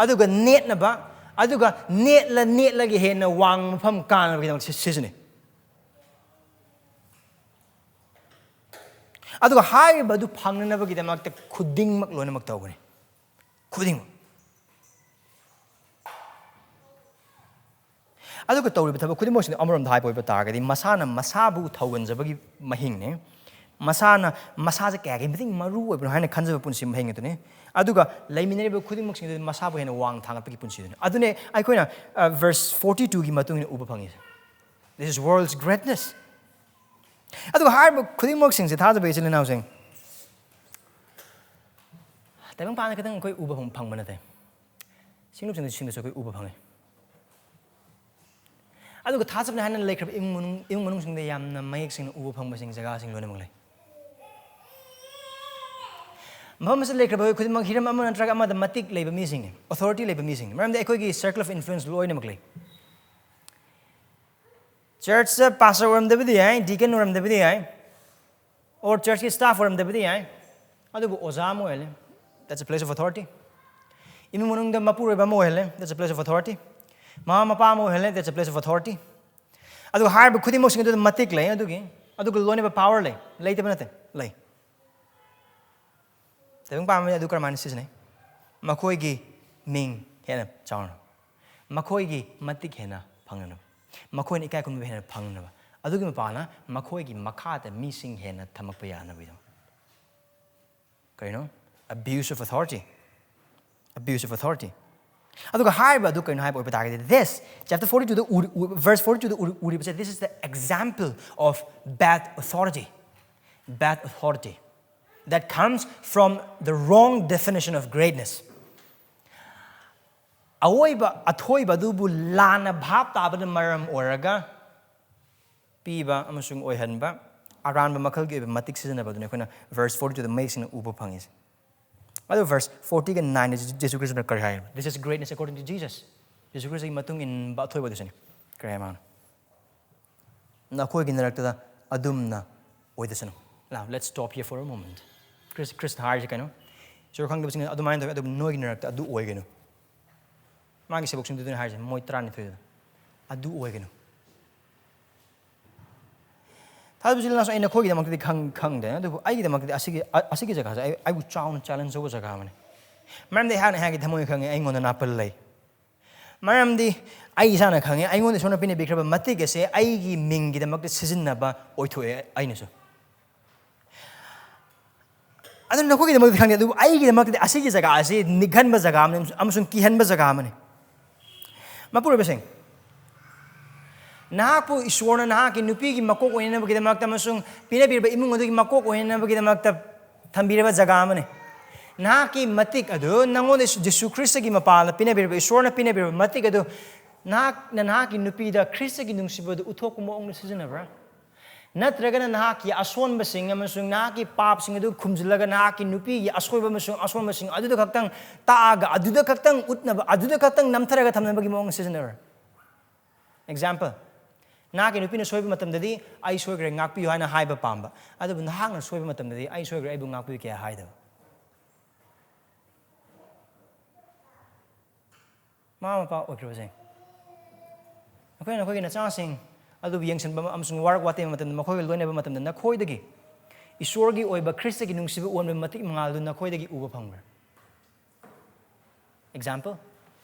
ꯑꯗꯨꯒ ꯅꯦꯠꯅꯕ, ꯑꯗꯨꯒ ꯅꯦꯠꯂ ꯅꯦꯠꯂꯒ ꯍꯦꯟꯅ ꯋꯥꯡꯕ ꯃꯐꯝ ꯀꯥꯅꯕꯒꯤꯗꯃꯛ ꯁꯤ-, ꯁꯤꯖꯤꯟꯅꯩ꯫ ꯑꯗꯨꯒ ꯍꯥꯏꯔꯤꯕ ꯑꯗꯨ ꯐꯪꯅꯅꯕꯒꯤꯗꯃꯛꯇ ꯈꯨꯗꯤꯡꯃꯛ ꯂꯣꯏꯅꯃꯛ ꯇꯧꯒꯅꯤ꯫ ꯈꯨꯗꯤꯡꯃꯛ꯫ ꯑꯗꯨꯒ ꯇꯧꯔꯤꯕ ꯊꯕꯛ ꯈꯨꯗꯤꯡꯃꯛꯁꯤꯡꯗꯣ ꯑꯃꯔꯣꯝꯗ ꯍꯥꯏꯕ ꯑꯣꯏꯕ ꯇꯥꯔꯒꯗꯤ ꯃꯁꯥꯅ ꯃꯁꯥꯕꯨ ꯊꯧꯒꯟꯖꯕꯒꯤ ꯃꯍꯤꯡꯅꯤ꯫ ꯃꯁꯥꯅ ꯃꯁꯥꯁꯦ ꯀꯌꯥꯒꯤ ꯃꯇꯤꯛ ꯃꯔꯨ ꯑꯣꯏꯕꯅꯣ ꯍꯥꯏꯅ ꯈꯟꯖꯕ ꯄꯨꯟꯁꯤ ꯃꯍꯤꯡ ꯑꯗꯨꯅꯤ꯫ ꯑꯗꯨꯒ ꯂꯩꯃꯤꯟꯅꯔꯤꯕ ꯈꯨꯗꯤꯡꯃꯛꯁꯤꯡꯗꯨꯗꯤ ꯃꯁꯥꯕꯨ ꯍꯦꯟꯅ ꯋꯥꯡ ꯊꯥꯡꯒꯠꯄꯒꯤ ꯄꯨꯟꯁꯤꯗꯨꯅꯤ꯫ ꯑꯗꯨꯅꯦ ꯑꯩꯈꯣꯏꯅ, ꯑ, verse forty two ꯒꯤ ꯃꯇꯨꯡ ꯏꯟꯅ ꯎꯕ ꯐꯪꯉꯤꯁꯦ꯫ This is world's greatness. ꯑꯗꯨꯒ ꯍꯥꯏꯔꯤꯕ ꯈꯨꯗꯤꯡꯃꯛꯁꯤꯡꯁꯦ, ꯊꯥꯖꯕ ꯏꯆꯤꯜ ꯏꯅꯥꯎꯁꯤꯡ, ꯇꯥꯏꯕꯪ ꯄꯥꯟꯗ ꯈꯤꯇꯪ ꯑꯩꯈꯣꯏ ꯎꯕ ꯐꯪ-, ꯐꯪꯕ ꯅꯠꯇꯦ꯫ ꯁꯤꯡꯂꯨꯞꯁꯤꯡꯗ, ꯁꯤꯡꯗꯁꯨ ꯑꯩꯈꯣꯏ ꯎꯕ ꯐꯪꯉꯤ꯫ ꯑꯗꯨꯒ ꯊꯥꯖꯕꯅꯤ ꯍꯥꯏꯅ ꯂꯩꯈ꯭ꯔꯕ ꯏꯃꯨꯡ ꯃꯅꯨꯡ, ꯏꯃꯨꯡ ꯃꯅꯨꯡꯁꯤꯡꯗ ꯌꯥꯝꯅ ꯃꯌꯦꯛ ꯁꯦꯡꯅ ꯎꯕ ꯐꯪꯕꯁꯤꯡ, ꯖꯒꯥꯁꯤꯡ ꯂꯣꯏꯅꯃꯛ ꯂꯩ꯫ ꯃꯐꯝ ꯑꯁꯤꯗ ꯂꯩꯈ꯭ꯔꯕ ꯑꯩꯈꯣꯏ ꯈꯨꯗꯤꯡꯃꯛ ꯍꯤꯔꯝ ꯑꯃ ꯅꯠꯇ꯭ꯔꯒ ꯑꯃꯗ ꯃꯇꯤꯛ ꯂꯩꯕ ꯃꯤꯁꯤꯡꯅꯤ, authority ꯂꯩꯕ ꯃꯤꯁꯤꯡꯅꯤ꯫ ꯃꯔꯝꯗꯤ ꯑꯩꯈꯣꯏꯒꯤ circle of influence ꯂꯣꯏꯅꯃꯛ ꯂꯩ꯫ Churchꯇ pastor ꯑꯣꯏꯔꯝꯗꯕꯗꯤ ꯌꯥꯏ, deacon ꯑꯣꯏꯔꯝꯗꯕꯗꯤ ꯌꯥꯏ, or churchꯀꯤ staff ꯑꯣꯏꯔꯝꯗꯕꯗꯤ ꯌꯥꯏ, ꯑꯗꯨꯕꯨ ꯑꯣꯖꯥ ꯑꯃ ꯑꯣꯏꯍꯜꯂꯦ, that's a place of authority. ꯏꯃꯨꯡ ꯃꯅꯨꯡꯗ ꯃꯄꯨꯔꯣꯏꯕ ꯑꯃ ꯑꯣꯏꯍꯜꯂꯦ, that's a place of authority. ꯃꯃꯥ ꯃꯄꯥ ꯑꯃ ꯑꯣꯏꯍꯜꯂꯦ, that's a place of authority. ꯑꯗꯨꯒ ꯍꯥꯏꯔꯤꯕ ꯈꯨꯗꯤꯡꯃꯛꯁꯤꯡ ꯑꯗꯨꯗ ꯃꯇꯤꯛ ꯂꯩ, ꯑꯗꯨꯒꯤ, ꯑꯗꯨꯒ ꯂꯣꯏꯅꯕ power ꯂꯩ, ꯂꯩꯇꯕ ꯅꯠꯇꯦ, ꯂꯩ꯫ ꯇꯥꯏꯕꯪ ꯄꯥꯟꯕ ꯑꯗꯨ ꯀꯔꯝꯍꯥꯏꯅ ꯁꯤꯖꯤꯟꯅꯩ? ꯃꯈꯣꯏꯒꯤ ꯃꯤꯡ ꯍꯦꯟꯅ ꯆꯥꯎꯅ, ꯃꯈꯣꯏꯒꯤ ꯃꯇꯤꯛ ꯍꯦꯟꯅ ꯐꯪꯅꯅꯕ, ꯃꯈꯣꯏꯅ ꯏꯀꯥꯏ ꯈꯨꯝꯅꯕ ꯍꯦꯟꯅ ꯐꯪꯅꯅꯕ, ꯑꯗꯨꯒꯤ ꯃꯄꯥꯅ ꯃꯈꯣꯏꯒꯤ ꯃꯈꯥꯗ ꯃꯤꯁꯤꯡ ꯍꯦꯟꯅ ꯊꯝꯃꯛꯄ ꯌꯥꯅꯕꯒꯤꯗꯃꯛ꯫ ꯀꯔꯤꯅꯣ? Abuse of authority. Abuse of authority. ꯑꯗꯨꯒ ꯍꯥꯏꯔꯤꯕ ꯑꯗꯨ ꯀꯩꯅꯣ ꯍꯥꯏꯕ ꯑꯣꯏꯕ ꯇꯥꯔꯒꯗꯤ, this chapter forty two ꯗ ꯎꯔꯤ- ꯎ- verse forty two the ꯎꯔꯤ- ꯎꯔꯤꯕꯁꯦ, this is the example of bad authority. Bad authority that comes from the wrong definition of greatness. ꯑꯋꯣꯏꯕ ꯑꯊꯣꯏꯕ ꯑꯗꯨꯕꯨ ꯂꯥꯟꯅ ꯚꯥꯞ ꯇꯥꯕꯅ ꯃꯔꯝ ꯑꯣꯏꯔꯒ ꯄꯤꯕ ꯑꯃꯁꯨꯡ ꯑꯣꯏꯍꯟꯕ, ꯑꯔꯥꯟꯕ ꯃꯈꯜꯒꯤ ꯑꯣꯏꯕ ꯃꯇꯤꯛ ꯁꯤꯖꯤꯟꯅꯕ ꯑꯗꯨꯅꯤ ꯑꯩꯈꯣꯏꯅ verse forty two ꯗ ꯃꯌꯦꯛ ꯁꯦꯡꯅ ꯎꯕ ꯐꯪꯉꯤꯁꯦ꯫ ꯑꯗꯨ verse forty ꯒ nine ꯗ ꯖꯤꯁꯨ ꯈ꯭ꯔꯤꯁꯇꯅ ꯀꯔꯤ ꯍꯥꯏ? This is greatness according to Jesus. ꯖꯤꯁꯨ ꯈ꯭ꯔꯤꯁꯇꯒꯤ ꯃꯇꯨꯡ ꯏꯟꯕ ꯑꯊꯣꯏꯕ ꯑꯗꯨꯁꯤꯅꯤ꯫ ꯀꯔꯤ ꯍꯥꯏ ꯃꯥꯅ? "ꯅꯈꯣꯏꯒꯤ ꯅꯔꯛꯇ ꯑꯗꯨꯝꯅ ꯑꯣꯏꯗꯁꯅꯨ." Now, let's stop here for a moment. ꯈ꯭ꯔꯤꯁ- ꯈ꯭ꯔꯤꯁꯇ ꯍꯥꯏꯔꯤꯁꯦ ꯀꯩꯅꯣ? ꯏꯁꯣꯔ ꯈꯪꯗꯕꯁꯤꯡꯅ ꯑꯗꯨꯃꯥꯏꯅ ꯇꯧꯋꯤ, ꯑꯗꯨꯕꯨ ꯅꯣꯏꯒꯤ ꯅꯔꯛꯇ ꯑꯗꯨ ꯑꯣꯏꯒꯅꯨ꯫ ꯃꯥꯒꯤ ꯁꯦꯕꯣꯛꯁꯤꯡꯗꯨꯗꯅ ꯍꯥꯏꯔꯤꯁꯦ, ꯃꯣꯏ ꯇꯔꯥꯅꯤꯊꯣꯏꯗꯨꯗ, "ꯑꯗꯨ ꯑꯣꯏꯒꯅꯨ"꯫ ꯊꯥꯖꯕꯁꯤ ꯂꯥꯁ ꯑꯩ ꯅꯈꯣꯏꯒꯤꯗꯃꯛꯇꯗꯤ ꯈꯪ- ꯈꯪꯗꯦ, ꯑꯗꯨꯕꯨ ꯑꯩꯒꯤꯗꯃꯛꯇꯗꯤ ꯑꯁꯤꯒꯤ ꯑ- ꯑꯁꯤꯒꯤ ꯖꯒꯥꯁꯦ ꯑꯩ ꯑꯩꯕꯨ ꯆꯥꯎꯅ ꯆꯦꯂꯦꯟꯖ ꯇꯧꯕ ꯖꯒꯥ ꯑꯃꯅꯤ꯫ ꯃꯔꯝꯗꯤ ꯑꯩꯍꯥꯛꯅ ꯑꯩꯍꯥꯛꯀꯤ ꯊꯃꯣꯏ ꯈꯪꯉꯦ, ꯑꯩꯉꯣꯟꯗ ꯅꯥꯄꯜ ꯂꯩ꯫ ꯃꯔꯝꯗꯤ ꯑꯩ ꯏꯁꯥꯅ ꯈꯪꯉꯦ, ꯑꯩꯉꯣꯟꯗ ꯏꯁꯣꯔꯅ ꯄꯤꯅꯕꯤꯈ꯭ꯔꯕ ꯃꯇꯤꯛ ꯑꯁꯦ ꯑꯩꯒꯤ ꯃꯤꯡꯒꯤꯗꯃꯛꯇ ꯁꯤꯖꯤꯟꯅꯕ ꯑꯣꯏꯊꯣꯛꯑꯦ ꯑꯩꯅꯁꯨ꯫ ꯑꯗꯨꯅ ꯅꯈꯣꯏꯒꯤꯗꯃꯛꯇꯗꯤ ꯈꯪꯗꯦ, ꯑꯗꯨꯕꯨ ꯑꯩꯒꯤꯗꯃꯛꯇꯗꯤ ꯑꯁꯤꯒꯤ ꯖꯒꯥ ꯑꯁꯤ ꯅꯤꯛꯍꯟꯕ ꯖꯒꯥ ꯑꯃꯅꯤ ꯑꯃꯁꯨꯡ ꯀꯤꯍꯟꯕ ꯖꯒꯥ ꯑꯃꯅꯤ꯫ ꯃꯄꯨꯔꯣꯏꯕꯁꯤꯡ, ꯅꯍꯥꯛꯄꯨ ꯏꯁꯣꯔꯅ ꯅꯍꯥꯛꯀꯤ ꯅꯨꯄꯤꯒꯤ ꯃꯀꯣꯛ ꯑꯣꯏꯅꯅꯕꯒꯤꯗꯃꯛꯇ ꯑꯃꯁꯨꯡ ꯄꯤꯅꯕꯤꯔꯕ ꯏꯃꯨꯡ ꯑꯗꯨꯒꯤ ꯃꯀꯣꯛ ꯑꯣꯏꯅꯅꯕꯒꯤꯗꯃꯛꯇ ꯊꯝꯕꯤꯔꯕ ꯖꯒꯥ ꯑꯃꯅꯤ꯫ ꯅꯍꯥꯛꯀꯤ ꯃꯇꯤꯛ ꯑꯗꯨ, ꯅꯉꯣꯟꯗ ꯖꯤꯁꯨ ꯈ꯭ꯔꯤꯁꯇꯒꯤ ꯃꯄꯥꯜꯗ ꯄꯤꯅꯕꯤꯔꯕ, ꯏꯁꯣꯔꯅ ꯄꯤꯅꯕꯤꯔꯕ ꯃꯇꯤꯛ ꯑꯗꯨ ꯅꯍꯥꯛꯅ ꯅꯍꯥꯛꯀꯤ ꯅꯨꯄꯤꯗ ꯈ꯭ꯔꯤꯁꯇꯒꯤ ꯅꯨꯡꯁꯤꯕꯗꯨ ꯎꯠꯊꯣꯛꯄ ꯃꯑꯣꯡꯗ ꯁꯤꯖꯤꯟꯅꯕ꯭ꯔꯥ? ꯅꯠꯇ꯭ꯔꯒꯅ ꯅꯍꯥꯛꯀꯤ ꯑꯁꯣꯟꯕꯁꯤꯡ ꯑꯃꯁꯨꯡ ꯅꯍꯥꯛꯀꯤ ꯄꯥꯞꯁꯤꯡ ꯑꯗꯨ ꯈꯨꯝꯖꯤꯜꯂꯒ ꯅꯍꯥꯛꯀꯤ ꯅꯨꯄꯤꯒꯤ ꯑꯁꯣꯏꯕ ꯑꯃꯁꯨꯡ ꯑꯁꯣꯟꯕꯁꯤꯡ ꯑꯗꯨꯗ ꯈꯛꯇꯪ ꯇꯥꯛꯑꯒ, ꯑꯗꯨꯗ ꯈꯛꯇꯪ ꯎꯠꯅꯕ, ꯑꯗꯨꯗ ꯈꯛꯇꯪ ꯅꯝꯊꯔꯒ ꯊꯝꯅꯕꯒꯤ ꯃꯑꯣꯡꯗ ꯁꯤꯖꯤꯟꯅꯕ꯭ꯔꯥ? Example, ꯅꯍꯥꯛꯀꯤ ꯅꯨꯄꯤꯅ ꯁꯣꯏꯕ ꯃꯇꯝꯗꯗꯤ, "ꯑꯩ ꯁꯣꯏꯈ꯭ꯔꯦ, ꯉꯥꯛꯄꯤꯌꯨ" ꯍꯥꯏꯅ ꯍꯥꯏꯕ ꯄꯥꯝꯕ, ꯑꯗꯨꯕꯨ ꯅꯍꯥꯛꯅ ꯁꯣꯏꯕ ꯃꯇꯝꯗꯗꯤ, "ꯑꯩ ꯁꯣꯏꯈ꯭ꯔꯦ, ꯑꯩꯕꯨ ꯉꯥꯛꯄꯤꯌꯨ" ꯀꯌꯥ ꯍꯥꯏꯗꯕ꯫ ꯃꯃꯥ ꯃꯄꯥ ꯑꯣꯏꯈ꯭ꯔꯕꯁꯤꯡ, ꯑꯩꯈꯣꯏꯅ ꯅꯈꯣꯏꯒꯤ ꯅꯆꯥꯁꯤꯡ ꯑꯗꯨꯕꯨ ꯌꯦꯡꯁꯤꯟꯕ ꯑꯃꯁꯨꯡ ꯋꯥꯔꯛ ꯋꯥꯇꯦꯝꯕ ꯃꯇꯝꯗ, ꯃꯈꯣꯏꯒ ꯂꯣꯏꯅꯕ ꯃꯇꯝꯗ, ꯅꯈꯣꯏꯗꯒꯤ ꯏꯁꯣꯔꯒꯤ ꯑꯣꯏꯕ ꯈ꯭ꯔꯤꯁꯇꯒꯤ ꯅꯨꯡꯁꯤꯕ ꯑꯣꯟꯕ ꯃꯇꯤꯛ ꯃꯉꯥꯜꯗꯨ ꯅꯈꯣꯏꯗꯒꯤ ꯎꯕ ꯐꯪꯕ꯭ꯔꯥ? Example,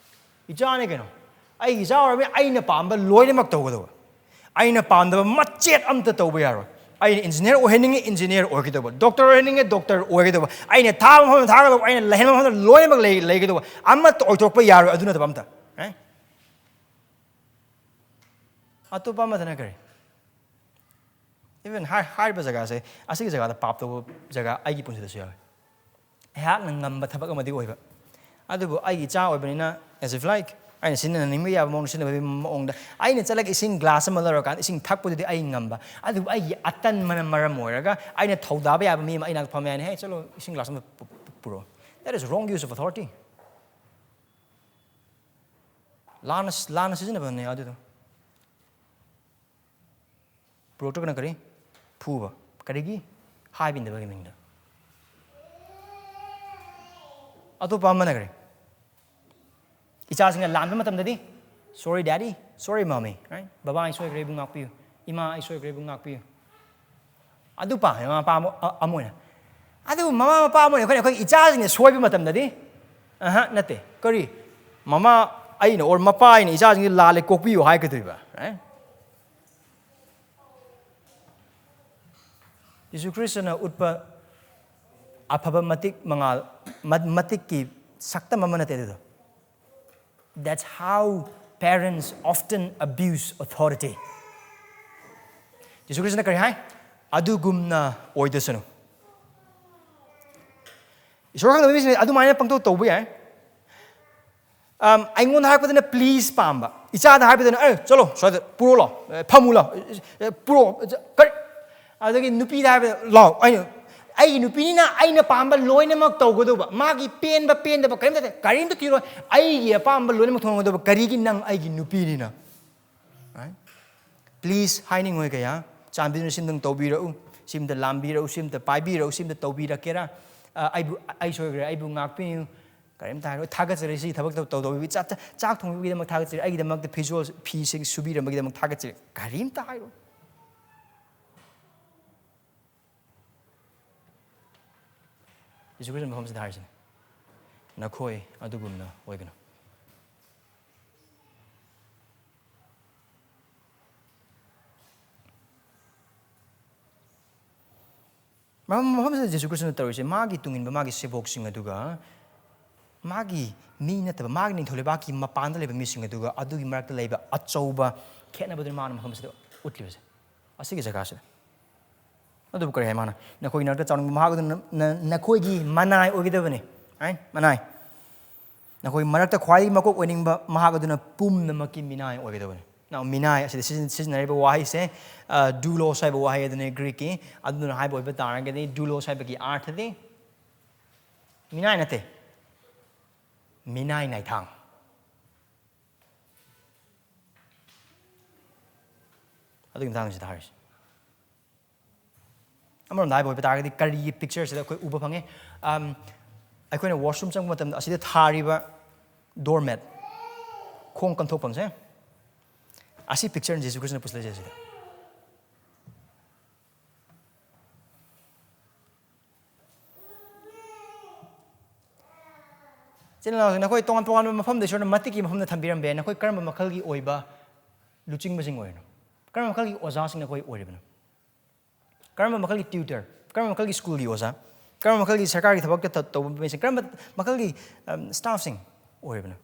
ꯏꯆꯥꯅꯦ ꯀꯩꯅꯣ, ꯑꯩꯒꯤ ꯏꯆꯥ ꯑꯣꯏꯔꯕꯅꯤꯅ ꯑꯩꯅ ꯄꯥꯝꯕ ꯂꯣꯏꯅꯃꯛ ꯇꯧꯒꯗꯕ, ꯑꯩꯅ ꯄꯥꯝꯗꯕ ꯃꯆꯦꯠ ꯑꯝꯇ ꯇꯧꯕ ꯌꯥꯔꯣꯏ꯫ ꯑꯩꯅ ꯏꯟꯖꯤꯅꯤꯌꯥꯔ ꯑꯣꯏꯍꯟꯅꯤꯡꯉꯤ, ꯏꯟꯖꯤꯅꯤꯌꯥꯔ ꯑꯣꯏꯒꯗꯧꯕ, ꯗꯣꯛꯇꯔ ꯑꯣꯏꯍꯟꯅꯤꯡꯉꯤ, ꯗꯣꯛꯇꯔ ꯑꯣꯏꯒꯗꯧꯕ, ꯑꯩꯅ ꯊꯥꯕ ꯃꯐꯝꯗ ꯊꯥꯒꯗꯧꯕ, ꯑꯩꯅ ꯂꯩꯍꯟꯕ ꯃꯐꯝꯗ ꯂꯣꯏꯅꯃꯛ ꯂꯩ ꯂꯩꯒꯗꯧꯕ, ꯑꯃꯠꯇ ꯑꯣꯏꯊꯣꯛꯄ ꯌꯥꯔꯣꯏ꯫ ꯑꯗꯨ ꯅꯠꯇꯕ ꯑꯝꯇ, right? ꯑꯇꯣꯞꯄ ꯑꯃꯗꯅ ꯀꯔꯤ? Even ꯍꯥꯏ- ꯍꯥꯏꯔꯤꯕ ꯖꯒꯥꯁꯦ, ꯑꯁꯤꯒꯤ ꯖꯒꯥꯗ ꯄꯥꯞ ꯇꯧꯕ ꯖꯒꯥ ꯑꯩꯒꯤ ꯄꯨꯟꯁꯤꯗꯁꯨ ꯌꯥꯎꯋꯤ꯫ ꯑꯩꯍꯥꯛꯅ ꯉꯝꯕ ꯊꯕꯛ ꯑꯃꯗꯤ ꯑꯣꯏꯕ, ꯑꯗꯨꯕꯨ ꯑꯩꯒꯤ ꯏꯆꯥ ꯑꯣꯏꯕꯅꯤꯅ, as if like, ꯑꯩꯅ ꯁꯤꯖꯤꯟꯅꯅꯤꯡꯕ ꯌꯥꯕ ꯃꯑꯣꯡꯗ ꯁꯤꯖꯤꯟꯅꯕꯒꯤ ꯃꯑꯣꯡꯗ, ꯑꯩꯅ ꯆꯠꯂꯒ ꯏꯁꯤꯡ ꯒ꯭ꯂꯥꯁ ꯑꯃ ꯂꯧꯔꯀꯥꯟꯗ ꯏꯁꯤꯡ ꯊꯛꯄꯗꯨꯗꯤ ꯑꯩ ꯉꯝꯕ, ꯑꯗꯨꯕꯨ ꯑꯩꯒꯤ ꯑꯇꯟꯕꯅ ꯃꯔꯝ ꯑꯣꯏꯔꯒ ꯑꯩꯅ ꯊꯧꯗꯥꯕ ꯌꯥꯕ ꯃꯤ ꯑꯃ ꯑꯩ ꯅꯥꯛꯇ ꯐꯝꯃꯦ ꯍꯥꯏꯅ, "ꯍꯦ, ꯆꯠꯂꯣ, ꯏꯁꯤꯡ ꯒ꯭ꯂꯥꯁ ꯑꯃ ꯄꯨ- ꯄꯨ- ꯄꯨꯔꯛꯑꯣ"? That is wrong use of authority. ꯂꯥꯟꯅ, ꯂꯥꯟꯅ ꯁꯤꯖꯤꯟꯅꯕꯅꯦ ꯑꯗꯨꯗꯣ꯫ ꯄꯨꯔꯛꯇ꯭ꯔꯒꯅ ꯀꯔꯤ? ꯐꯨꯕ꯫ ꯀꯔꯤꯒꯤ? ꯍꯥꯏꯕ ꯏꯟꯗꯕꯒꯤ ꯃꯤꯡꯗ꯫ ꯑꯇꯣꯞꯄ ꯑꯃꯅ ꯀꯔꯤ? ꯏꯆꯥꯁꯤꯡꯅ ꯂꯥꯟꯕ ꯃꯇꯝꯗꯗꯤ, "Sorry, Daddy. Sorry, Mommy." Right? "ꯕꯕꯥ, ꯑꯩ ꯁꯣꯏꯈ꯭ꯔꯦ, ꯏꯕꯨꯡ, ꯉꯥꯛꯄꯤꯌꯨ꯫ ꯏꯃꯥ, ꯑꯩ ꯁꯣꯏꯈ꯭ꯔꯦ, ꯏꯕꯨꯡ, ꯉꯥꯛꯄꯤꯌꯨ"꯫ ꯑꯗꯨ ꯄꯥꯝꯃꯦ ꯃꯃꯥ ꯃꯄꯥ ꯑꯃ, ꯑ- ꯑꯃ ꯑꯣꯏꯅ꯫ ꯑꯗꯨꯕꯨ ꯃꯃꯥ ꯃꯄꯥ ꯑꯃ ꯑꯣꯏꯅ ꯑꯩꯈꯣꯏꯅ, ꯑꯩꯈꯣꯏ ꯏꯆꯥꯁꯤꯡꯅ ꯁꯣꯏꯕ ꯃꯇꯝꯗꯗꯤ, ꯑꯍ, ꯅꯠꯇꯦ꯫ ꯀꯔꯤ? ꯃꯃꯥ ꯑꯩꯅ or ꯃꯄꯥ ꯑꯩꯅ ꯏꯆꯥꯁꯤꯡꯁꯤ ꯂꯥꯜꯂꯦ, ꯀꯣꯛꯄꯤꯌꯨ ꯍꯥꯏꯒꯗꯣꯏꯕ, right? ꯖꯤꯁꯨ ꯈ꯭ꯔꯤꯁꯇꯅ ꯎꯠꯄ ꯑꯐꯕ ꯃꯇꯤꯛ ꯃꯉꯥꯜ, ꯃ- ꯃꯇꯤꯛꯀꯤ ꯁꯛꯇꯝ ꯑꯃ ꯅꯠꯇꯦ ꯑꯗꯨꯗꯣ꯫ That's how parents often abuse authority. ꯖꯤꯁꯨ ꯈ꯭ꯔꯤꯁꯇꯅ ꯀꯔꯤ ꯍꯥꯏ? "ꯑꯗꯨꯒꯨꯝꯅ ꯑꯣꯏꯗꯁꯅꯨ"꯫ ꯏꯁꯣꯔ ꯈꯪꯗꯕ ꯃꯤꯁꯤꯡꯅ ꯑꯗꯨꯃꯥꯏꯅ ꯄꯪꯇꯧ ꯇꯧꯕ ꯌꯥꯏ꯫ ꯑꯝ, ꯑꯩꯉꯣꯟꯗ ꯍꯥꯏꯔꯛꯄꯗꯅ please ꯄꯥꯝꯕ, ꯏꯆꯥꯗ ꯍꯥꯏꯕꯗꯅ, "ꯑꯦ, ꯆꯠꯂꯣ, ꯁ꯭ꯋꯥꯏꯗ ꯄꯨꯔꯛꯑꯣ, ꯂꯥꯛꯑꯣ, ꯑꯦ, ꯐꯝꯃꯨ, ꯂꯥꯛꯑꯣ, ꯑꯦ, ꯄꯨꯔꯛꯑꯣ", ꯑꯦ, ꯀꯔꯤ? ꯑꯗꯒꯤ ꯅꯨꯄꯤꯗ ꯍꯥꯏꯕꯗ, "ꯂꯥꯛꯑꯣ, ꯑꯩꯅ, ꯑꯩꯒꯤ ꯅꯨꯄꯤꯅꯤꯅ ꯑꯩꯅ ꯄꯥꯝꯕ ꯂꯣꯏꯅꯃꯛ ꯇꯧꯒꯗꯧꯕ, ꯃꯥꯒꯤ ꯄꯦꯟꯕ ꯄꯦꯟꯗꯕ ꯀꯔꯤꯝꯇ, ꯀꯔꯤꯝꯇ ꯊꯤꯔꯣꯏ, ꯑꯩꯒꯤ ꯑꯄꯥꯝꯕ ꯂꯣꯏꯅꯃꯛ ꯊꯣꯡꯒꯗꯧꯕ, ꯀꯔꯤꯒꯤ? ꯅꯪ ꯑꯩꯒꯤ ꯅꯨꯄꯤꯅꯤꯅ"꯫ Right? Please ꯍꯥꯏꯅꯤꯡꯉꯣꯏ ꯀꯌꯥ, "ꯆꯥꯟꯕꯤꯗꯨꯅ ꯁꯤꯝꯇꯪ ꯇꯧꯕꯤꯔꯛꯎ, ꯁꯤꯝꯇ ꯂꯥꯝꯕꯤꯔꯛꯎ, ꯁꯤꯝꯇ ꯄꯥꯏꯕꯤꯔꯛꯎ, ꯁꯤꯝꯇ ꯇꯧꯕꯤꯔꯛꯀꯦꯔꯥ? ꯑ, ꯑꯩꯕꯨ, ꯑꯩ ꯁꯣꯏꯈ꯭ꯔꯦ, ꯑꯩꯕꯨ ꯉꯥꯛꯄꯤꯌꯨ"꯫ ꯀꯔꯤꯝꯇ ꯍꯥꯏꯔꯣꯏ꯫ "ꯊꯥꯒꯠꯆꯔꯤ ꯁꯤ ꯊꯕꯛ ꯇꯧ- ꯇꯧꯕꯤꯕꯒꯤ, ꯆꯥꯛ, ꯆꯥꯛ ꯊꯣꯡꯕꯤꯕꯒꯤꯗꯃꯛ ꯊꯥꯒꯠꯆꯔꯤ, ꯑꯩꯒꯤꯗꯃꯛꯇ ꯐꯤꯖꯣꯜ ꯐꯤꯁꯤꯡ ꯁꯨꯕꯤꯔꯝꯕꯒꯤꯗꯃꯛ ꯊꯥꯒꯠꯆꯔꯤ"꯫ ꯀꯔꯤꯝꯇ ꯍꯥꯏꯔꯣꯏ꯫ ꯖꯤꯁꯨ ꯈ꯭ꯔꯤꯁꯇ ꯃꯐꯝꯁꯤꯗ ꯍꯥꯏꯔꯤꯁꯤꯅꯤ, "ꯅꯈꯣꯏ ꯑꯗꯨꯒꯨꯝꯅ ꯑꯣꯏꯒꯅꯨ"꯫ ꯃꯐꯝ ꯃꯐꯝꯁꯤꯗ ꯖꯤꯁꯨ ꯈ꯭ꯔꯤꯁꯇꯅ ꯇꯧꯔꯤꯁꯦ, ꯃꯥꯒꯤ ꯇꯨꯡꯏꯟꯕ, ꯃꯥꯒꯤ ꯁꯦꯕꯣꯛꯁꯤꯡ ꯑꯗꯨꯒ ꯃꯥꯒꯤ ꯃꯤ ꯅꯠꯇꯕ, ꯃꯥꯒꯤ ꯅꯤꯡꯊꯧ ꯂꯩꯕꯥꯛꯀꯤ ꯃꯄꯥꯟꯗ ꯂꯩꯕ ꯃꯤꯁꯤꯡ ꯑꯗꯨꯒ ꯑꯗꯨꯒꯤ ꯃꯔꯛꯇ ꯂꯩꯕ ꯑꯆꯧꯕ ꯈꯦꯠꯅꯕꯗꯨꯅ ꯃꯥꯅ ꯃꯐꯝꯁꯤꯗ ꯎꯠꯂꯤꯕꯁꯦ, ꯑꯁꯤꯒꯤ ꯖꯒꯥꯁꯤꯗ꯫ ꯑꯗꯨꯕꯨ ꯀꯔꯤ ꯍꯥꯏ ꯃꯥꯅ? "ꯅꯈꯣꯏꯒꯤ ꯅꯔꯛꯇ ꯆꯥꯎꯅꯤꯡꯕ ꯃꯍꯥꯛ ꯑꯗꯨꯅ ꯅ-, ꯅꯈꯣꯏꯒꯤ ꯃꯅꯥꯏ ꯑꯣꯏꯒꯗꯕꯅꯤ"꯫ ꯑꯥꯏ? ꯃꯅꯥꯏ꯫ "ꯅꯈꯣꯏ ꯃꯔꯛꯇ ꯈ꯭ꯋꯥꯏꯗꯒꯤ ꯃꯀꯣꯛ ꯑꯣꯏꯅꯤꯡꯕ ꯃꯍꯥꯛ ꯑꯗꯨꯅ ꯄꯨꯝꯅꯃꯛꯀꯤ ꯃꯤꯅꯥꯏ ꯑꯣꯏꯒꯗꯕꯅꯤ"꯫ Now, ꯃꯤꯅꯥꯏ ꯑꯁꯤꯗ ꯁꯤꯖꯤꯟ-, ꯁꯤꯖꯤꯟꯅꯔꯤꯕ ꯋꯥꯍꯩꯁꯦ, ꯑ, doulos ꯍꯥꯏꯕ ꯋꯥꯍꯩ ꯑꯗꯨꯅꯤ ꯒ꯭ꯔꯤꯛꯀꯤ꯫ ꯑꯗꯨꯅ ꯍꯥꯏꯕ ꯑꯣꯏꯕ ꯇꯥꯔꯒꯗꯤ, doulos ꯍꯥꯏꯕꯒꯤ ꯑꯥꯔꯊꯗꯤ ꯃꯤꯅꯥꯏ ꯅꯠꯇꯦ, ꯃꯤꯅꯥꯏ ꯅꯥꯏꯊꯥꯡ꯫ ꯑꯗꯨꯒꯤ ꯃꯇꯥꯡꯁꯤꯗ ꯍꯥꯏꯔꯤꯁꯦ꯫ ꯑꯃꯔꯣꯝꯗ ꯍꯥꯏꯕ ꯑꯣꯏꯕ ꯇꯥꯔꯒꯗꯤ, ꯀꯔꯤꯒꯤ ꯄꯤꯛꯆꯔꯁꯤꯗ ꯑꯩꯈꯣꯏ ꯎꯕ ꯐꯪꯉꯦ? ꯑꯝ, ꯑꯩꯈꯣꯏꯅ ꯋꯥꯁꯔꯨꯝ ꯆꯪꯕ ꯃꯇꯝꯗ ꯑꯁꯤꯗ ꯊꯥꯔꯤꯕ ꯗꯣꯔꯃꯦꯠ, ꯈꯣꯡ ꯀꯟꯊꯣꯛꯐꯝꯁꯦ, ꯑꯁꯤ ꯄꯤꯛꯆꯔꯅꯤ ꯖꯤꯁꯨ ꯈ꯭ꯔꯤꯁꯇꯅ ꯄꯨꯁꯤꯜꯂꯛꯏꯁꯦ ꯑꯁꯤꯗ꯫ ꯏꯆꯤꯟ ꯏꯅꯥꯎꯁꯤꯡ, ꯅꯈꯣꯏ ꯇꯣꯉꯥꯟ ꯇꯣꯉꯥꯟꯕ ꯃꯐꯝꯗ ꯏꯁꯣꯔꯅ ꯃꯇꯤꯛꯀꯤ ꯃꯐꯝꯗ ꯊꯝꯕꯤꯔꯝꯕ ꯌꯥꯏ꯫ ꯅꯈꯣꯏ ꯀꯔꯝꯕ ꯃꯈꯜꯒꯤ ꯑꯣꯏꯕ ꯂꯨꯆꯤꯡꯕꯁꯤꯡ ꯑꯣꯏꯔꯤꯅꯣ? ꯀꯔꯝꯕ ꯃꯈꯜꯒꯤ ꯑꯣꯖꯥꯁꯤꯡ ꯅꯈꯣꯏ ꯑꯣꯏꯔꯤꯕꯅꯣ? ꯀꯔꯝꯕ ꯃꯈꯜꯒꯤ ꯇ꯭ꯌꯨꯇꯔ, ꯀꯔꯝꯕ ꯃꯈꯜꯒꯤ ꯁ꯭ꯀꯨꯜꯒꯤ ꯑꯣꯖꯥ, ꯀꯔꯝꯕ ꯃꯈꯜꯒꯤ ꯁꯔꯀꯥꯔꯒꯤ ꯊꯕꯛꯇ ꯇ-, ꯇꯧꯕ ꯃꯤꯁꯤꯡ, ꯀꯔꯝꯕ ꯃꯈꯜꯒꯤ, ꯑꯝ, ꯁ꯭ꯇꯥꯐꯁꯤꯡ ꯑꯣꯏꯔꯤꯕꯅꯣ?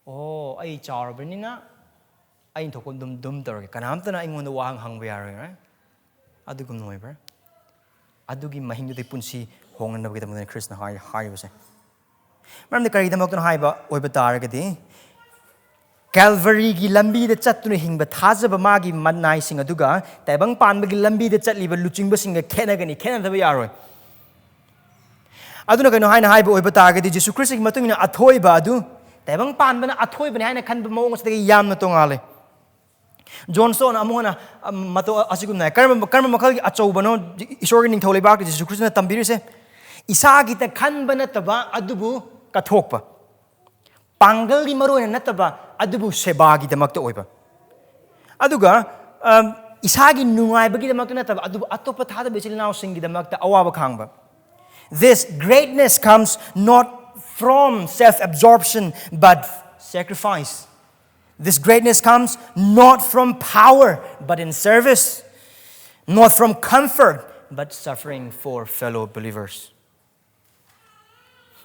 "ꯑꯣ, ꯑꯩ ꯆꯥꯎꯔꯕꯅꯤꯅ ꯑꯩꯅ ꯊꯣꯛꯄ ꯑꯗꯨꯝ, ꯑꯗꯨꯝ ꯇꯧꯔꯒꯦ, ꯀꯅꯥꯝꯇꯅ ꯑꯩꯉꯣꯟꯗ ꯋꯥꯍꯪ ꯍꯪꯕ ꯌꯥꯔꯣꯏ", right? ꯑꯗꯨꯒꯨꯝꯅ ꯑꯣꯏꯕ꯭ꯔꯥ? ꯑꯗꯨꯒꯤ ꯃꯍꯤꯡꯗꯨꯗꯤ ꯄꯨꯟꯁꯤ ꯍꯣꯡꯅꯅꯕꯒꯤꯗꯃꯛꯇꯅꯤ ꯈ꯭ꯔꯤꯁꯅ ꯍꯥꯏ-, ꯍꯥꯏꯔꯤꯕꯁꯦ꯫ ꯃꯔꯝꯗꯤ ꯀꯔꯤꯒꯤꯗꯃꯛꯇꯅꯣ ꯍꯥꯏꯕ ꯑꯣꯏꯕ ꯇꯥꯔꯒꯗꯤ, ꯀꯦꯜꯚꯔꯤꯒꯤ ꯂꯝꯕꯤꯗ ꯆꯠꯇꯨꯅ ꯍꯤꯡꯕ ꯊꯥꯖꯕ ꯃꯥꯒꯤ ꯃꯅꯥꯏꯁꯤꯡ ꯑꯗꯨꯒ ꯇꯥꯏꯕꯪ ꯄꯥꯟꯕꯒꯤ ꯂꯝꯕꯤꯗ ꯆꯠꯂꯤꯕ ꯂꯨꯆꯤꯡꯕꯁꯤꯡꯒ ꯈꯦꯠꯅꯒꯅꯤ, ꯈꯦꯠꯅꯗꯕ ꯌꯥꯔꯣꯏ꯫ ꯑꯗꯨꯅ ꯀꯩꯅꯣ ꯍꯥꯏꯅ ꯍꯥꯏꯕ ꯑꯣꯏꯕ ꯇꯥꯔꯒꯗꯤ, ꯖꯤꯁꯨ ꯈ꯭ꯔꯤꯁꯇꯒꯤ ꯃꯇꯨꯡ ꯏꯟꯅ ꯑꯊꯣꯏꯕ ꯑꯗꯨ ꯇꯥꯏꯕꯪ ꯄꯥꯟꯕꯅ ꯑꯊꯣꯏꯕꯅꯤ ꯍꯥꯏꯅ ꯈꯟꯕ ꯃꯑꯣꯡ ꯑꯁꯤꯗꯒꯤ ꯌꯥꯝꯅ ꯇꯣꯉꯥꯜꯂꯦ꯫ ꯖꯣꯟ ꯁ꯭ꯇꯣꯟ ꯑꯃꯨꯛ ꯍꯟꯅ, ꯑ, ꯃꯇꯧ ꯑꯁꯤꯒꯨꯝꯅ ꯍꯥꯏ꯫ ꯀꯔꯝꯕ, ꯀꯔꯝꯕ ꯃꯈꯜꯒꯤ ꯑꯆꯧꯕꯅꯣ ꯏꯁꯣꯔꯒꯤ ꯅꯤꯡꯊꯧ ꯂꯩꯕꯥꯛꯇ ꯖꯤꯁꯨ ꯈ꯭ꯔꯤꯁꯇꯅ ꯇꯝꯕꯤꯔꯤꯁꯦ? ꯏꯁꯥꯒꯤꯇ ꯈꯟꯕ ꯅꯠꯇꯕ, ꯑꯗꯨꯕꯨ ꯀꯠꯊꯣꯛꯄ꯫ ꯄꯥꯡꯒꯜꯒꯤ ꯃꯔꯨ ꯑꯣꯏꯅ ꯅꯠꯇꯕ, ꯑꯗꯨꯕꯨ ꯁꯦꯕꯥꯒꯤꯗꯃꯛꯇ ꯑꯣꯏꯕ꯫ ꯑꯗꯨꯒ, ꯑꯝ, ꯏꯁꯥꯒꯤ ꯅꯨꯡꯉꯥꯏꯕꯒꯤꯗꯃꯛꯇ ꯅꯠꯇꯕ, ꯑꯗꯨꯕꯨ ꯑꯇꯣꯞꯄ ꯊꯥꯗꯕ ꯏꯆꯤꯜ ꯏꯅꯥꯎꯁꯤꯡꯒꯤꯗꯃꯛꯇ ꯑꯋꯥꯕ ꯈꯥꯡꯕ꯫ This greatness comes not from self-absorption, but sacrifice. This greatness comes not from power, but in service. Not from comfort, but suffering for fellow believers.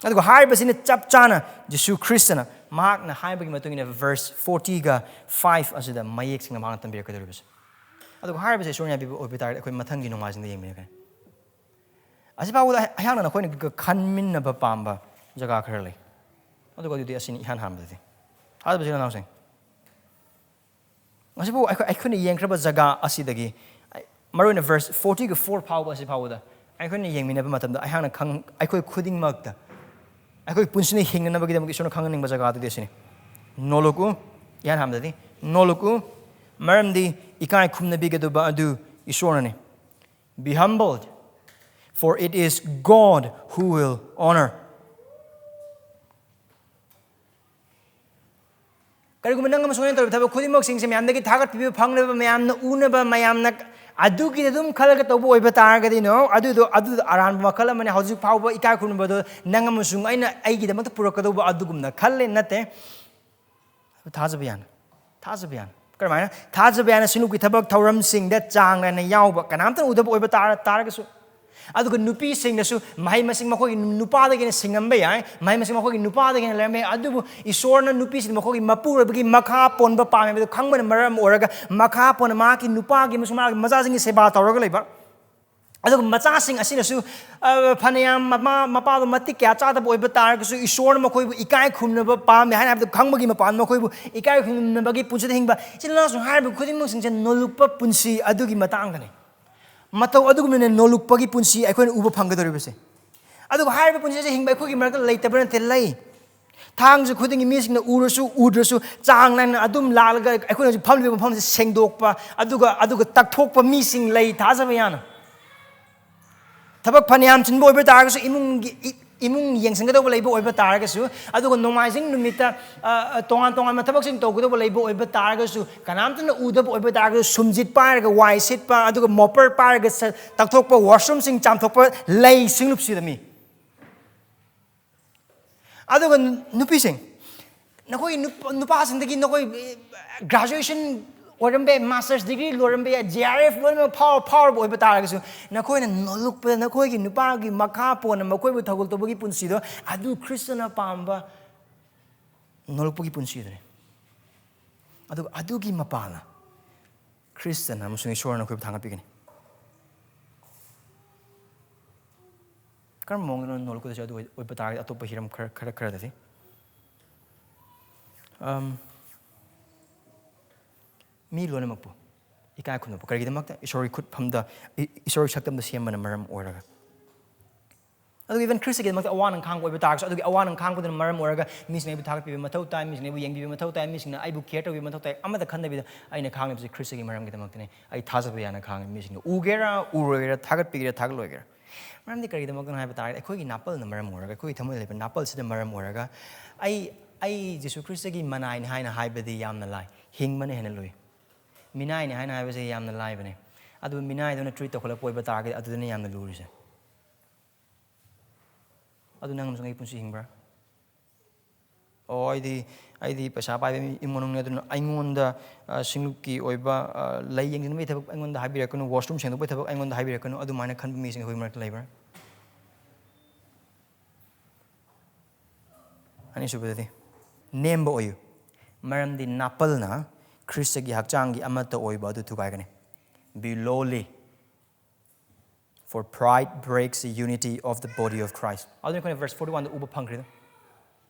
ꯑꯗꯨꯒ ꯍꯥꯏꯔꯤꯕꯁꯤꯅ ꯆꯞ ꯆꯥꯅ ꯖꯤꯁꯨ ꯈ꯭ꯔꯤꯁꯇꯅ ꯃꯍꯥꯛꯅ ꯍꯥꯏꯕꯒꯤ ꯃꯇꯨꯡ ꯏꯟꯅ verse forty-five ꯑꯁꯤꯗ ꯃꯌꯦꯛ ꯁꯦꯡꯅ ꯃꯍꯥꯛꯅ ꯇꯝꯕꯤꯔꯛꯀꯗꯧꯔꯤꯕꯁꯦ꯫ ꯑꯗꯨꯒ ꯍꯥꯏꯔꯤꯕꯁꯦ ꯏꯁꯣꯔꯅ ꯌꯥꯕꯤꯕ ꯑꯣꯏꯕ ꯇꯥꯔꯗꯤ ꯑꯩꯈꯣꯏ ꯃꯊꯪꯒꯤ ꯅꯣꯡꯃꯥꯏꯖꯤꯡꯗ ꯌꯦꯡꯃꯤꯟꯅꯒꯅꯤ꯫ ꯑꯁꯤ ꯐꯥꯎꯕꯗ ꯑꯩꯍꯥꯛꯅ ꯅꯈꯣꯏꯅ ꯈꯟꯃꯤꯟꯅꯕ ꯄꯥꯝꯕ ꯖꯒꯥ ꯈꯔ ꯂꯩ꯫ ꯑꯗꯨꯒ ꯑꯗꯨꯗꯤ ꯑꯁꯤꯅꯤ ꯏꯍꯥꯟ ꯍꯥꯟꯕꯗꯗꯤ꯫ ꯊꯥꯖꯕ ꯏꯆꯤꯜ ꯏꯅꯥꯎꯁꯤꯡ, ꯉꯁꯤꯐꯥꯎ ꯑꯩꯈꯣꯏ, ꯑꯩꯈꯣꯏꯅ ꯌꯦꯡꯈ꯭ꯔꯕ ꯖꯒꯥ ꯑꯁꯤꯗꯒꯤ, ꯃꯔꯨꯑꯣꯏꯅ verse forty-four ꯐꯥꯎꯕ ꯑꯁꯤ ꯐꯥꯎꯕꯗ ꯑꯩꯈꯣꯏꯅ ꯌꯦꯡꯃꯤꯟꯅꯕ ꯃꯇꯝꯗ ꯑꯩꯍꯥꯛꯅ ꯈꯪ-, ꯑꯩꯈꯣꯏ ꯈꯨꯗꯤꯡꯃꯛꯇ ꯑꯩꯈꯣꯏ ꯄꯨꯟꯁꯤꯅ ꯍꯤꯡꯅꯅꯕꯒꯤꯗꯃꯛ ꯏꯁꯣꯔꯅ ꯈꯪꯍꯟꯅꯤꯡꯕ ꯖꯒꯥ ꯑꯗꯨꯗꯤ ꯑꯁꯤꯅꯤ꯫ ꯅꯣꯂꯨꯛꯎ, ꯏꯍꯥꯟ ꯍꯥꯟꯕꯗꯗꯤ ꯅꯣꯂꯨꯛꯎ, ꯃꯔꯝꯗꯤ ꯏꯀꯥꯏ ꯈꯨꯝꯅꯕꯤꯒꯗꯧꯕ ꯑꯗꯨ ꯏꯁꯣꯔꯅꯅꯤ꯫ Be humbled, for it is God who will honor. ꯀꯔꯤꯒꯨꯝꯕ ꯅꯪ ꯑꯃꯁꯨꯡ ꯑꯩꯅ ꯇꯧꯔꯤꯕ ꯊꯕꯛ ꯈꯨꯗꯤꯡꯃꯛꯁꯤꯡꯁꯦ ꯃꯌꯥꯝꯗꯒꯤ ꯊꯥꯒꯠꯄꯤꯕ ꯐꯪꯅꯕ, ꯃꯌꯥꯝꯅ ꯎꯅꯕ, ꯃꯌꯥꯝꯅ ꯑꯗꯨꯒꯤꯗ ꯑꯗꯨꯝ ꯈꯜꯂꯒ ꯇꯧꯕ ꯑꯣꯏꯕ ꯇꯥꯔꯒꯗꯤ, no, ꯑꯗꯨꯗꯣ, ꯑꯗꯨꯗꯣ ꯑꯔꯥꯟꯕ ꯃꯈꯜ ꯑꯃꯅꯤ꯫ ꯍꯧꯖꯤꯛ ꯐꯥꯎꯕ ꯏꯀꯥꯏ ꯈꯨꯝꯅꯕꯗꯣ ꯅꯪ ꯑꯃꯁꯨꯡ ꯑꯩꯅ ꯑꯩꯒꯤꯗꯃꯛꯇ ꯄꯨꯔꯛꯀꯗꯧꯕ ꯑꯗꯨꯒꯨꯝꯅ ꯈꯜꯂꯦ, ꯅꯠꯇꯦ꯫ ꯊꯥꯖꯕ ꯌꯥꯅ, ꯊꯥꯖꯕ ꯌꯥꯅ꯫ ꯀꯔꯝꯍꯥꯏꯅ? ꯊꯥꯖꯕ ꯌꯥꯅ ꯁꯤꯡꯂꯨꯞꯀꯤ ꯊꯕꯛ ꯊꯧꯔꯝꯁꯤꯡꯗ ꯆꯥꯡ ꯅꯥꯏꯅ ꯌꯥꯎꯕ, ꯀꯅꯥꯝꯇꯅ ꯎꯗꯕ ꯑꯣꯏꯕ ꯇꯥꯔ-, ꯇꯥꯔꯒꯁꯨ꯫ ꯑꯗꯨꯒ ꯅꯨꯄꯤꯁꯤꯡꯅꯁꯨ ꯃꯍꯩ ꯃꯁꯤꯡ ꯃꯈꯣꯏꯒꯤ ꯅꯨꯄꯥꯗꯒꯤ ꯍꯦꯟꯅ ꯁꯤꯡꯉꯝꯕ ꯌꯥꯏ, ꯃꯍꯩ ꯃꯁꯤꯡ ꯃꯈꯣꯏꯒꯤ ꯅꯨꯄꯥꯗꯒꯤ ꯍꯦꯟꯅ ꯂꯩꯔꯝꯕ ꯌꯥꯏ, ꯑꯗꯨꯕꯨ ꯏꯁꯣꯔꯅ ꯅꯨꯄꯤꯁꯤꯡ ꯃꯈꯣꯏꯒꯤ ꯃꯄꯨꯔꯣꯏꯕꯒꯤ ꯃꯈꯥ ꯄꯣꯟꯕ ꯄꯥꯝꯃꯦ ꯍꯥꯏꯕꯗꯨ ꯈꯪꯕꯅ ꯃꯔꯝ ꯑꯣꯏꯔꯒ ꯃꯈꯥ ꯄꯣꯟꯅ ꯃꯍꯥꯛꯀꯤ ꯅꯨꯄꯥꯒꯤ ꯑꯃꯁꯨꯡ ꯃꯍꯥꯛꯀꯤ ꯃꯆꯥꯁꯤꯡꯒꯤ ꯁꯦꯕꯥ ꯇꯧꯔꯒ ꯂꯩꯕ꯫ ꯑꯗꯨꯒ ꯃꯆꯥꯁꯤꯡ ꯑꯁꯤꯅꯁꯨ, ꯑ, ꯐꯅꯌꯥꯝ ꯃꯃꯥ ꯃꯄꯥꯗꯣ ꯃꯇꯤꯛ ꯀꯌꯥ ꯆꯥꯗꯕ ꯑꯣꯏꯕ ꯇꯥꯔꯒꯁꯨ, ꯏꯁꯣꯔꯅ ꯃꯈꯣꯏꯕꯨ ꯏꯀꯥꯏ ꯈꯨꯝꯅꯕ ꯄꯥꯝꯃꯦ ꯍꯥꯏꯅ ꯍꯥꯏꯕꯗꯨ ꯈꯪꯕꯒꯤ ꯃꯄꯥꯟ ꯃꯈꯣꯏꯕꯨ ꯏꯀꯥꯏ ꯈꯨꯝꯅꯕꯒꯤ ꯄꯨꯟꯁꯤꯗ ꯍꯤꯡꯕ꯫ ꯏꯆꯤꯜ ꯏꯅꯥꯎꯁꯤꯡ, ꯍꯥꯏꯔꯤꯕ ꯈꯨꯗꯤꯡꯃꯛꯁꯤꯡꯁꯦ ꯅꯣꯂꯨꯛꯄ ꯄꯨꯟꯁꯤ ꯑꯗꯨꯒꯤ ꯃꯇꯥꯡꯗꯅꯤ꯫ ꯃꯇꯧ ꯑꯗꯨꯒꯨꯝꯅꯅꯦ ꯅꯣꯂꯨꯛꯄꯒꯤ ꯄꯨꯟꯁꯤ ꯑꯩꯈꯣꯏꯅ ꯎꯕ ꯐꯪꯒꯗꯧꯔꯤꯕꯁꯦ꯫ ꯑꯗꯨꯒ ꯍꯥꯏꯔꯤꯕ ꯄꯨꯟꯁꯤ ꯑꯁꯤ ꯍꯤꯡꯕ ꯑꯩꯈꯣꯏꯒꯤ ꯃꯔꯛꯇ ꯂꯩꯇꯕ ꯅꯠꯇꯦ, ꯂꯩ꯫ ꯊꯥꯡꯁꯨ ꯈꯨꯗꯤꯡꯒꯤ ꯃꯤꯁꯤꯡꯅ ꯎꯔꯁꯨ ꯎꯗ꯭ꯔꯁꯨ ꯆꯥꯡ ꯅꯥꯏꯅ ꯑꯗꯨꯝ ꯂꯥꯛꯂꯒ ꯑꯩꯈꯣꯏꯅ ꯍꯧꯖꯤꯛ ꯐꯝꯂꯤꯕ ꯃꯐꯝꯁꯦ ꯁꯦꯡꯗꯣꯛꯄ, ꯑꯗꯨꯒ, ꯑꯗꯨꯒ ꯇꯛꯊꯣꯛꯄ ꯃꯤꯁꯤꯡ ꯂꯩ, ꯊꯥꯖꯕ ꯌꯥꯅ꯫ ꯊꯕꯛ ꯐꯅꯌꯥꯝ ꯆꯤꯟꯕ ꯑꯣꯏꯕ ꯇꯥꯔꯒꯁꯨ, ꯏꯃꯨꯡꯒꯤ, ꯏ-, ꯏꯃꯨꯡ ꯌꯦꯡꯁꯤꯟꯒꯗꯧꯕ ꯂꯩꯕ ꯑꯣꯏꯕ ꯇꯥꯔꯒꯁꯨ, ꯑꯗꯨꯒ ꯅꯣꯡꯃꯥꯏꯖꯤꯡ ꯅꯨꯃꯤꯠꯇ, ꯑ, ꯑ, ꯇꯣꯉꯥꯟ ꯇꯣꯉꯥꯟꯕ ꯊꯕꯛꯁꯤꯡ ꯇꯧꯒꯗꯧꯕ ꯂꯩꯕ ꯑꯣꯏꯕ ꯇꯥꯔꯒꯁꯨ, ꯀꯅꯥꯝꯇꯅ ꯎꯗꯕ ꯑꯣꯏꯕ ꯇꯥꯔꯒꯁꯨ, ꯁꯨꯝꯖꯤꯠ ꯄꯥꯏꯔꯒ ꯋꯥꯏ ꯁꯤꯠꯄ, ꯑꯗꯨꯒ ꯃꯣꯄꯔ ꯄꯥꯏꯔꯒ ꯁ-, ꯇꯛꯊꯣꯛꯄ, ꯋꯥꯁꯔꯨꯝꯁꯤꯡ ꯆꯥꯝꯊꯣꯛꯄ ꯂꯩ ꯁꯤꯡꯂꯨꯞꯁꯤꯗ ꯃꯤ꯫ ꯑꯗꯨꯒ ꯅꯨꯄꯤꯁꯤꯡ, ꯅꯈꯣꯏ ꯅꯨꯞ-, ꯅꯨꯄꯥꯁꯤꯡꯗꯒꯤ ꯅꯈꯣꯏ, ꯑꯦ, graduation ꯑꯣꯏꯔꯝꯕ ꯌꯥꯏ, ꯃꯥꯁꯇꯔꯁ ꯗꯤꯒ꯭ꯔꯤ ꯂꯣꯏꯔꯝꯕ ꯌꯥꯏ, ꯖꯤ ꯑꯥꯔ ꯑꯦꯐ ꯂꯣꯏꯅꯃꯛ ꯐꯥꯎꯔ ꯐꯥꯎꯔꯕ ꯑꯣꯏꯕ ꯇꯥꯔꯒꯁꯨ, ꯅꯈꯣꯏꯅ ꯅꯣꯜꯂꯨꯛꯄꯗ ꯅꯈꯣꯏꯒꯤ ꯅꯨꯄꯥꯒꯤ ꯃꯈꯥ ꯄꯣꯟꯅ ꯃꯈꯣꯏꯕꯨ ꯊꯧꯒꯜ ꯇꯧꯕꯒꯤ ꯄꯨꯟꯁꯤꯗꯣ, ꯑꯗꯨ ꯈ꯭ꯔꯤꯁꯇꯅ ꯄꯥꯝꯕ ꯅꯣꯜꯂꯨꯛꯄꯒꯤ ꯄꯨꯟꯁꯤꯗꯨꯅꯤ꯫ ꯑꯗꯨꯒ ꯑꯗꯨꯒꯤ ꯃꯄꯥꯟꯅ ꯈ꯭ꯔꯤꯁꯇꯅ ꯑꯃꯁꯨꯡ ꯏꯁꯣꯔꯅ ꯑꯩꯈꯣꯏꯕꯨ ꯊꯥꯡꯒꯠꯄꯤꯒꯅꯤ꯫ ꯀꯔꯝꯕ ꯃꯑꯣꯡꯗꯅꯣ ꯅꯣꯜꯂꯨꯛꯀꯗꯣꯏꯁꯦ? ꯑꯗꯨ ꯑꯣꯏ-, ꯑꯣꯏꯕ ꯇꯥꯔꯒꯗꯤ ꯑꯇꯣꯞꯄ ꯍꯤꯔꯝ ꯈꯔ, ꯈꯔ, ꯈꯔꯗꯗꯤ, ꯑꯝ, ꯃꯤ ꯂꯣꯏꯅꯃꯛꯄꯨ ꯏꯀꯥꯏ ꯈꯨꯝꯅꯕ, ꯀꯔꯤꯒꯤꯗꯃꯛꯇ? ꯏꯁꯣꯔꯒꯤ ꯈꯨꯠꯐꯝꯗ, ꯏ-, ꯏꯁꯣꯔꯒꯤ ꯁꯛꯇꯝꯗ ꯁꯦꯝꯕꯅ ꯃꯔꯝ ꯑꯣꯏꯔꯒ꯫ ꯑꯗꯨꯒ even ꯈ꯭ꯔꯤꯁꯇꯒꯤꯗꯃꯛꯇ ꯑꯋꯥ ꯅꯪꯈꯥꯡꯕ ꯑꯣꯏꯕ ꯇꯥꯔꯒꯁꯨ, ꯑꯗꯨꯒꯤ ꯑꯋꯥ ꯅꯪꯈꯥꯡꯕꯗꯨꯅ ꯃꯔꯝ ꯑꯣꯏꯔꯒ ꯃꯤꯁꯤꯡꯅ ꯑꯩꯕꯨ ꯊꯥꯒꯠꯄꯤꯕ ꯃꯊꯧ ꯇꯥꯏ, ꯃꯤꯁꯤꯡꯅ ꯑꯩꯕꯨ ꯌꯦꯡꯕꯤꯕ ꯃꯊꯧ ꯇꯥꯏ, ꯃꯤꯁꯤꯡꯅ ꯑꯩꯕꯨ care ꯇꯧꯕꯤꯕ ꯃꯊꯧ ꯇꯥꯏ, ꯑꯃꯠꯇ ꯈꯟꯗꯕꯤꯗ ꯑꯩꯅ ꯈꯥꯡꯂꯤꯕꯁꯤ ꯈ꯭ꯔꯤꯁꯇꯒꯤ ꯃꯔꯝꯒꯤꯗꯃꯛꯇꯅꯤ꯫ ꯑꯩ ꯊꯥꯖꯕ ꯌꯥꯅ ꯈꯥꯡꯉꯤ꯫ ꯃꯤꯁꯤꯡꯅ ꯎꯒꯦꯔꯥ ꯎꯔꯣꯏꯒꯦꯔꯥ, ꯊꯥꯒꯠꯄꯤꯒꯦꯔꯥ ꯊꯥꯒꯠꯂꯣꯏꯒꯦꯔꯥ꯫ ꯃꯔꯝꯗꯤ ꯀꯔꯤꯒꯤꯗꯃꯛꯇꯅꯣ ꯍꯥꯏꯕ ꯇꯥꯔꯒꯗꯤ, ꯑꯩꯈꯣꯏꯒꯤ ꯅꯥꯄꯜꯅ ꯃꯔꯝ ꯑꯣꯏꯔꯒ, ꯑꯩꯈꯣꯏꯒꯤ ꯊꯃꯣꯏꯗ ꯂꯩꯕ ꯅꯥꯄꯜꯁꯤꯗ ꯃꯔꯝ ꯑꯣꯏꯔꯒ, ꯑꯩ, ꯑꯩ ꯖꯤꯁꯨ ꯈ꯭ꯔꯤꯁꯇꯒꯤ ꯃꯅꯥꯏꯅꯤ ꯍꯥꯏꯅ ꯍꯥꯏꯕꯗꯤ ꯌꯥꯝꯅ ꯂꯥꯏ, ꯍꯤꯡꯕꯅ ꯍꯦꯟꯅ ꯂꯨꯏ꯫ ꯃꯤꯅꯥꯏꯅꯤ ꯍꯥꯏꯅ ꯍꯥꯏꯕꯁꯦ ꯌꯥꯝꯅ ꯂꯥꯏꯕꯅꯦ꯫ ꯑꯗꯨ ꯃꯤꯅꯥꯏꯗꯧꯅ treat ꯇꯧꯈꯠꯂꯛꯄ ꯑꯣꯏꯕ ꯇꯥꯔꯒꯗꯤ, ꯑꯗꯨꯗꯅ ꯌꯥꯝꯅ ꯂꯨꯔꯤꯁꯦ꯫ ꯑꯗꯨ ꯅꯪ ꯑꯃꯁꯨꯡ ꯑꯩ ꯄꯨꯟꯁꯤ ꯍꯤꯡꯕ꯭ꯔꯥ? ꯑꯣ, ꯑꯩꯗꯤ, ꯑꯩꯗꯤ ꯄꯩꯁꯥ ꯄꯥꯏꯕ ꯃꯤ ꯏꯃꯨꯡ ꯃꯅꯨꯡꯅꯤ, ꯑꯗꯨꯅ ꯑꯩꯉꯣꯟꯗ, ꯑ, ꯁꯤꯡꯂꯨꯞꯀꯤ ꯑꯣꯏꯕ, ꯑ, ꯂꯩ ꯌꯦꯡꯁꯤꯟꯕꯒꯤ ꯊꯕꯛ ꯑꯩꯉꯣꯟꯗ ꯍꯥꯏꯕꯤꯔꯛꯀꯅꯨ, washroom ꯁꯦꯡꯗꯣꯛꯄꯒꯤ ꯊꯕꯛ ꯑꯩꯉꯣꯟꯗ ꯍꯥꯏꯕꯤꯔꯛꯀꯅꯨ, ꯑꯗꯨꯃꯥꯏꯅ ꯈꯟꯕ ꯃꯤꯁꯤꯡ ꯑꯩꯈꯣꯏ ꯃꯔꯛꯇ ꯂꯩꯕ꯭ꯔꯥ? ꯑꯅꯤꯁꯨꯕꯗꯗꯤ, ꯅꯦꯝꯕ ꯑꯣꯏꯌꯨ, ꯃꯔꯝꯗꯤ ꯅꯥꯄꯜꯅ ꯈ꯭ꯔꯤꯁꯇꯒꯤ ꯍꯛꯆꯥꯡꯒꯤ ꯑꯃꯠꯇ ꯑꯣꯏꯕ ꯑꯗꯨ ꯊꯨꯒꯥꯏꯒꯅꯤ꯫ Be lowly, for pride breaks the unity of the body of Christ. ꯑꯗꯨꯅ ꯑꯩꯈꯣꯏꯅ verse forty oneꯗ ꯎꯕ ꯐꯪꯈ꯭ꯔꯤꯗꯣ꯫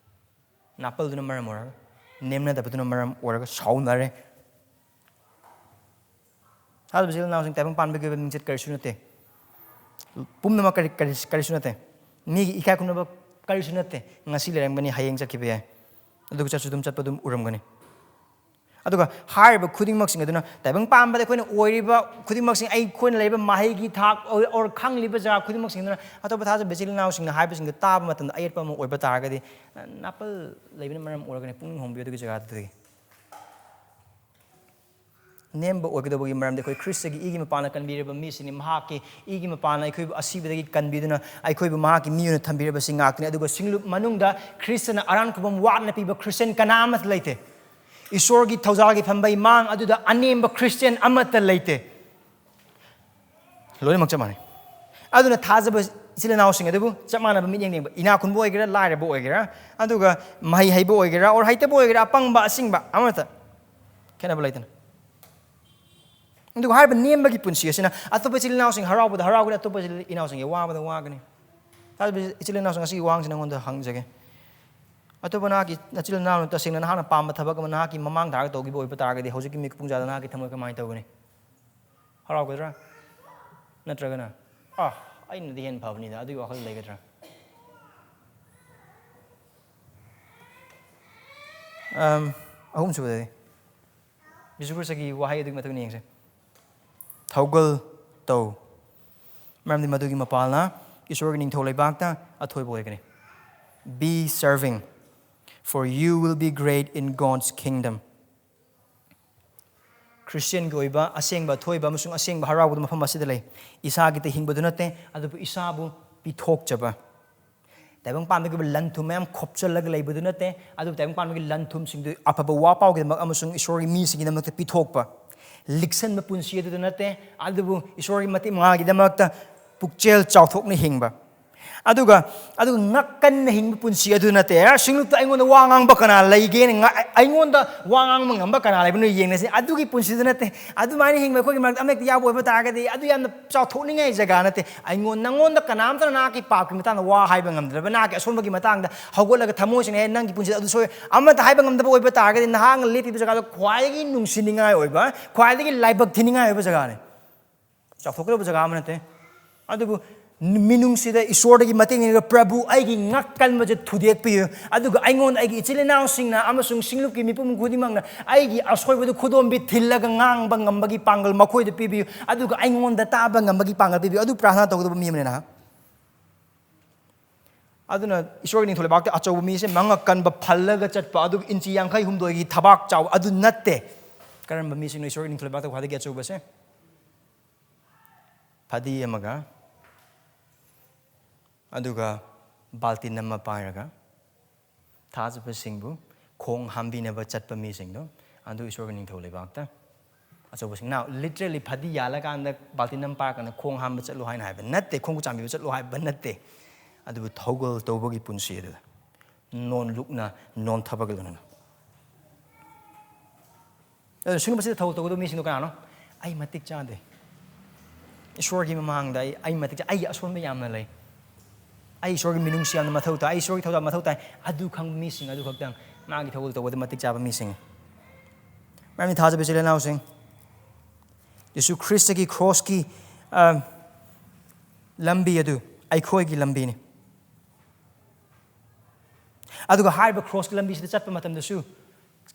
ꯅꯥꯄꯜꯗꯨꯅ ꯃꯔꯝ ꯑꯣꯏꯔꯒ, ꯅꯦꯝꯅꯗꯕꯗꯨꯅ ꯃꯔꯝ ꯑꯣꯏꯔꯒ ꯁꯥꯎꯅꯔꯦ꯫ ꯍꯥꯏꯔꯤꯕ ꯏꯆꯤꯜ ꯏꯅꯥꯎꯁꯤꯡ, ꯇꯥꯏꯕꯪ ꯄꯥꯟꯕꯒꯤ ꯑꯣꯏꯕ ꯃꯤꯡꯆꯠ ꯀꯔꯤꯁꯨ ꯅꯠꯇꯦ꯫ ꯄꯨꯝꯅꯃꯛ ꯀꯔꯤ, ꯀꯔꯤ, ꯀꯔꯤꯁꯨ ꯅꯠꯇꯦ꯫ ꯃꯤꯒꯤ ꯏꯀꯥꯏ ꯈꯨꯝꯅꯕ ꯀꯔꯤꯁꯨ ꯅꯠꯇꯦ꯫ ꯉꯁꯤ ꯂꯩꯔꯝꯒꯅꯤ, ꯍꯌꯦꯡ ꯆꯠꯈꯤꯕ ꯌꯥꯏ꯫ ꯑꯗꯨꯒ ꯆꯠꯁꯨ ꯑꯗꯨꯝ ꯆꯠꯄ ꯑꯗꯨꯝ ꯎꯔꯝꯒꯅꯤ꯫ ꯑꯗꯨꯒ ꯍꯥꯏꯔꯤꯕ ꯈꯨꯗꯤꯡꯃꯛꯁꯤꯡ ꯑꯗꯨꯅ, ꯇꯥꯏꯕꯪ ꯄꯥꯟꯕꯗ ꯑꯩꯈꯣꯏꯅ ꯑꯣꯏꯔꯤꯕ ꯈꯨꯗꯤꯡꯃꯛꯁꯤꯡ, ꯑꯩꯈꯣꯏꯅ ꯂꯩꯔꯤꯕ ꯃꯍꯩꯒꯤ ꯊꯥꯛ, or, or ꯈꯪꯂꯤꯕ ꯖꯒꯥ ꯈꯨꯗꯤꯡꯃꯛꯁꯤꯡ ꯑꯗꯨꯅ ꯑꯇꯣꯞꯄ ꯊꯥꯖꯕ ꯏꯆꯤꯜ ꯏꯅꯥꯎꯁꯤꯡꯅ ꯍꯥꯏꯕꯁꯤꯡꯗꯨ ꯇꯥꯕ ꯃꯇꯝꯗ ꯑꯌꯦꯠꯄ ꯑꯃ ꯑꯣꯏꯕ ꯇꯥꯔꯒꯗꯤ, ꯅꯥꯄꯜ ꯂꯩꯕꯅ ꯃꯔꯝ ꯑꯣꯏꯔꯒꯅꯤ꯫ ꯄꯨꯛꯅꯤꯡ ꯍꯣꯡꯕꯤꯌꯨ ꯑꯗꯨꯒꯤ ꯖꯒꯥꯗꯨꯗꯒꯤ꯫ ꯅꯦꯝꯕ ꯑꯣꯏꯒꯗꯧꯕꯒꯤ ꯃꯔꯝꯗꯤ ꯑꯩꯈꯣꯏ ꯈ꯭ꯔꯤꯁꯇꯒꯤ ꯏꯒꯤ ꯃꯄꯥꯟꯅ ꯀꯟꯕꯤꯔꯕ ꯃꯤꯁꯤꯡꯅꯤ꯫ ꯃꯍꯥꯛꯀꯤ ꯏꯒꯤ ꯃꯄꯥꯟꯅ ꯑꯩꯈꯣꯏꯕꯨ ꯑꯁꯤꯕꯗꯒꯤ ꯀꯟꯕꯤꯗꯨꯅ ꯑꯩꯈꯣꯏꯕꯨ ꯃꯍꯥꯛꯀꯤ ꯃꯤ ꯑꯣꯏꯅ ꯊꯝꯕꯤꯔꯕꯁꯤ ꯉꯥꯛꯇꯅꯤ꯫ ꯑꯗꯨꯒ ꯁꯤꯡꯂꯨꯞ ꯃꯅꯨꯡꯗ ꯈ꯭ꯔꯤꯁꯇꯅ ꯑꯔꯥꯟ ꯈꯨꯕꯝ ꯋꯥꯠꯅ ꯄꯤꯕ ꯈ꯭ꯔꯤꯁꯇꯤꯌꯟ ꯀꯅꯥ ꯑꯃꯠꯇ ꯂꯩꯇꯦ꯫ ꯏꯁꯣꯔꯒꯤ ꯊꯧꯖꯥꯜꯒꯤ ꯐꯝꯕꯩ ꯃꯥꯡ ꯑꯗꯨꯗ ꯑꯅꯦꯝꯕ ꯈ꯭ꯔꯤꯁꯇꯤꯌꯥꯟ ꯑꯃꯠꯇ ꯂꯩꯇꯦ꯫ ꯂꯣꯏꯅꯃꯛ ꯆꯞ ꯃꯥꯟꯅꯩ꯫ ꯑꯗꯨꯅ ꯊꯥꯖꯕ ꯏꯆꯤꯜ ꯏꯅꯥꯎꯁꯤꯡ ꯑꯗꯨꯕꯨ ꯆꯞ ꯃꯥꯟꯅꯕ ꯃꯤꯠꯌꯦꯡ ꯌꯦꯡꯕ, ꯏꯅꯥꯛ ꯈꯨꯟꯕ ꯑꯣꯏꯒꯦꯔꯥ, ꯂꯥꯏꯔꯕ ꯑꯣꯏꯒꯦꯔꯥ, ꯑꯗꯨꯒ ꯃꯍꯩ ꯍꯩꯕ ꯑꯣꯏꯒꯦꯔꯥ, ꯑꯣꯔ ꯍꯩꯇꯕ ꯑꯣꯏꯒꯦꯔꯥ, ꯑꯄꯪꯕ ꯑꯁꯤꯡꯕ ꯑꯃꯠꯇ ꯈꯦꯠꯅꯕ ꯂꯩꯇꯅ꯫ ꯑꯗꯨꯒ ꯍꯥꯏꯔꯤꯕ ꯅꯦꯝꯕꯒꯤ ꯄꯨꯟꯁꯤ ꯑꯁꯤꯅ ꯑꯇꯣꯞꯄ ꯏꯆꯤꯜ ꯏꯅꯥꯎꯁꯤꯡ ꯍꯔꯥꯎꯕꯗ ꯍꯔꯥꯎꯒꯅꯤ, ꯑꯇꯣꯞꯄ ꯏꯆꯤꯜ ꯏꯅꯥꯎꯁꯤꯡꯒꯤ ꯋꯥꯕꯗ ꯋꯥꯒꯅꯤ꯫ ꯊꯥꯖꯕ ꯏꯆꯤꯜ ꯏꯅꯥꯎꯁꯤꯡ, ꯑꯁꯤꯒꯤ ꯋꯥꯍꯪꯁꯤ ꯅꯉꯣꯟꯗ ꯍꯪꯖꯒꯦ꯫ ꯑꯇꯣꯞꯄ ꯅꯍꯥꯛꯀꯤ ꯅꯆꯤꯜ ꯏꯅꯥꯎꯅ ꯇꯁꯦꯡꯅ ꯅꯍꯥꯛꯅ ꯄꯥꯝꯕ ꯊꯕꯛ ꯑꯃ ꯅꯍꯥꯛꯀꯤ ꯃꯃꯥꯡ ꯊꯥꯒ ꯇꯧꯈꯤꯕ ꯑꯣꯏꯕ ꯇꯥꯔꯒꯗꯤ, ꯍꯧꯖꯤꯛꯀꯤ ꯃꯤꯀꯨꯞ ꯄꯨꯡꯖꯥꯗ ꯅꯍꯥꯛꯀꯤ ꯊꯃꯣꯏ ꯀꯃꯥꯏꯅ ꯇꯧꯒꯅꯤ? ꯍꯔꯥꯎꯒꯗ꯭ꯔꯥ? ꯅꯠꯇ꯭ꯔꯒꯅ, "ꯑꯥ, ꯑꯩꯅꯗꯤ ꯍꯦꯟꯅ ꯐꯕꯅꯤꯗ" ꯑꯗꯨꯒꯤ ꯋꯥꯈꯜ ꯂꯩꯒꯗ꯭ꯔꯥ? ꯑꯝ, ꯑꯍꯨꯝꯁꯨꯕꯗꯗꯤ, ꯕꯤꯁꯨꯄꯨꯔꯁꯒꯤ ꯋꯥꯍꯩ ꯑꯗꯨꯒꯤ ꯃꯇꯨꯡ ꯏꯟꯅ ꯌꯦꯡꯁꯦ꯫ "ꯊꯧꯒꯜ ꯇꯧ, ꯃꯔꯝꯗꯤ ꯃꯗꯨꯒꯤ ꯃꯄꯥꯜꯅ ꯏꯁꯣꯔꯒꯤ ꯅꯤꯡꯊꯧ ꯂꯩꯕꯥꯛꯇ ꯑꯊꯣꯏꯕ ꯑꯣꯏꯒꯅꯤ꯫ Be serving, for you will be great in God's kingdom." ꯈ꯭ꯔꯤꯁꯇꯤꯌꯟꯒꯤ ꯑꯣꯏꯕ ꯑꯁꯦꯡꯕ ꯑꯊꯣꯏꯕ ꯑꯃꯁꯨꯡ ꯑꯁꯦꯡꯕ ꯍꯔꯥꯎꯕꯗꯨ ꯃꯐꯝ ꯑꯁꯤꯗ ꯂꯩ꯫ ꯏꯁꯥꯒꯤꯗ ꯍꯤꯡꯕꯗꯨ ꯅꯠꯇꯦ, ꯑꯗꯨꯕꯨ ꯏꯁꯥꯕꯨ ꯄꯤꯊꯣꯛꯆꯕ꯫ ꯇꯥꯏꯕꯪ ꯄꯥꯟꯕꯒꯤ ꯑꯣꯏꯕ ꯂꯟ ꯊꯨꯝ ꯃꯌꯥꯝ ꯈꯣꯞꯆꯜꯂꯒ ꯂꯩꯕꯗꯨ ꯅꯠꯇꯦ, ꯑꯗꯨꯕꯨ ꯇꯥꯏꯕꯪ ꯄꯥꯟꯕꯒꯤ ꯂꯟ ꯊꯨꯝꯁꯤꯡꯗꯨ ꯑꯐꯕ ꯋꯥ ꯄꯥꯎꯒꯤꯗꯃꯛ ꯑꯃꯁꯨꯡ ꯏꯁꯣꯔꯒꯤ ꯃꯤꯁꯤꯡꯒꯤꯗꯃꯛꯇ ꯄꯤꯊꯣꯛꯄ꯫ ꯂꯤꯛꯁꯟꯕ ꯄꯨꯟꯁꯤ ꯑꯗꯨꯗ ꯅꯠꯇꯦ, ꯑꯗꯨꯕꯨ ꯏꯁꯣꯔꯒꯤ ꯃꯇꯤꯛ ꯃꯉꯥꯜꯒꯤꯗꯃꯛꯇ ꯄꯨꯛꯆꯦꯜ ꯆꯥꯎꯊꯣꯛꯅ ꯍꯤꯡꯕ꯫ ꯑꯗꯨꯒ, ꯑꯗꯨꯒ ꯉꯛꯀꯟꯅ ꯍꯤꯡꯕ ꯄꯨꯟꯁꯤ ꯑꯗꯨ ꯅꯠꯇꯦ꯫ "ꯑꯦ, ꯁꯤꯡꯂꯨꯞꯇ ꯑꯩꯉꯣꯟꯗ ꯋꯥ ꯉꯥꯡꯕ ꯀꯅꯥ ꯂꯩꯒꯦꯅ ꯉ-, ꯑꯩꯉꯣꯟꯗ ꯋꯥ ꯉꯥꯡꯕ ꯉꯝꯕ ꯀꯅꯥ ꯂꯩꯕꯅꯣ ꯌꯦꯡꯅꯁꯤ", ꯑꯗꯨꯒꯤ ꯄꯨꯟꯁꯤꯗꯨ ꯅꯠꯇꯦ꯫ ꯑꯗꯨꯃꯥꯏꯅ ꯍꯤꯡꯕ ꯑꯩꯈꯣꯏꯒꯤ ꯃꯔꯛꯇ ꯑꯃ ꯍꯦꯛꯇ ꯌꯥꯎꯕ ꯑꯣꯏꯕ ꯇꯥꯔꯒꯗꯤ, ꯑꯗꯨ ꯌꯥꯝꯅ ꯆꯥꯎꯊꯣꯛꯅꯤꯡꯉꯥꯏ ꯖꯒꯥ ꯅꯠꯇꯦ꯫ ꯑꯩꯉꯣꯟ-, ꯅꯉꯣꯟꯗ ꯀꯅꯥꯝꯇꯅ ꯅꯍꯥꯛꯀꯤ ꯄꯥꯞꯀꯤ ꯃꯇꯥꯡꯗ ꯋꯥ ꯍꯥꯏꯕ ꯉꯝꯗ꯭ꯔꯕ, ꯅꯍꯥꯛꯀꯤ ꯑꯁꯣꯟꯕꯒꯤ ꯃꯇꯥꯡꯗ ꯍꯧꯒꯠꯂꯒ ꯊꯃꯣꯏ ꯁꯦꯡꯅ, "ꯑꯦ, ꯅꯪꯒꯤ ꯄꯨꯟꯁꯤꯗ ꯑꯗꯨ ꯁꯣꯏ", ꯑꯃꯠꯇ ꯍꯥꯏꯕ ꯉꯝꯗꯕ ꯑꯣꯏꯕ ꯇꯥꯔꯒꯗꯤ, ꯅꯍꯥꯛꯅ ꯂꯦꯞꯄꯤꯕ ꯖꯒꯥꯗꯣ ꯈ꯭ꯋꯥꯏꯗꯒꯤ ꯅꯨꯡꯁꯤꯅꯤꯡꯉꯥꯏ ꯑꯣꯏꯕ, ꯈ꯭ꯋꯥꯏꯗꯒꯤ ꯂꯥꯏꯕꯛ ꯊꯤꯅꯤꯡꯉꯥꯏ ꯑꯣꯏꯕ ꯖꯒꯥꯅꯤ꯫ ꯆꯥꯎꯊꯣꯛꯀꯗꯕ ꯖꯒꯥ ꯑꯃ ꯅꯠꯇꯦ꯫ ꯑꯗꯨꯕꯨ ꯃꯤꯅꯨꯡꯁꯤꯗ ꯏꯁꯣꯔꯗꯒꯤ ꯃꯇꯦꯡ ꯅꯤꯔꯒ, "ꯄ꯭ꯔꯚꯨ, ꯑꯩꯒꯤ ꯉꯛ ꯀꯟꯕꯁꯦ ꯊꯨꯗꯦꯛꯄꯤꯌꯨ, ꯑꯗꯨꯒ ꯑꯩꯉꯣꯟꯗ ꯑꯩꯒꯤ ꯏꯆꯤꯜ ꯏꯅꯥꯎꯁꯤꯡꯅ ꯑꯃꯁꯨꯡ ꯁꯤꯡꯂꯨꯞꯀꯤ ꯃꯤꯄꯨꯝ ꯈꯨꯗꯤꯡꯃꯛꯅ ꯑꯩꯒꯤ ꯑꯁꯣꯏꯕꯗꯨ ꯈꯨꯗꯣꯝꯕꯤ ꯊꯤꯜꯂꯒ ꯉꯥꯡꯕ ꯉꯝꯕꯒꯤ ꯄꯥꯡꯒꯜ ꯃꯈꯣꯏꯗ ꯄꯤꯕꯤꯌꯨ, ꯑꯗꯨꯒ ꯑꯩꯉꯣꯟꯗ ꯇꯥꯕ ꯉꯝꯕꯒꯤ ꯄꯥꯡꯒꯜ ꯄꯤꯕꯤꯌꯨ"꯫ ꯑꯗꯨ ꯄ꯭ꯔꯥꯔꯊꯅꯥ ꯇꯧꯒꯗꯕ ꯃꯤ ꯑꯃꯅꯤ ꯅꯍꯥꯛ꯫ ꯑꯗꯨꯅ ꯏꯁꯣꯔꯒꯤ ꯅꯤꯡꯊꯧ ꯂꯩꯕꯥꯛꯇ ꯑꯆꯧꯕ ꯃꯤꯁꯦ ꯃꯉꯛ ꯀꯟꯕ, ꯐꯜꯂꯒ ꯆꯠꯄ, ꯑꯗꯨꯒ ꯏꯟꯆꯤ ꯌꯥꯡꯈꯩ ꯍꯨꯝꯗꯣꯏꯒꯤ ꯊꯕꯥꯛ ꯆꯥꯎꯕ ꯑꯗꯨ ꯅꯠꯇꯦ꯫ ꯀꯔꯝꯕ ꯃꯤꯁꯤꯡꯅꯣ ꯏꯁꯣꯔꯒꯤ ꯅꯤꯡꯊꯧ ꯂꯩꯕꯥꯛꯇ ꯈ꯭ꯋꯥꯏꯗꯒꯤ ꯑꯆꯧꯕꯁꯦ? ꯐꯗꯤ ꯑꯃꯒ, ꯑꯗꯨꯒ ꯕꯥꯜꯇꯤꯟ ꯑꯃ ꯄꯥꯏꯔꯒ, ꯊꯥꯖꯕꯁꯤꯡꯕꯨ ꯈꯣꯡ ꯍꯥꯝꯕꯤꯅꯕ ꯆꯠꯄ ꯃꯤꯁꯤꯡꯗꯣ, ꯑꯗꯨ ꯏꯁꯣꯔꯒꯤ ꯅꯤꯡꯊꯧ ꯂꯩꯕꯥꯛꯇ ꯑꯆꯧꯕꯁꯤꯡ꯫ Now, literally ꯐꯗꯤ ꯌꯥꯜꯂꯀꯥꯟꯗ ꯕꯥꯜꯇꯤꯟ ꯑꯃ ꯄꯥꯏꯔꯀꯥꯟꯗ ꯈꯣꯡ ꯍꯥꯝꯕ ꯆꯠꯂꯨ ꯍꯥꯏꯅ ꯍꯥꯏꯕ ꯅꯠꯇꯦ, ꯈꯣꯡ ꯈꯨꯠ ꯆꯥꯝꯕꯤꯕ ꯆꯠꯂꯨ ꯍꯥꯏꯕ ꯅꯠꯇꯦ꯫ ꯑꯗꯨꯕꯨ ꯊꯧꯒꯜ ꯇꯧꯕꯒꯤ ꯄꯨꯟꯁꯤ ꯑꯗꯨꯗ ꯅꯣꯟ ꯂꯨꯛꯅ, ꯅꯣꯟ ꯊꯕꯛ ꯂꯣꯏꯅꯅ꯫ ꯑꯗꯨ ꯁꯤꯒꯨꯝꯕꯁꯤꯗ ꯊꯧꯒꯜ ꯇꯧꯒꯗꯕ ꯃꯤꯁꯤꯡꯗꯣ ꯀꯅꯥꯅꯣ? "ꯑꯩ ꯃꯇꯤꯛ ꯆꯥꯗꯦ꯫ ꯏꯁꯣꯔꯒꯤ ꯃꯃꯥꯡꯗ ꯑꯩ, ꯑꯩ ꯃꯇꯤꯛ ꯆꯥ-, ꯑꯩꯒꯤ ꯑꯁꯣꯟꯕ ꯌꯥꯝꯅ ꯂꯩ꯫ ꯑꯩ ꯏꯁꯣꯔꯒꯤ ꯃꯤꯅꯨꯡꯁꯤ ꯌꯥꯝꯅ ꯃꯊꯧ ꯇꯥꯏ꯫ ꯑꯩ ꯏꯁꯣꯔꯒꯤ ꯊꯧꯖꯥꯜ ꯃꯊꯧ ꯇꯥꯏ"꯫ ꯑꯗꯨ ꯈꯪꯕ ꯃꯤꯁꯤꯡ ꯑꯗꯨ ꯈꯛꯇꯪ ꯃꯥꯒꯤ ꯊꯧꯒꯜ ꯇꯧꯕꯗ ꯃꯇꯤꯛ ꯆꯥꯕ ꯃꯤꯁꯤꯡ꯫ ꯃꯔꯝꯗꯤ ꯊꯥꯖꯕ ꯏꯆꯤꯜ ꯏꯅꯥꯎꯁꯤꯡ, ꯌꯤꯁꯨ ꯈ꯭ꯔꯤꯁꯇꯒꯤ ꯀ꯭ꯔꯣꯁꯀꯤ, ꯑ, ꯂꯝꯕꯤ ꯑꯗꯨ ꯑꯩꯈꯣꯏꯒꯤ ꯂꯝꯕꯤꯅꯤ꯫ ꯑꯗꯨꯒ ꯍꯥꯏꯔꯤꯕ ꯀ꯭ꯔꯣꯁꯀꯤ ꯂꯝꯕꯤꯁꯤꯗ ꯆꯠꯄ ꯃꯇꯝꯗꯁꯨ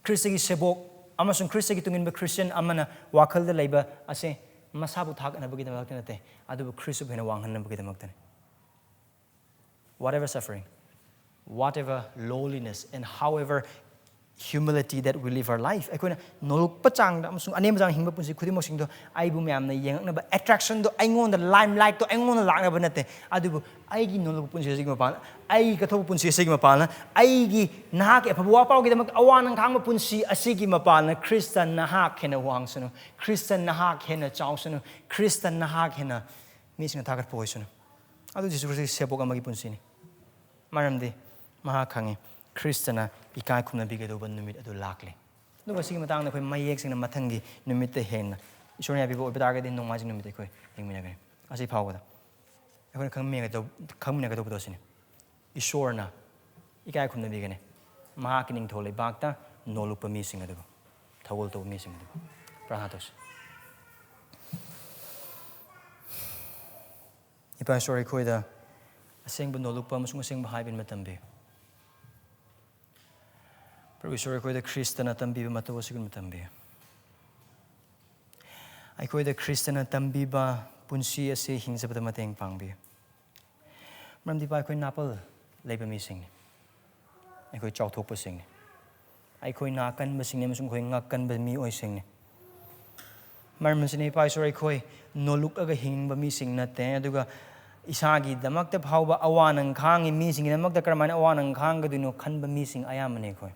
ꯈ꯭ꯔꯤꯁꯇꯒꯤ ꯁꯦꯕꯣꯛ ꯑꯃꯁꯨꯡ ꯈ꯭ꯔꯤꯁꯇꯒꯤ ꯇꯨꯡꯏꯟꯕ ꯈ꯭ꯔꯤꯁꯇꯤꯌꯟ ꯑꯃꯅ ꯋꯥꯈꯜꯗ ꯂꯩꯕ ꯑꯁꯦ ꯃꯁꯥꯕꯨ ꯊꯥꯒꯠꯅꯕꯒꯤꯗꯃꯛꯇ ꯅꯠꯇꯦ, ꯑꯗꯨꯕꯨ ꯈ꯭ꯔꯤꯁꯇꯕꯨ ꯍꯦꯟꯅ ꯋꯥꯡꯍꯟꯅꯕꯒꯤꯗꯃꯛꯇꯅꯤ꯫ Whatever suffering, whatever lowliness, and however humility that we live our life, ꯑꯩꯈꯣꯏꯅ ꯅꯣꯂꯨꯛꯄ ꯆꯥꯡꯗ ꯑꯃꯁꯨꯡ ꯑꯅꯦꯝꯕ ꯆꯥꯡ ꯍꯤꯡꯕ ꯄꯨꯟꯁꯤ ꯈꯨꯗꯤꯡꯃꯛꯁꯤꯡꯗꯣ ꯑꯩꯕꯨ ꯃꯌꯥꯝꯅ ꯌꯦꯡꯉꯛꯅꯕ, attractionꯗꯣ ꯑꯩꯉꯣꯟꯗ, limelightꯇꯣ ꯑꯩꯉꯣꯟꯗ ꯂꯥꯛꯅꯕ ꯅꯠꯇꯦ, ꯑꯗꯨꯕꯨ ꯑꯩꯒꯤ ꯅꯣꯂꯨꯛꯄ ꯄꯨꯟꯁꯤ ꯑꯁꯤꯒꯤ ꯃꯄꯥꯟ, ꯑꯩꯒꯤ ꯀꯠꯊꯣꯛꯄ ꯄꯨꯟꯁꯤ ꯑꯁꯤꯒꯤ ꯃꯄꯥꯟꯅ, ꯑꯩꯒꯤ ꯅꯍꯥꯛꯀꯤ ꯑꯐꯕ ꯋꯥꯄꯥꯎꯒꯤꯗꯃꯛ ꯑꯋꯥ ꯅꯪ ꯈꯥꯡꯕ ꯄꯨꯟꯁꯤ ꯑꯁꯤꯒꯤ ꯃꯄꯥꯟꯅ ꯈ꯭ꯔꯤꯁꯇ ꯅꯍꯥꯛ ꯍꯦꯟꯅ ꯋꯥꯡꯁꯅꯨ, ꯈ꯭ꯔꯤꯁꯇ ꯅꯍꯥꯛ ꯍꯦꯟꯅ ꯆꯥꯎꯁꯅꯨ, ꯈ꯭ꯔꯤꯁꯇ ꯅꯍꯥꯛ ꯍꯦꯟꯅ ꯃꯤꯁꯤꯡꯅ ꯊꯥꯒꯠꯄ ꯑꯣꯏꯁꯅꯨ꯫ ꯑꯗꯨ ꯖꯤꯁꯨ ꯈ꯭ꯔꯤꯁꯇꯒꯤ ꯁꯦꯕꯣꯛ ꯑꯃꯒꯤ ꯄꯨꯟꯁꯤꯅꯤ꯫ ꯃꯔꯝꯗꯤ ꯃꯍꯥꯛ ꯈꯪꯉꯤ ꯈ꯭ꯔꯤꯁꯇꯅ ꯏꯀꯥꯏ ꯈꯨꯝꯅꯕꯤꯒꯗꯧꯕ ꯅꯨꯃꯤꯠ ꯑꯗꯨ ꯂꯥꯛꯂꯦ꯫ ꯑꯗꯨꯒ ꯁꯤꯒꯤ ꯃꯇꯥꯡꯗ ꯑꯩꯈꯣꯏ ꯃꯌꯦꯛ ꯁꯦꯡꯅ ꯃꯊꯪꯒꯤ ꯅꯨꯃꯤꯠꯇ ꯍꯦꯟꯅ ꯏꯁꯣꯔꯅ ꯌꯥꯕꯤꯕ ꯑꯣꯏꯕ ꯇꯥꯔꯒꯗꯤ ꯅꯣꯡꯃꯥꯏꯖꯤꯡ ꯅꯨꯃꯤꯠꯇ ꯑꯩꯈꯣꯏ ꯌꯦꯡꯃꯤꯟꯅꯒꯅꯤ꯫ ꯉꯁꯤ ꯐꯥꯎꯕꯗ ꯑꯩꯈꯣꯏꯅ ꯈꯪꯃꯤꯟꯅꯒꯗꯧ-, ꯈꯪꯃꯤꯟꯅꯒꯗꯧꯕꯗꯣ ꯁꯤꯅꯤ꯫ ꯏꯁꯣꯔꯅ ꯏꯀꯥꯏ ꯈꯨꯝꯅꯕꯤꯒꯅꯤ ꯃꯍꯥꯛꯀꯤ ꯅꯤꯡꯊꯧ ꯂꯩꯕꯥꯛꯇ ꯅꯣꯜꯂꯨꯛꯄ ꯃꯤꯁꯤꯡ ꯑꯗꯨꯕꯨ, ꯊꯧꯒꯜ ꯇꯧꯕ ꯃꯤꯁꯤꯡ ꯑꯗꯨꯕꯨ꯫ ꯄ꯭ꯔꯥꯔꯊꯅꯥ ꯇꯧꯁꯤ꯫ ꯏꯄꯥ ꯏꯁꯣꯔ, ꯑꯩꯈꯣꯏꯗ ꯑꯁꯦꯡꯕ ꯅꯣꯜꯂꯨꯛꯄ ꯑꯃꯁꯨꯡ ꯑꯁꯦꯡꯕ ꯍꯥꯏꯕ ꯑꯃ ꯇꯝꯕꯤꯌꯨ꯫ ꯄ꯭ꯔꯚꯨ ꯏꯁꯣꯔ, ꯑꯩꯈꯣꯏꯗ ꯈ꯭ꯔꯤꯁꯇꯅ ꯇꯝꯕꯤꯕ ꯃꯇꯧ ꯑꯁꯤꯒꯨꯝꯅ ꯇꯝꯕꯤꯌꯨ꯫ ꯑꯩꯈꯣꯏꯗ ꯈ꯭ꯔꯤꯁꯇꯅ ꯇꯝꯕꯤꯕ ꯄꯨꯟꯁꯤ ꯑꯁꯤ ꯍꯤꯡꯖꯕꯗ ꯃꯇꯦꯡ ꯄꯥꯡꯕꯤꯌꯨ꯫ ꯃꯔꯝꯗꯤ ꯏꯄꯥ, ꯑꯩꯈꯣꯏ ꯅꯥꯄꯜ ꯂꯩꯕ ꯃꯤꯁꯤꯡꯅꯤ꯫ ꯑꯩꯈꯣꯏ ꯆꯥꯎꯊꯣꯛꯄꯁꯤꯡꯅꯤ꯫ ꯑꯩꯈꯣꯏ ꯅꯥ ꯀꯟꯕꯁꯤꯡꯅꯤ ꯑꯃꯁꯨꯡ ꯑꯩꯈꯣꯏ ꯉꯛ ꯀꯟꯕ ꯃꯤꯑꯣꯏꯁꯤꯡꯅꯤ꯫ ꯃꯔꯝ ꯑꯁꯤꯅ ꯏꯄꯥ ꯏꯁꯣꯔ, ꯑꯩꯈꯣꯏ ꯅꯣꯂꯨꯛꯂꯒ ꯍꯤꯡꯕ ꯃꯤꯁꯤꯡ ꯅꯠꯇꯦ, ꯑꯗꯨꯒ ꯏꯁꯥꯒꯤꯗꯃꯛꯇ ꯐꯥꯎꯕ ꯑꯋꯥ ꯅꯪ ꯈꯥꯡꯉꯤ ꯃꯤꯁꯤꯡꯒꯤꯗꯃꯛꯇ ꯀꯔꯝꯍꯥꯏꯅ ꯑꯋꯥ ꯅꯪ ꯈꯥꯡꯒꯗꯣꯏꯅꯣ ꯈꯟꯕ ꯃꯤꯁꯤꯡ ꯑꯌꯥꯝꯕꯅꯤ ꯑꯩꯈꯣꯏ꯫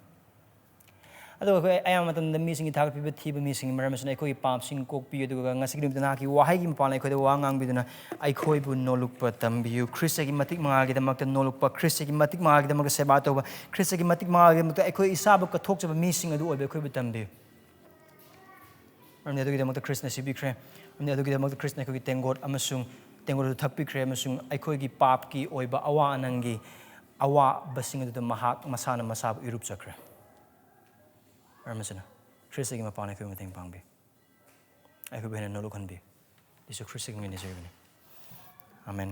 ꯑꯗꯨꯒ ꯑꯩꯈꯣꯏ ꯑꯌꯥꯝꯕ ꯃꯇꯝꯗ ꯃꯤꯁꯤꯡꯒꯤ ꯊꯥꯒꯠꯄꯤꯕ ꯊꯤꯕ ꯃꯤꯁꯤꯡ, ꯃꯔꯝ ꯑꯁꯤꯅ ꯑꯩꯈꯣꯏꯒꯤ ꯄꯥꯞꯁꯤꯡ ꯀꯣꯛꯄꯤꯌꯨ, ꯑꯗꯨꯒ ꯉꯁꯤꯒꯤ ꯅꯨꯃꯤꯠꯇ ꯅꯍꯥꯛꯀꯤ ꯋꯥꯍꯩꯒꯤ ꯃꯄꯥꯟꯅ ꯑꯩꯈꯣꯏꯗ ꯋꯥ ꯉꯥꯡꯕꯤꯗꯨꯅ ꯑꯩꯈꯣꯏꯕꯨ ꯅꯣꯂꯨꯛꯄ ꯇꯝꯕꯤꯌꯨ꯫ ꯈ꯭ꯔꯤꯁꯇꯒꯤ ꯃꯇꯤꯛ ꯃꯉꯥꯜꯒꯤꯗꯃꯛꯇ ꯅꯣꯂꯨꯛꯄ, ꯈ꯭ꯔꯤꯁꯇꯒꯤ ꯃꯇꯤꯛ ꯃꯉꯥꯜꯒꯤꯗꯃꯛꯇ ꯁꯦꯕꯥ ꯇꯧꯕ, ꯈ꯭ꯔꯤꯁꯇꯒꯤ ꯃꯇꯤꯛ ꯃꯉꯥꯜꯒꯤꯗꯃꯛꯇ ꯑꯩꯈꯣꯏ ꯏꯁꯥꯕꯨ ꯀꯠꯊꯣꯛꯆꯕ ꯃꯤꯁꯤꯡ ꯑꯗꯨ ꯑꯣꯏꯕ ꯑꯩꯈꯣꯏꯕꯨ ꯇꯝꯕꯤꯌꯨ꯫ ꯃꯔꯝꯗꯤ ꯑꯗꯨꯒꯤꯗꯃꯛꯇ ꯈ꯭ꯔꯤꯁꯅ ꯁꯤꯕꯤꯈ꯭ꯔꯦ꯫ ꯃꯔꯝꯗꯤ ꯑꯗꯨꯒꯤꯗꯃꯛꯇ ꯈ꯭ꯔꯤꯁꯅ ꯑꯩꯈꯣꯏꯒꯤ ꯇꯦꯡꯒꯣꯠ ꯑꯃꯁꯨꯡ ꯇꯦꯡꯒꯣꯠ ꯑꯗꯨ ꯊꯛꯄꯤꯈ꯭ꯔꯦ, ꯑꯃꯁꯨꯡ ꯑꯩꯈꯣꯏꯒꯤ ꯄꯥꯞꯀꯤ ꯑꯣꯏꯕ ꯑꯋꯥ ꯑꯅꯪꯒꯤ ꯑꯋꯥꯕꯁꯤꯡ ꯑꯗꯨꯗ ꯃꯍꯥꯛ ꯃꯁꯥꯅ ꯃꯁꯥꯕꯨ ꯏꯔꯨꯞꯆꯈ꯭ꯔꯦ꯫ ꯃꯔꯝ ꯑꯁꯤꯅ ꯈ꯭ꯔꯤꯁꯇꯒꯤ ꯃꯄꯥꯟ ꯑꯩꯈꯣꯏꯕꯨ ꯃꯇꯦꯡ ꯄꯥꯡꯕꯤ, ꯑꯩꯈꯣꯏꯕꯨ ꯍꯦꯟꯅ ꯅꯣꯂꯨꯛꯍꯟꯕꯤ꯫ ꯌꯤꯁꯨ ꯈ꯭ꯔꯤꯁꯇꯒꯤ ꯃꯤꯡ ꯅꯤꯖꯔꯤꯕꯅꯤ꯫ ꯑꯥꯃꯦꯟ꯫